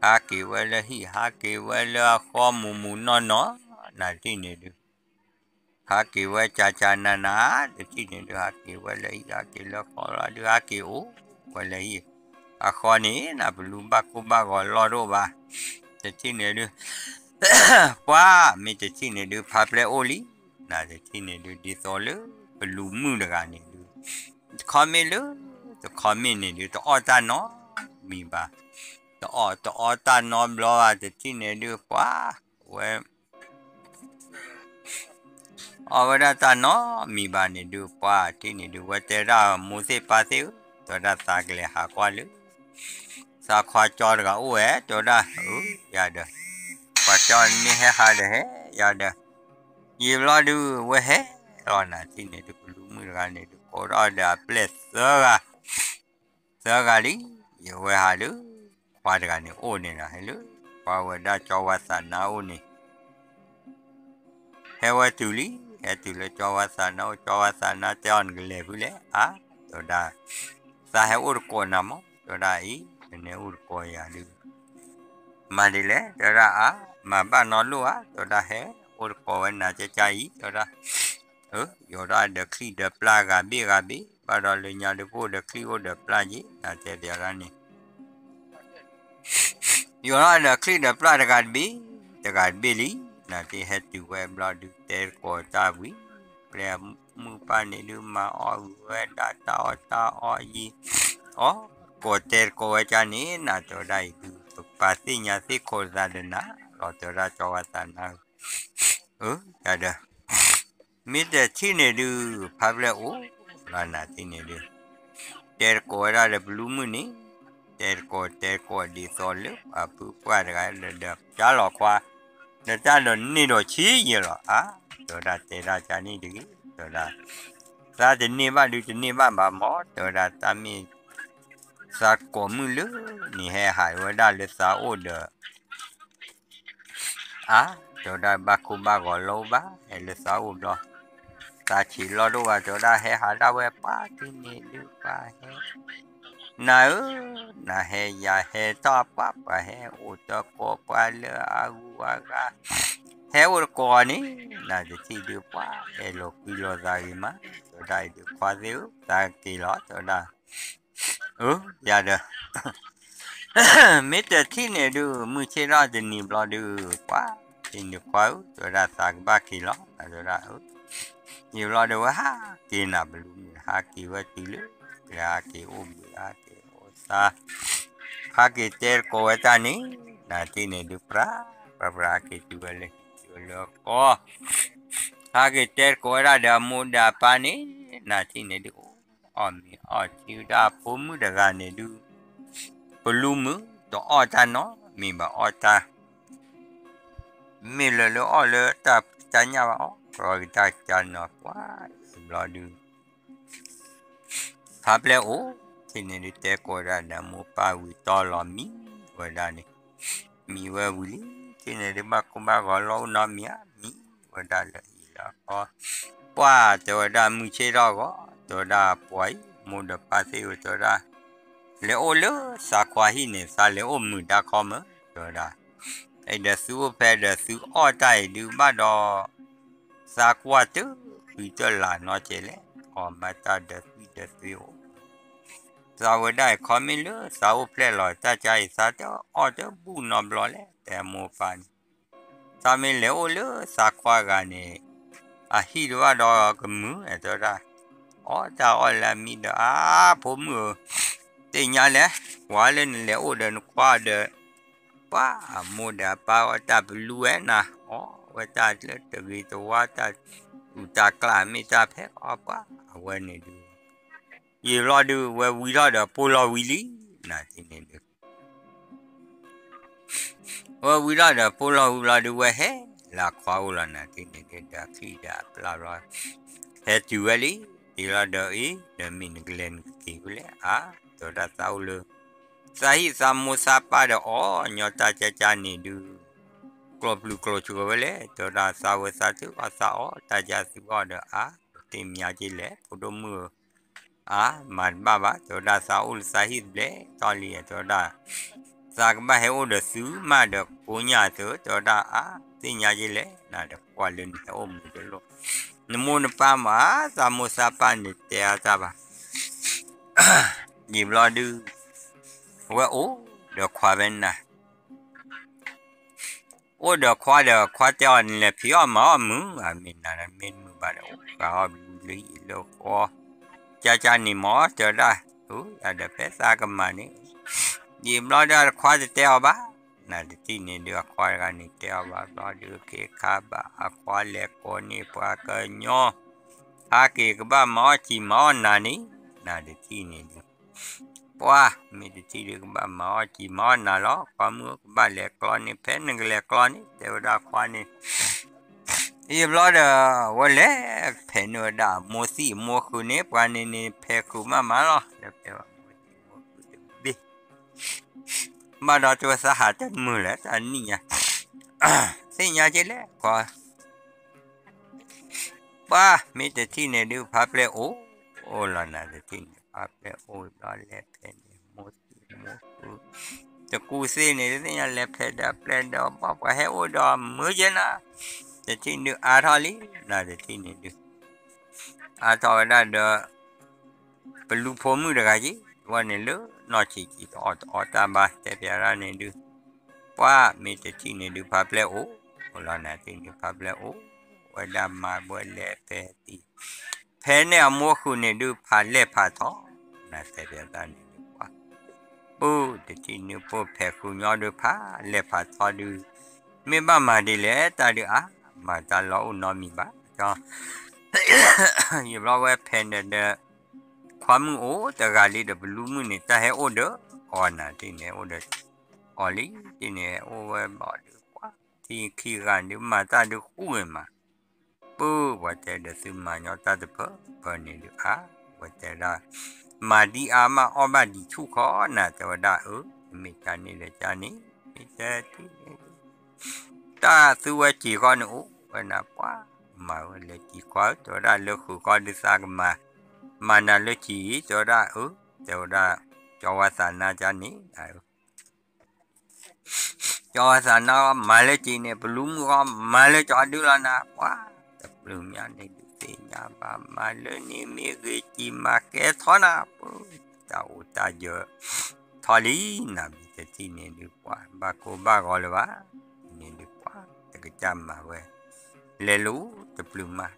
ဟးက့ၤဝဲလၢဟံၣ် ဟးက့ၤဝဲလၢအဃီမုာ်မုာ်နီၢ်နီၢ် နတထံၣ်န့ၣ်ဒုး ဟးက့ၤဝဲကၢ်ကၢ်နးနး တထံၣ်န့ၣ်ဒုး ဟးက့ၤဝဲလၢဟံၣ် ဟးက့ၤလၢဃီလီၤဒုး ဟးက့ၤအိၣ်ဝဲလၢဟံၣ် အဃီန့ၣ် နပလူဘၣ်ကိၢ်ဘၣ်ဂီၤလီၢ်တအိၣ်ဘၣ် တထံၣ်န့ၣ်ဒုး ပှၤမ့ၢ်တထံၣ်န့ၣ်ဒုး ဖါပျဲၢ်အိၣ်လံ နတထံၣ်န့ၣ်ဒုး ဒ်သိးလၢ ပလူမုၣ်တဂၤန့ၣ်ဒုး တခီမ့ၢ်လၢ တခီမ့ၢ်န့ၣ်ဒုး တအီၣ်တၢ်နီတမံၤဘၣ် တအီၣ်တအီတၢ်နီဘျီဘၣ် တထံၣ်န့ၣ်ဒုး ပှၤဝဲ အီၣ်ဝဲဒၣ်တၢ်နီတမံၤဘၣ်န့ၣ်ဒုး ပှၤထံၣ်န့ၣ်ဒုး ဝဲတဲဒၣ်မိၢ်သ့ၣ်ပၢ်သ့ၣ်ဧၢ တဲဝဲဒၣ်သးကလဲၤဟးကွၢ်လၢ သးခွါကၠီတဂၤအိၣ်ဝဲ တဲဝဲဒၣ် အၢ ယၤဒီး ပှၤကၠီမ့ၢ်ဟဲဟးဒီးဟဲ ယၤဒီး ယံာ်ဘျီဒုး ဝဲဟဲလီၤ နတထံၣ်န့ၣ်ဒုး ပလူမုၣ်တဂၤန့ၣ်ဒုး ကိးထီၣ်ဒီးအပျဲၢ်သၢဂၤ သၢဂၤလံ ယဝဲဟးလၢ ခွါတဂၤန့ၣ်အိၣ်န့ၣ်လီၤ ဟဲလၢ ခွါဝဲဒၣ်ကၠီဝါသးနါအိၣ်န့ၣ် ဟဲဝဲတုၤလံ ဟဲတုၤလၢကၠီဝါသးနါအိၣ် ကၠီဝါသးနါတဲအီၤ နကလဲၤဖုလဲၣ် အါ တဲဝဲဒၣ် သးဟဲအိၣ်တကိးနၤမး တဲဝဲဒၣ်အံၤ နနဲအိၣ်တကိးယၤဒုး မၤဒ်လဲၣ် တဲဝဲဒၣ် အါ မၤဘၣ်နီတလိၣ်ဧါ တဲဝဲဒၣ် ဟဲအိၣ်တကိးဝဲနၤကကါအံၤ တဲဝဲဒၣ် ယိၤထီၣ်ဒီးချံၣ်ဒီးပျၢ်ဂၤဘ့ၣ်ဂၤဘ့ၣ် ဘၣ်ဒီးလၢညါဒုးကအိၣ်ဒီးချံၣ်အိၣ်ဒီးပျၢ်က့ၤ နတဲပၠးဒၣ်န့ၣ် ယိၤထီၣ်ဒီးချံၣ်ဒီးပျၢ်တဂၤတဘ့ၣ် တဂၤတဘ့ၣ်လံ နတဲဟဲတုၤဝဲဘျီဒုးတဲသကိးတၢ်ဝံၤ ပျဲမုၢ်ပၢ်န့ၣ်ဒုးမၤအီၣ်ဂုာ်ဝဲဒၣ်တၢ်အီၣ်တၢ်အီယံၤ အီၣ်ကိးတဲသကိးဝဲကန့ၣ် နတဲဝဲဒၣ်အံၤဒုး ပပာ်သ့ၣ်ညါသ့ၣ်ခိၣ်သးဒီးနၤ လီၤတဲဝဲဒၣ်ကၠီဝါသးနၤဧၢ အၢ ယၤဒီး မ့ၢ်တထံၣ်န့ၣ်ဒုး ဖးဖျဲၣ်အိၣ်လီၤနၤထံၣ်န့ၣ်ဒုး တဲသကိးဝဲဒၣ်ဒီးပလူမုၣ်န့ၣ် တဲသကိးတဲသကိးဒ်သိးလၢပှၤပုၢ်ပှၢ်တဂၤဒီးဒီးပျါလီၤခွါ ဒီးတၢ်ဒီးန့ၢ်ဒီးဆံးယဲၢ်လီၤ အါ တဲဝဲဒၣ်တဲဒၣ်ကန့ၣ်တဂ့ၤ တဲဝဲဒၣ် သးတန့ၢ်ဘၣ်ဒုးတန့ၢ်ဘၣ်ဘၣ်မး တဲဝဲဒၣ်တၢ်မ့ၢ် သးကိးမုၢ်လၢန့ၣ်ဟဲဟးဝဲဒၣ်လၢသးအိၣ်ဒီး အါ တဲဝဲဒၣ်ဘၣ်ကိၢ်ဘၣ်ဂီၤလီၤအိၣ်ဘၣ် ဟဲလၢသးအိၣ်ဘျီ သးဆံးလီၤဒိၣ်ဘၣ် တဲဝဲဒၣ်ဟဲဟးဒၣ်ဝဲပှၤထံၣ်န့ၣ်ဒုးပှၤဟဲ နၤဧၢ နၤဟဲယၤဟဲထီၣ်ပှၤ ပှၤဟဲအိၣ်တကိးပှၤလၢအဂုၤအဂၤ ဟဲအိၣ်တကိးန့ၣ် နၤတထံၣ်ဒုးပှၤ အဲၣ်လိာ်ကွံလိာ်သးဂ့ၤမး တဲဝဲဒၣ်အံၤဒုးခွါသ့ၣ်ဧၢ သးက့ၤလီၤ တဲဝဲဒၣ် အၢ ယၤဒီး မ့ၢ်တထံၣ်န့ၣ်ဒုး မုၢ်ဆ့ၣ်ထီၣ်တနံၤဘျီဒုး ပှၤ ထံၣ်န့ၣ်ခွါဧၢ တဲဝဲဒၣ်သးကဘၣ်က့ၤလီၤ တဲဝဲဒၣ် ယံာ်ဘျီဒုးဝဲဟးက့ၤနၤပလူမုၣ် ဟးက့ၤဝဲတုၤလၢ ဟးက့ၤအိၣ်ဘှံးဟးက့ၤအိၣ်သါ ဟးက့ၤတဲသကိးဝဲတၢ်န့ၣ် နၤထံၣ်န့ၣ်ဒုး ပြးပြးပြးဟးက့ၤတုၤဝဲလၢဟံၣ်တုၤဝဲလၢဃီ ဟးက့ၤတဲသကိးဝဲဒၣ်ဒီးအမိၢ်ဒီးအပၢ်န့ၣ် နၤထံၣ်န့ၣ်ဒုး အီၣ်မ့ၤအီၣ်ထံဝဲဒၣ်ဖိမုၣ်တဂၤန့ၣ်ဒုး ပလူမုၣ် တအီၣ်တၢ်နီတမံၤဘၣ်အီၣ်တၢ် မ့ၢ်လၢလၢအီၣ်လၢတၢ်ဖံးတၢ်ညၣ်ဘၣ်အီၣ် ကရီကတၢ်ကတၢ်နီၤ ပှၤ ယံာ်ဘျီဒုး ဖးပျဲၢ်အိၣ် ထံၣ်န့ၣ်ဒုးတဲကိးဒၣ်ဒီးမိၢ်ပၢ်ဝံၤတီလီၤမံဝဲဒၣ်န့ၣ် မံဝဲဝံၤလံ ထံၣ်န့ၣ်ဒုးဘၣ်ကိၢ်ဘၣ်ဂီၤလီၤအိၣ်နီတမံၤဧါ မံဝဲဒၣ်လၢအံၤလၢအဃီ ပှၤတဲဝဲဒၣ်မုၢ်ဆ့ၣ်ထီၣ်ဂီၤ တဲဝဲဒၣ်ပှၤအံၤ မိၢ်ဒီးပၢ်သ့ၣ်ဧၢ တဲဝဲဒၣ် လဲၤအိၣ်လၢသးခွါဟံၣ်န့ၣ် သးလဲၤအိၣ်မုာ်တၢ်ခီမၢ် တဲဝဲဒၣ် အဲၣ်ဒိးသုအိၣ်ဖဲဒီးသုအီၣ်တၢ်အံၤဒုးဘၣ်ဒီး သးကွၢ်တၢ်ဃံတၢ်လၤနီတကဲလဲၣ် အီၣ်မးတၢ်ဒီးသွံၣ်ဒီးသွံၣ်အိၣ် သးဝဲဒၣ်အံၤခီမ့ၢ်လၢသးအိၣ်ဖျဲၣ်လီၤ တၢ်ကါအံၤသးတအီၣ်တဘူၣ်နီတဘျီလဲၣ် တဲမိၢ်ပၢ်န့ၣ် သးမ့ၢ်လဲၤအိၣ်လၢသးခွါဂၤန့ၣ် အဟံၣ်တဘၣ်ဒီးကမုာ် တဲဝဲဒၣ် အီၣ်တၢ်အီၣ်လၢအမံဒီး အါ ဖိမုၣ်ဧၢ သ့ၣ်ညါလဲၣ် ကွၢ်လၢနလဲၤအိၣ်ဒီးနခွါဒီး ပှၤအမိၢ်ဒီးအပၢ်အီၣ်တၢ်ပလူဝဲနၤ အီၣ်ဝဲတၢ်လၢတဂ့ၤတဝါတၢ် အုၣ်တၢ်ကျၢ်မ့ၢ်တၢ်ဖဲအီၣ်ပှၤ အဝဲန့ၣ်ဒုး ယံာ်ဘျီဒုး ဝဲဝံထီၣ်ဒီးပိၢ်လီၤဝံၤလံ နၤထံၣ်န့ၣ်ဒုး ဝဲဝံထီၣ်ဒီးပိၢ်လီၤဝံၤဘျီဒုး ဝဲဟဲလၢအခွါအိၣ်လီၤ နၤထံၣ်န့ၣ်ဒုး ဒီးချံၣ်ဒီးအပျၢ်ဘျီ ဟဲတုၤဝဲလံ တုၤလီၤဒီးအံၤ ဒီးမ့ၢ်နကလဲၤနကက့ၤဖဲလဲၣ် အါ တဲဝဲဒၣ်သးအိၣ်လၢ သးဟံၣ်သးမိၢ်သးပၢ်ဒီးအီၣ်ညီတၢ်ကါကါန့ၣ်ဒုး ကျိပျုၤကျိဆှၢဝဲလဲၣ် တဲဝဲဒၣ်သးဝဲသးထုအီၣ်သးအီၣ် တၢ်ကါသုအီၣ်ဒီးအါ တ့ၢ်မါက့လဲၣ် ဖိဒိၣ်မုၣ်ဧၢ အါ မၤတဘၣ်ဘၣ် တဲဝဲဒၣ်သးအိၣ်လၢသးဟံၣ်တဘျဲၣ်ထီၣ်လံ တဲဝဲဒၣ် သးကဘၣ်ဟဲအိၣ်ဒီးသုမးဒီးကိညၢ်သု တဲဝဲဒၣ်အါ သ့ၣ်ညါက့လဲၣ် နၤဒီးကွၢ်လၢနဟဲအိၣ်မုာ်တလိၣ် နမိၢ်နပၢ်မး သးမိၢ်သးပၢ်န့ၣ်တဲအါတၢ်ဘၣ် ယံာ်ဘျီဒုး ဝဲအိၣ်ဒီးခွါဖဲနၤ အိၣ်ဒီးခွါဒီးခွါတဲအီၤ နလဲၤဖံးအီၣ်မၤအီၣ်မုာ် အမ့ၢ်နၤမ့ၢ်မုာ်ဘၣ်ဒီး အိၣ်ဃာ်အီၣ်ဘျုးလၢဟံၣ်လၢဃီ ကၠါကၠါန့ၣ်မ့ၢ်တဲဝဲဒၣ် အၢ ယၤဒီးဖဲသးကမၤန့ၣ် ယံာ်ဘျီဒုးခွါတတဲအီၤဘၣ် နၤတထံၣ်န့ၣ်ဒုး အခွါတဂၤန့ၣ်တဲအီၤဘၣ်ဘျီဒုး ခ့ခါဘၣ်အခွါလဲၤကိးန့ၢ်ပှၤကညီ ဟးက့ၤကဘၣ်မၤအီၣ်စံာ်မၤအီၣ်နၤန့ၣ် နၤတထံၣ်န့ၣ်ဒုး ပှၤ မ့ၢ်တထံၣ်ဒုးကဘၣ်မၤအီၣ်စံာ်မၤအီၣ်နၤလီၤ ခွါမုၣ်ကဘၣ်လဲၤကျီန့ၣ် ဖဲနကလဲၤကျီန့ၣ် တဲဝဲဒၣ်ခွါန့ၣ် ယံာ်ဘျီဒီး ဝဲလဲၤဖဲးန့ၢ်ဝဲဒၣ်မိၢ်သံၣ်မိၢ်ဃုာ်န့ၣ် ပှၤန့ၣ်န့ၣ် ဖဲးဃုာ်မးမးလီၤ လဲၤဖဲးဝဲမိၢ်သံၣ်မိၢ်ဃုာ်တဘ့ၣ် ဘၣ်ဒီးတဲဝဲသးဟးတမုာ်လၢတၢ်နံၣ်ညါ သ့ၣ်ညါက့လဲၣ် ခွါ ပှၤ မ့ၢ်တထံၣ်န့ၣ်ဒုး ဖးပျဲၢ်အိၣ် အိၣ်လီၤနၤတထံၣ်န့ၣ် ဖးပျဲၢ်အိၣ်ဘျီလဲၤဖဲးန့ၣ် မိၢ်သံၣ်မိၢ်ဃုာ် တကူသ့ၣ်န့ၣ် တသ့ၣ်ညါလဲၤဖဲးဒီးပျဲၢ်ဒီးဘီၣ်ပှၤဟဲအိၣ်ဒီးမုာ်ကဲနၤ တထံၣ်ဒုးအါထီၣ်လံ နၤတထံၣ်န့ၣ်ဒုး အါထီၣ်ဝဲဒၣ်ဒီး ပလူဖိမုၣ်တဂၤက့ၤ ဝဲန့ၣ်လၢနီၢ်ဆံးဆံးတအီၣ်တအီတၢ်ဘၣ် တဲပၠးဒၣ်န့ၣ်ဒုး, ပှၤမ့ၢ်တထံၣ်န့ၣ်ဒုးဖးပျဲၢ်အိၣ်, အိၣ်လီၤနၤထံၣ်န့ၣ်ဖးပျဲၢ်အိၣ်, ဝဲဒၣ်မၤဝဲလဲၤဖဲတံၢ်, ဖဲန့ၣ်အမိၢ်ဃုာ်န့ၣ်ဒုးဖးလဲၢ်ဖးထီ, နတဲပၠးတၢ်န့ၣ်ဒုးပှၤ ပၢ်တထံၣ်န့ၣ်ပၢ်ဖဲးဃုာ်ညီဒုးဖးလဲၢ်ဖးထီဒုး, မ့ၢ်ဘၣ်မၤဒ်လဲၣ်တၢ်ဒုးအါ, မၤတၢ်လီၤအိၣ်နီတမံၤဘၣ်, ယဘျီဝဲဖဲန့ၣ်ဒီး ခွါမုၣ်အိၣ်တဂၤလံဒီး ပလူမုၣ်န့ၣ် တၢ်ဟဲအိၣ်ဒီးအီၤနၤ တထံၣ်န့ၣ်အိၣ်ဒီးအီၤလံ, တထံၣ်န့ၣ်ဟဲအိၣ်ဝဲဘျီဒုးပှၤ ထံခံဂၤဒုးမၤတၢ်ဒုးဃူဂ့ၤမး, ပၢ်ပှၤတဲဒီးသုမၤညီတၢ်တဖၢဖၢန့ၣ်ဒုးအါ, ဝဲတဲဒၣ် မၤဒ်အါမးအီၣ်ဘၣ်ဒ်ဆူၣ်ခီနၤ တဲဝဲဒၣ်အၢ, မ့ၢ်ကန့ၣ်ဒီးကန့ၣ်, မ့ၢ်တဲထံၣ်န့ၣ်ဒုး တၢ်သုဝဲစံးဃီန့ၣ်အိၣ်ဝဲနၤပှၤ, မၤဝဲလဲၤစံးဃီ တဲဝဲဒၣ်လၢဃုာ်ဃီဒုးသးကမၤ, မၤနၤလၢစံး တဲဝဲဒၣ်အၢ, တဲဝဲဒၣ် ကၠီဝါသးနါကန့ၣ်, ကၠီဝါသးနါ မၤလၢစံးန့ၣ် ပလူမုၣ်ဃီ မၤလၢကၠီဒုလီၤနၤပှၤ, တပျုာ်မးန့ၣ်ဒုးသ့ၣ်ညါဘၣ် မၤလၢန့ၣ်မ့ၢ်ဂ့ၤစံးမၤကဲထီၣ်နၤပၢ်, တၢ်အိၣ်တၢ်ယၢၤထီၣ်လံ, နမ့ၢ်တထံၣ်န့ၣ်ဒုးပှၤ ဘၣ်ကိၢ်ဘၣ်ဂီၤလၢၤဘၣ်, န့ၣ်ဒုးပှၤ တကစၢ်မၤဝဲ လဲၤလိၤ တပျုာ်မး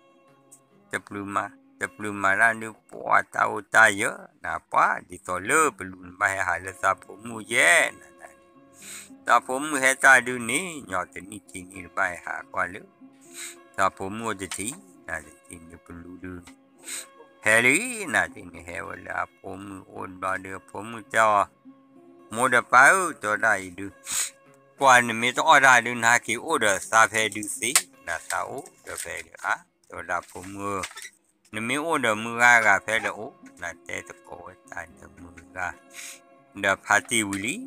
တပျုာ်မး တပျုာ်မးတၢ်ဒုးပှၤ တၢ်အိၣ်တၢ်ယၢၤနၤပှၤ, ဒ်သိးလၢပလူနဘၣ်ဟဲဟးလၢသးဖိမုၣ်ယဲၢ်နၤ, သးဖိမုၣ်ဟဲတၢ်ဒုးန့ၣ် ညီတနံၣ်ခံနံၣ်တဘၣ်ဟဲဟးကွၢ်လၢ သးဖိမုၣ်အိၣ်တထံး, နတထံၣ်န့ၣ်ပလူဒုး ဟဲလံ, နတထံၣ်န့ၣ်ဟဲဝဲလၢအဖိမုၣ်အိၣ်တဘျီဒုး အဖိမုၣ်တဲအီၤ, မိၢ်ဒီးပၢ်ဧၢ တဲဝဲဒၣ်အံၤဒုး ကွၢ်နမ့ၢ်တအီၣ်တၢ်ဒုး နဟးက့ၤအိၣ်ဒီးသးဖဲဒုးသ့, နသးအိၣ်ဒီးဖဲဒုးဧါ, တဲဝဲဒၣ်ဖိမုၣ်ဧၢ, နမ့ၢ်အိၣ်ဒီးမုၢ်ဂၤဂၤဖဲလဲၣ်အိၣ်, နတဲသကိးဝဲတၢ်ဒီးမုၢ်ဂၤ ဒီးဖါတံၢ်ဝံၤလံ,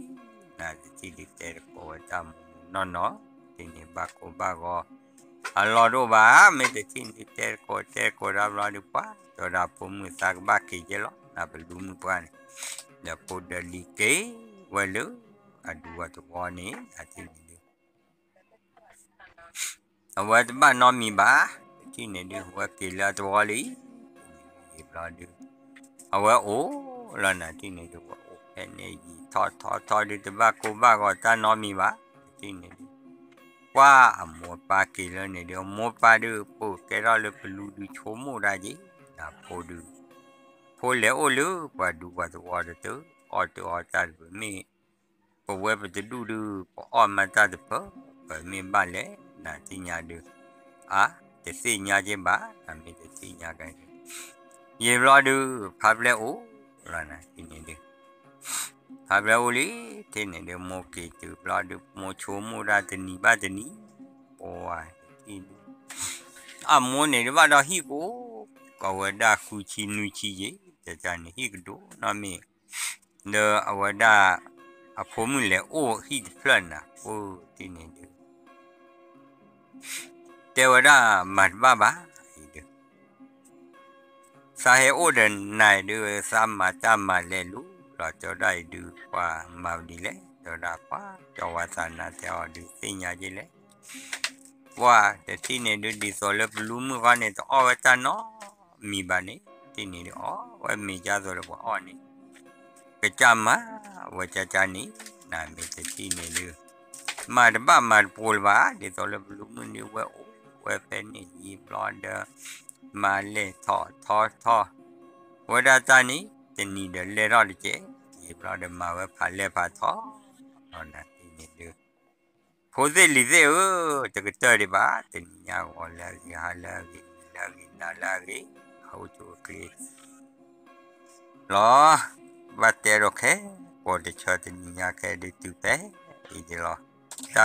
နတထံၣ်ဒုးတဲသကိးဝဲတၢ်မူနီၢ်နီၢ်, တထံၣ်န့ၣ်ဘၣ်ကိၢ်ဘၣ်ဂီၤ အလီၢ်တအိၣ်ဘၣ်, မ့ၢ်တထံၣ်န့ၣ်တဲသကိးတဲသကိးတၢ်ဘျီဒုးပှၤ, တဲဝဲဒၣ်ဖိမုၣ်သးကဘၣ်က့ၤယဲလီၤ နပလူမုၣ်ပှၢ်န့ၣ်, ဒီးဖိဒီးလံၤက့ၤဝဲလၢ အဒူအသဝီန့ၣ် နတထံၣ်န့ၣ်ဒုး အဝဲတဘၣ်နီတမံၤဘၣ်, တထံၣ်န့ၣ်ဒုး အဝဲက့ၤလၢအသဝီလံ, ယံာ်ဘျီဒုး အဝဲအိၣ်လီၤ နတထံၣ်န့ၣ်ဒုး အဝဲအိၣ်ဖဲန့ၣ်ယံာ်ထီၣ်ထီၣ်ထီၣ်ဒုး တဘၣ်ကိၢ်ဘၣ်ဂီၤတၢ်နီတမံၤဘၣ်, တထံၣ်န့ၣ်ဒုး ကွၢ်အမိၢ်ပၢ်က့ၤလၢန့ၣ်ဒုး အမိၢ်ပၢ်ဒုး ပကဲထီၣ်လၢပလူဒုးဆိကမိၣ်ဒၣ်က့ၤ, နဖိဒုး ဖိလဲၤအိၣ်လၢပှၤဒူပှၤသဝီတတၢၢ် အီၣ်တအီတၢ်တပၢၢ်မ့ၢ် ပဝဲပတဒူၣ်ဒုး ပအီၣ်မးတၢ်တဖၢ ပမ့ၢ်ဘၣ်လဲၣ် နၤသ့ၣ်ညါဒုး, အါ တသ့ၣ်ညါက့ၤဘၣ် နမ့ၢ်တသ့ၣ်ညါက့ၤန့ၣ်, ယံာ်ဘျီဒုး ဖါပျဲၢ်အိၣ်လီၤ နၤသ့ၣ်န့ၣ်ဒုး, ဖါပျဲၢ်အိၣ်လံ တထံၣ်န့ၣ်ဒုး မိၢ်က့ၤတုၤဘျီဒုး မိၢ်ဆိကမိၣ်ဒၣ်တနံၤဘၣ်တနံၤ, ပှၤတထံၣ်ဒုး အမိၢ်န့ၣ်ဒုးဘၣ်ဒီးဟံၣ်ကအိၣ် ကီးဝဲဒၣ်ဃုဆံနွံဆံယံာ် တၢ်န့ၣ်ဟံၣ်ကဒိၣ်နီတမံၤ, ဒီးအဝဲဒၣ် အဖိမုၣ်လဲၤအိၣ်ဟံၣ်တဖျၢၣ်နၤ ပှၤတထံၣ်န့ၣ်ဒုး တဲဝဲဒၣ်မၤတဘၣ်ဘၣ်အံၤဒုး, သးဟဲအိၣ်ဒီးနၤဒုး သးမၤတၢ်မၤလဲၤလူၤလီၤ တဲဝဲဒၣ်အံၤဒုး ပှၤမၤဝဲဒ်လဲၣ် တဲဝဲဒၣ်ပှၤ ကၠီဝါသးနါတဲအီၤဒုးသ့ၣ်ညါက့ၤလဲၣ် ပှၤတထံၣ်န့ၣ်ဒုး ဒ်သိးလၢပလူမုၣ်ဃီန့ၣ် တအီၣ်ဝဲတၢ်နီတမံၤဘၣ်န့ၣ် တထံၣ်န့ၣ်ဒုး အီၣ်ဝဲမ့ၤကၢ်သိးဒီးပှၤအီၣ်န့ၣ် ကစၢ်မၤဝဲကၢ်ကၢ်န့ၣ် နမ့ၢ်တထံၣ်န့ၣ်ဒုး မၤတဘၣ်မၤတပိၤလၢၤဘၣ် ဒ်သိးလၢပလူမုၣ်န့ၣ် ဝဲအိၣ်ဝဲဖဲန့ၣ်ယံာ်ဘျီဒီး မၤလဲၢ်ထီၣ်ထီထီၣ် ဝဲဒၣ်တၢ်န့ၣ် တနံၤဒီးလဲၢ်ထီၣ်တကဲး ယံာ်ဘျီဒီးမၤဝဲဖးလဲၢ်ဖးထီၣ် နၤသ့ၣ်န့ၣ်ဒုး ဖိသ့ၣ်လံၤသ့ၣ်ဧၢ, တကတၢၢ်ဒံးဘၣ် တနံၤညါဂီၤလၢအဂ့ၤ ဟါလၢအဂ့ၤ နံၤလၢအဂ့ၤ နၤလၢအဂ့ၤ အအိၣ်ဆူၣ်အိၣ်ချ့လီၤ. ဘၣ်တဲဒီးခဲ ကိးတဆၢတနံၤညါခဲဒုးတုၤဖဲအံၤဒံးလီၤ. တၢ်